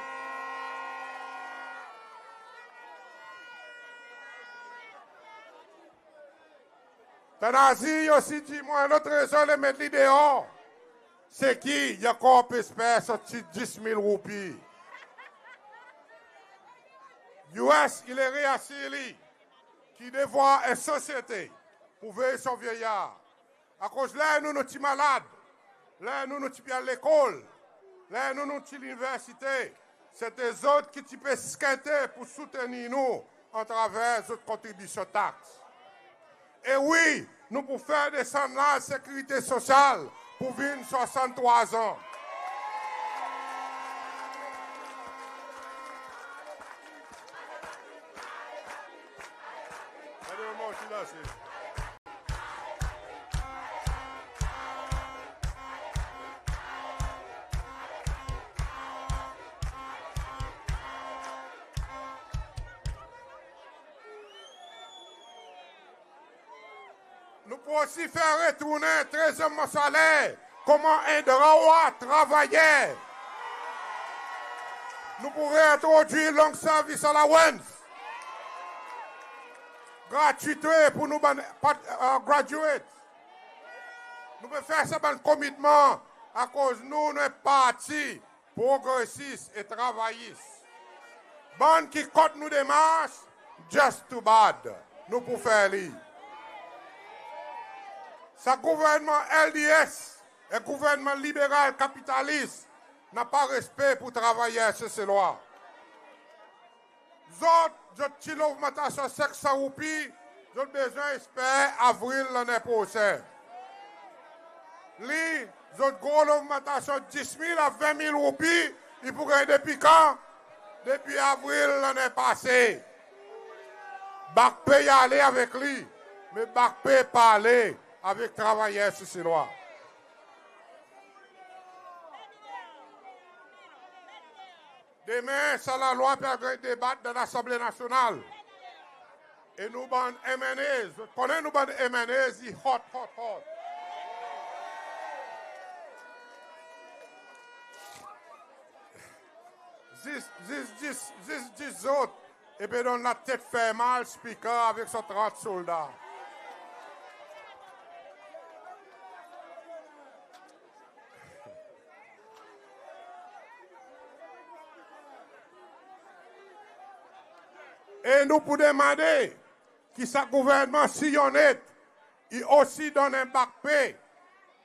Tanazi i osi dir mwan en lot rezon le met li deor, se ki i ankor pe esper son pti dis mil roupi. U S i le reasir li ki devwar en sosyete pou vey son vyeyar. Akoz ler nou, nou ti malad, ler nou, nou ti pe al lekol, ler nou, nou ti liniversite, se ti zot ki ti pe skente pour soutenir nou atraver zot kontribisyon taks. E wi, nou pou fer desann laz sekirite sosyal pour vin swasanntrwa an. Nou pou osi fer retournen trezyenm mwan saler konman en drwa travayer. Nou pou reentrodwir long service allowance, gratwite pour nou bann pat-, euh, graduate. Nou pe fer sa bann komitman akoz nou, nou en parti progresis e travayis. Bann ki kont nou demars, just too bad. Nou pou fer li. Sa gouvernman L D S, en gouvernman liberal kapitalis, napa respe pour travayer Seselwa. Zot, zot ti logmantasyon senk san roupi, zot bezwen esper Avril lannen prosen. Li, zot gro logmantasyon dis mil a ven mil roupi, i pou ganny depi kan? Depi Avril lannen pase. Back Pay i ale avek li, me Back Pay pa ale avek travayer Seselwa. Demen, sa lalwa pe al ganny debat dan Lasanble Nasyonal. E nou bann M N As, zot konnen nou bann M N As, i hot, hot, hot. Zis, zis, zis, zis, zis zot, e pe donn latet fermal Speaker avek son trant solda. E nou pou demande ki sa gouvernman, si i onnet, i osi donn en back pay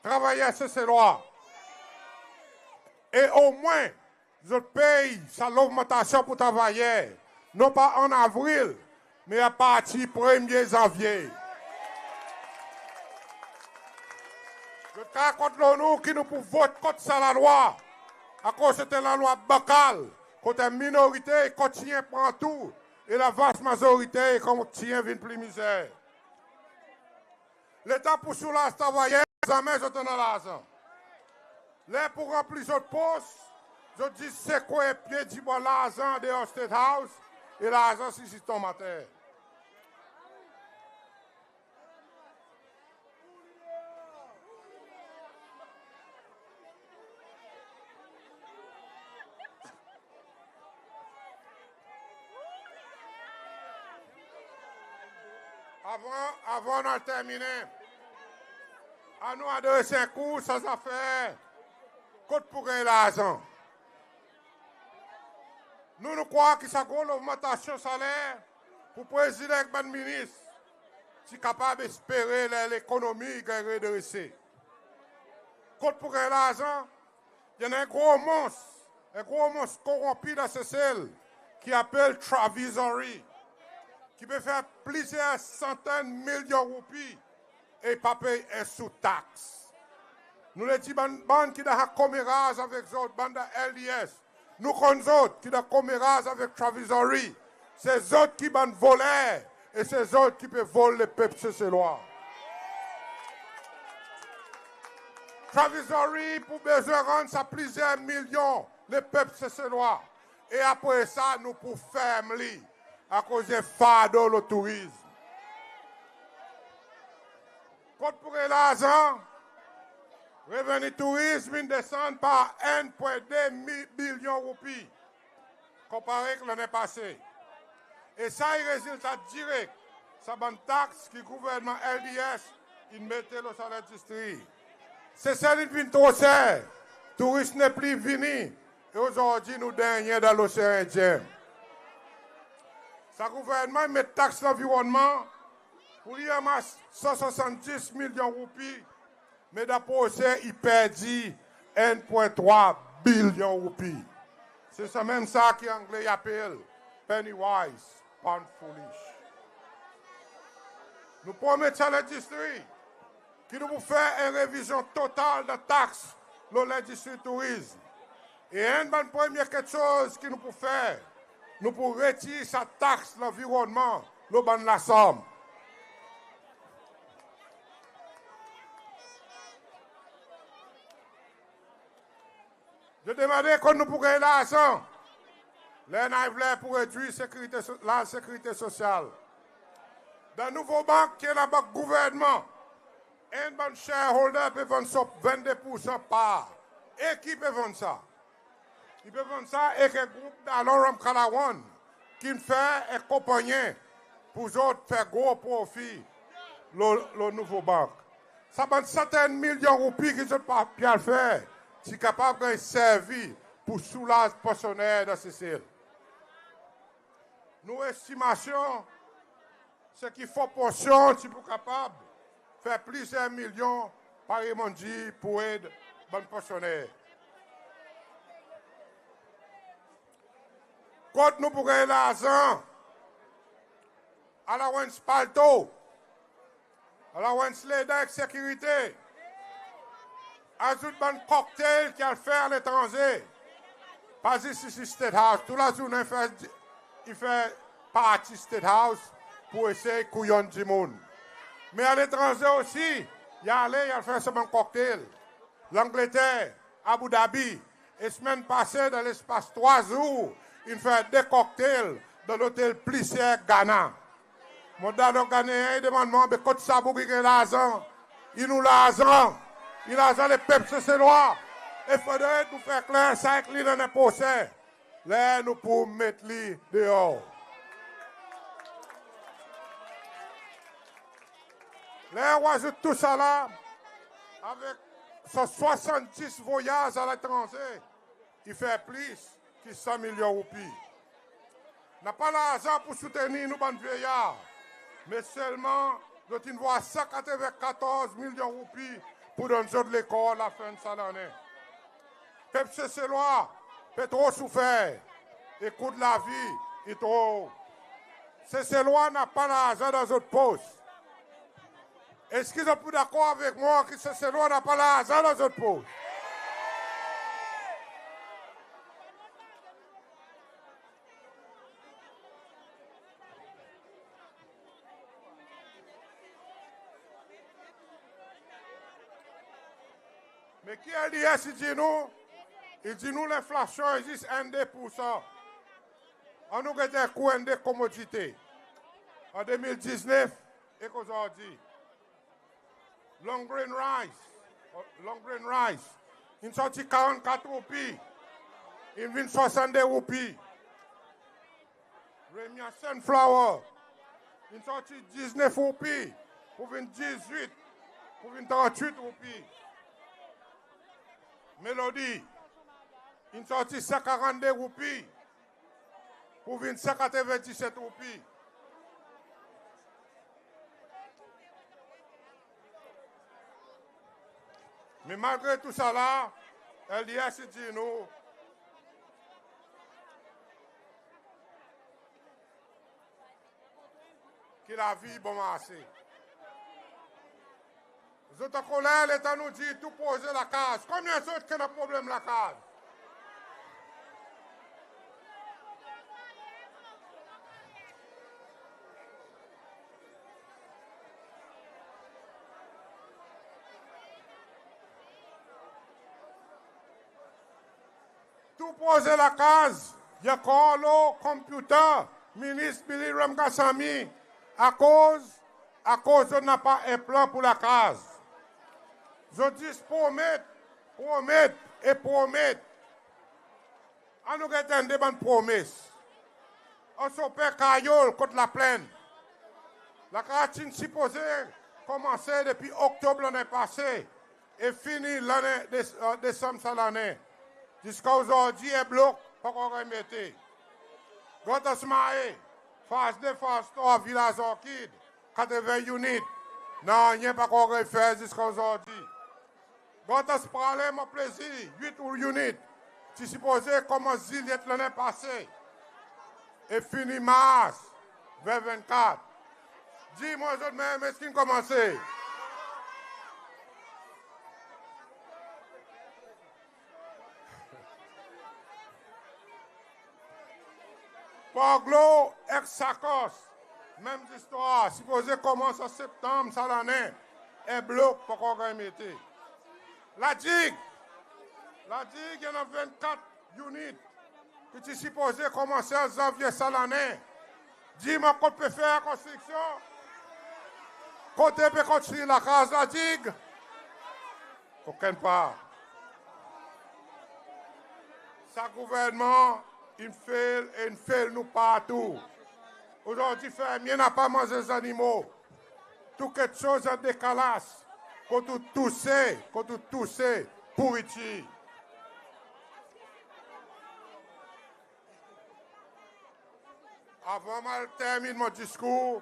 travayer Seselwa. E omwen, zot pey sa logmantasyon pour travayer, non pa an Avril, me apartir premye Zanvye. Zot kapab kont lo nou ki nou pou vot kont sa lalwa, akoz se en lalwa bankal, kot en minorite i kontinyen pran tou, e lavas mazorite i kontinyen vin pli mizer. Leta pou soulaz travayer, zanmen zot annan larzan. Ler pou ranpli zot pos, zot zis sekwe pye dibwa larzan deor State House, e larzan zis tonm ater. Avan, avan nou al terminen, annou adres en kou sa zafer kot pou ganny larzan. Nou, nou krwar ki sa gro logmantasyon saler pour Prezidan ek bann minis ti kapab espere ler lekonomi i ganny redrese. Kot pou ganny larzan? I annan en gro mons, en gro mons koronpi dan Sesel ki apel Travizory, ki pe fer plizyer santenn milyon roupi e pa pey en sou taks. Nou le dir bann, bann ki dan sa komeraz avek zot, bann dan L D S, nou konn zot ki dan komeraz avek Travizory, se zot ki bann voler, E se zot ki pe vol lepep Seselwa. Travizory pou bezwen rann sa plizyer milyon lepep Seselwa. E apre sa, nou pou ferm li akoz i en fardo lo tourizm. Kot pou ganny larzan? Reveni tourizm in desann par enn pwen de mi-, bilyon roupi, konpare ek lannen pase. E sa i rezilta direk sa bann taks ki gouvernman L D S in mete lo sa lendistri. Sesel in vin tro ser, touris nepli vini, e ozordi nou dernyen dan Losean Endyen. Sa gouvernman i met taks lanvironnman pou li anmas san swasanndis milyon roupi, me dan prose i perdi enn pwen trwa bilyon roupi. Se sanmenm sa ki Angle i apel penny wise, pound foolish. Nou promet sa lendistri ki nou pou fer en revizyon total dan taks lo lendistri tourizm. E enn bann premye keksoz ki nou pou fer, nou pou retir sa taks lanvironnman lo bann lasanm. Zot demande kot nou pou ganny larzan ler nou a vle pou redwir sekirite so-, laz sekirite sosyal. Dan Nouvobanq ki en labank gouvernman, enn bann shareholder pe vann son vennde poursan par. E ki pe vann sa? I pe vann sa ek en group dalon Ramkalawan ki'n fer en konpannyen pour zot fer gro profi lo, lo Nouvobanq. Sa bann santenn milyon roupi ki zot pa pe al fer, ti kapab ganny servi pour soulaz pansyoner dan Sesel. Nou estimasyon, se ki fon pansyon ti pou kapab fer plizyer milyon, parey mon'n dir, pour ed bann pansyoner. Kot nou pou ganny larzan? Allowance palto, allowance ledan ek sekirite, azout bann cocktail ki al fer aletranze. Pa zis isi State House, tou lazournen i fer, i fer parti State House pour esey kouyonn dimoun. Me aletranze osi, i ale, i al fer sa bann cocktail. Langleter, Abu Dhabi, e semenn pase, dan lespas trwa zour, in fer de cocktail dan lotel pli ser Ghana. Mon dalon Ghanéen i demann mwan, be kot sa boug i ganny larzan? I nou larzan, i larzan lepep Seselwa. E fodre nou fer kler sa ek li lannen prosen, ler nou pou met li deor. Ler ou azout tou sa la avek san swasanndis voyaz aletranze, i fer plis ki san milyon roupi. Napa larzan pour soutenir nou bann vyeyar, me selman zot in vwar san katreven katorz milyon roupi pour donn zot lekor lafen sa lannen. Pep Seselwa pe tro soufer e kou lavi i tro o. Seselwa napa larzan dan zot pos. Eski zot pou dakor avek mwan ki Seselwa napa larzan dan zot pos? Me ki L D S i dir nou? I dir nou lenflasyon i zis enn de poursan. Annou get en kou enn de komodite an de mil diznef ek ozordi. Long grain rice, long grain rice, in sorti karannkat roupi, in vin swasann de roupi. Ramya sunflower, in sorti diznef roupi pour vin dizwit, pour vin trannwit roupi. Melody, in sorti san karann de roupi pour vin san katreven diset roupi. Me malgre tou sa la, L D S i dir nou ki lavi i bon marse. Zot ankoler letan nou dir tou proze lakaz. Konbyen zot ki annan problenm lakaz? Tou proze lakaz i ankor lo computer Minis Billy Ramkasamy, akoz, akoz zot napa en plan pour lakaz. Zot zis promet, promet e promet. Annou get enn de bann promes. Anse aux Pins Kayol kot Laplenn, lakaz ti'n sipoze konmanse depi Oktob lannen pase e fini lannen Des-, e, Desanm sa lannen. Ziska ozordi en blok pa ankor ganny mete. Grand Anse Mahé, faz de, faz trwa, Vilaz Orkid, katreven unit, nanryen pa ankor ganny fer ziska ozordi. Grand Anse Praslin, Mont Plaisir, wit unit, ti sipoze konmans Zilyet lannen pase e fini Mars ven vennkat. Dir mwan zot menm, eski in konmanse? Port Glaud ek Sakanse, menm zistwar, sipoze konmans an Septanm sa lannen, en blok pa ankor ganny mete. La Digue, La Digue i annan vennkat unit ki ti sipoze konmanse an Zanvye sa lannen. Dir mwan kot pe fer konstriksyon? Kote pe konstri lakaz La Digue? Okenn par. Sa gouvernman in fail e in fail nou partou. Ozordi fermye napa manze zannimo. Tou keksoz an dekalas. Kot ou touse, kot ou touse pouritir. Avan mon al termin mon diskour,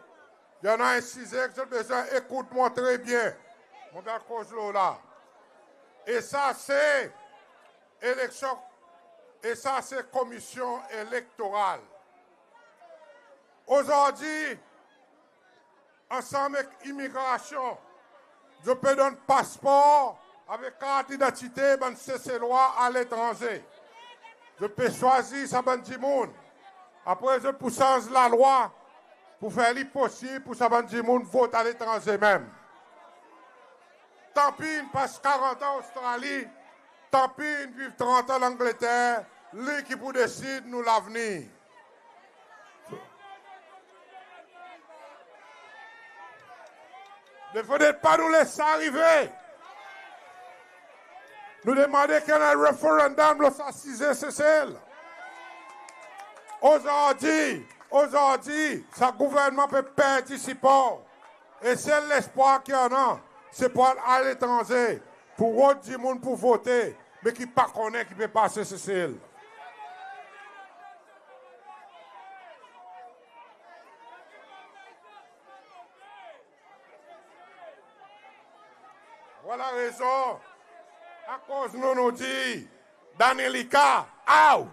i annan en size ki zot bezwen ekout mwan tre byen. Mon pe al koz lo la. E sa se eleksyon, e sa se Komisyon Elektoral. Ozordi, ansanm ek imigrasyon, zot pe donn paspor avek kart idantite bann Seselwa aletranze. Zot pe swazir sa bann dimoun. Apre zot pou sanz lalwa pou fer li posib pour sa bann dimoun vot aletranze menm. Tanpi in pas karant an Ostrali, tanpi in viv trant an Langleter, li ki pou desid nou lavenir. Be fodre pa nou les sa arive. Nou demande ki annan referandom lo sa size Sesel. Ozordi, ozordi, sa gouvernman pe perdi sipor. E sel lespwar ki annan, se pou al aletranze, pou rod dimoun pou vote, me ki pa konnen ki pe pase Sesel. Vwala rezon akoz nou, nou dir, Dany Lucas, out!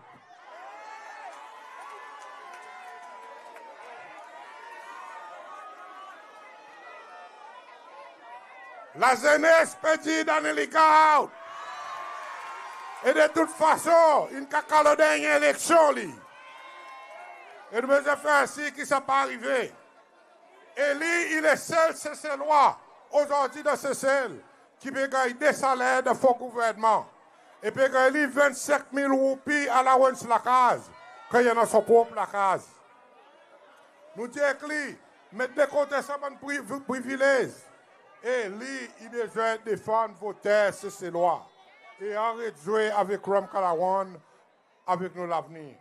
Lazenes pe dir Dany Lucas, out! E de tout fason, in kaka lo dernyen eleksyon li. E nou bezwen fer sir ki sa pa arive. E li, i le sel Seselwa ozordi dan Sesel ki pe ganny de saler dan fon gouvernman e pe ganny li vennsenk mil roupi allowance lakaz, kan i annan son prop lakaz. Nou dir ek li, met de kote sa bann pri-, privilez. E li, i bezwen defann voter Seselwa e aret zwe avek Ramkalawan avek nou lavenir.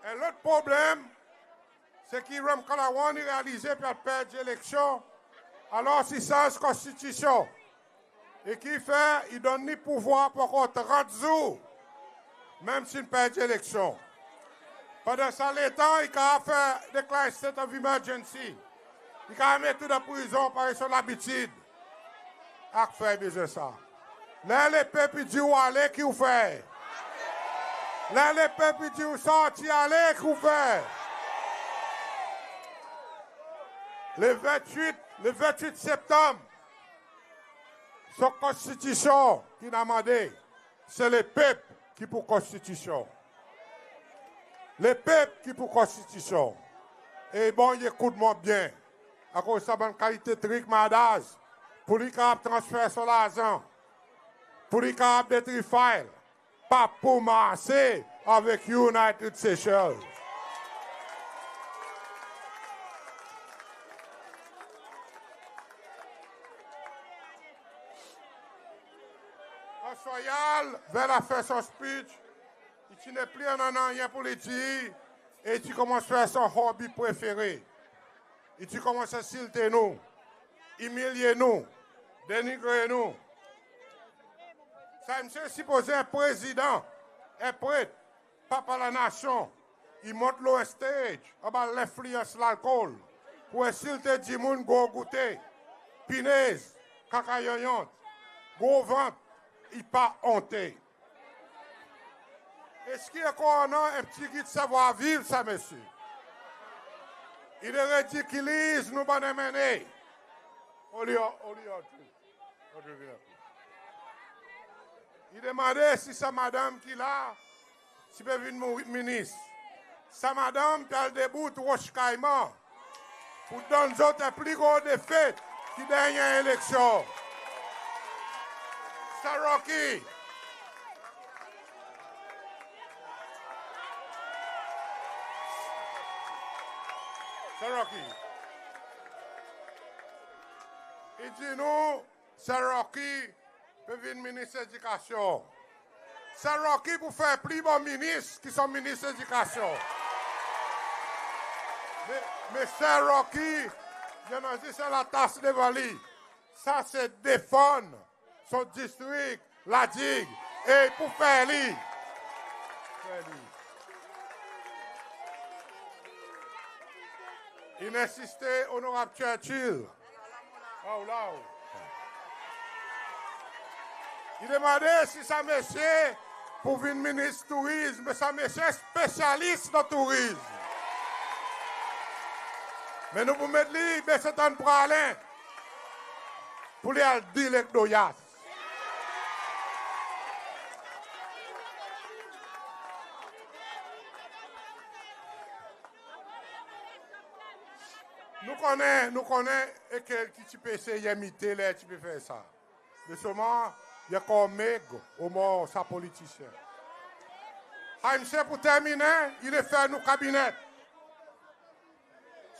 En lot problenm, se ki Ramkalawan i realize pe al perdi eleksyon, alors i sanz konstitisyon. E ki fer, i donn li pouvwar pou ankor trant zour, menm si in perdi eleksyon. Pandan sa letan, i kapab fer deklar state of emergency. I kapab met ou dan prizon, parey son labitid. Ak fer bezwen sa. Ler lepep i dir ou ale, ki ou fer? Ler lepep i dir ou sorti ale, ki ou fer? Le vennwit, le vennwit Septanm, son konstitisyon ki'n amande, se lepep ki pou konstitisyon. Lepep ki pou konstitisyon. E bon, i ekout mwan byen. Akoz sa bann kalite trik, madaz, pour li kapab transfer son larzan, pour li kapab detri file, pa pou marse avek United Seychelles. Answayal, ver lafen son speech, i ti nepli annan nanryen pour li dir, e i ti konmans fer son hobby prefere. I ti konmans ensilte nou, imilye nou, denigre nou. Sa msye sipoze en prezidan, en pret, papa lanasyon, i mont lo en stage anba lenfliyans lalkol pour ensilte dimoun gro goute, pinez, kaka yonyont, gro vant, i pa onte. Eski ankor annan en pti git savwar viv sa msye? I ridikiliz nou bann M N A. Oli, oli, oli. I demande si sa madanm ki la, si pe vin mou-, minis. Sa madanm pe al debout Roche Caiman pour donn zot en pli gro defet ki dernyen eleksyon. Sir Rocky. Sir Rocky. I dir nou, Sir Rocky pe vin minis edikasyon. Sir Rocky pou fer pli bon minis ki son minis edikasyon. Me, me Sir Rocky, i annan zis en latas devan li. Sa se defann son distrik, La Digue, e i pou fer li. Fer li. In ensiste, Onorab Churchill. Aw, la ou. I demande si sa msye pou vin minis tourizm, me sa msye spesyalis dan tourizm. Me nou pou met li Baie Ste Anne Praslin pour li al dil ek Doyas. Nou konnen, nou konnen e ki ti pe esey imite ler ti pe fer sa. Me selman, i ankor meg omor sa politisyen. Sa msye, pour terminen, i le fer nou kabinet.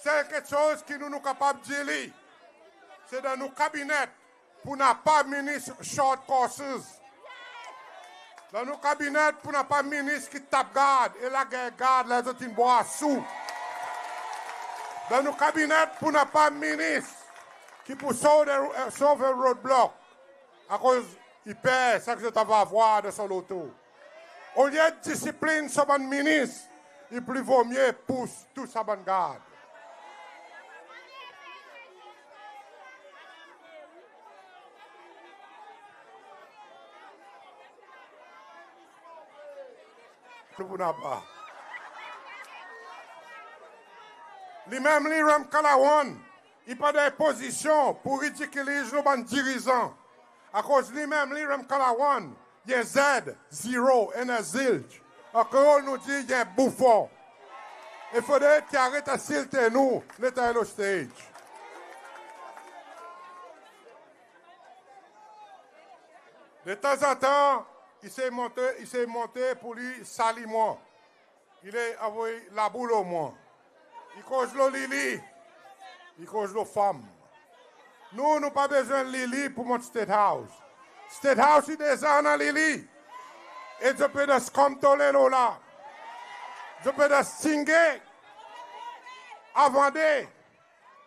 Sel keksoz ki nou, nou kapab dir li, se dan nou kabinet pou napa minis short courses. Dan nou kabinet pou napa minis ki tap gard e lager gard ler zot in bwar sou. Dan nou kabinet pou napa minis ki pou sov, sov roadblock akoz i per sa ki zot ava vwar dan son loto. Olye disiplin son bann minis, i pli vomye pous tou sa bann gard. Tou pou napa. Li menm li, Ramkalawan, i pa dan pozisyon pour ridikiliz nou bann dirizan. Akoz li menm li, Ramkalawan, i en Z, zero, en zilch. An kreol nou dir i en boufon. E fodre ki i aret ensilte nou letan i lo stage. Detanzantan, i sey monte, i sey monte pour li sali mwan. I le anvoy labou lo mwan. I koz lo Lili. I koz lo fanm. Nou, nou pa bezwen Lili pour mont State House. State House i deza annan Lili. E zot pe dans Come Tolélo la. Zot pe dans Tingué, Avande,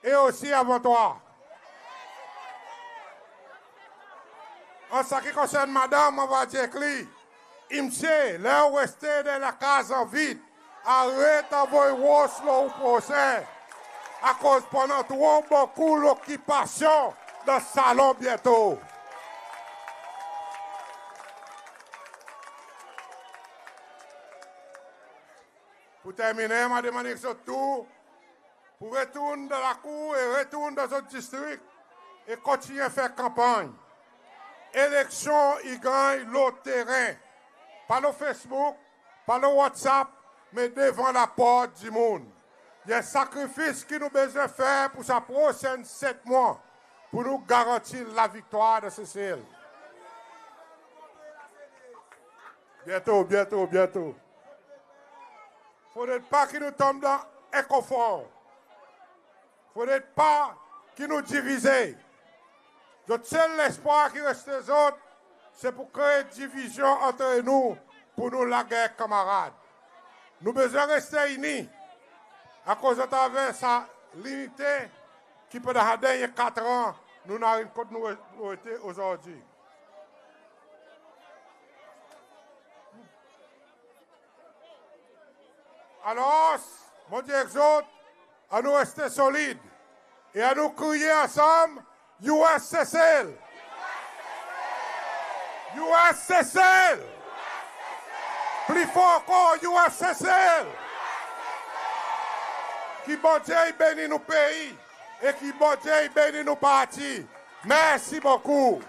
e osi Avant-Trois. An sa ki konsern madanm, mon ava dir ek li, msye, ler ou reste dan lakaz an vit, aret anvoy ros lo ou prosen, akoz pou annan tro bokou lokipasyon dan salon byento. Pour terminen, mon a demann ek zot tou pour retourn dan lakour e retourn dan zot distrik e kontinyen fer kanpanny. Eleksyon i ganny lo teren, pa lo Facebook, pa lo WhatsApp, me devan laport dimoun. I en sakrifis ki nou bezwen fer pour sa prosenn set mwan pour nou garanti laviktwar dan Sesel. Byento, byento, byento. Fodre pa ki nou tonm dan enkonfor. Fodre pa ki nou divize. Zot sel lespwar ki reste zot, se pour kree divizyon antre nou, pour nou lager kanmarad. Nou bezwen reste ini, akoz atraver sa linite ki pandan sa dernyen kat an, nou'n ariv kot nou, nou ete ozordi. Alors, mon dir ek zot, annou reste solid e annou kriye ansanm, U S Sesel! U S Sesel! Pli for ankor, U S Sesel! Ki Bondye i beni nou pei e ki Bondye i beni nou parti. Mersi bokou.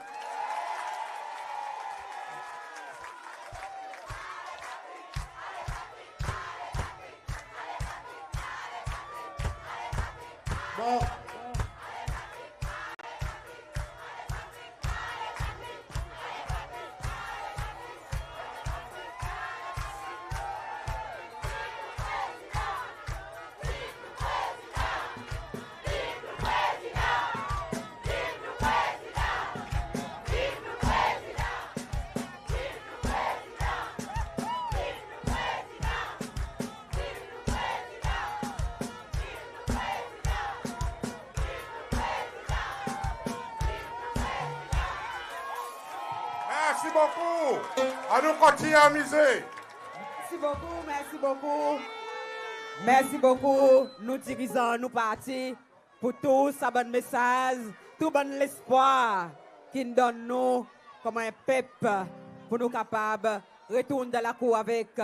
Bon. Mersi bokou. Annou kontinyen anmize. Mersi bokou, mersi bokou. Mersi bokou, nou dirizan, nou parti, pour tou sa bann mesaz, tou bann lespwar ki'n donn nou konman en pep, pour nou kapab retourn dan lakour avek.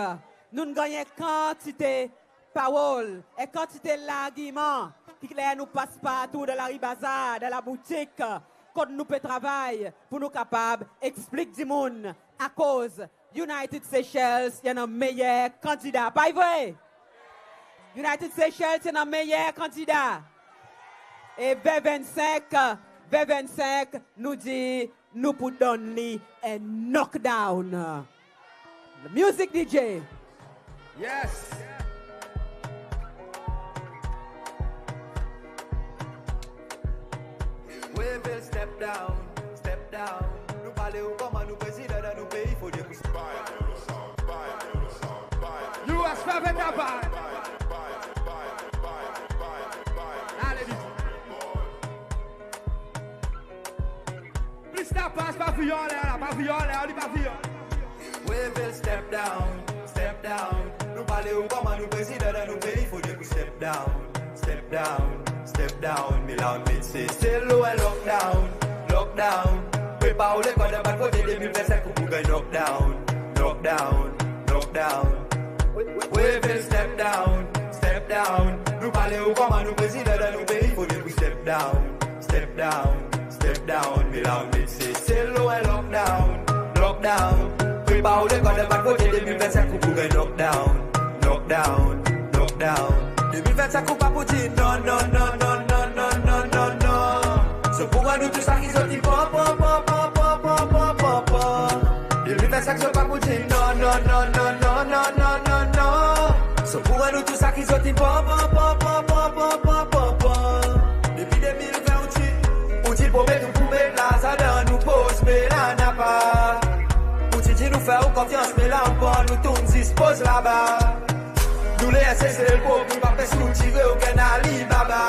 Nou'n ganny en kantite parol, en kantite largiman, ki ler nou pas partou dan lari bazar, dan laboutik, kot nou pe travay, pour nou kapab eksplik dimoun akoz United Seychelles i annan meyer kandida. Pa i vre? United Seychelles i annan meyer kandida. E ven vennsenk, ven vennsenk, nou dir nou pou donn li en knockdown. Music D J. Yes. Wavell, step down, step down. Nou pale ou konman nou prezidan dan nou pei, fodre ou step down. U S, ferm ta bouch. Ale vit. Plis ta pas, pa vire anler la, pa vire anler, li pa vire. Wavell, step down, step down. Nou pale ou konman nou prezidan dan nou pei, fodre ou step down, step down, step down. Me la ou met Sesel lo en lockdown, lockdown. Prepar ou lekor dan bann kote, de mil vennsenk ou pou ganny knockdown, knockdown, knockdown. Wavell, step down, step down. Nou pale ou konman nou prezidan dan nou pei, fodre ou step down, step down, step down. Me la ou met Sesel lo en lockdown, lockdown. Prepar ou lekor dan bann kote, de mil vennsenk ou pou ganny knockdown, knockdown, knockdown. De mil vennsenk ou pa pou dir non, non, non. Zot pou rann ou tou sa ki zot i pran, pran, pran. De mil vennsenk zot pa pou dir non, non, non. Zot pou rann ou tou sa ki zot i pran, pran. Depi de mil ven ou dir, ou dir promet ou pou met larzan dan nou pos, me la napa. Ou ti dir nou fer ou konfyans, me la ou pran nou tourn zis poz laba. Nou le Sesel pov, nou pa pe soutire okenn Alibaba.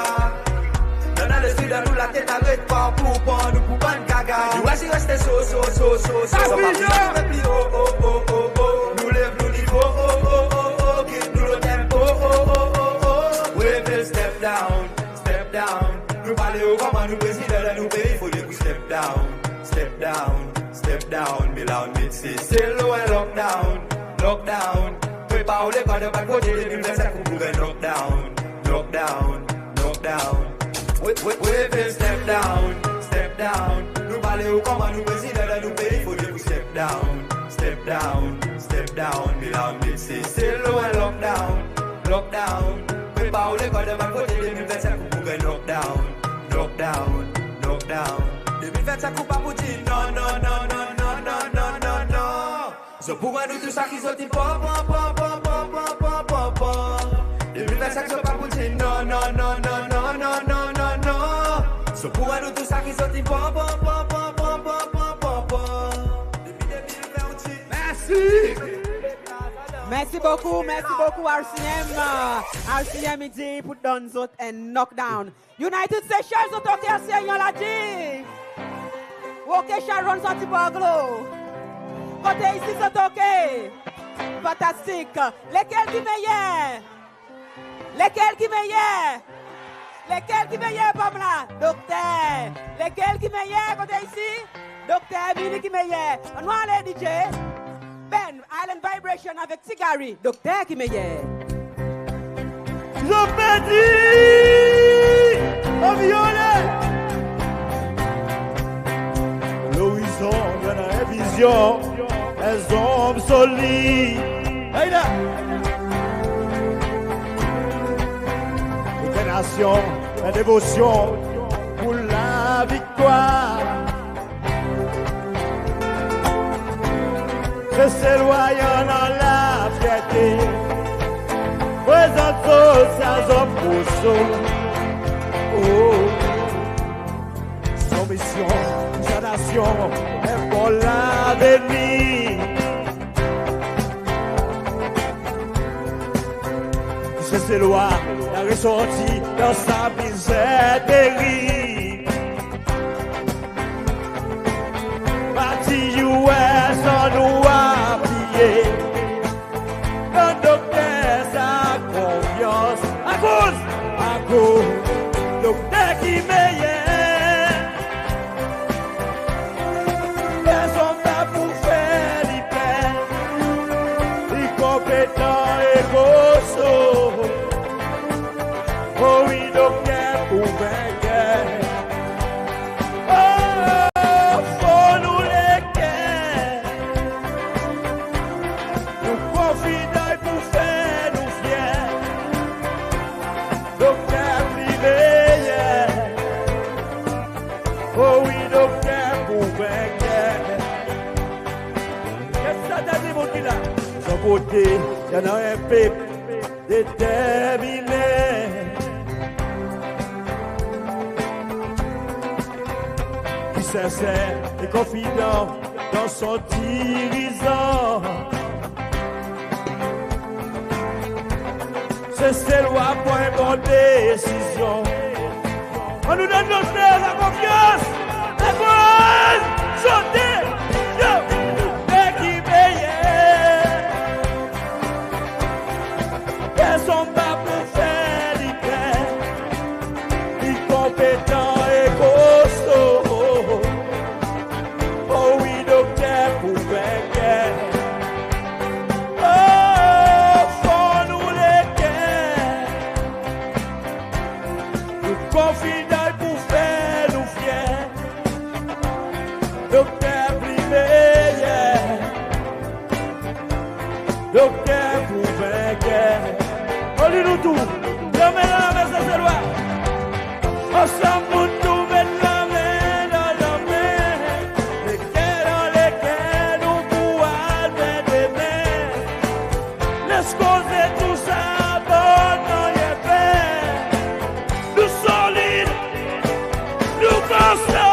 Annan lespri dan nou, latet aret pa pou pran nou pou bann gaga. Nou reste, reste so, so, so, so, so. Sa pa vini, nou pli o, o, o, o, o. Nou lev nou nivo, o, o, o, o. Kit nou lo tempo, o, o, o, o, o. Wavell, step down, step down. Nou pale ou konman nou prezidan dan nou pei, fodre ou step down, step down, step down. Me la ou met Sesel lo en lockdown, lockdown. Prepar ou lekor dan bann kote, de mil vennsenk ou pou ganny knockdown, knockdown, knockdown. Wavell, step down, step down. Nou pale ou konman nou prezidan dan nou pei, fodre ou step down, step down, step down. Me la ou met Sesel lo en lockdown, lockdown. Pa ou lekor dan bann kote, de mil vennsenk ou pou ganny knock down, knock down, knock down. De mil vennsenk ou pa pou dir non, non, non. Zot pou rann ou tou sa ki zot in pran, pran, pran. De mil vennsenk zot pa pou dir non, non, non. Zot pou rann ou tou sa ki zot in pran, pran, pran. Depi de mil ven ou dir mersi. Mersi bokou, mersi bokou, R C M. R C M i dir pou donn zot en knockdown. United Seychelles, zot oke? Asir, en la dir. Ou oke, Sharon, sorti Baglo? Kote isi zot oke? Fantastik. Lekel ki meyer? Lekel ki meyer? Lekel ki meyer, Pamela? Dokter. Lekel ki meyer kote isi? Dokter, vini ki meyer. Annou ale, D J. Ben, Island Vibration avek Ti Gary, Dokter ki meyer. Zot pe dir an violet. Lorizon, i annan en vizyon, en zonm solid. Hey la! Determinasyon, en devosyon pour la victoire. Seselwa i annan lafyerte, prezant zot sa zonm Oso. Oh. Son misyon, sa nasyon, en bon lavenir. Seselwa, i a resorti dan sa mizer terib. Pati U S annou apiye. Donn Dokter sa konfyans. Akoz, akoz Dokter ki meyer. Personn pa pou fer li per. Li konpetan e kosto. Oh wi, Dokter pou venker. Oh, fon nou leker. Nou konfidan i pou fer nou fyer. Dokter pli meyer. Oh wi, Dokter pou venker. Get sa, dan dimoun ki la. Son kote, i annan en pep determinen, ki senser e konfidan dan son dirizan. Seselwa pran en bon desizyon. Annou donn Dokter la konfyans. Akoz, sote, yo, Dokter ki meyer. Personn pa pou fer li per. Li konpetan e kosto. Oh wi, Dokter pou venker. Oh, fon nou leker. Nou konfidan i pou fer nou fyer. Dokter pli meyer. Dokter pou venker. Annou li nou tou. Lanmen, lanmen, Seselwa. Ansanm nou tou met lanmen dan lanmen. Leker dan leker nou pou al fer demen. Les koze tou sa, bon, nou ye fer. Nou solid, nou konstan.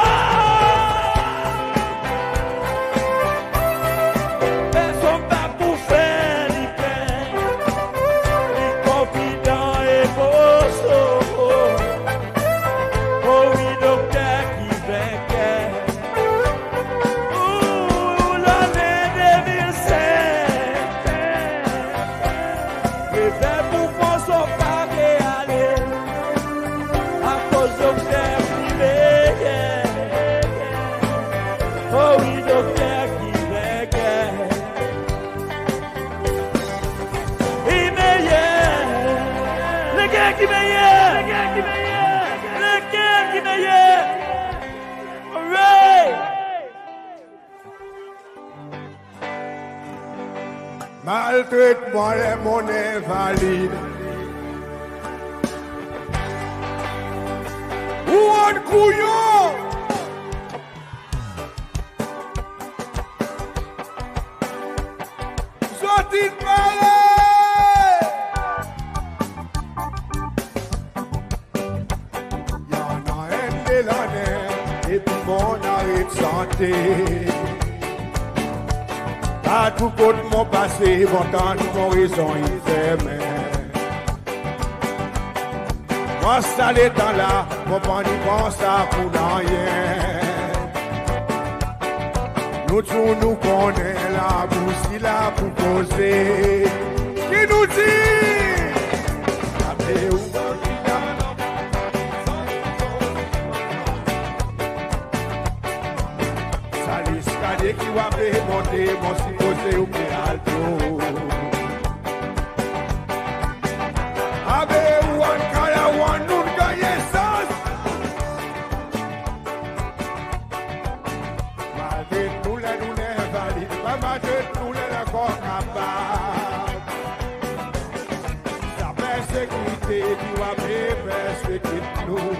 Personn pa pou fer li per. Li konfidan e kosto. Oh wi, Dokter ki venker. Ou, lannen de mil senk. Refer pou pran son pa pe ale. Akoz Dokter ki meyer. Oh wi, Dokter ki venker. Ki meyer. Lekel ki meyer? Lekel ki meyer? Lekel ki meyer? Alright! Maltret mwan ler mon envalid. Ou bann kouyon! Zot in pare! I annan enn de lannen epi mon'n aret sante. Partou kot mon pase, mon tann mon rezon in fermen. Mon sa letan la, mon pa ni pran sa pour nanryen. Nou tou nou konnen labous i la pour koze. Ki nou dir? Abe ou bann ki la. Sa leskalye ki ou pe monte, mon sipoze ou pe al tou. Abe ou bann kalawan, nou'n gannyen sans. Maltret nou ler nou'n envalid, pa maltret nou ler nou ankor kapab. Sa persekite ki ou pe persekit nou.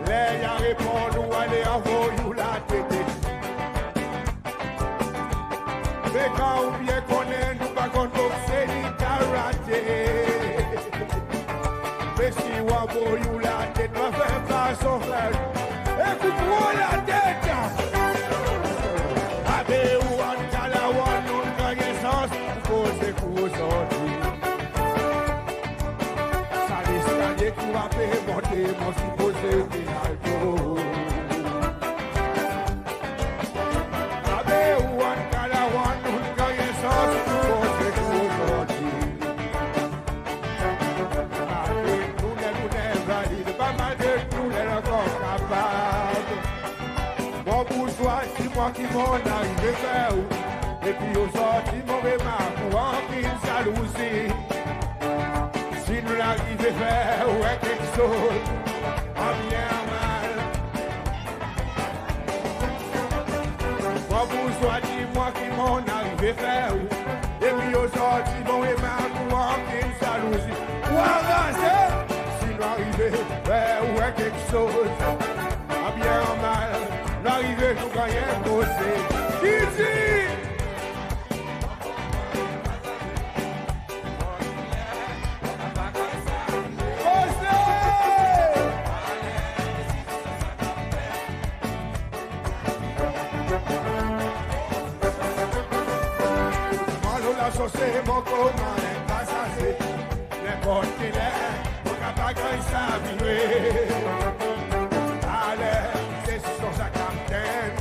Ler i a reponn ou ale anvoy ou latet. Me kan ou byen konnen nou pa konn bokse ni karate. Me si ou anvoy ou latet, mon fer fason fer. Ekout mon latet. Abe ou bann kalawan, nou'n gannyen sans pour koze pour ozordi. Sa leskalye ki ou pe monte, mon sipoze ou pe al tou. Abe ou bann kalawan, nou'n gannyen sans pour koze pour ozordi. Malgre nou ler nou'n envalid, pa malgre nou ler nou ankor kapab. Mon bouzwa, dir mwan ki mon'n arive fer ou. Epi ozordi mon remark ou anfin zalouzi. Si nou'n arive fer ou en keksoz, an byen an mal. Mon bouzwa, dir mwan ki mon'n arive fer ou. Epi ozordi mon remark ou anfin zalouzi. Ou anraze, si nou arive fer ou en keksoz, an byen an mal, nou arive nou gannyen koze. Ki dir? Koze! Mon lo lasose, mon konman en pasaze. Nenport ki ler mon kapab ganny sa vire. Aler, se sou sa kaptenn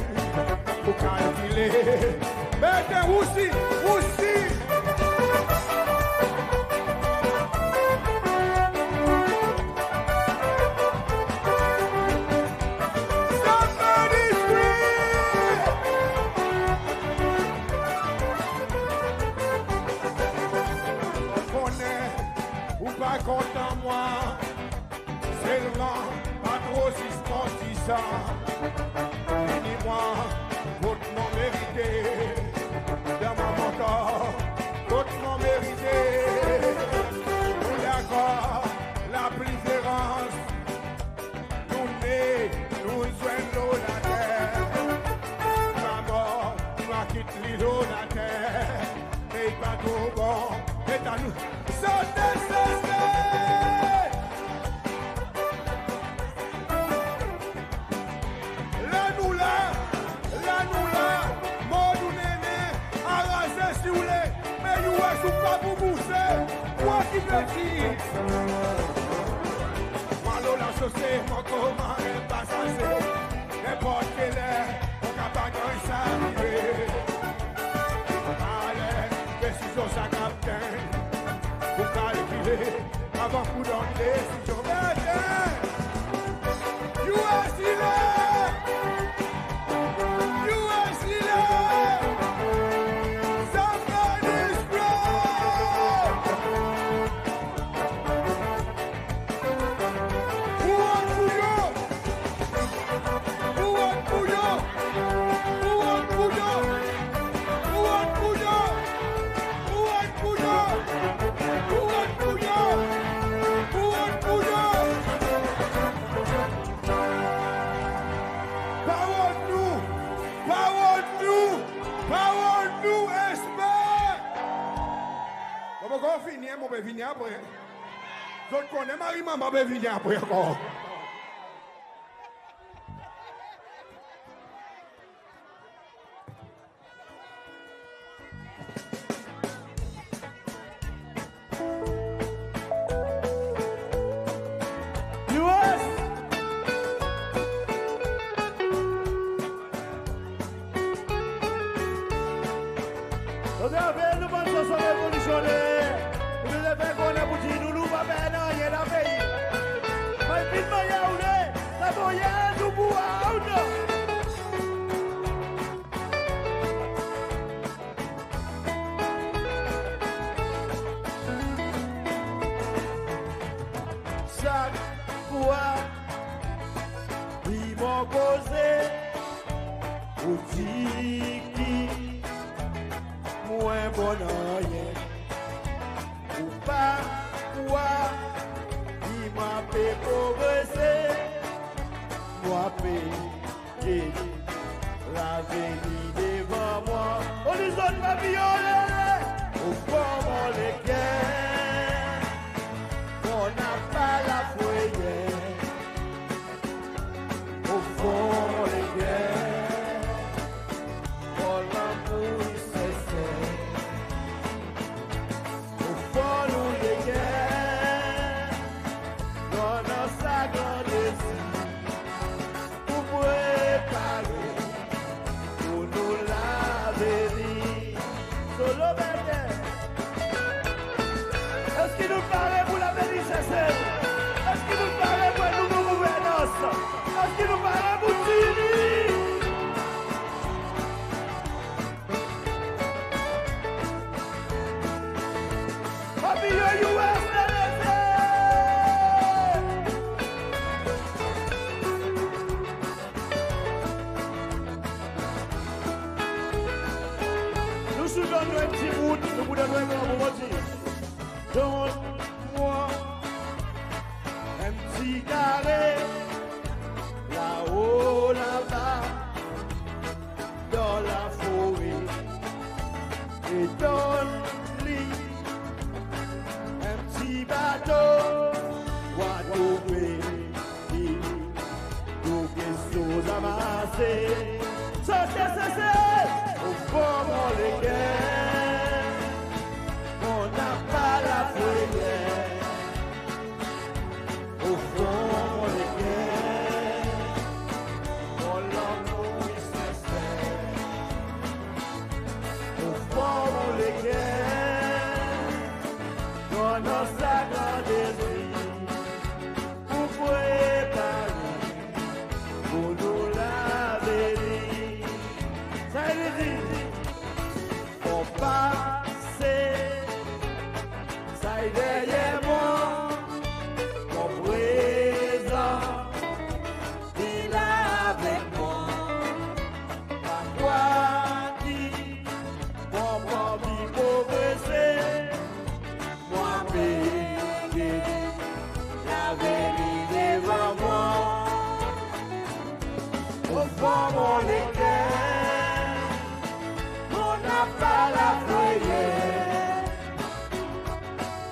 pour kalkile. Mete ousi, ousi. Somebody scream! Konnen ou pa kontan mwan. Selman pa tro zis kondisan. Vini mwan kot mon merite. Dan mon montor kot mon merite. Ou dakor, la diferans. Nou ne, nou zwenn lo later. Lanmor, nou a kit li lo later. Me i pa tro bon, me ta nou. Sote, sote! La nou la, la nou la, mor nou nene, anraze si ou le, me US ou pa pou bouse, kwa ki pe dir? Mwan lo lasose, mon konman en pasaze, nenport ki ler, mon kapab ganny sa vire. Aler, desizyon sa kaptenn, pour kalkile, avan pour donn desizyon. Mete! US i la! US i la! Somebody scream! Ou bann kouyon! Ou bann kouyon! Ou bann kouyon! apre. Zot konnen mari manman pe vini apre ankor. Zot ava nou bann sanson revolisyonner, nou bezwen fer konnen pour dir nou, nou pa fer nanryen dan pei. Mon vin mannyer ou le, sa mannyer nou pour ou non. Sak fwa i mon koze, ou dir ki mon bon nanryen. Ou pa krwar ki mon pe progrese, mon pe get lavenir devan mwan. Orizon pa vyolen, o fon mon leker, mon napa lafreyer. O fon mon leker, mon lanmour i senser. O fon nou leker, nou annan sa gran dezir pour prepare pour nou lavenir. Solo Bèlye. Eski nou pare pour lavenir Sesel? Eski nou pare pour en nouvo gouvernans? Eski nou pare pour Tini? Papi, yo, U S, leve! Nou sou donn nou en pti bout, nou pou donn nou en gran bout, mon dir. Donn mwan en pti kare lao laba dan lafore, e donn li en pti bato, wa trouve ki tou keksoz a marse. Sante Sesel, o fon mon leker, mon napa lafreyer. O fon mon leker, mon lanmour i senser. O fon mon leker, nou annan sa gran dezir pour prepare pour nou lavenir. Sa i dir, mon pase, sa i deryer mwan, mon prezan i la avek mwan. Pa krwar ki mon pa anvi progrese, mon pe get lavenir devan mwan. O fon mon leker, mon napa lafreyer.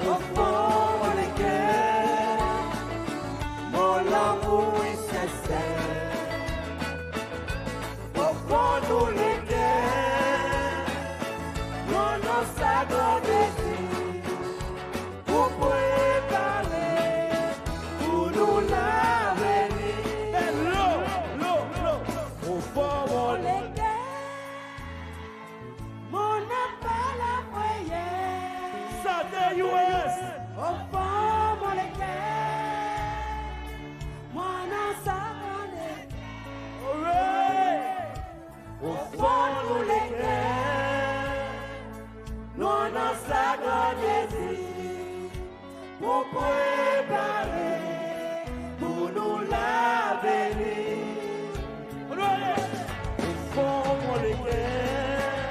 O fon mon leker, mon lanmour i senser. O fon nou leker, nou annan sa gran dezir pour prepare pour nou lavenir. E lo, lo, lo. O fon mon leker, mon napa lafreyer. Sante U S. O fon mon leker, mon annan sa gran dezir. Alright. O fon nou leker, nou annan sa gran dezir pour prepare pour nou lavenir. O fon mon leker,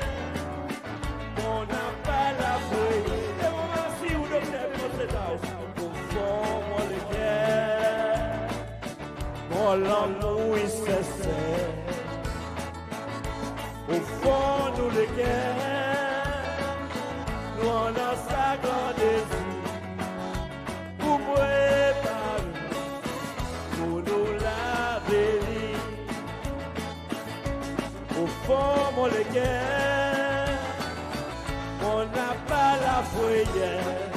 mon napa lafreyer. E mon mersi ou, Dokter Benoît Setao. O fon mon leker, mon lanmour i senser. O fon nou leker, nou annan sa gran dezir Pou nou lavenir. O fon mon leker, mon napa lafreyer.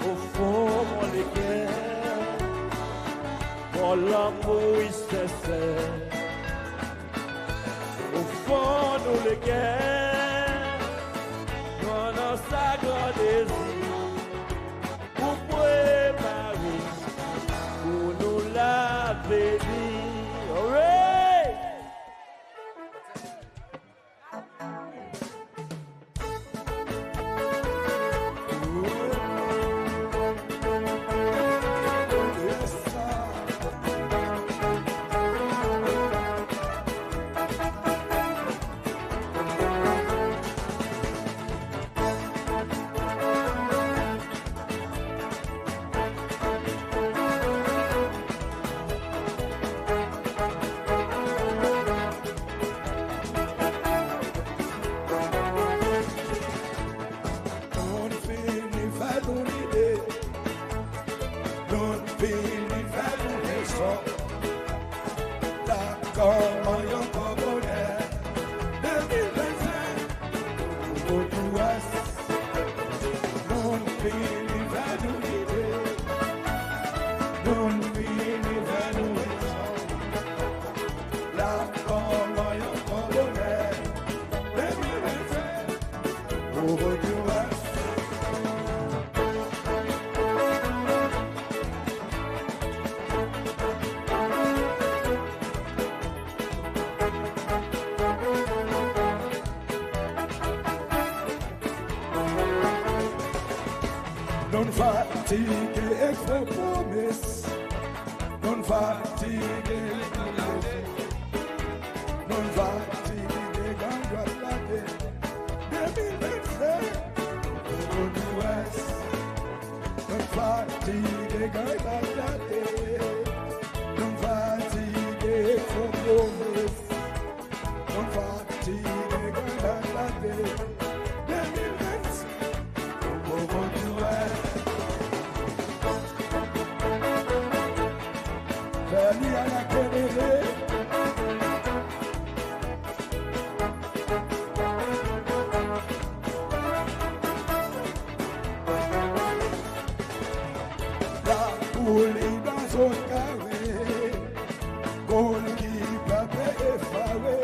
O fon mon leker, mon lanmour i senser. O fon nou leker, nou annan sa gran dezir pou prepare pou nou lavenir. Alright! Nou'n fini fer nou lide, nou'n fini fer nou rezon. La konman i ankor boner, de mil vennsenk, pou tou reste. Nou'n fini fer nou lide, nou'n fini fer nou rezon. La konman i ankor boner, de mil vennsenk, pou tou reste. Nou'n fatige ek fo promes, nou'n fatige ek fo promes, nou'n fatige ganny drwat latet. De mil vennsenk, pou tou reste. Nou'n fatige ganny drwat latet, nou'n fatige ek fo promes, nou'n fatige ganny drwat latet. De mil vennsenk, pou tou reste. Fer li ala Kenele. Lapoul i dan zot kare, golkipa pe efare.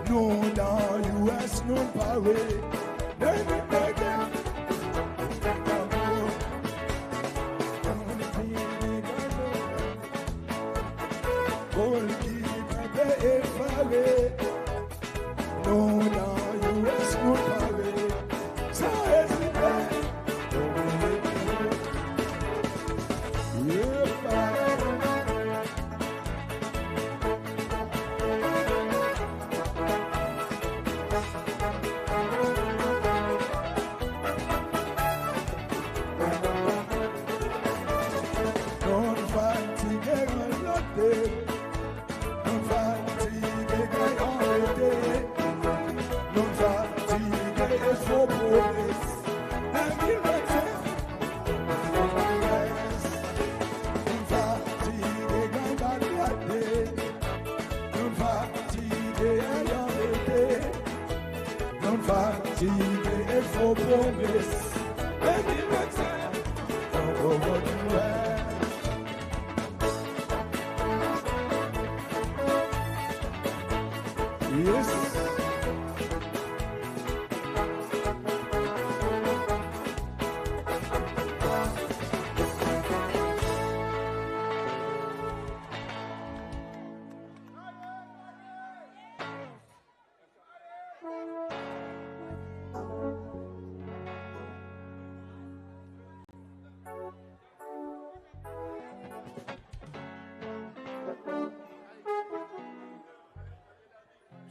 Nou dan U S, nou pare. Golkipa pe efare. Nou dan U S, nou pare. Sa e sipè. Epa. Nou'n fatige ganny lote, nou'n fatige ganny anrete, nou'n fatige ek fo promes. De mil vennsenk, nou'n fatige ganny bat latet, nou'n fatige ganny anrete. Nou'n fatige ek fo promes. De mil vennsenk, ankor boner. Yes.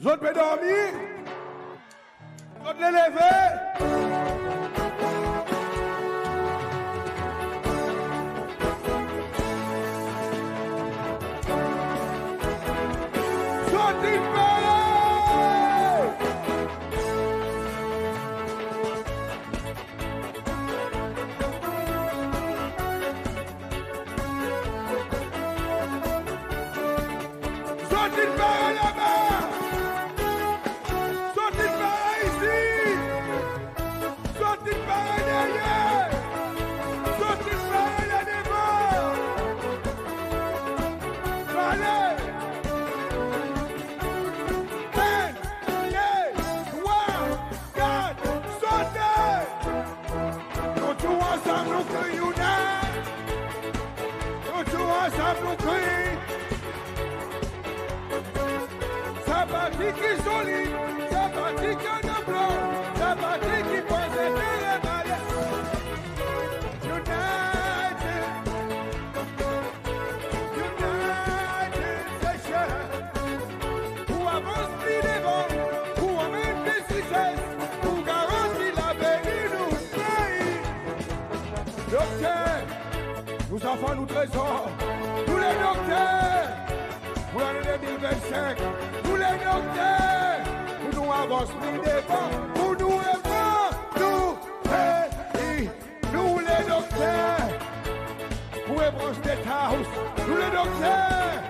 Zot pe dormi? Zot le leve? Zot in pare? Ansanm nou kriye. Sa parti ki solid, sa parti ki annan plan, sa parti ki pran lentere malè. United, United Seychelles. Pou avans pli devan, pou anmenn plis rises, pou garanti lavenir nou pei. Dokter, nou zafer nou trezor, nou le dokter. Pou lannen de mil vennsenk, nou le dokter. Pou nou avans pli devan, pou nou repran nou pei. Nou le dokter. Pou repran State House, nou le dokter.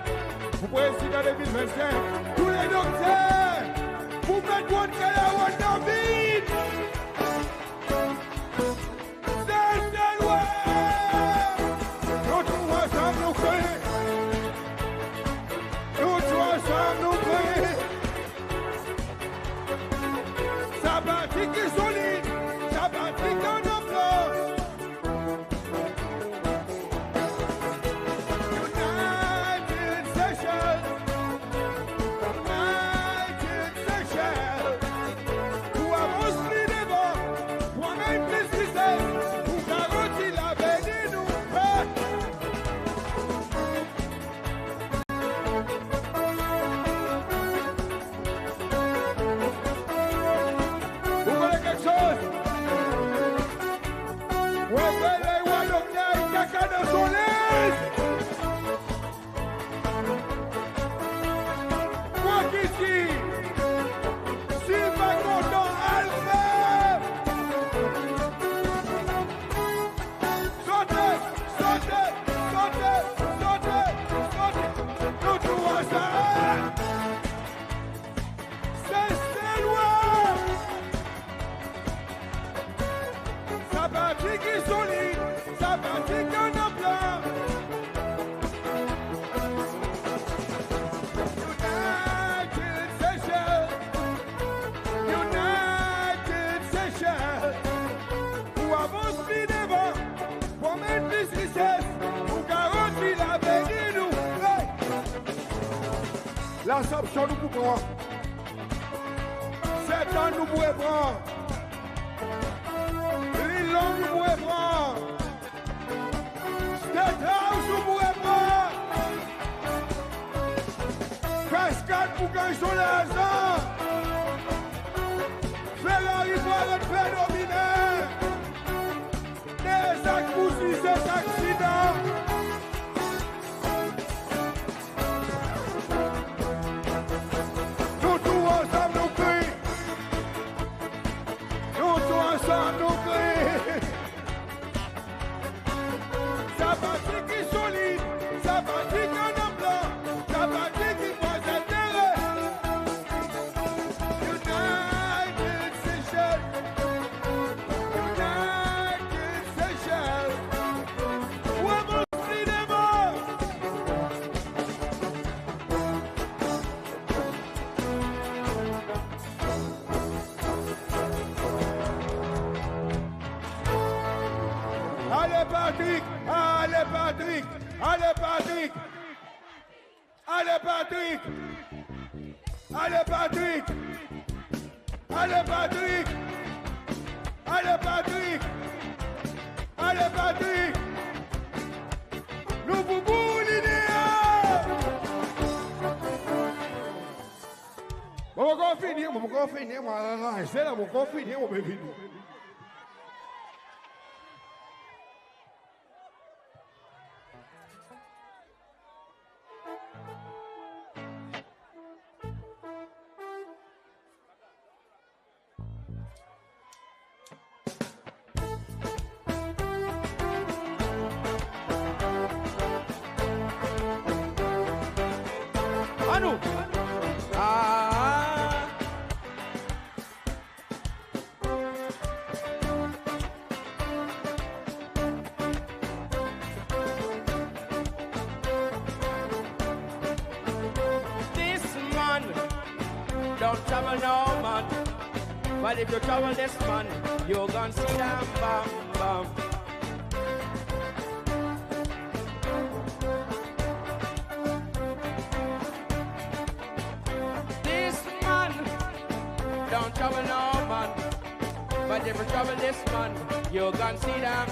Pou prezidan de mil vennsenk, nou le dokter. Pou met wot kay a wot dan vid. Seselwa, nou tou ansanm nou kriye. Nou tou ansanm nou kriye. Sa parti ki solid, sa parti ki annan plan. United Seychelles, United Seychelles. Pou avans pli devan, pou anmenn plis rises, pou garanti lavenir nou pei. Ou konnen keksoz? Ou antre la, ou a dokter, i kaka dan son linz. Kwa ki si, si pa kontan, al fer. Sote, sote, sote, sote, sote. Nou tou ansanm. Seselwa. Sa parti ki solid, sa parti ki annan plan. United Seychelles, United Seychelles. Pou avans pli devan, pou anmenn plis rises, pou garanti lavenir nou. Hey! L'Assomption nou pou pran. Sent Ann nou pou repran. L'Île Longue nou pou repran. State House nou pou repran. Cascade pou ganny son larzan. Ferrari pou aret fer dominen. Dezak pou zis aksidan. Nou tou ansanm nou kriye. Nou tou ansanm nou kriye. Sa parti ki solid, sa parti ki annan plan, sa parti ki pran lentere. United Seychelles, United Seychelles. Ou avans pli devan. Ale Patrick, ale Patrick, ale Patrick. Ale Patrick! Ale Patrick! Ale Patrick! Ale Patrick! Ale Patrick! Nou pou bout lide a! Mon pa ankor fini, mon pa ankor fini, mon anraze la, mon pa ankor fini, mon pe vini. Anou! Ah! Dis man don't travel no man. But if you travel dis man, you gon see dem bam bam. Trouble no man, but if you trouble this man, you gon' see dem.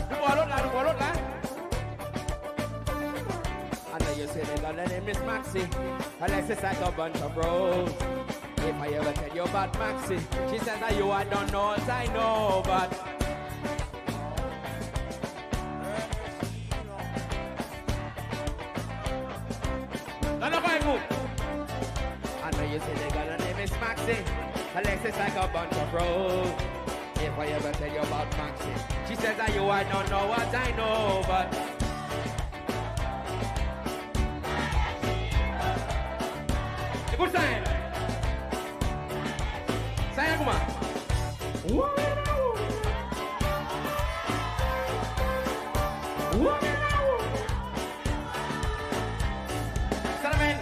Nou pou al lot la, nou pou al lot la. I know you say they gonna name Miss Maxi. Alexis, I got bunch of bros. If I ever tell you about Maxi, she says that you, I don't know what I know, but Gala fay kou. I know you say they gonna name Miss Maxi. Alexis, I got bunch of bros. If I ever tell you about Maxi, she says that you, I don't know what I know, but Ekout sa, en. Sa, en, konman. Salamen,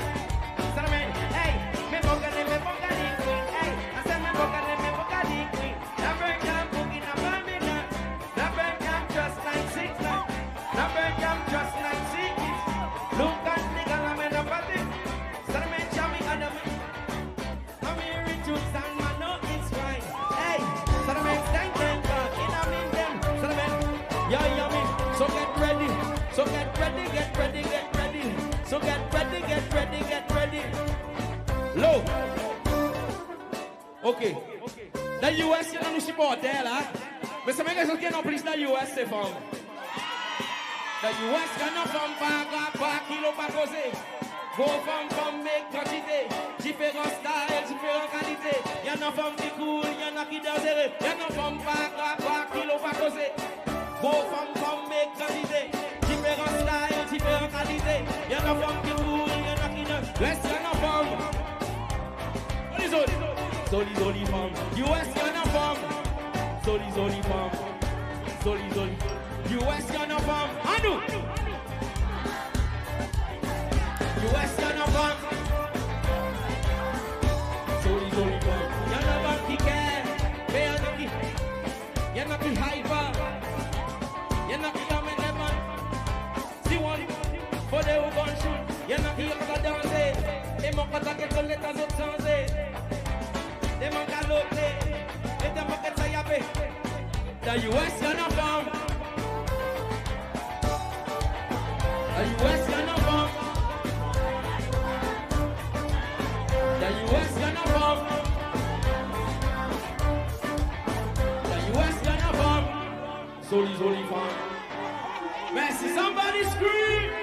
salamen, hey, me bokale, me bokale, hey, I say me bokale, me bokale, hey. So get ready, so get ready, get ready, get ready. So get ready, get ready, get ready. Lo. Ok. Dan U S i annan nou siporter la. Me sanmenm zot ki annan plis dan U S se fanm. Dan U S i annan fanm par gra, par kilo, par koze. Gro fanm, fanm meg kantite. Diferan style, diferan kalite. I annan fanm ki cool, i annan ki danzere. I annan fanm par gra, par kilo, par koze. Gro fanm, fanm meg kantite. Diferan style, diferan kalite. I annan fanm ki cool, i annan ki danzere. Yes, i annan fanm. Zoli, zoli. Zoli, zoli fanm. U S i annan fanm. Zoli, zoli fanm. Zoli, zoli. U S i annan fanm. Anou. U S i annan fanm. Zoli, zoli fanm. I annan fanm ki care. Me i annan ki, i annan ki hyper. I annan ki anmenn lemonn. Si wan fode ou gon shoot, i annan ki ankor danze. E mon kontan get zot leta zot sanze. Demann galope, e demann get sa yape. Dan U S i annan fanm. Dan U S i annan fanm. Dan U S i annan fanm. Dan U S i annan fanm. Zoli, zoli fanm. Mersi, somebody scream!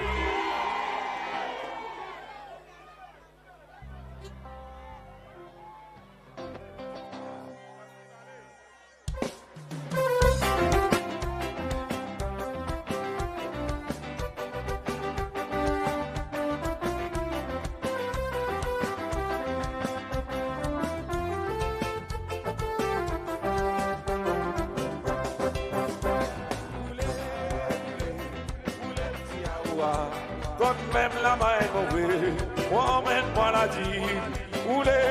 Kantmenm lanmer i move, mon anmenn mon ladis. Oule,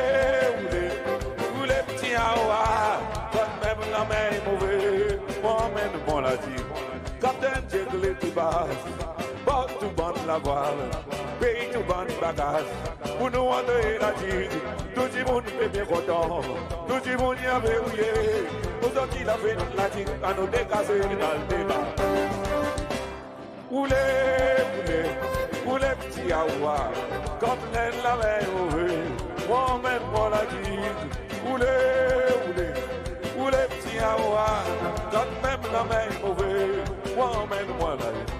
oule, oule pti awa. Kantmenm lanmer i move, mon anmenn mon ladis. Kaptenn Jack lekipaz, bord tou bann lavwal, pey tou bann bagaz. Pou nou antre ladis, tou dimoun pe byen kontan, tou dimoun i anvi rouye. Ozordi lafen ladis, annou degaze, al deba. Oule, oule, oule pti awa, kantmenm lanmer i move, mon anmenn mon ladis. Oule, oule, oule pti awa, kantmenm lanmer i move, mon anmenn mon ladis.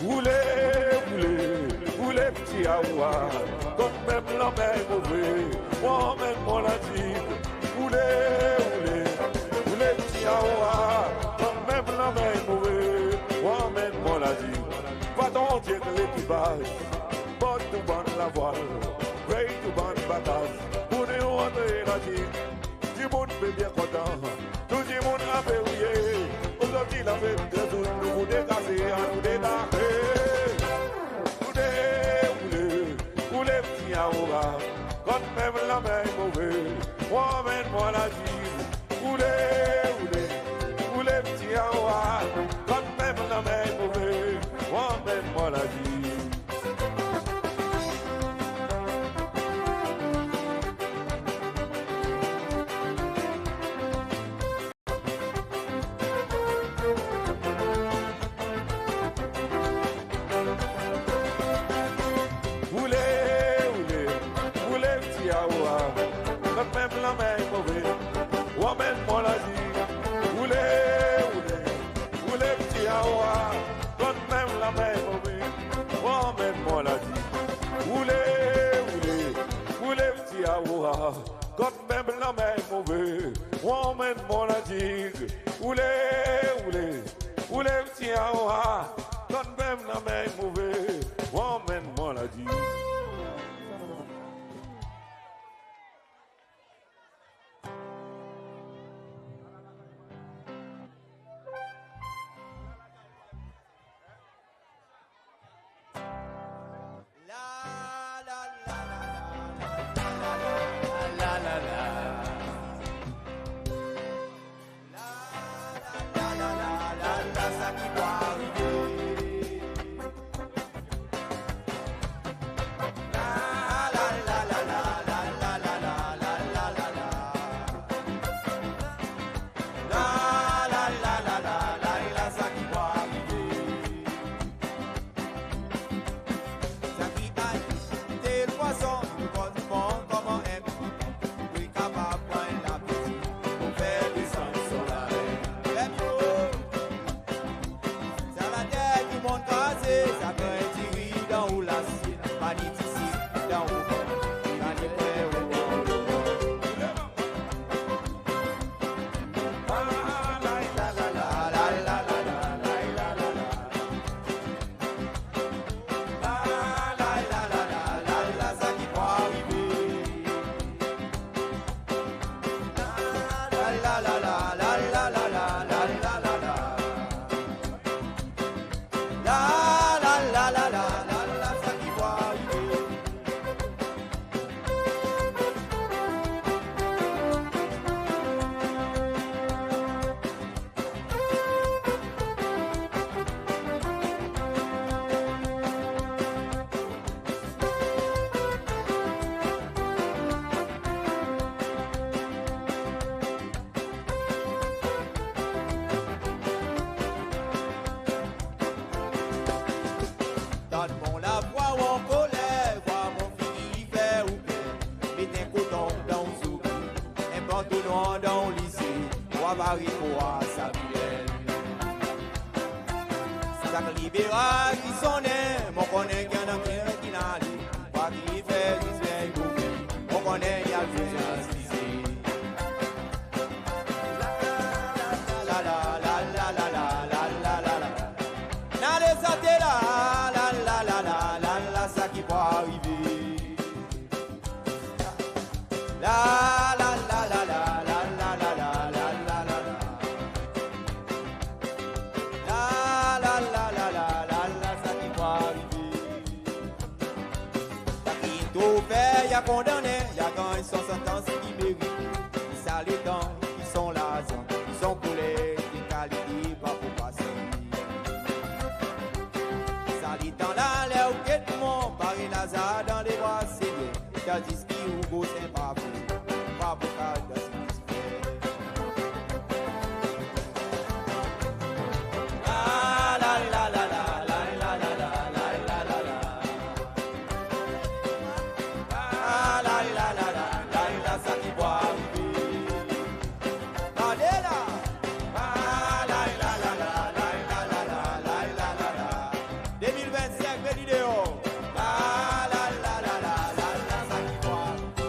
Oule, oule, oule pti awa, kantmenm lanmer i move, mon anmenn mon ladis. Oule, oule, oule pti awa, kantmenm lanmer i move, mon anmenn mon ladis. Patron Jack lekipaz, bord tou bann lavwal, pey tou bann bagaz. Pou nou antre ladis, dimoun pe byen kontan, tou dimoun anvi rouye. Ozordi lafen ladis, nou pou degaze, annou deba. Hey! Woule, woule, woule pti awo a, kot menm lanmer i move, ou anmenn mwan la dig. Woule, woule, woule pti awo a, kot menm lanmer i move, ou anmenn mwan la dig. Sa ki al kite pwason, nou konn pran konman en pti tan, pou i kapab pran lapeti, pou fer desann son lalenn. Fer mye. Sa later ki mon'n kraze, sa grenn diri dan ou lasyet, pa ni ti sik dan ou plen, pa ni pwen ou pran. Tann mon lavwa ou ankoler, vwar mon figir fer ou per. Met en koton dan ou zouri, en pantalon dan ou lize, ou a vare pou war sa viler. Sak liberal ki sonnen, mon konnen ki annan kler ki'n ale, vwar ki fer zis byen goumen, mon konnen i al bezwen asize. La, la, la. N ale sante la, la, la, sa ki pou arive. La, la, la. La, la, la, sa ki pou arive. Sa ki in tro fer, i a kondannen, i a ganny son santans ki merite. Ki sa letan, ki son larzan, ki son kouler, ki kalite pa pou pase. Sa letan la, ler ou get mwan, pare lazar dan lebra Senyer, tandis ki ou gros en bavo, pa pou kapab satisfer. La, la, la. La, la, la, sa ki pou arive. Tande la. La, la, la. De mil vennsenk, veni deor. La, la, la, sa ki pou arive.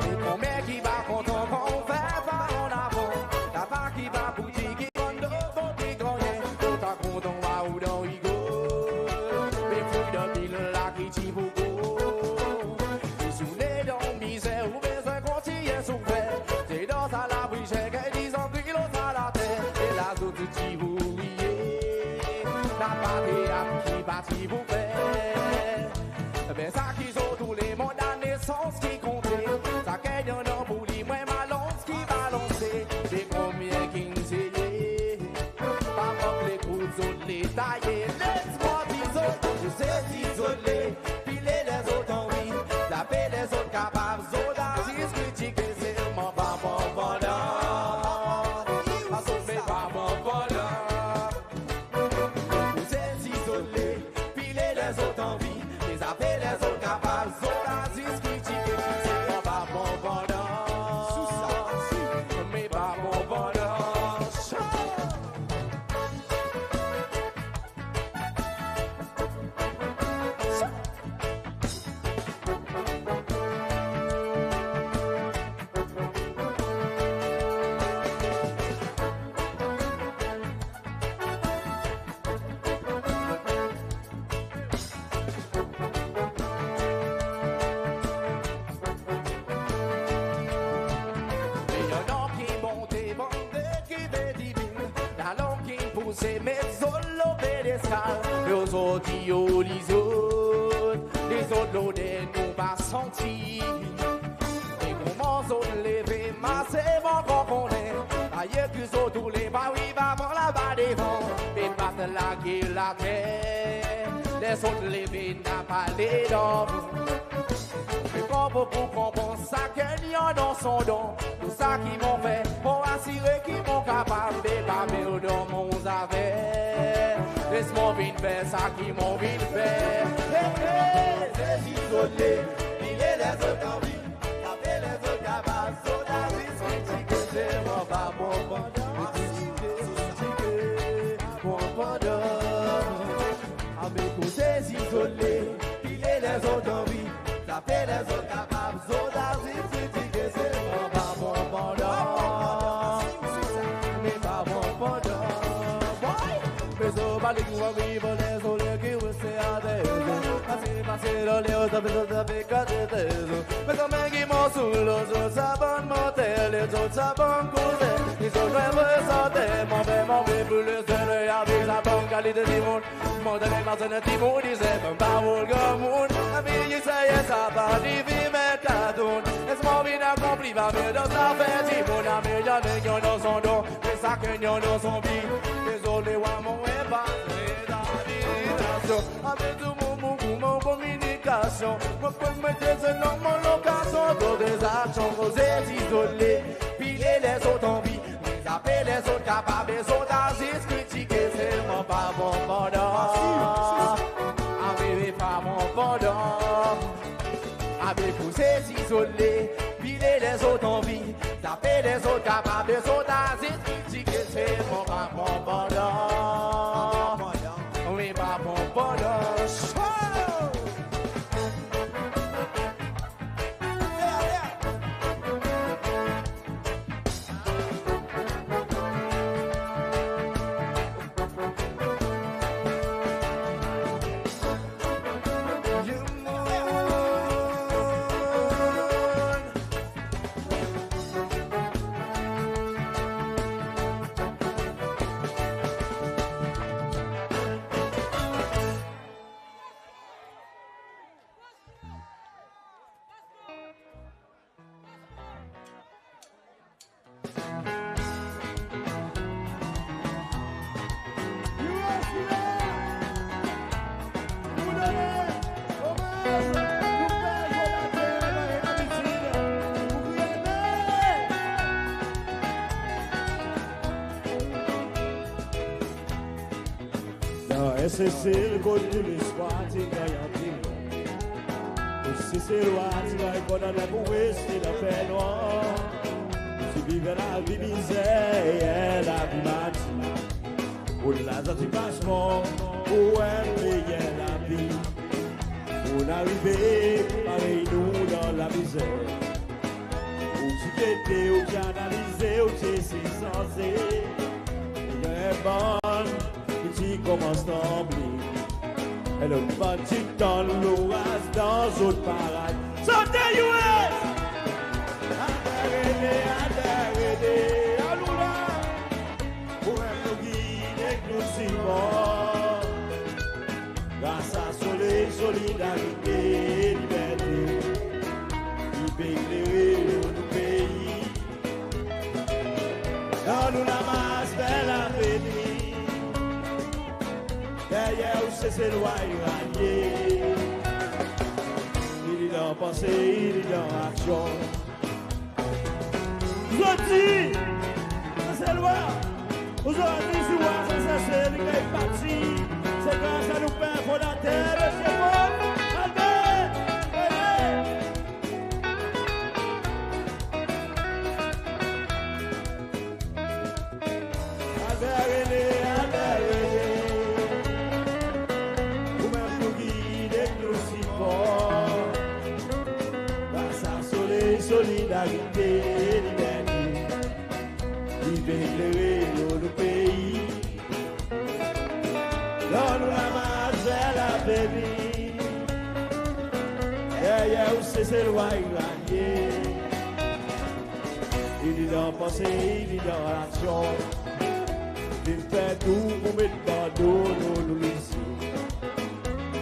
E konbyen ki pa kontan kan ou fer pa an avan, la pa ki pa pou dir ki konn do bon ti gannyen, kontan kontan war ou dan rigol. Me fwi dan pil la ki ti pou gro. E si ou ne dan mizer, ou bezwen kontinyen soufer. Se dan sa labri zen, ki dizon ki lo sa later. E la zot ti pou riye. Napa teat ki pa ti pou fer. Me sa ki zot tou lemonn Se met zot lo pedestal, ozordi ou li zot, li zot lo de nou pa santi. E konman zot leve, mase mon konnen, ayer ki zot oule pa wi pa mon laba devan, pe bat lager later, ler zot leve napa ledan. Me konpran pou konpran, sakenn i annan son don. Tou sa ki mon fer, mon asire ki mon kapab, be pa me dan mon zafer. Les mon vin fer sa ki mon vin fer. Hey, hey, se si zot le, li le lezot anvi, sa fer lezot kapab, zot a zis kritike, se mon pa bon pandan. Kritike, kritike, mon pandan. Avek ou se si zot le, li le lezot anvi, sa fer lezot kapab, zot a zis kritike, se mon pa bon pandan. Me pa bon pandan. Boy! Me zot pa lik mon viv, lezot le ki reste ater. Pase, pase dan ler, zot a fer, zot a fer kat letan. Me zanmi ki mon sou lo zot, sa bann manter, lezot sa bann koze. Ki zot prezan, mon fer, mon fer pou le zot, avek sa bann kalite dimoun. Mon dan le maten, dimoun i dir, bann parol granmoun. Lavi i serye, sa pa ni vin met katoun. Eski mon vin akonpli, pa me dan zafer dimoun. Ame, i annan ki annan son don, me sakenn i annan son bi. Dezole, war mon enpas, reabilitasyon. Avek tou mon, mon, mon kominikasyon. Mon pe met ze dan mon lokasyon, dan de zaksyon, koze dezole. Pile lezot anvi, me sa fer lezot kapab, e zot a zis kritike, se mon pa bon pandan. Ame, me pa bon pandan. Ame pou se si zot le, pile lezot anvi, sa fer lezot kapab, e zot a zis kritike, se mon pa bon pandan. Me pa bon pandan. Dan en Sesel kot tou lespwar ti ganny anpil. Kot Seselwa ti ganny kondannen pou reste dan fernwar. Ti viv lavi mizer, lavi mati. Kot larzan ti pas mor pou en meyer lavi. Ou'n arive parey nou dan lamizer. Ou ti tete, ou ti analize, ou ti esey sanze. Ou ganny bann ki ti konmans tranble. E lot bann ti tann loraz dan zot parad. Sante U S! Ater ede, ater ede, alou la! Ou menm nou gid ek nou sipor. Gras a soley, solidarite, liberte, i pe eklere nou pei. Dan nou lamars ver lavenir, deryer ou Seselwa i ralye. I li dan panse, i li dan aksyon. Ozordi, Seselwa, ozordi si war Sesel i ganny pati, se gras a nou per fondater, Mesye Paul Albert. Albert René, Albert René. Ou menm nou gid ek nou sipor. Gras a soley, solidarite, liberte, i pe eklere nou pei. Dan nou lamars ver lavenir, deryer ou Seselwa i ralye. I li dan panse, i li dan aksyon. Vin fer tou pour met bando nou, nou lise.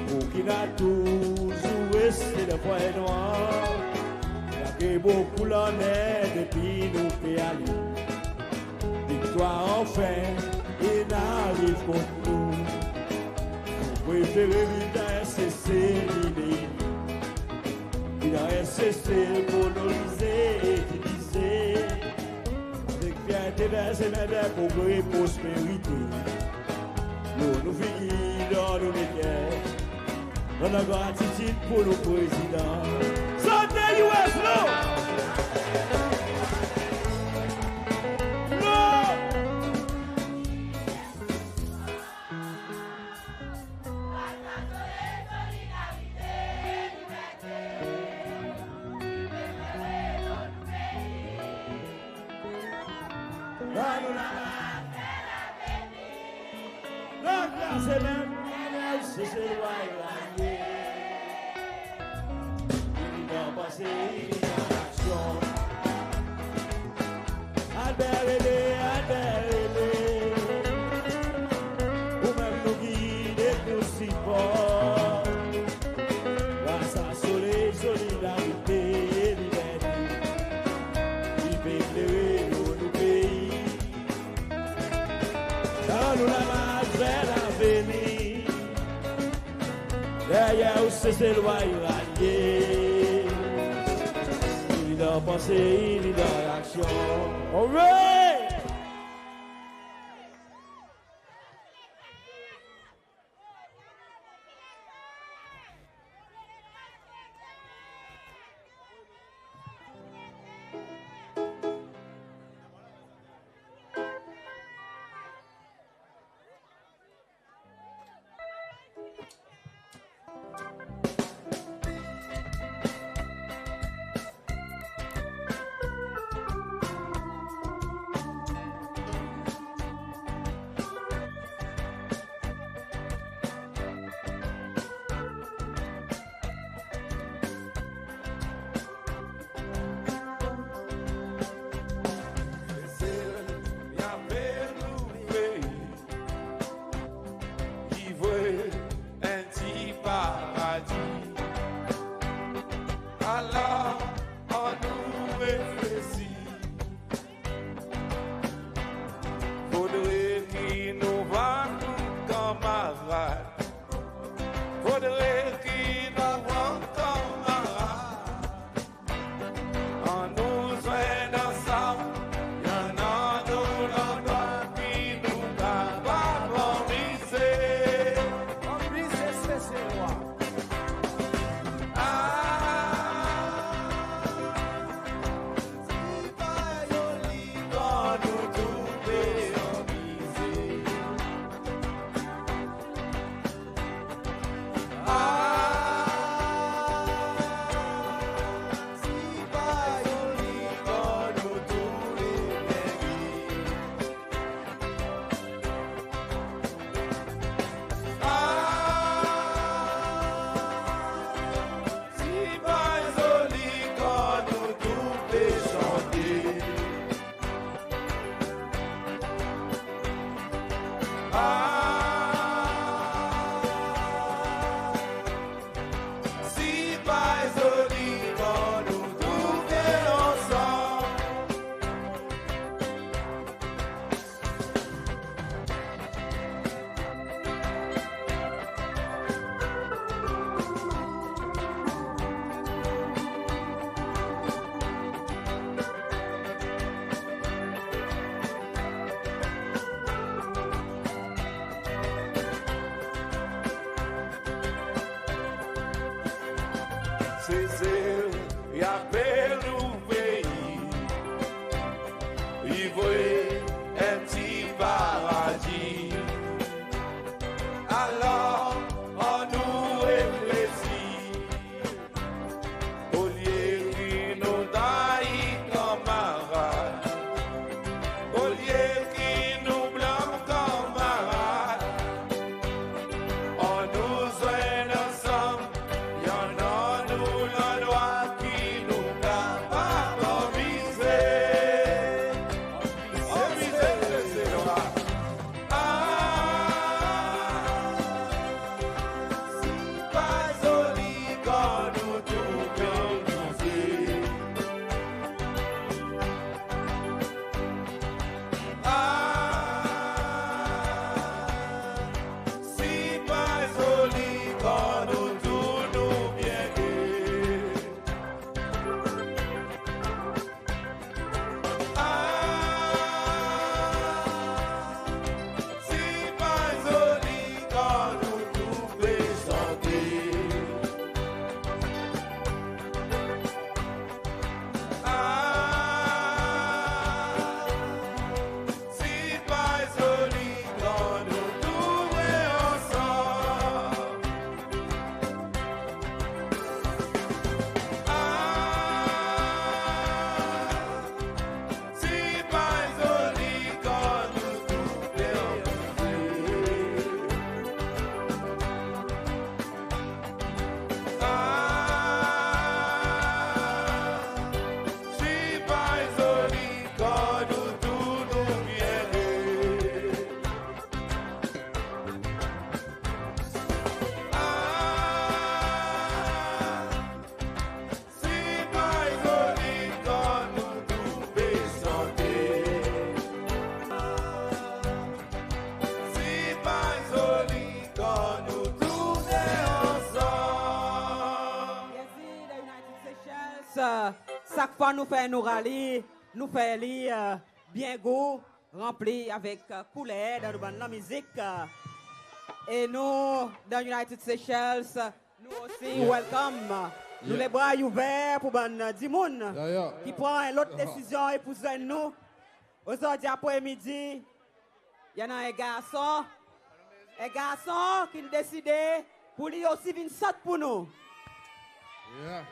Pour ki nou a touzour reste dan fwaye nwanr. I a kree bokou lanner depi nou pe ale. Viktwar anfen in ariv kont nou. Nou prefere viv dan en Sesel ini. Viv dan en Sesel kolonize e divize. Avek fyerte dan en semen progre, prosperite. Lo nou figir, dan nou leker. Annan gratitid pour nou Prezidan. Sante U S lo! Lo! Lord, gras e menm, Seselwa i ralye. Ini dan panse, ini dan aksyon. Albert Rene, Albert Rene. Ou menm nou gid ek nou sipor. Gras a soley, solidarite, liberte, ki pe klere nou, nou pei. Dan nou lamars ver lavenir. Deryer ou Seselwa i ralye. Ini dan panse, ini dan aksyon. Alright! Sesel i apel nou pei, ki vre en pti paradi. Alor, annou reflesir. Fodre ki nou war nou kanmarad. Fodre ki nou war kanmarad. Annou zwenn ansanm, i annan nou landrwa ki nou kapab anmize. Anmize Seselwa. Ah, si pa zoli kan nou tou pe anmize. Ah, si pa zoli kan nou tou pe anmize. Ah, si pa zoli kan nou tou pe shante. Ah, si pa zoli kan nou tou pe ansanm. Sesel i apel nou pei, i vre en pti paradi. Alor, annou reflesir. Olye ki nou trayi kanmarad, olye ki nou blanm kanmarad, annou zwenn ansanm, i annan nou landrwa ki nou kapab anmize. Anmize, Seselwa. Sak fwa nou fer nou rali, nou fer li, e, byen gou, ranpli avek, e, kouler dan nou bann lanmizik, e, e nou, dan United Seychelles, nou osi welcome. Nou lebra ouver pour bann, e, dimoun ki pran en lot desizyon e pour zwenn nou. Ozordi apre midi, i annan en garson, en garson ki'n deside pour li osi vin sot pour nou. Yeah.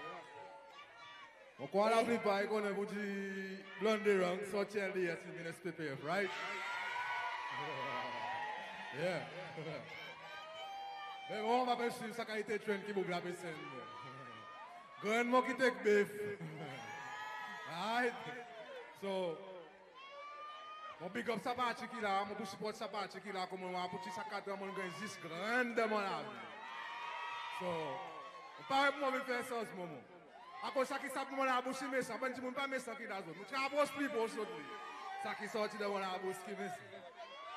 Mon krwar laplipar i konnen pour dir Blondie Ranks sorti L D S, i vin S P P F, right? Yeah. Me mon pa pe swiv sa kalite trend ki boug la pe send. Grann mon ki tek bef. Right? So, mon big up sa parti ki la, mon pou siport sa parti ki la, konman mon a pou tir sa kat an, mon ganny zis grann dan mon lavi. So, mon pa, mon vin fer sanzman, mon. Akoz sa ki sot mon labous i mesan, bann dimoun pa mesan ki la zot. Nou ti apros pli pros zot li. Sa ki sorti dan mon labous ki mesan.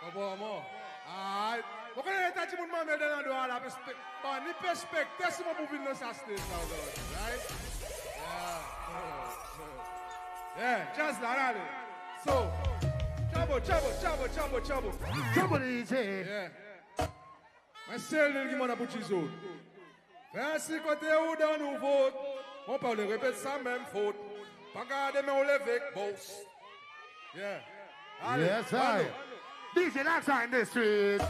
Konpran mwan? Alright. Mon konnen letan dimoun manmel dan landrwa la, pe spek, bann ni pe spekte si mon pou vin dan sa stage la ozordi, right? Yeah. Yeah, jazz la, ale. So, trouble, trouble, trouble, trouble, trouble. Trouble easy. Yeah. Mwen sel li ki mon a pou dir zot. Fer sir kote ou donn ou vot, mon pa oule repet sa menm fot. Pa gard men ou leve ek boss. Yeah. Ale, yes, I. D J Laxa in the street.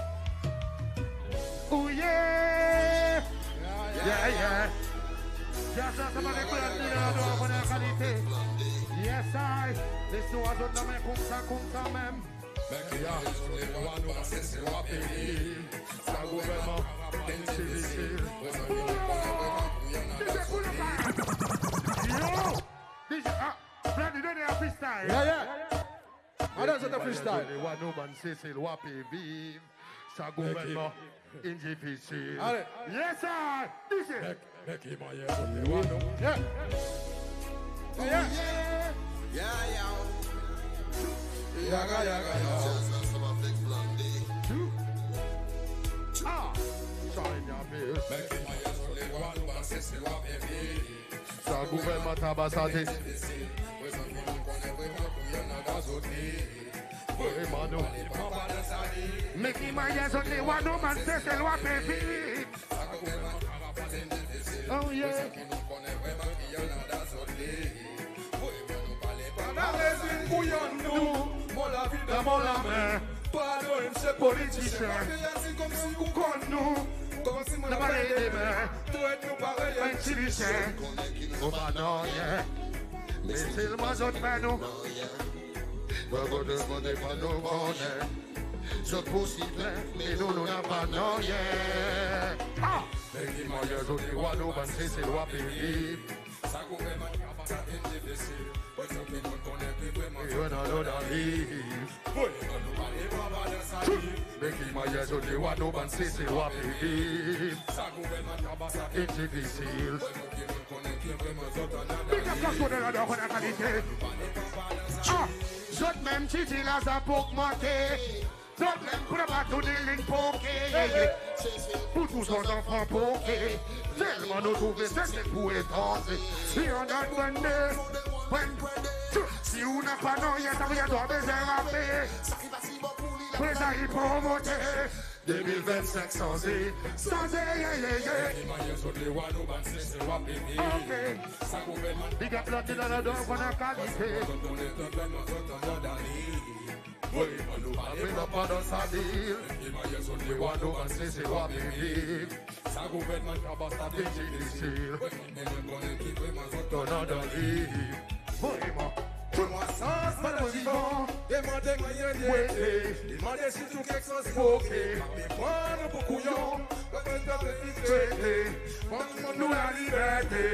Oh yeah. Yeah, yeah. Yes, sa, sa pa de pran li la, nou a konn kalite. Yes, I. Les nou a zot lanmen koumsa, koumsa menm. Meki mannyer zot le war nou bann Seselwa pe viv. Sa gouvernman pa difisil. Yo! D J, a, Blondie, donn en freestyle. Yeah, yeah. Annan zot freestyle. Meki mannyer zot le war nou bann Seselwa pe viv. Sa gouvernman in difisil. Ale. Yes, I. D J. Meki mannyer zot le war nou. Yeah. Yeah. Yeah, yeah. Yaga, yaga, yaga. Ah. Shine your best. Meki mannyer zot le war nou bann Seselwa pe viv. Sa gouvernman tabas ate. Vremman nou. Meki mannyer zot le war nou bann Seselwa pe viv. Oh yeah. Annan rezin pou yonn nou, mon lavi dan mon lanmen. Padon msye politisyen, pa fer konmsi ou konn nou, konmsi mon napa demen. Tret nou parey en ti lisyen. Nou pa nanryen, me selman zot fer nou. Zot pou si plen, me nou, nou napa nanryen. Ah! Meki mannyer zot le war nou bann Seselwa pe viv. Sa gouvernman ki ava sa in difisil. Pou nou ki nou konnen ki vremman zot annan dan liv. Meki mannyer zot le war nou bann Seselwa pe viv. Sa gouvernman ki ava sa in difisil. Big up Kasou dan landrwa konn kalite. Ah! Zot menm ti dir larzan pou ogmante. Zot menm pou napa tou ni lin poke, yeah, yeah. Pou tou son zanfan poke. Selman nou trouve se, se pou etranze. Si ou napa nanryen, sa vedir ou bezwen rape. Prezan i pou monte. De mil vennsenk sanze, sanze, yeah, yeah, yeah. Meki mannyer zot le war nou bann Seselwa pe viv. Ok. Sa gouvernman. Big up Blondie dan landrwa konn kalite. Vremman nou pa pe pran dan sa dil. Meki mannyer zot le war nou bann Seselwa pe viv. Sa gouvernman ki ava sa in difisil. Vremman nou konnen ki vremman zot annan dan liv. Vremman. Donn mwan sans, bann vivan. Demande mannyer byennete. Demande sirtou keksoz pou oke. Pa pe pran nou pou kouyon. Pa pe pran nou pou trete. Pran nou laliberte.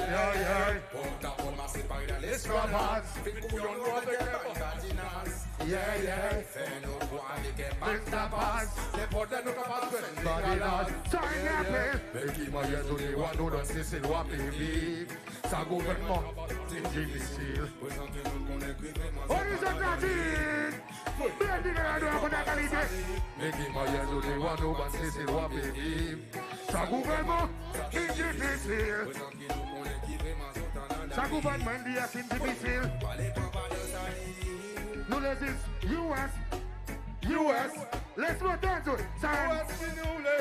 Yeah, yeah. Bon, ta bon, mase parey dan lesklavaz. Vin kouyon nou avek en bann badinaz. Yeah, yeah. Fer nou bwar avek en bann tapaz. Nenport ler nou kapab fer badinaz. Yeah, yeah. Meki mannyer zot le war nou bann Seselwa pe viv. Sa gouvernman in difisil. Prezan ki nou konnen ki vremman zot annan dan liv. Byen dir dan landrwa konn kalite. Meki mannyer zot le war nou bann Seselwa pe viv. Sa gouvernman in difisil. Prezan ki nou konnen ki vremman zot annan Sa gouvernman India in difisil. Nou le zis U S, U S. Let's go dance with San. U S ki nou le.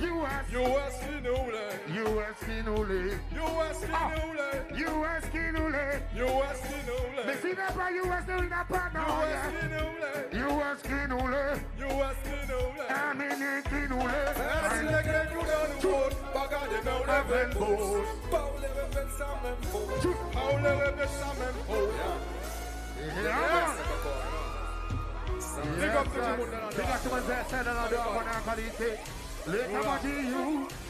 U S. U S ki nou le. U S ki nou le. U S ki nou le. U S ki nou le. U S ki nou le. Me si napa U S, nou napa nanryen. U S ki nou le. U S ki nou le. U S ki nou le. Ameriken ki nou le. Mersi lekel ki donn nou vot. Pa gard menm ou leve boss. Pa ou le repet sa menm fot. Pa ou le repet sa menm fot. Yeah, man. Big up tou dimoun dan landrwa. Big up tou manzè, sa dan landrwa, konn kalite. Letan mon dir you,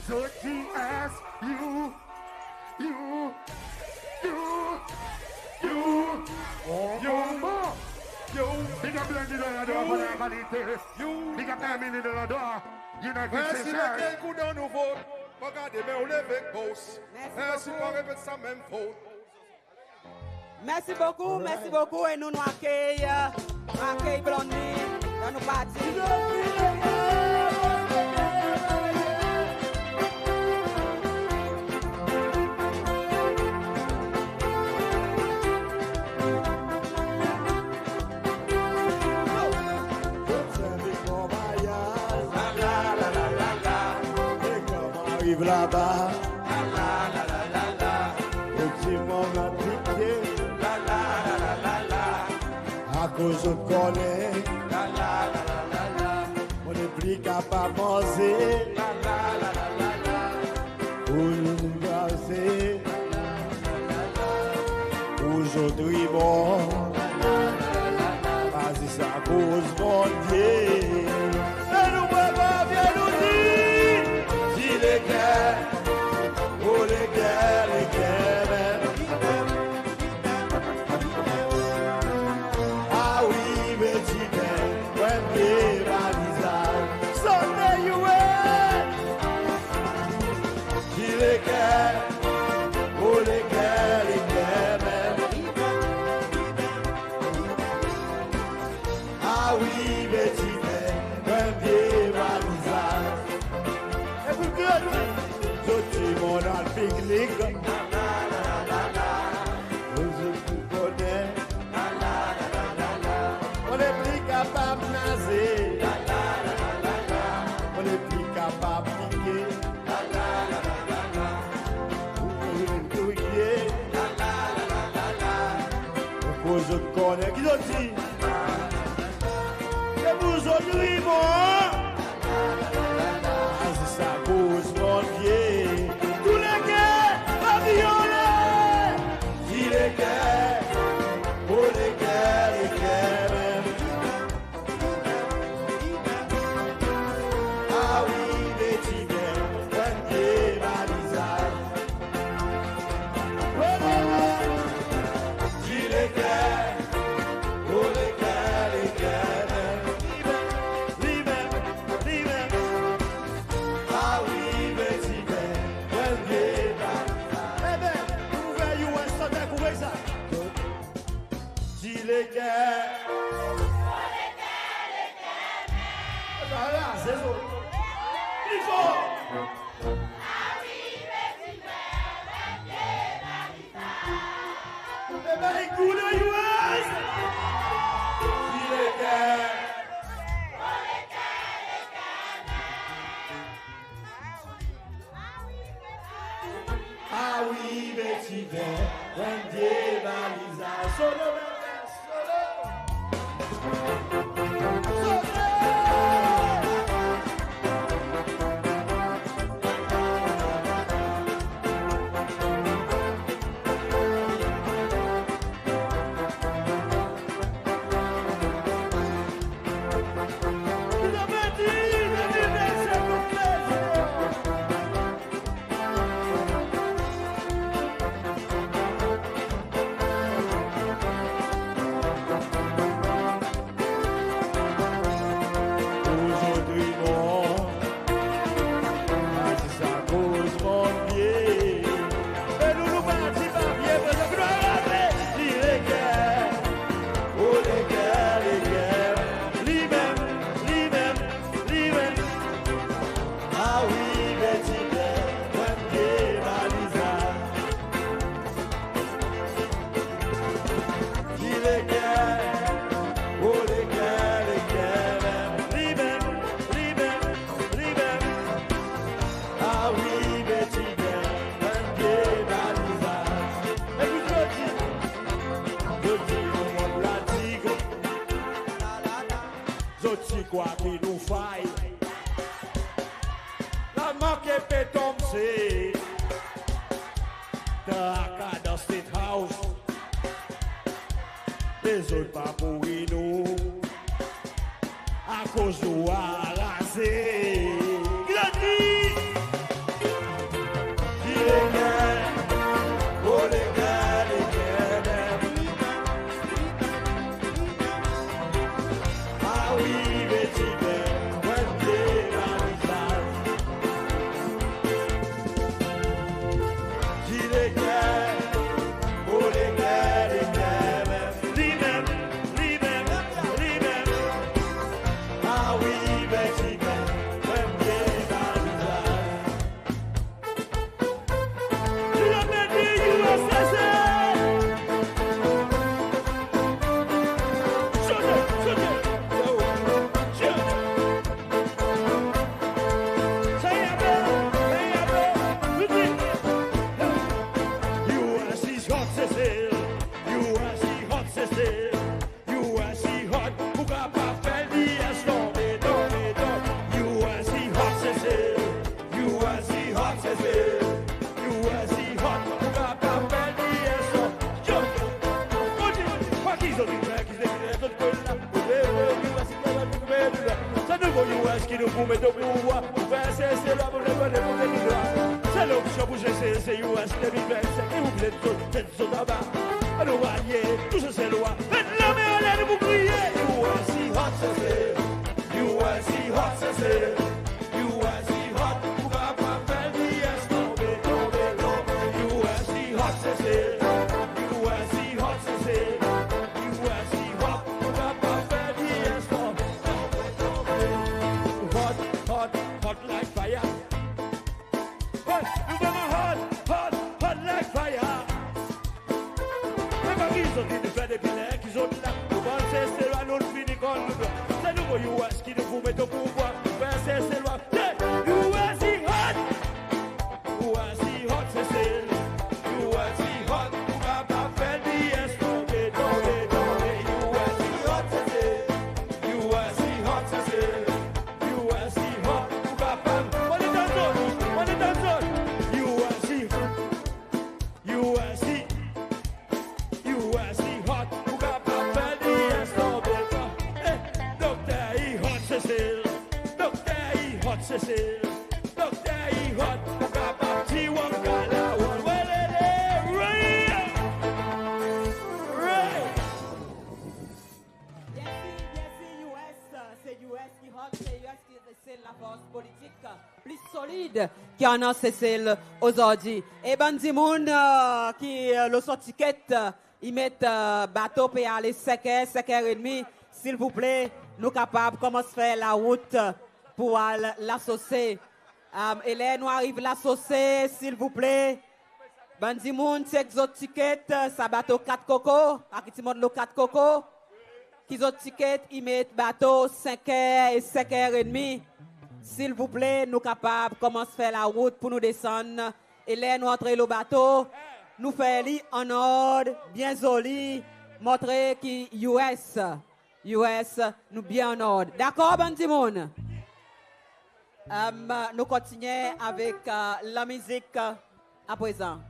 zot dir as, you, you, you, you. Bon, bon, bon. Big up Blandy dan landrwa, konn kalite. Big up Herminie dan landrwa. United Seychelles. Mersi lekel ki donn nou vot. Pa gard menm ou leve boss. Mersi, pa repet sa menm fot. Mersi bokou, mersi bokou, e nou, nou akey, akey Blondie dan nou parti. Ariv laba. Zot dir mon anpike. Akoz zot konnen. Mon nepli kapab manze. Pou nou gaze. Pou zot ri mor. Pa zis akoz Bondye. E nou bravo, vin nou dir. Ki leker, o leker, leker menm. A wi, me ti pen, mwen pe baliza. Sante U S. Ki leker, o leker, leker menm. A wi, me ti pen, mwen pe baliza. E pou ki zot dir, zot dir mon al piknik. Zot tou konnen. Mon nepli kapab naze. Mon nepli kapab pike. Pou zot konnen. Ki zot dir? Se pou zot ri mor. A zis akoz Bondye. Tou leker, pa vin anler. Ki leker, o leker, leker menm. A wi, me ti pen, mwen pe baliza. Ki leker, o leker, leker menm. Li menm, li menm. A wi, me ti pen, mwen pe baliza. Eben, nou fer U S, sa te koupe sa. Ki leker. Sa la, se zot. Pli for. Eben, ekout U S. Ki leker. A wi, me ti pen, mwen pe baliza. Solo, solo. Zot ti krwar ki nou fay. Laman ki pe tonm se traka dan State House. Lezot pa pou ri nou akoz nou arase. Ki zot dir? Ki leker? O leker, leker menm? A wi, be ti fer, mwen pe la vizaj. Ki leker? O leker, leker menm? Li menm, li menm, li menm. A wi, be ti fer, mwen pe la vizaj. U S is hot, Sesel. U S is hot, Sesel. U S i hot, ou kapab fer li tonbe, tonbe, tonbe. U S i hot, Sesel. U S i hot, Sesel. U S i hot, ou kapab fer li tonbe. Yo! Odi, kwa ki zot in fer, ki zot in fer, zot kol la. U S i hot, Sesel. Sa nouvo U S ki nou pou met o pouvwar. Pou fer Seselwa, pou fer, pou fer, pou fer. Sel opsyon pou Sesel, se U S de mil vennsenk. E ou zot, zot, zot anba. Anou ralye, tou Seselwa. Met lanmen anler, nou pou kriye. U S i hot, Sesel. U S i hot, Sesel. U S i hot, ou kapab fer li tonbe, tonbe, tonbe. U S i hot, Sesel. U S i hot, Sesel. U S i hot, ou kapab fer li tonbe, tonbe, tonbe. Hot, hot, hot like fire. Hey, nou vreman hot, hot, hot like fire. Me pa ki zot in fer depi ler ki zot la. Nou bann Seselwa, nou fini konn nou. Se nouvo U S ki nou pou met o pouvwar. Fer Seselwa. Hey, U S i hot. U S i hot, Sesel. U S i hot, ou kapab fer li tonbe, tonbe, tonbe. U S i hot, Sesel. U S i hot, Sesel. U S i hot, ou kapab. Money Johnson, Money Johnson. U S i, U S i, U S i hot, ou kapab fer li tonbe. Eh, Dokter i hot, Sesel. Dokter i hot, Sesel. Dokter i hot, ou kapab ti wang kala wang. Welele, right. Right. Mersi, mersi, U S, se U S ki hot, se U S ki, se lafors politik pli solid ki annan Sesel ozordi. E bann dimoun, e, ki, e, lo son tiket, e, i met, e, bato pe ale senk er, senk er edmi, silvouple, nou kapab konmans fer larout pou al Lasose. E, e ler nou ariv Lasose, silvouple, bann dimoun, chek zot tiket, sa bato Kat Koko, a ki ti mont lo Kat Koko, ki zot tiket i met bato senk er e senk er edmi. Silvouple, nou kapab konmans fer larout pou nou desann. E ler nou antre lo bato, nou fer li an ord, byen zoli, montre ki U S, U S, nou byen an ord. Dakor, bann dimoun? E, nou kontinyen avek, e, lamizik, e, aprezan.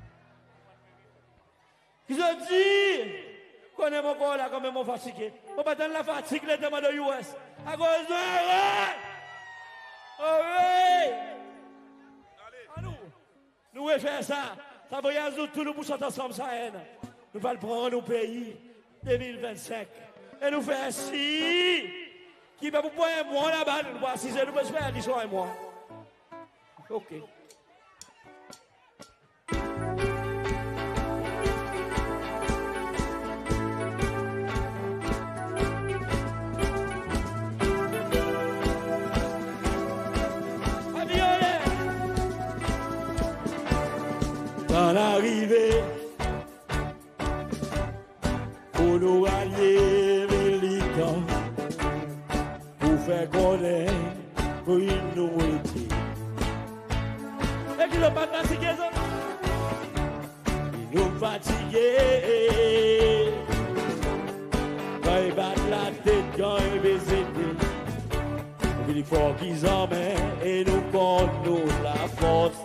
Ki zot dir? Konnen mon ankor la, kanmenm mon fatige. Mon pa tann lafatig letan mon dan U S. Akoz nou ere! Ere! Anou, nou refer sa. Sa vwayaz nou tou nou pou sot ansanm sa enn. Nou pou al pran nou pei de mil vennsenk. E nou fer sir ki pa pou pran en mwan laba, nou pou asize, nou pou esper li swa en mwan. OK. Tan arive pou nou ralye militan, pou fer konnen ki nou ete. E ki nou pa fatige, zot? Nou fatige. Kan i bat latet, kan i bezete. Fort ki zanmen e nou konn nou lafors.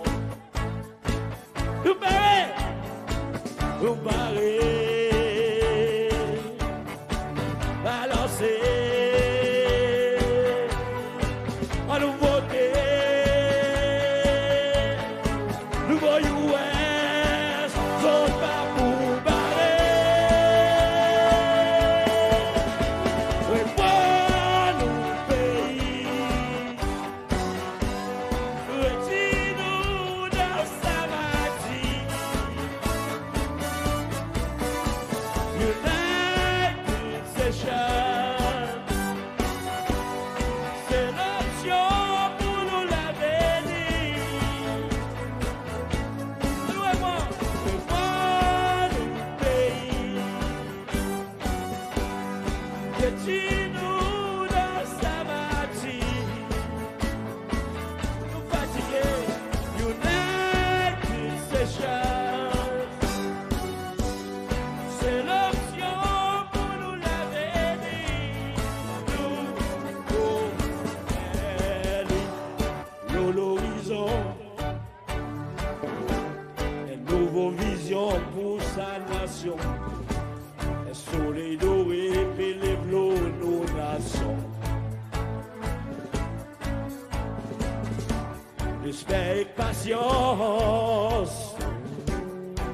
Nou pare! Nou pare! Balanse! Annou vote! Nouvo U S, zot pa pou bare. Reprann nou pei. Retir nou dan sa matir. United Seychelles. Se lopsyon pour nou lavenir. Reprann nou pei. Retir nou dan sa matir. Nou fatige. United Seychelles. Se lopsyon pour nou lavenir. Nou pou ale lo lorizon. En nouvo vizyon pour sa nasyon. En soley dore pe lev lo nou nasyon. Respe ek pasyans.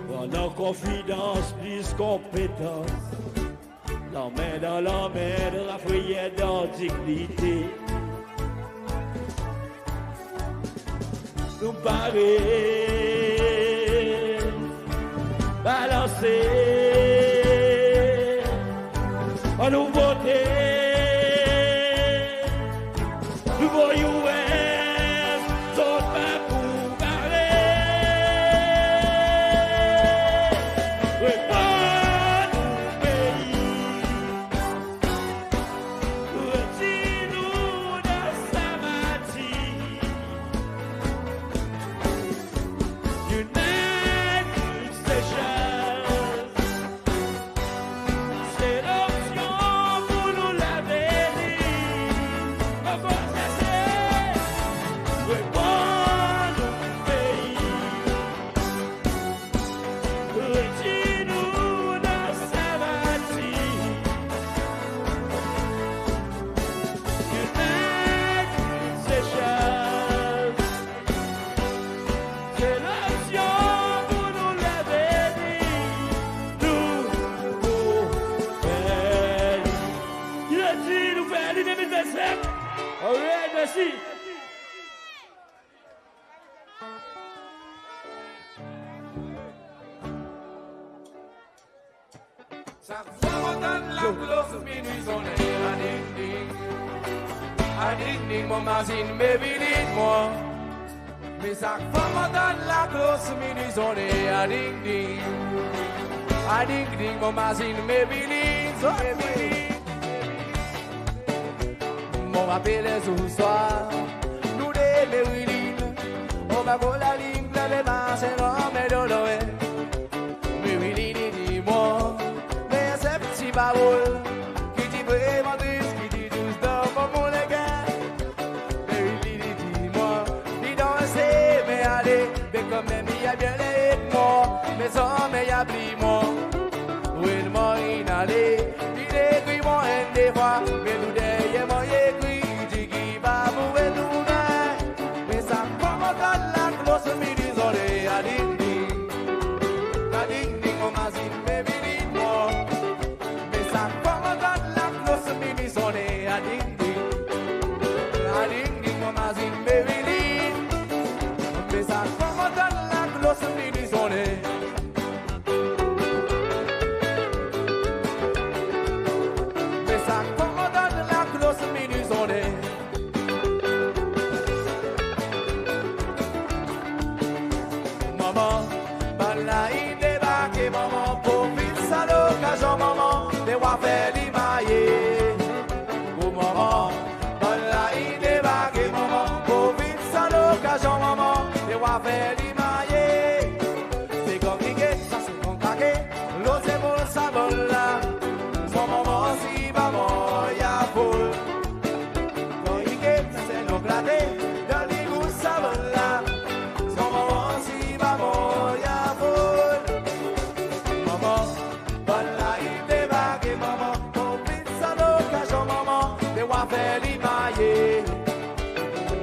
Pran konfidans, plis konpetans. Lanmen dan lanmen, dan lafreyer, dan dinyite. Nou pare, balanse, annou vote. Nouvo U S, zot pa pou bare. Reprann nou pei. Retir nou dan sa matir. United Seychelles. Se lopsyon pour nou lavenir. Reprann nou pei. Retir nou dan sa matir. United Seychelles. Se lopsyon pour nou lavenir. Nou pou fer li. Ki le dir nou fer li de mil vennsenk. Alright, mersi. Sak fwa mon tann laklos minwi sonnen, ading ding, ading ding, mon mazin Maryline mwan. Me sak fwa mon tann laklos minwi sonnen, ading ding, ading ding, mon mazin Maryline, Maryline. Mon rapel en zour swar, nou de Maryline, mon pa konnen laliny, leve maten, lanmen dan lanmen. Maryline i dir mwan, me se pti parol ki ti vreman tris, ki ti tous dan mon leker. Maryline i dir mwan, li danse, me ale, me kanmenm i a byen ed mwan, me zanmen i a bliy mwan. Wi, mwan in ale, i ekri mwan enn de fwa, me tou deryer mwan i ekri, i dir ki pa pou retournen. Me sak fwa mon tann laklos minwi sonnen, ading ding, ading ding, mon mazin Maryline mwan. Me sak fwa mon tann laklos minwi sonnen, ading ding, ading ding, mon mazin Maryline. Me sak fwa mon tann laklos minwi sonnen.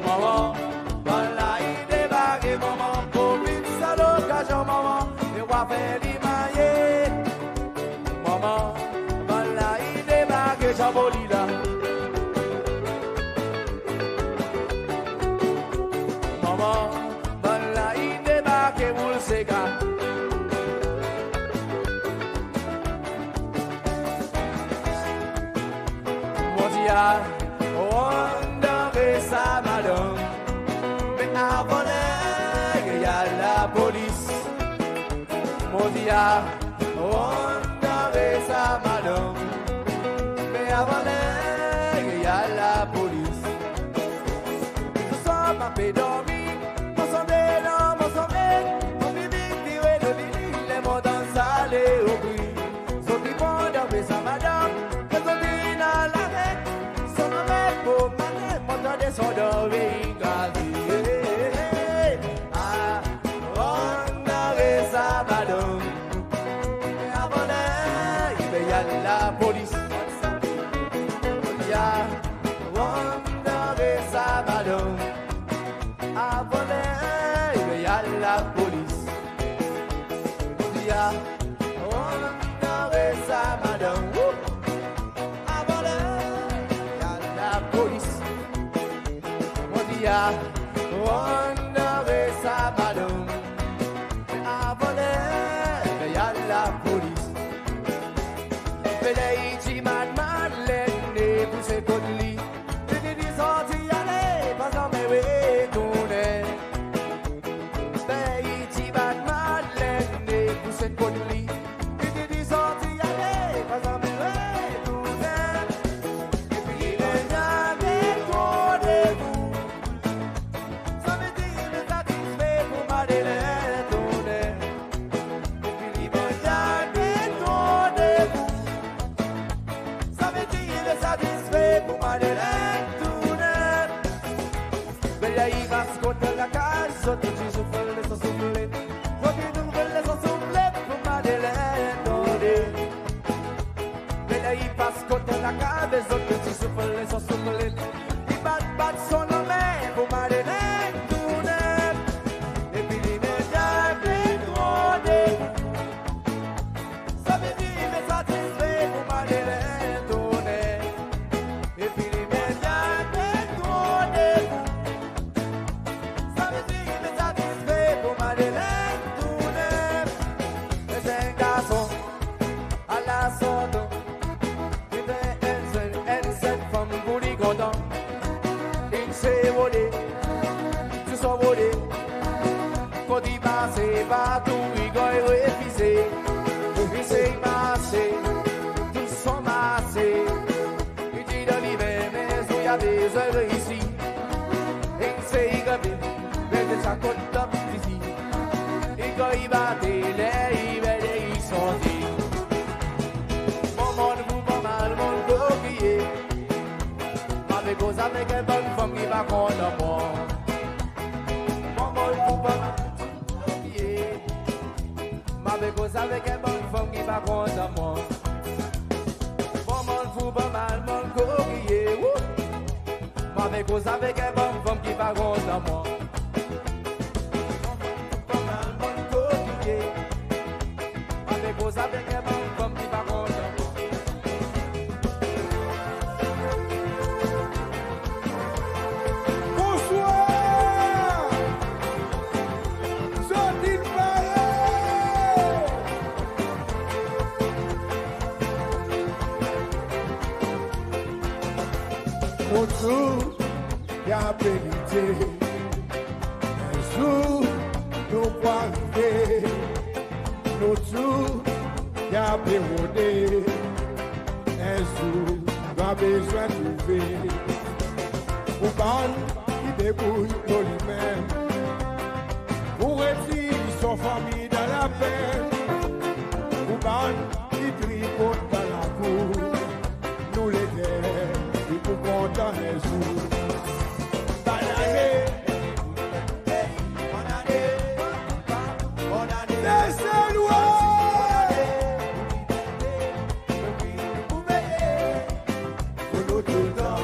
Manman, bann la i debake, manman, profit sa lokazyon, manman, e ou a fer li mannyer. Manman, bann la i debake, Jean Paul i la. Manman, bann la i debake, boul sega. Mon dir a, rann dan re sa madanm. Me avan ler i al lapolis. Mon dir a, rann dan re sa madanm. Me avan ler i al lapolis. Seswar pa pe dormi, mon sonm dan mon sonmey, mon bibi tire lo lili, ler mon tann sale o bri. Zot i pran dan re sa madanm, zot in al laver, son nonm e pou mannyer, mon tande son dan re i kraze. A, rann dan re sa madanm. Me avan ler i pe al lapolis. Ya, rann dan re sa madanm. Avan ler i pe al lapolis. Ya, rann dan re sa madanm. Wou! Avan ler i al lapolis. Mon dir a, rann dan re sa madanm. Avan ler i al lapolis. Me ler i ti mal, mal, ler i pou se kot li. Li ti sorti ale, pa zanmen retournen. Ler i ti mal, mal, ler i pou se kot li. Li ti sorti ale, pa zanmen retournen. Epi li menm pe tro debout. Sa vedir li satisfe pour Madeleine tounen. Epi li menm pe tro debout. Sa vedir li satisfe pour Madeleine tounen. Me ler i pas kot lakaz zot, ti soufle son souflet. Zot ti soufle son souflet pour Madeleine tande. Me ler i pas kot lakaz zot, ti soufle son souflet. I bat, bat son lanmen pour Madeleine tounen. Epi li menm pe tro debout. Sa vedir li satisfe pour Madeleine tounen. Epi li menm pe tro debout. Sa vedir li satisfe pour Madeleine tounen. Me se en garson ala sortan. Li fer enn, enn, enn fanm pour li kontan. In se rode, ti son rode. Kot i pase partou, i ganny refize. I sey marse, tou son marse. I dir dan li menm, me zot i a bezwen reisi. In sey granpe, me de sa kot top disi. I ganny bate, ler i bele i sorti. Mon, mon, pour pa mal, mon kokiye. Mon pe koz avek en bann fanm ki pa kontan mwan. Mon, mon, pour pa mal, mon kokiye. Mon pe koz avek en bann fanm ki pa kontan mwan. Mon, mon, pour pa mal, mon kokiye. Wou! Mon pe koz avek en bann fanm ki pa kontan mwan. Mon pe koz avek en bann fanm ki pa kontan mwan. Bonswar! Zot in pare! Bonswar! Ti a pe lite. En zour nou pou arive. Nou tou ti a pe rode. En zour nou a bezwen trouve. Pour bann ki debrouy lo li menm. Pour retir son fanmir dan lapenn. Pour bann ki tripot dan lakour. Nou letan i pou kontan en zour. Bonnane, bonnane, bonnane. Seselwa! Pour nou toultan,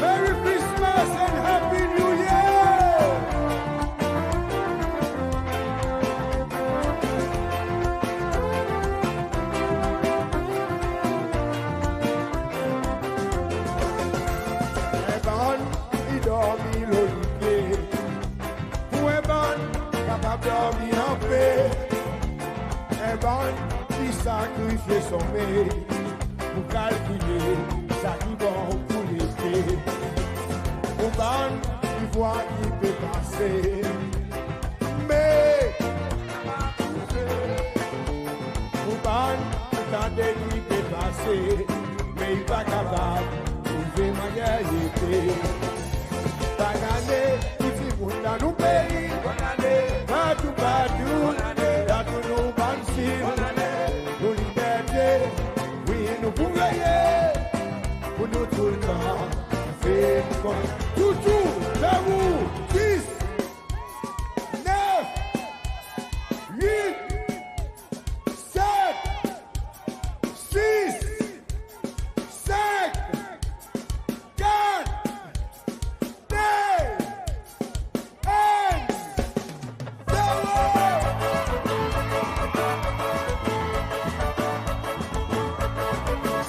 Merry Christmas and Happy New Year! En bann i dormi lo lipye, pour en bann kapab dormi anpe. En bann i sakrifye sonmey pour kalkile sa ki bon pour lete. Pour bann i vwar ki pe pase, me pour bann i tande ki pe pase, me i pa kapab trouve mannyer i ete. Bann ane pour dimoun dan nou pei, partou, partou, dan tou nou bann zil, pour liberte, wi, nou pou veye, pour nou toultan fer kontan. Toutou, danbou, dis, nef, wit, set, sis, senk, kat, de, enn, zero.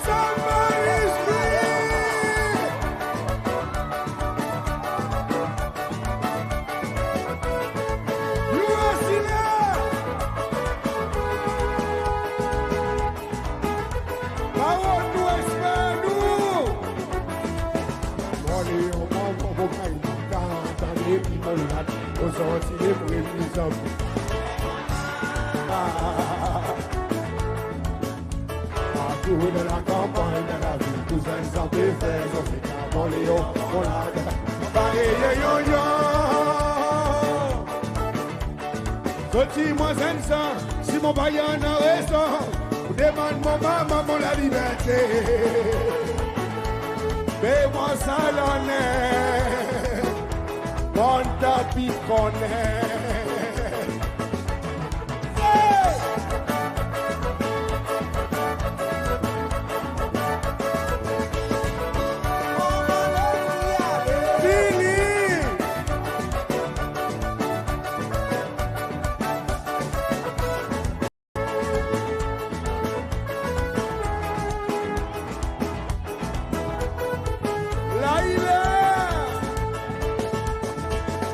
Somebody scream! U S A! Parol nou, esper nou. Mon Leon, mon, mon, mon, mon, karant ane pi mon lad, ozordi le premye zanvye. Ah, partou dan lakanpanny, dan lavil, tou zenn san pe fer zot fete. Mon Leon, mon lad, parey yo, yo. Zot dir mwan zenn san, si mon pa annan rezon, ou demann mon manman mon laliberte. Be mwan sa lannen, bon, tanpi konnen. Hey! Fini! La i ler!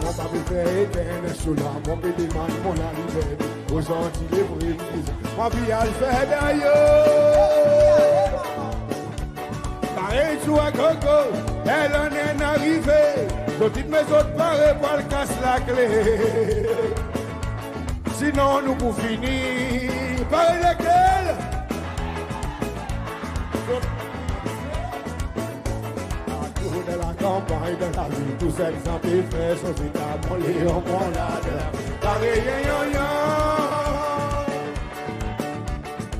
Mon pa pe fer etern sou la, mon pe demann mon laliberte. Ozordi le premye, mon pe al fer dayo. Parey tou agogo, ler lannen in arive, zot in met zot pare pour al kas lakle. Sinon nou pou fini parey lekel? Partou dan lakanpanny, dan lavil, tou zenn san pe fer zot fete, mon Leon, mon lad, parey yo, yo, yo.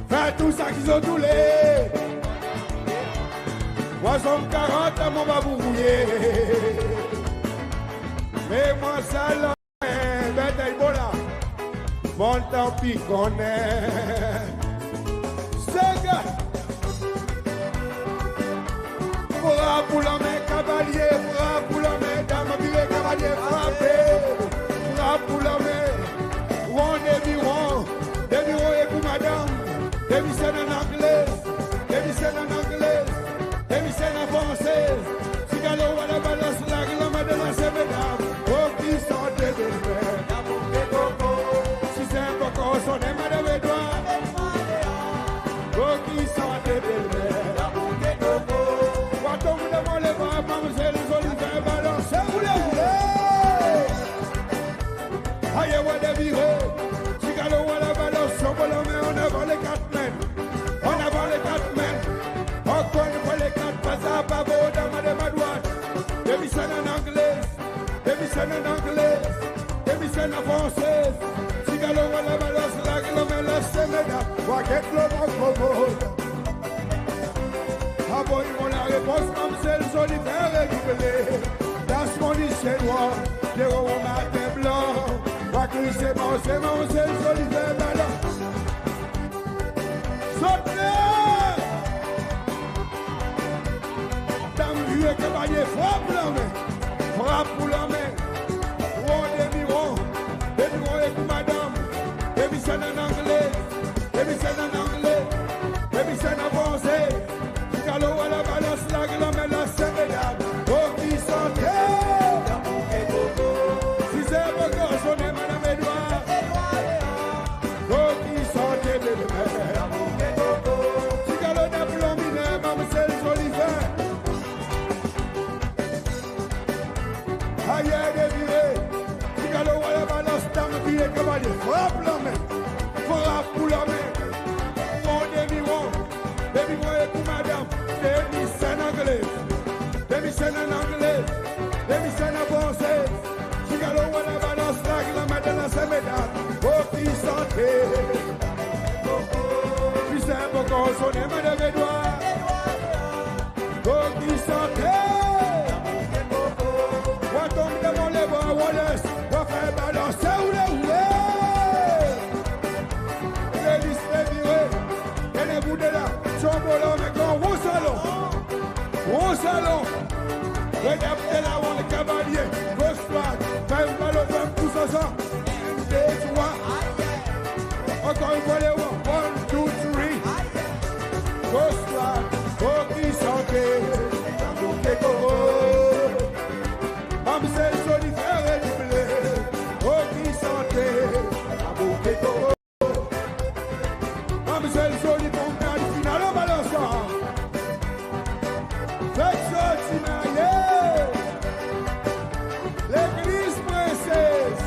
Fer tou sa ki zot oule. Mwan zanmi karant an, mon pa pou gouye. Me mwan sa lannen, be, Ebola. Bon, tanpi konnen. Sega. Frap pour lanmen kavalye, frap pour lanmen dam, vire kavalye, frape. Frap pour lanmen ron, demi ron, demi ron e pour madanm. Demi sen an angle, demi sen an angle, demi sen an fransez. Ti galon a labalans, lari lanmen dan lanse medam. O ki sante belmer. Si zen pa ankor sonnen, madanm Edward. O ki sante belmer. War tonm dan mon lebra, manmzel zoli fer balans, oule, oule. Aye, war devire. Ti galon a labalans, son bon lanmen, an avan le kat men. An avan le kat men. Ankor enn fwa le kat, pas sa pa bor, dan madanm adwat. Demi sen an angle. Demi sen an angle, demi sen an fransez. Ti galon a labalans, lari lanmen, lanse medam. War get lo mon komod. Aboy mon larepons, manmzel zoli fer regible. Das mon lisye nwar, dero mon maten blan. War kriz se manze, manmzel zoli fer balans. Zot ler! Frap lanmen, frap pou lanmen. Ron demi ron, demi ron ek ou madanm. Demi sen an Angle, demi sen an Angle, demi sen an Franse. Zis alor ou war labalans, larg lanmen, lanse medam. Oki sante. Sizè poko sonnen, madanm Edward. Oki sante, bebe. Zis alor nef lon miner, manmzel Zolifer. Ayer devire, zis alor ou war labalans, dam byen kavalye, frap lanmen, frap pou lanmen. Ron demi ron, demi ron ek ou madanm, demi sen an Angle, demi sen an Angle, demi sen an Franse. Zis alor ou war labalans, larg lanmen, lanse medam. Oki sante. Sizè poko sonnen, madanm Edward. Oki sante. Ou a tonm dan mon lebra, Wallace, ou a fer balanse, oule, oule. Legliz devire, e le bout de la, tchonbo la, me kon, ron salon, ron salon. Redapte la, wan kavalye, gos, drwat, fer balon, fer tous ansanm. Enn, de, trwa. Ankor enn fwa, le wan. One, two, three. Gos, drwat, oki sante. Sa bouke koko. Manmzel Zolifer, redouble. Oki sante. Sa bouke koko. Manmzel Zoli, bon gard final, anba lansan. Fek sorti marye. Legliz Princess,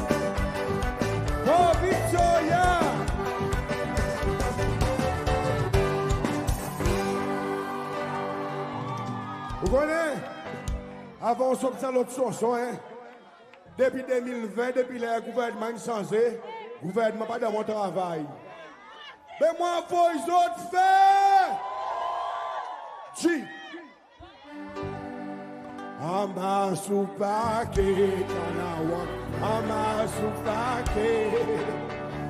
Port Victoria. Ou konnen, avan ou sot sa lot sanson, en, depi de mil ven, depi ler gouvernman in sanze, gouvernman pa dan mon travay. Be mon anvoy zot fer. Dir. Anba sou parke Kanawan, anba sou parke,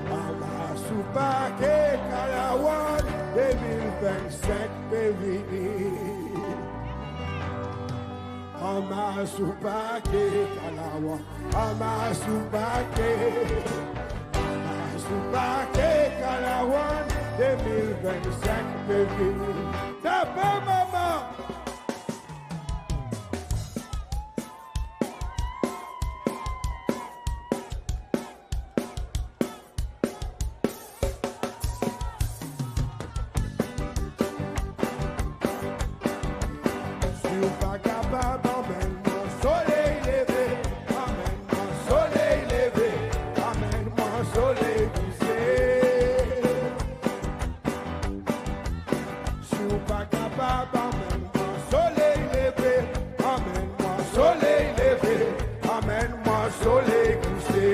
anba sou parke Kanawan, de mil vennsenk pe vini. Anba sou parke Kanawan, anba sou parke, anba sou parke Kanawan, de mil vennsenk pe vini. Tape manman! Si ou pa kapab, anmenn mwan soley leve, anmenn mwan soley leve, anmenn mwan soley kouze. Si ou pa kapab, anmenn mwan soley leve, anmenn mwan soley leve, anmenn mwan soley kouze.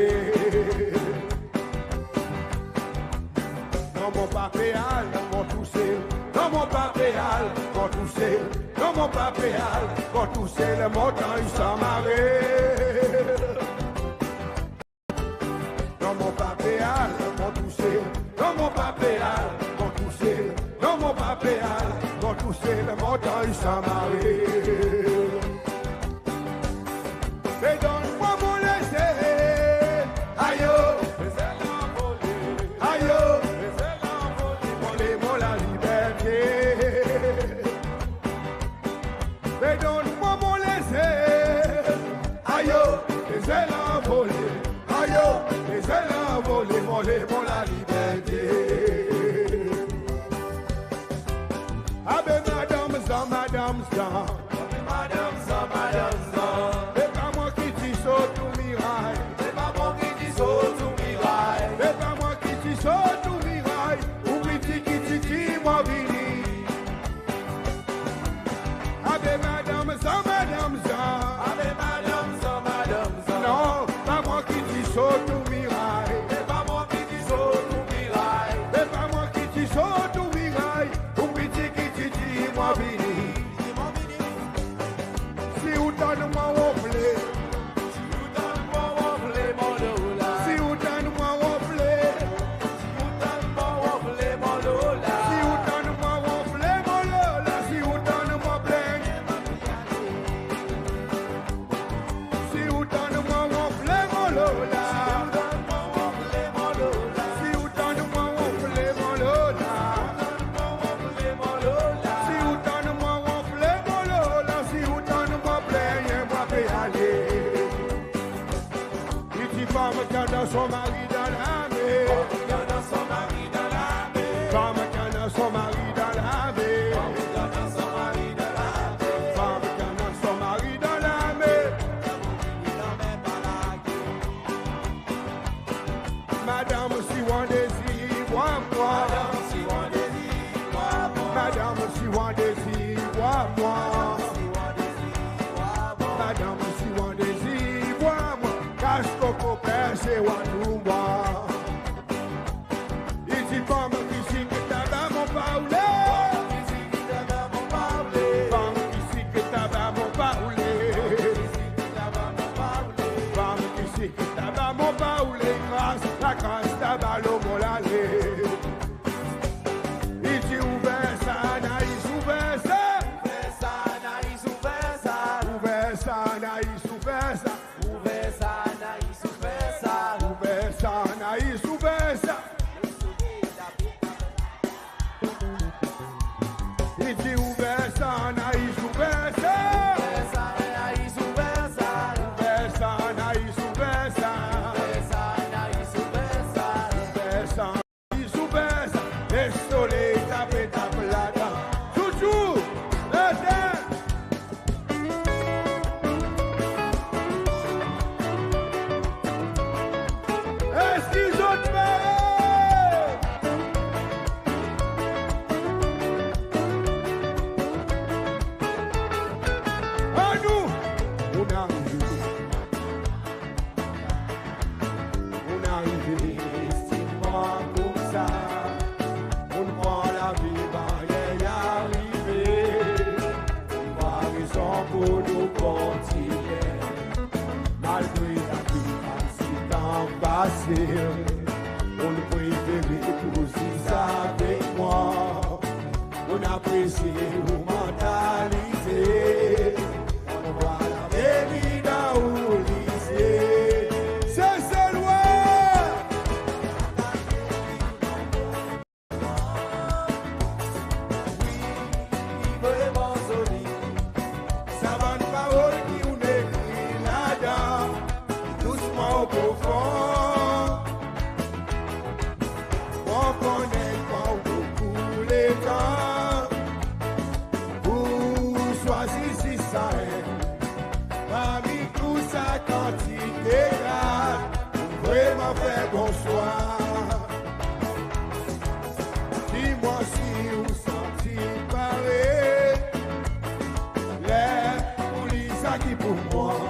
Non, mon pa pe al, mon tousel. Non, mon pa pe al, mon tousel. Non, mon pa pe al, mon tousel. Montanny san mare. Non, mon pa pe al, mon tousel. Non, mon pa pe al, mon tousel. Non, mon pa pe al, mon tousel. Montanny san mare. Be donn mwan mon lese. Ayo. Ayo. Mon le mon laliberte. Be donn mwan mon lese. Ayo, lezel anvole. Ayo, lezel anvole, mon le mon laliberte. Abe madanm Zan, madanm Zan. Abe madanm Zan, madanm Zan. E pa mwan ki ti sot ou miray. E pa mwan ki ti sot ou miray. E pa mwan ki ti sot ou miray. Ou piti ki ti dir mwan vini. Abe madanm Zan, madanm Zan. Abe madanm Zan, madanm Zan. Non, pa mwan ki ti sot ou miray. E pa mwan ki ti sot ou miray. E pa mwan ki ti sot ou miray. Ou piti ki ti dir mwan vini. Si ou tann mwan wonfle. Si ou tann mwan wonfle mon dola. Si ou tann mwan wonfle. Si ou tann mwan wonfle mon dola. Si ou tann mwan wonfle mon dola. Si ou tann mwan plenny. Son mari dan lamer. Fanm ki annan son mari dan lamer. Fanm ki annan son mari dan lamer. Fanm ki annan son mari dan lamer. Madanm, si ou an dezir vwar mwan. Madanm, si ou an dezir vwar mwan. Madanm, si ou an dezir vwar mwan, kas koko, pers e war tou mwan. I dir, fanm ki sikre taba mon pa oule. Fanm ki sikre taba mon pa oule. Fanm ki sikre taba mon pa oule. Kras, lakras taba lo mon lale. I dir, ouver sa, Anaïs, ouver sa. Ouver sa, Anaïs, ouver sa. Ouver sa, Anaïs, ouver sa. Ouver sa, Anaïs, ouver sa. Ouver sa, Anaïs, ouver sa. I dir, ouver sa, Anaïs, ouver sa. Ouver sa, Anaïs, ouver sa. Ouver sa, Anaïs, ouver sa. Ouver sa, Anaïs, ouver sa. Ouver sa, Anaïs, ouver sa. Lesoley tape, tape ladan. Chouchou, ladan. Eski zot pare? Anou, nou arive. Nou'n arive, estim mwan koumsa. Nou'n pran lavi mannyer i arive. Nou'n war rezon pour nou kontinyen. Malgre sa ki pa sitan fasil, nou'n prefere tou zis avek mwan. Nou'n apresye ou mantalize. Nou'n war laveri dan ou lizye. Seselwa! Wi, i vreman zoli. Sa bann parol ki ou'n ekrir ladan, i tous mwan o profon. Mon konnen pa ou bokou letan pour swazir zis sa enn parmi tou sa kantite grat, pour vreman fer bon swa. Dir mwan si ou santi pare. Ler ou lir sa ki pour mwan.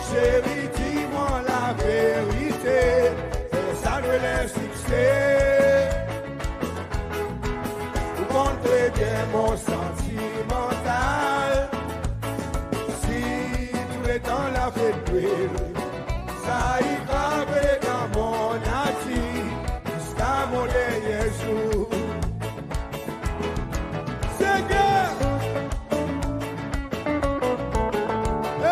Seri, dir mwan laverite, fer sa nou en sikse. Ou konn tre byen mon santimantal. Si tou letan la fet Nwel, sa i grave dan mon natir, ziska mon dernyen zour. Segner,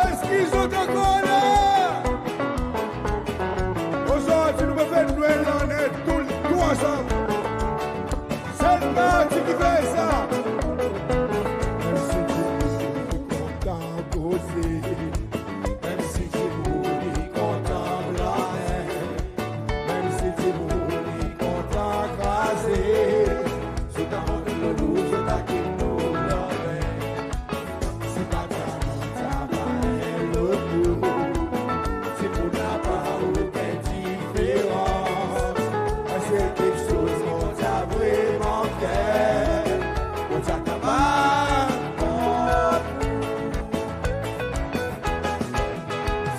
eski zot ankor la? Ozordi nou pe fet Nwel lannen tou, tou ansanm. Sel parti ki fer sa. Menm si dimoun i kontan koze, menm si dimoun i kontan blanmen, menm si dimoun i kontan kraze, zot a mont lo nou, zot a kit nou lanmen. Si pa ta nou, ta pa en lot bout. Si pou napa okenn diferans, se keksoz mon ta vreman fer, mon ta kapab.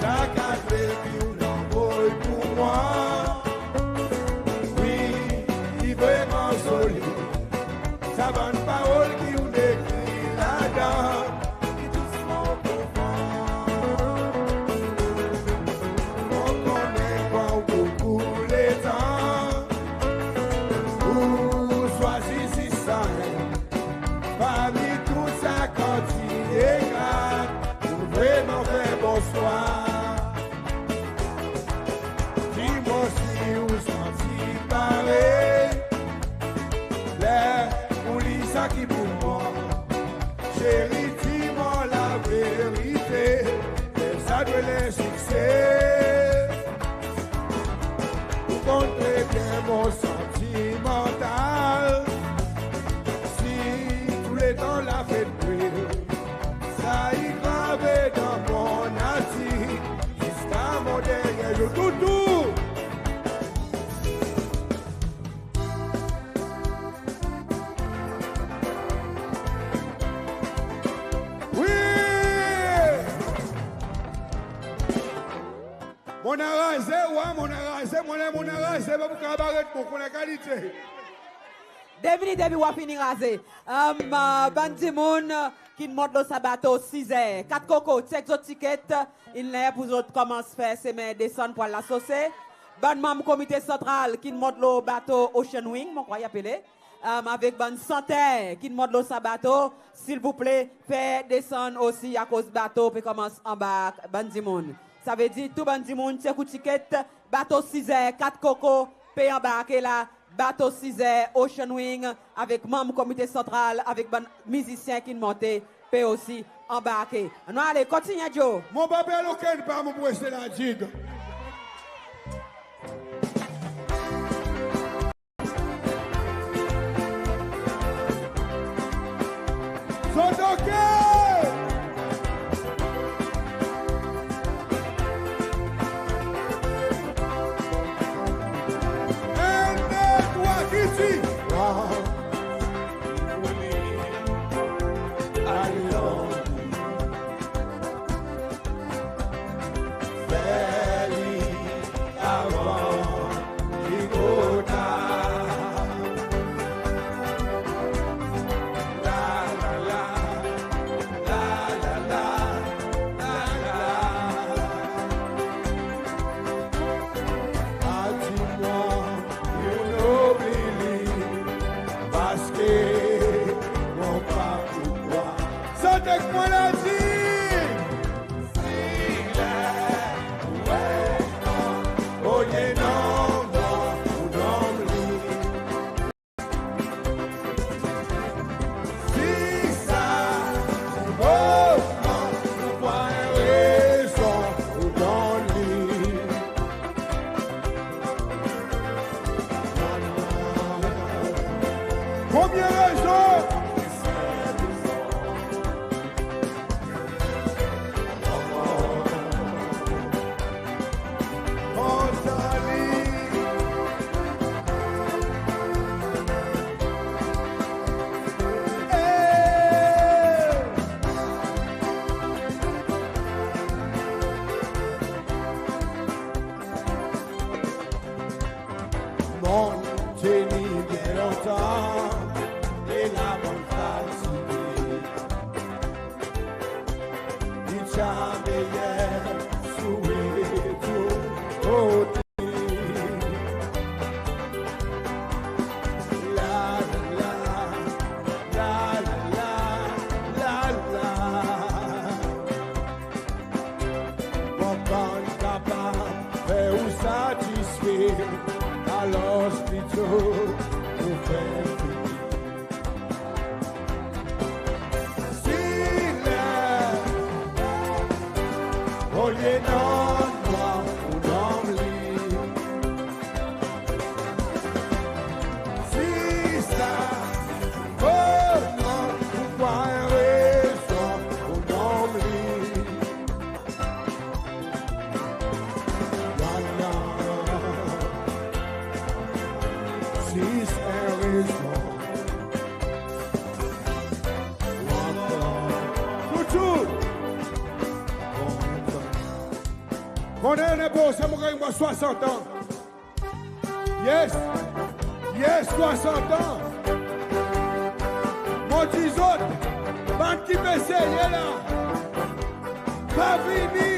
Sa kart ki ou'n anvoy pour mwan, wi, i vreman zoli. Sa bann parol ki ou'n ekrir ladan, i tous mwan o profon. Mon konnen pa ou bokou letan pour swazir zis sa enn parmi tou sa kantite grat, pour vreman fer bon swa. Dir mwan si ou santi pare. Ler ou lir sa ki pour mwan. Seri, dir mwan laverite, fer sa nou en sikse. dan lafet mwen. Sa i grave dan mon natir, ziska mon dernyen zour toutou. Wi! Mon a raze, wa, mon a raze, mon a, mon a raze, pa pou kabaret, mon konnen kalite. De minit epi ou a fini raze. Am, bann dimoun ki'n mont lo sa bato siz er, kat koko, chek zot tiket, in ler pour zot konmans fer semen desann pour al Lasose. Bann manm Komite Santral ki'n mont lo bato Ocean Wing, mon krwar i apele, am, avek bann santer ki'n mont lo sa bato, silvouple, fer desann osi akoz bato pe konmans anbark bann dimoun. Savedir tou bann dimoun chek ou tiket, bato siz er, kat koko, pe anbarke la, bato siz er, Ocean Wing, avek manm Komite Santral, avek bann mizisyen ki'n monte, pe osi anbarke. Annou ale, kontinyen, Joe. Mon pa pe al okenn par, mon pou reste la, Jig. Zot oke? Enn, de, trwa, ki ti. Fer li avan li tro tar. La, la, la, la, la, la, la, la. A ti mwan, you know, Billy, paske mon pa pou krwar. Sante ek mwan, la di. Si ler ou war, olye non, non, ou donn li. Si sa, oh, non, ou krwar en rezon, ou donn li. Konbyen rezon? Mon teni byen lontan, e la mon fatige. Li ti a meyer souri tou kote. La, la, la, la, la, la. Mon pa'n kapab fer ou satisfe, alors plito ou fer fini. Si ler, olye donn mwan, ou donn li. Si sa, oh non, ou krwar en rezon, ou donn li. La, la. Si sa rezon. Touzour. Konnen, konnen, bon, sa mon ganny mwan swasant an. Yes. Yes, swasant an. Mon dir zot, bann ki pe seye la, pa vini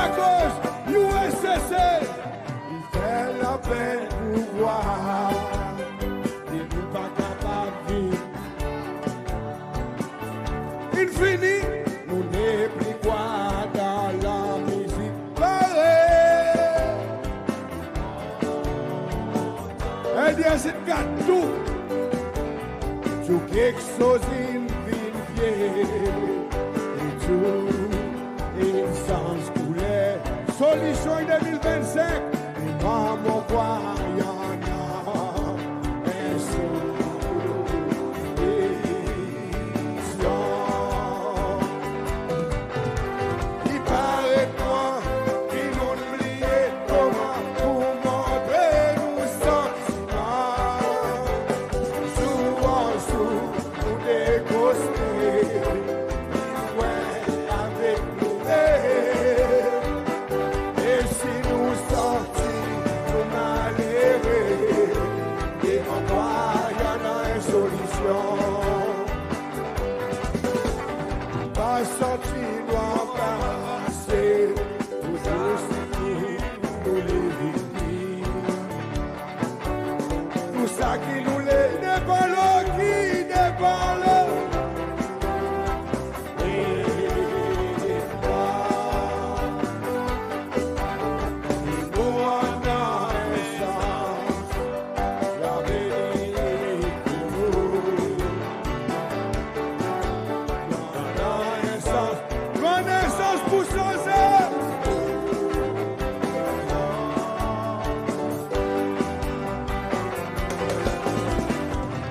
akoz U S S A i fer lapenn pou vwar ki nou pa kapab vin. In fini, nou nepli krwar dan lamizik parey. Ebyen, si gad tou, tou keksoz in vin vye, e tou in sanz kouler. Solisyon de mil vennsenk, e mwan mon krwar i annan en soler. koste, i lwen avek nou menm. E si nou santi nou malere, e ankor i annan en solisyon. Pa santi nou anbarase, nou zis nou leve. Tou sa ki nou le, devan lo ki, devan lo. E devan. E nou annan en sans. Lavenir pou nou. Nou annan en sans. Nou annan en sans pou sanze.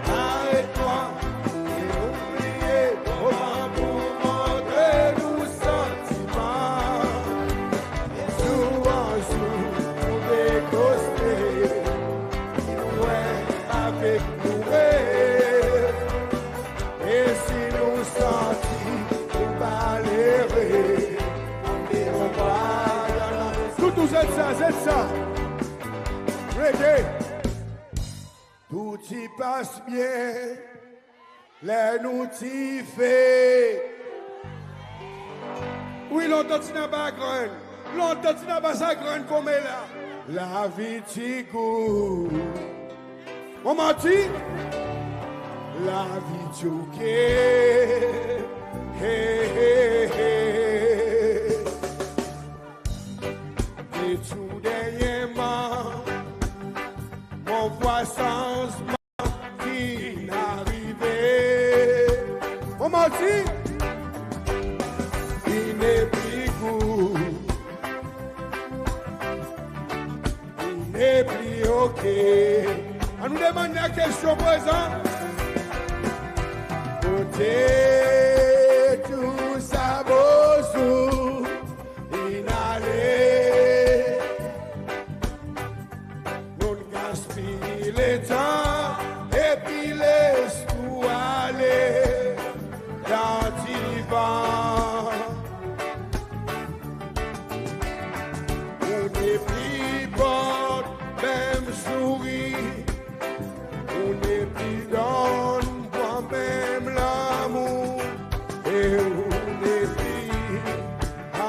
Aret twa, e oubliye, koman pou montre nou santiman. Zour an zour, nou pe koste, i lwen avek nou menm. E si nou santi nou malere, anmenn nou vwar. Tou, tou, zet sa, zet sa. Reggae. Tou ti pas byen ler nou ti fer. Wi, lontan ti napa grenn. Lontan ti napa sa grenn konmela. Lavi ti gou. Mon manti? Lavi ti ok. Hey, hey, hey. E tou dernyerman, mon vwar sanzman ki'n arive. Mon manti? I nepli gou. I nepli ok. Annou demann li en kestyon prezan. Kote tou sa bo zour in ale? Nou'n gaspiy letan epi les nou ale dan divan. Ou nepli port menm sourir, ou nepli donn mwan menm lanmour, e ou nepli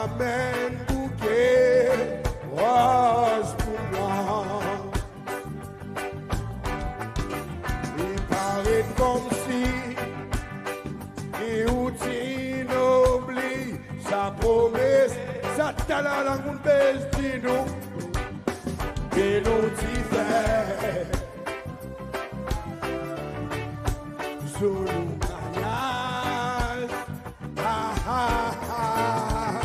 anmenn bouke roz pour mwan. I paret konmsi ki ou ti'n oubliy sa promes, sa talan lanmour pe dir nou, ki nou ti fer. Zour nou maryaz, ah, ah, ah.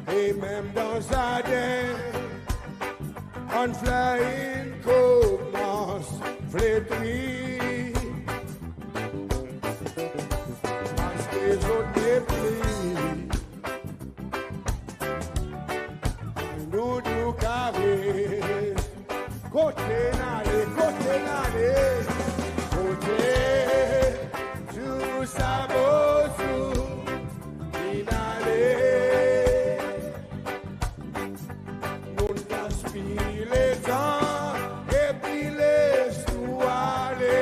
E menm dan zaden, bann fler in konmans fletri. Paske zot nepli nou, nou kares. Kote n ale, kote n ale? Kote tou sa bo zour in ale? Nou'n gaspiy letan epi les nou ale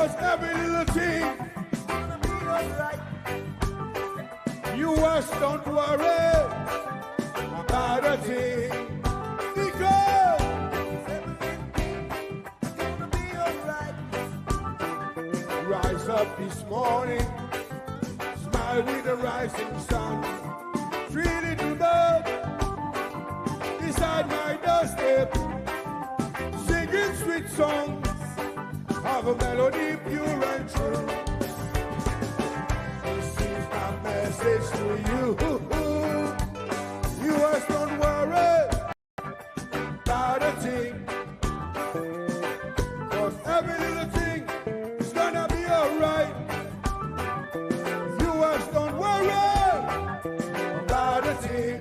Every little thing gonna be alright. You just don't worry about a thing, because everything's gonna be alright. Rise up this morning, smile with the rising sun. Three little birds beside my doorstep, singing sweet songs of a melody pure and true. This is my message to you. You just don't worry about a thing, 'cause every little thing is gonna be alright. You just don't worry about a thing.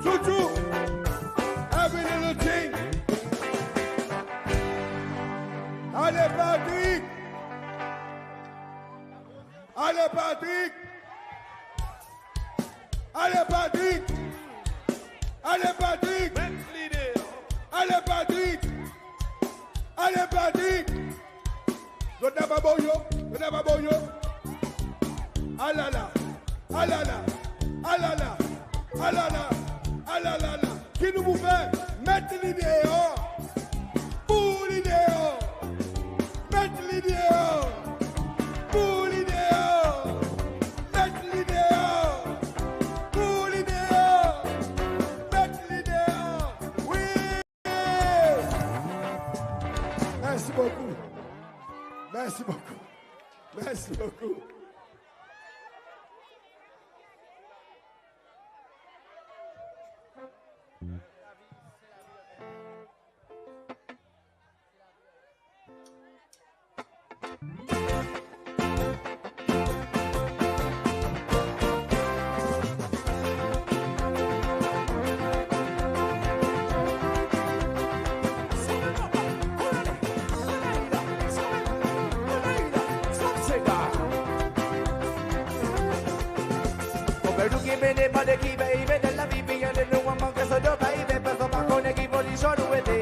True, true. Every little thing. Ale Patrick! Ale Patrick! Ale Patrick! Ale Patrick! Met li deor! Ale Patrick! Ale Patrick! Zot napa boyo, zot napa boyo. Alala, alala, alala, alala, alala. Ki nou pou fer? Met li deor! Pou li deor! Met li deor! Pou li deor! Met li deor! Pou li deor! Met li deor! Wi! Mersi bokou. Mersi bokou. Mersi bokou. Konbyen nou ki pe demande ki pe arive dan lavi, byen de nou an manke so do pa arive, paski pa konnen ki pozisyon nou ete.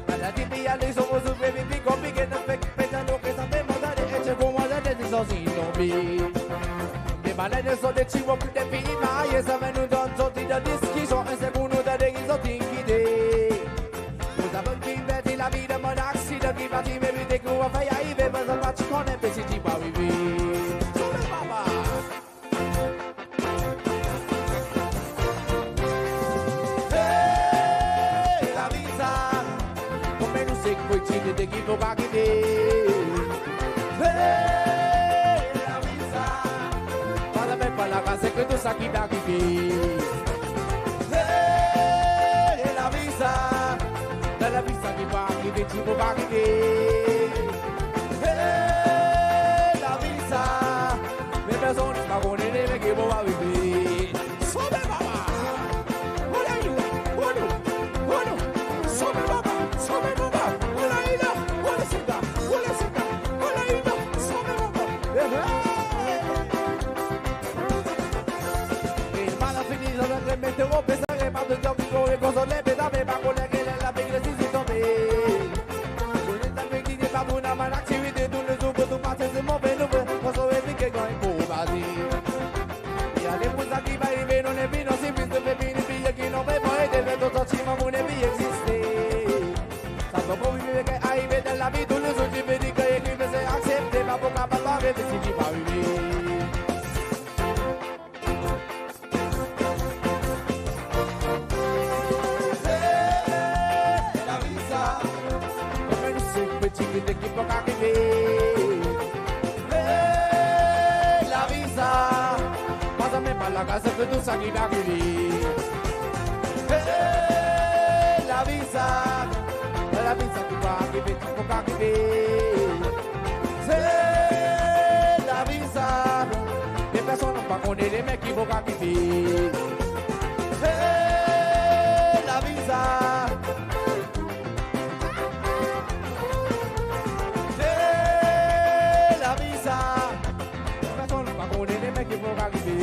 Maladi pe ale, son koz pe vin pli konplike, nou fek pe tann nou ke sa pe mantale, e se koman sa desizyon si tonbe. Demen nou sot de ti wok, de fini marye, sa fer nou donn sorti dan diskisyon, e se pour nou tande ki sorti kite. Ou sav ki pe ti lavi dan bann aksidan ki pa ti merite ki ou fer arive, me sa pa ti konnen pe si ti pou arive. Sove papa! Hey, lavi sa, konbyen nou se ki pe ti de ki pou pa kite. Hey, lavi sa, pa la menm pa la ka se ke tou sa ki pe arive. Hey, lavi sa, dan lavi sa ki pa arive, ti pou pa arive. Hey, lavi sa, me personn pa konnen demen ki pou arive. Sove papa! Ola ila, ola, ola, sove papa, sove papa, ola ila, ola seka, ola seka, ola ila, sove papa. Hey, hey! E mal fini, zot a remete ou pe sa, e pa tou ki kore konsole, pe sa, me pa konnen ki ler lavi si ti tonbe. Konnen sa pe ki pa bon, dan bann aktivite tou le zour, pour tou pase se move nouvel, pour sove vi ke ganny pour bazi. E ale pour sa ki pa arive, nou le vin ansi, plis nou pe vini bliye ki nou pe bon ete, me tou santiman pour nou vi egziste. Sa son konvik ke arive dan lavi tou le zour, ki pe dir ke ki pe se aksepte, pa pou kapab arive si ki pa arive. Hey, lavi sa, konbyen nou se ki pe ti kite ki pou arive. Hey, lavi sa, pa sa menm pa la ka se ke tou sa ki pe arive. Hey, lavi sa, lavi sa ki pou arive, ki pou arive. Se lavi sa, e personn pa konnen demen ki pou arive. Se lavi sa, se lavi sa, e personn pa konnen demen ki pou arive.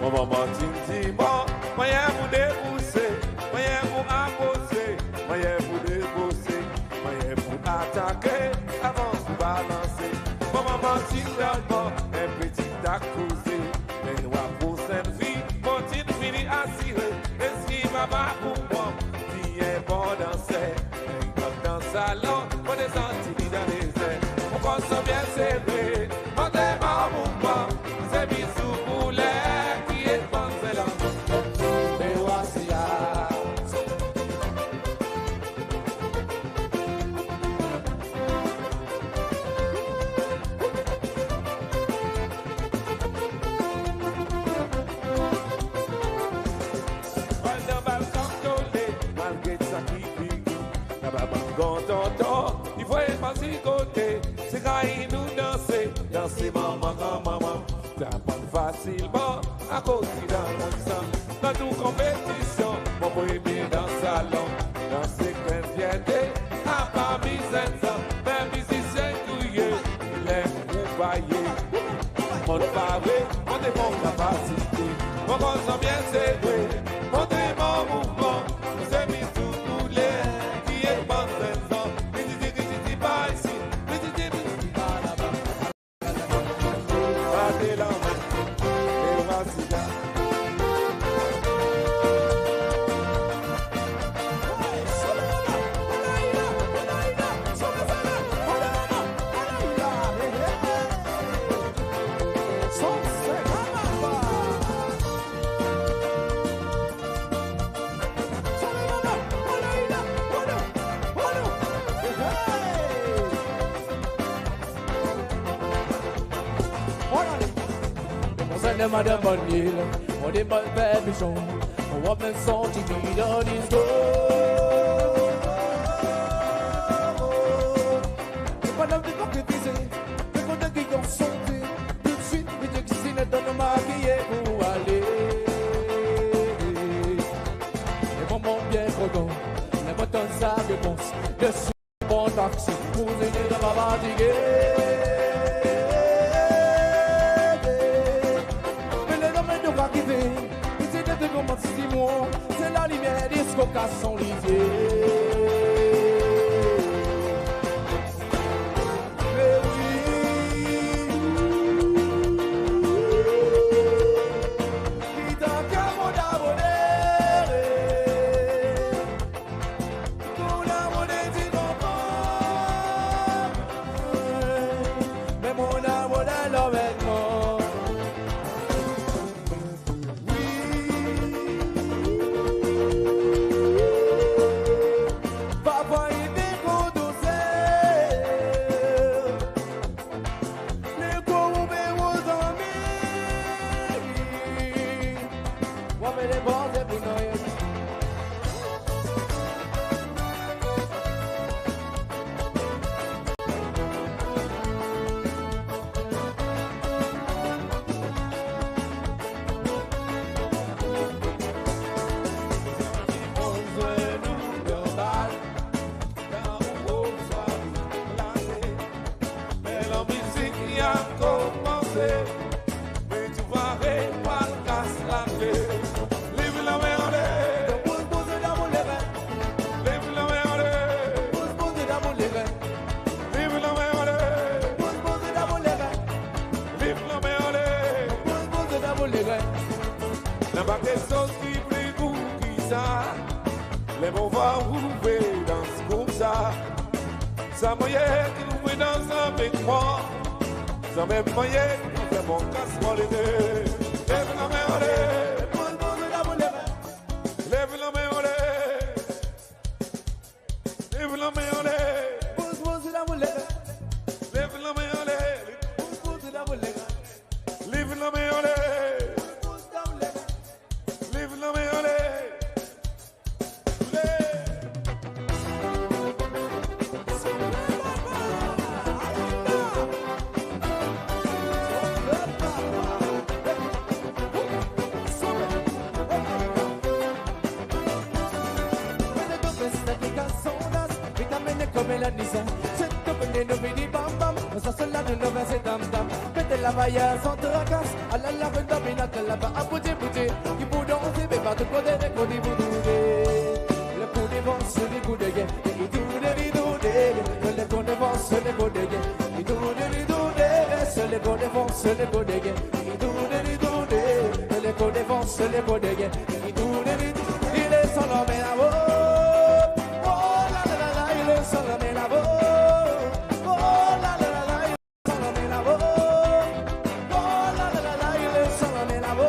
Mon manman ti'n dir mwan, mannyer pou debouse, mannyer pou aprose, mannyer pou debouse, mannyer pou atake, avan pou balanse. Mon manman ti'n donn mwan en pti tak koze, me mwan prosenn vi, mon ti'n fini asire, eski papa pou mwan, ki en bon danser, en gran dans salon, mon desann ti li dan lezer. Mon kor son byen sere, montre mwan, se bizou kouler ki e panse la. Me vwasi la. Pandan bal kantone, malgre sa ki figi, laba bann gran tonton, i vwar pa si kote, se kay nou danse, danse manman, granmanman. Sa pa'n fasilman, akoz i dan mon san. Dan tou konpetisyon, mon premye dan salon, dan sekren fyerte, aparmi zenn san, menm mizisyen kriye, ler ou baye. Mon pare, montre mon kapasite, mon konn sa byen sere, montre mon mouvman, se bizou kouler ki e panse la. Li ti di, li ti di pa isi, li ti di, li ti di pa laba. Bate lanmen, e vwasi la. Mon sann Madanm Bonnil, mon demann Pè Bichon, mon war menm son ti ki dan disko. Pandan ki konpetize, ki kontan ki konsantre, toudswit, li dir ki si nou donn nou makiye pou ale. E mwan mon byen kontan, ler mon tann sa repons, deswit mon taksi, pou zete dan pa fatige. Me le lanmen nou pa kite, li ti de konman si mwan, se lalimyer disko kas son lizye. Me wi, li dan kè mon damou lere. Mon damou le di konpran, me mon damou le love mwan. Wi. Papa i pe kondoze. Le kou ou pe ou zanmi. Ou anmen le bon, se pou nou, yes. Me lanmizik i a konmanse, me tou vwar pa kas latet. Lev lanmen anler. Bouz, bouz, damou lere. Lev lanmen anler. Bouz, bouz, damou lere. Lev lanmen anler. Bouz, bouz, damou lere. Lev lanmen anler. Bouz, bouz, damou lere. Napa keksoz ki pli gou ki sa. Ler mon war ou pe dans koumsa. Sa mannyer ki ou pe dans avek mwan, sa menm mannyer ki ou fer mwan kas mon lere. Lev lanmen anler. Bouz, bouz, damou lere. Lev lanmen anler. Lev lanmen anler. Bouz, bouz, damou lere. Lev lanmen anler. Bouz, bouz, damou lere. Lev lanmen anler. Bouz, bouz, damou lere. Lev lanmen anler. Laba i a Santrakas, ala la konn dominat laba a boudye boudye. Ki pou danse, me pa tou kote de kote pou tounen. Le kou devan, se le kou deryer, e i tounen, i tounen. Le kou devan, se le kou deryer, i tounen, i tounen. Se le kou devan, se le kou deryer, i tounen, i tounen. Le kou devan, se le kou deryer, i tounen, i tounen. I desann lanmen laba. Oh la la la la, i desann lanmen laba. Oh la la la la, i desann lanmen laba. Oh la la la la, i desann lanmen laba.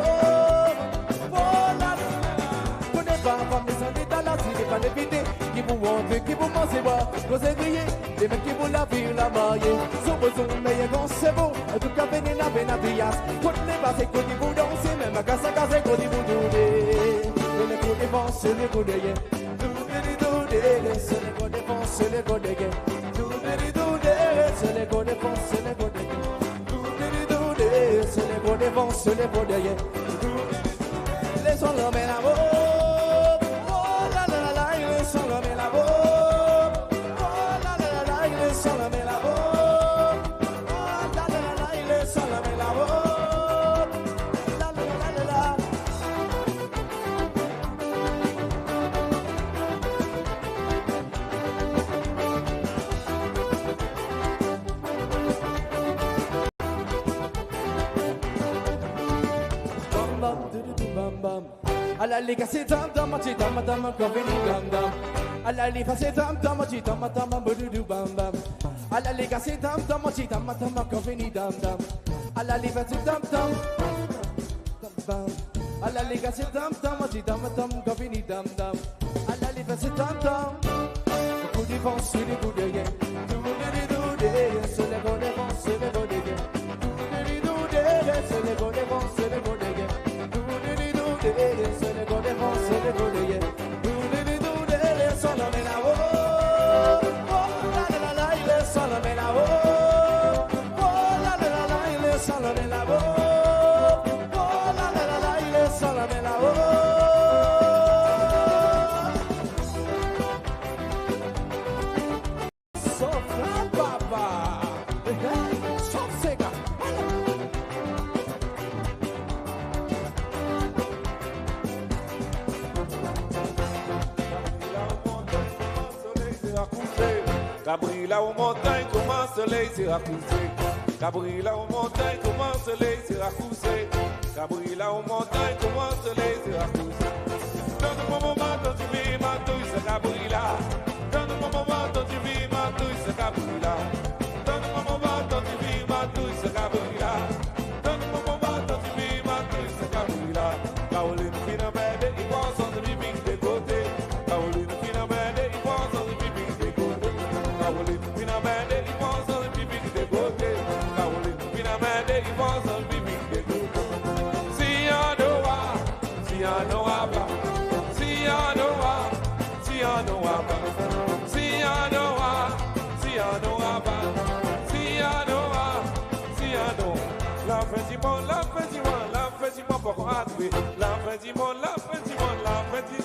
Oh la la la la. Konnen pa, pa mezanmi, dan la ti, pa depite, ki pou antre, ki pou manze bwar, koze griye, demen ki pou lavil la marye. Zot bezwen meyer kan se bon, antouka vini la Venatias. Kot le bal se kot i pou danse, menm a kas a kas se kot i pou tounen. E le kou devan, se le kou deryer. Tounen, tounen, se le kou devan, se le kou deryer. Tounen, tounen, se le kou devan, se le kou deryer. Tounen, tounen, se le kou devan, se le kou deryer. Tounen, tounen, i desann lanmen laba. Oh la la la la, i desann lanmen laba. Oh la la la la, i desann lanmen laba. Oh la la la la, i desann lanmen laba. La la la la la. Bam bam, doudou bam bam. Ala li kase tam tam, ti tam tam, ankor vini tam tam. Ala li fase tam tam, ti tam tam, boudoudou bam bam. Ala li kase tam tam, ti tam tam, ankor vini tam tam. Ala li fase tam tam. Bam. Ala li kase tam tam, ti tam tam, ankor vini tam tam. Ala li fase tam tam. Kou devan, se le kou deryer. Tounen, tounen, se le kou devan, se le kou deryer. Tounen, tounen, se le kou devan, se le kou deryer. Tounen, tounen, se le kou devan, se le kou deryer. Tounen, tounen, i desann lanmen laba. Oh la la la la, i desann lanmen laba. Oh la la la la, i desann lanmen laba. Oh la la la la, i desann lanmen laba. Sof la papa. Sof sega. Kabri la o montany, konman soley sera kouse. Kabri la o montany, konman soley sera kouse. Kabri la o montany, konman soley sera kouse. Donn mwan mon baton, ti vin matouy sa kabri la. Donn mwan mon baton, ti vin matouy sa kabri la. Donn mwan mon baton, ti vin matouy sa kabri la. Donn mwan mon baton, ti vin matouy sa kabri la. Caroline fin anmerde, i pran son pipi de kote. Caroline fin anmerde, i pran son pipi de kote. Caroline fin anmerde, i pran son pipi de kote. Caroline fin anmerde, i pran son pipi de kote. Si anora, si anora pa. Si anora, si anora pa. Si anora, si anora pa. Si anora, si anora. Lafen di monn, lafen di monn, lafen di monn pa ankor arive. Lafen di monn, lafen di monn, lafen di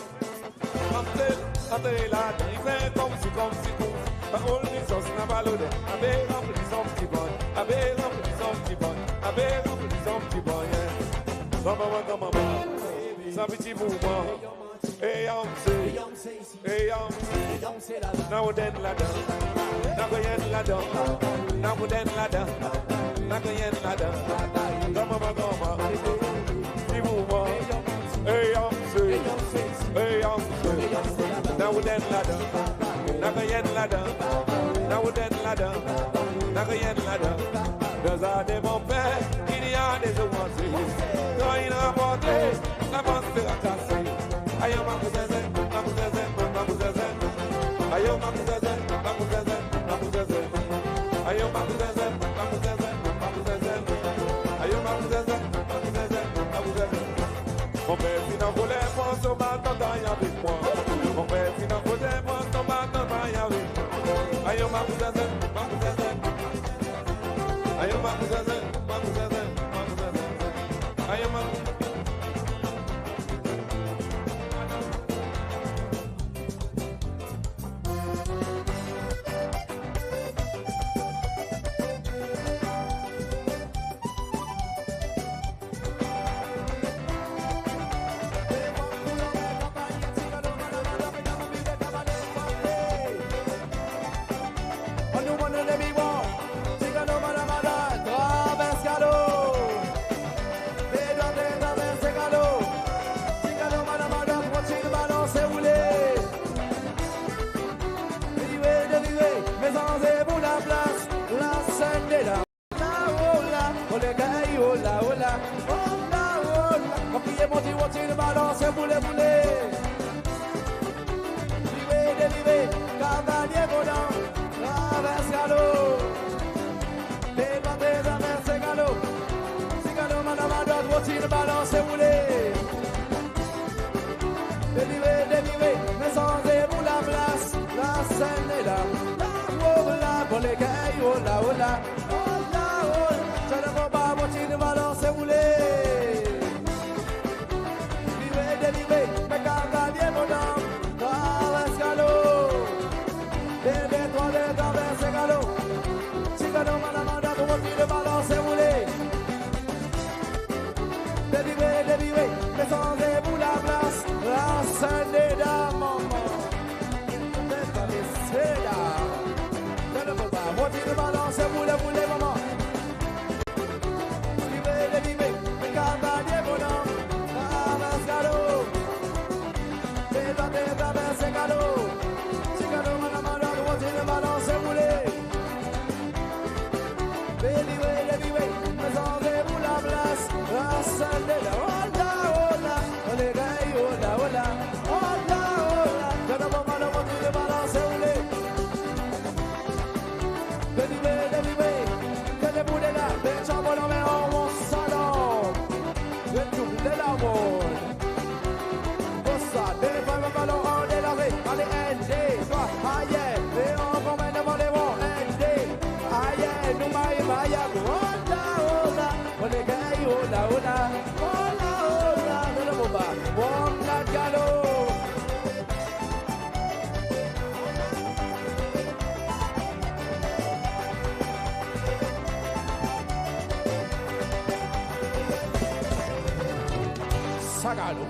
Antre, antre ladan, i fer konmsi, konmsi, konmsi. Pa oule zis, napa loder. Abe ranpli son pti bann, abe ranpli son pti bann, abe ranpli son pti bann, yeah. Granmanman, granmanman, sa piti mouvman. Ey, anmse, ey, anmse. Now then ladan, now then ladan, now then ladan, now then ladan. Granmanman, granmanman, pti mouvman. Ey, anmse, ey, anmse. Now then ladan, now then ladan, now then ladan, now then ladan. Dan zaden mon per, i ni a de zomanze. Kan in rankontre, lavans sera kase. Ayo, ma pou zenzen, ma pou zenzen, ma pou zenzen. Ayo, ma pou zenzen, ma pou zenzen, ma pou zenzen. Ayo, ma pou zenzen, ma pou zenzen, ma pou zenzen. Ayo, ma pou zenzen, ma pou zenzen, ma pou zenzen. Mon per fin anvole, pran son baton, ganny avek mwan. Mon per fin anvole, pran son baton, ganny avek mwan. Ayo, ma pou zenzen, ma pou zenzen. Ayo, ma pou zenzen, ma pou zenzen, ma pou zenzen. Ayo, ma pou Se boule, boule. Vire, devire, kavalye, bonan, travers galop. Devante, traverse galop. Ti galop, madanm, adwat, rotire, balanse, boule. Devire, devire, me sanze pour laplas, lasenn e la. La, oh la, bon legay, oh la, oh la. Oh la, oh la. Sa le konba, rotire, balanse, boule. Devire, devire, me kavalye, bonan, travers galop. De, de, trwa, de, traverse galop. Ti galop, madanm, adwat, rotire, balanse, boule. Devire, devire, me sanze pour laplas, lasenn e la, manman. Mesye, dam. Sa le konba, rotire, balanse, boule, boule, manman. Devire, devire, me kavalye, bonan, travers galop. Devante, traverse galop. Ti galop, madanm, adwat, rotire, balanse, boule. Devire, devire, me sanze pour laplas, lasenn e la. Oh la, oh la, oh legay, oh la, oh la. Oh la, oh la, sa le konba, rotire, balanse, boule. Devire, devire, devire, boule la, bel tyanbon, lanmen an salon. Devire, devire, konsa, devan, devan, balon, an delanse. Ale, enn, de, trwa, ayer, e an konmen devan, devan, enn, de, ayer, nou may, may, oh la, oh la, oh legay, oh la, oh la, oh la, oh la, dan le konba, bon, la galop. Sa galop.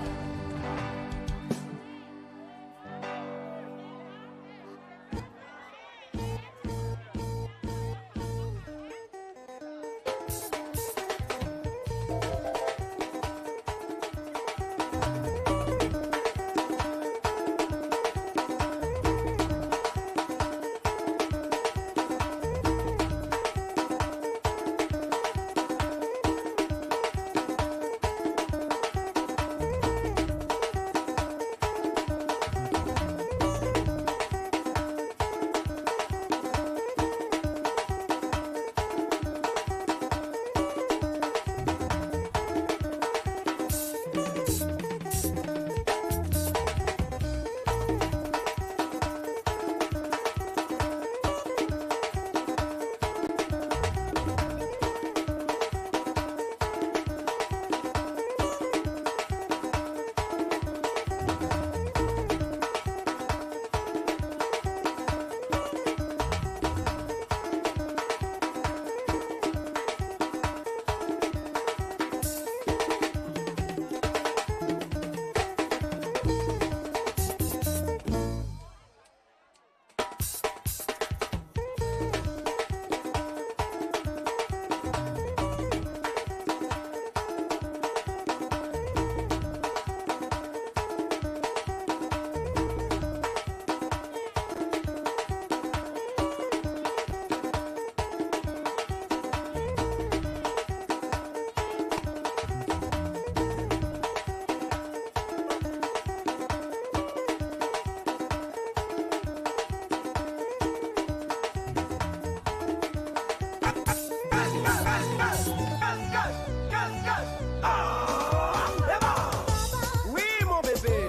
Oui, mon bebe.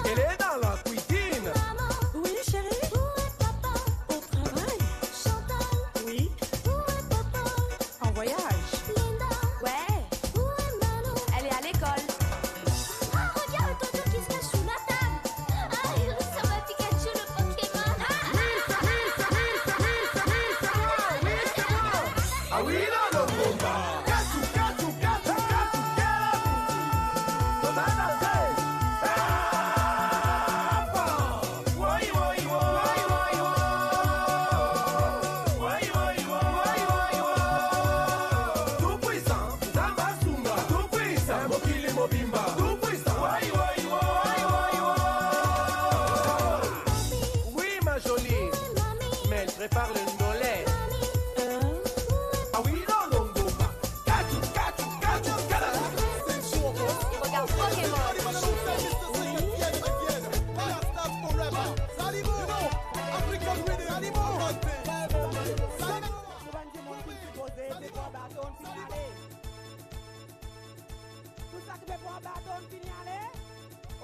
Elle est dans la cuisine. Oui, chérie. Au travail. Oui. En voyage. Ouais. Elle est à l'école. Ah, regarde, tonton qui se cache sous la table. Ah, il ressemble à Pikachu, le Pokémon. Ah oui, non, non, non, non. Tout puissant, Nzambi asunga. Tout puissant, mokili mobimba. Tout puissant. Oui, ma jolie. Mais elle prépare le ndolé. Ah oui, non, non, non. Catch, catch, catch, catch. Il regarde Pokémon. Bato in fini ale?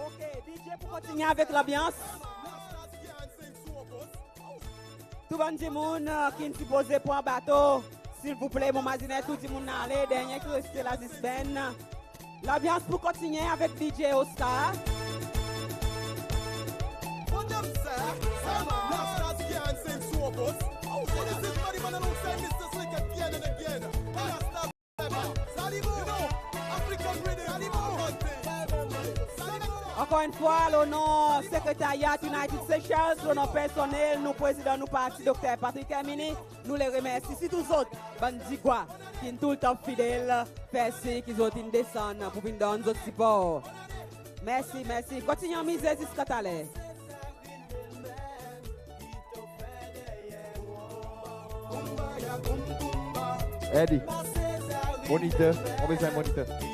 Ok, DJ pou kontinyen avek lanbyans. Tou bann dimoun, e, ki'n sipoze pran bato, silvouple, mon mazinen tou dimoun ale, dernyen ki reste la zis Ben. Lanbyans pou kontinyen avek DJ Oscar. Ankor enn fwa, lo non sekretarya United Seychelles, lo non personnel nou, prezidan nou parti, Dokter Patrick Herminie, nou le remersi sirtou zot, bann Digwa, ki'n toultan fidel, fer sir ki zot in desann pour vin donn zot sipor. Mersi, mersi. Kontinyen anmize ziska taler. Eddie, moniteur, mon bezwen moniteur.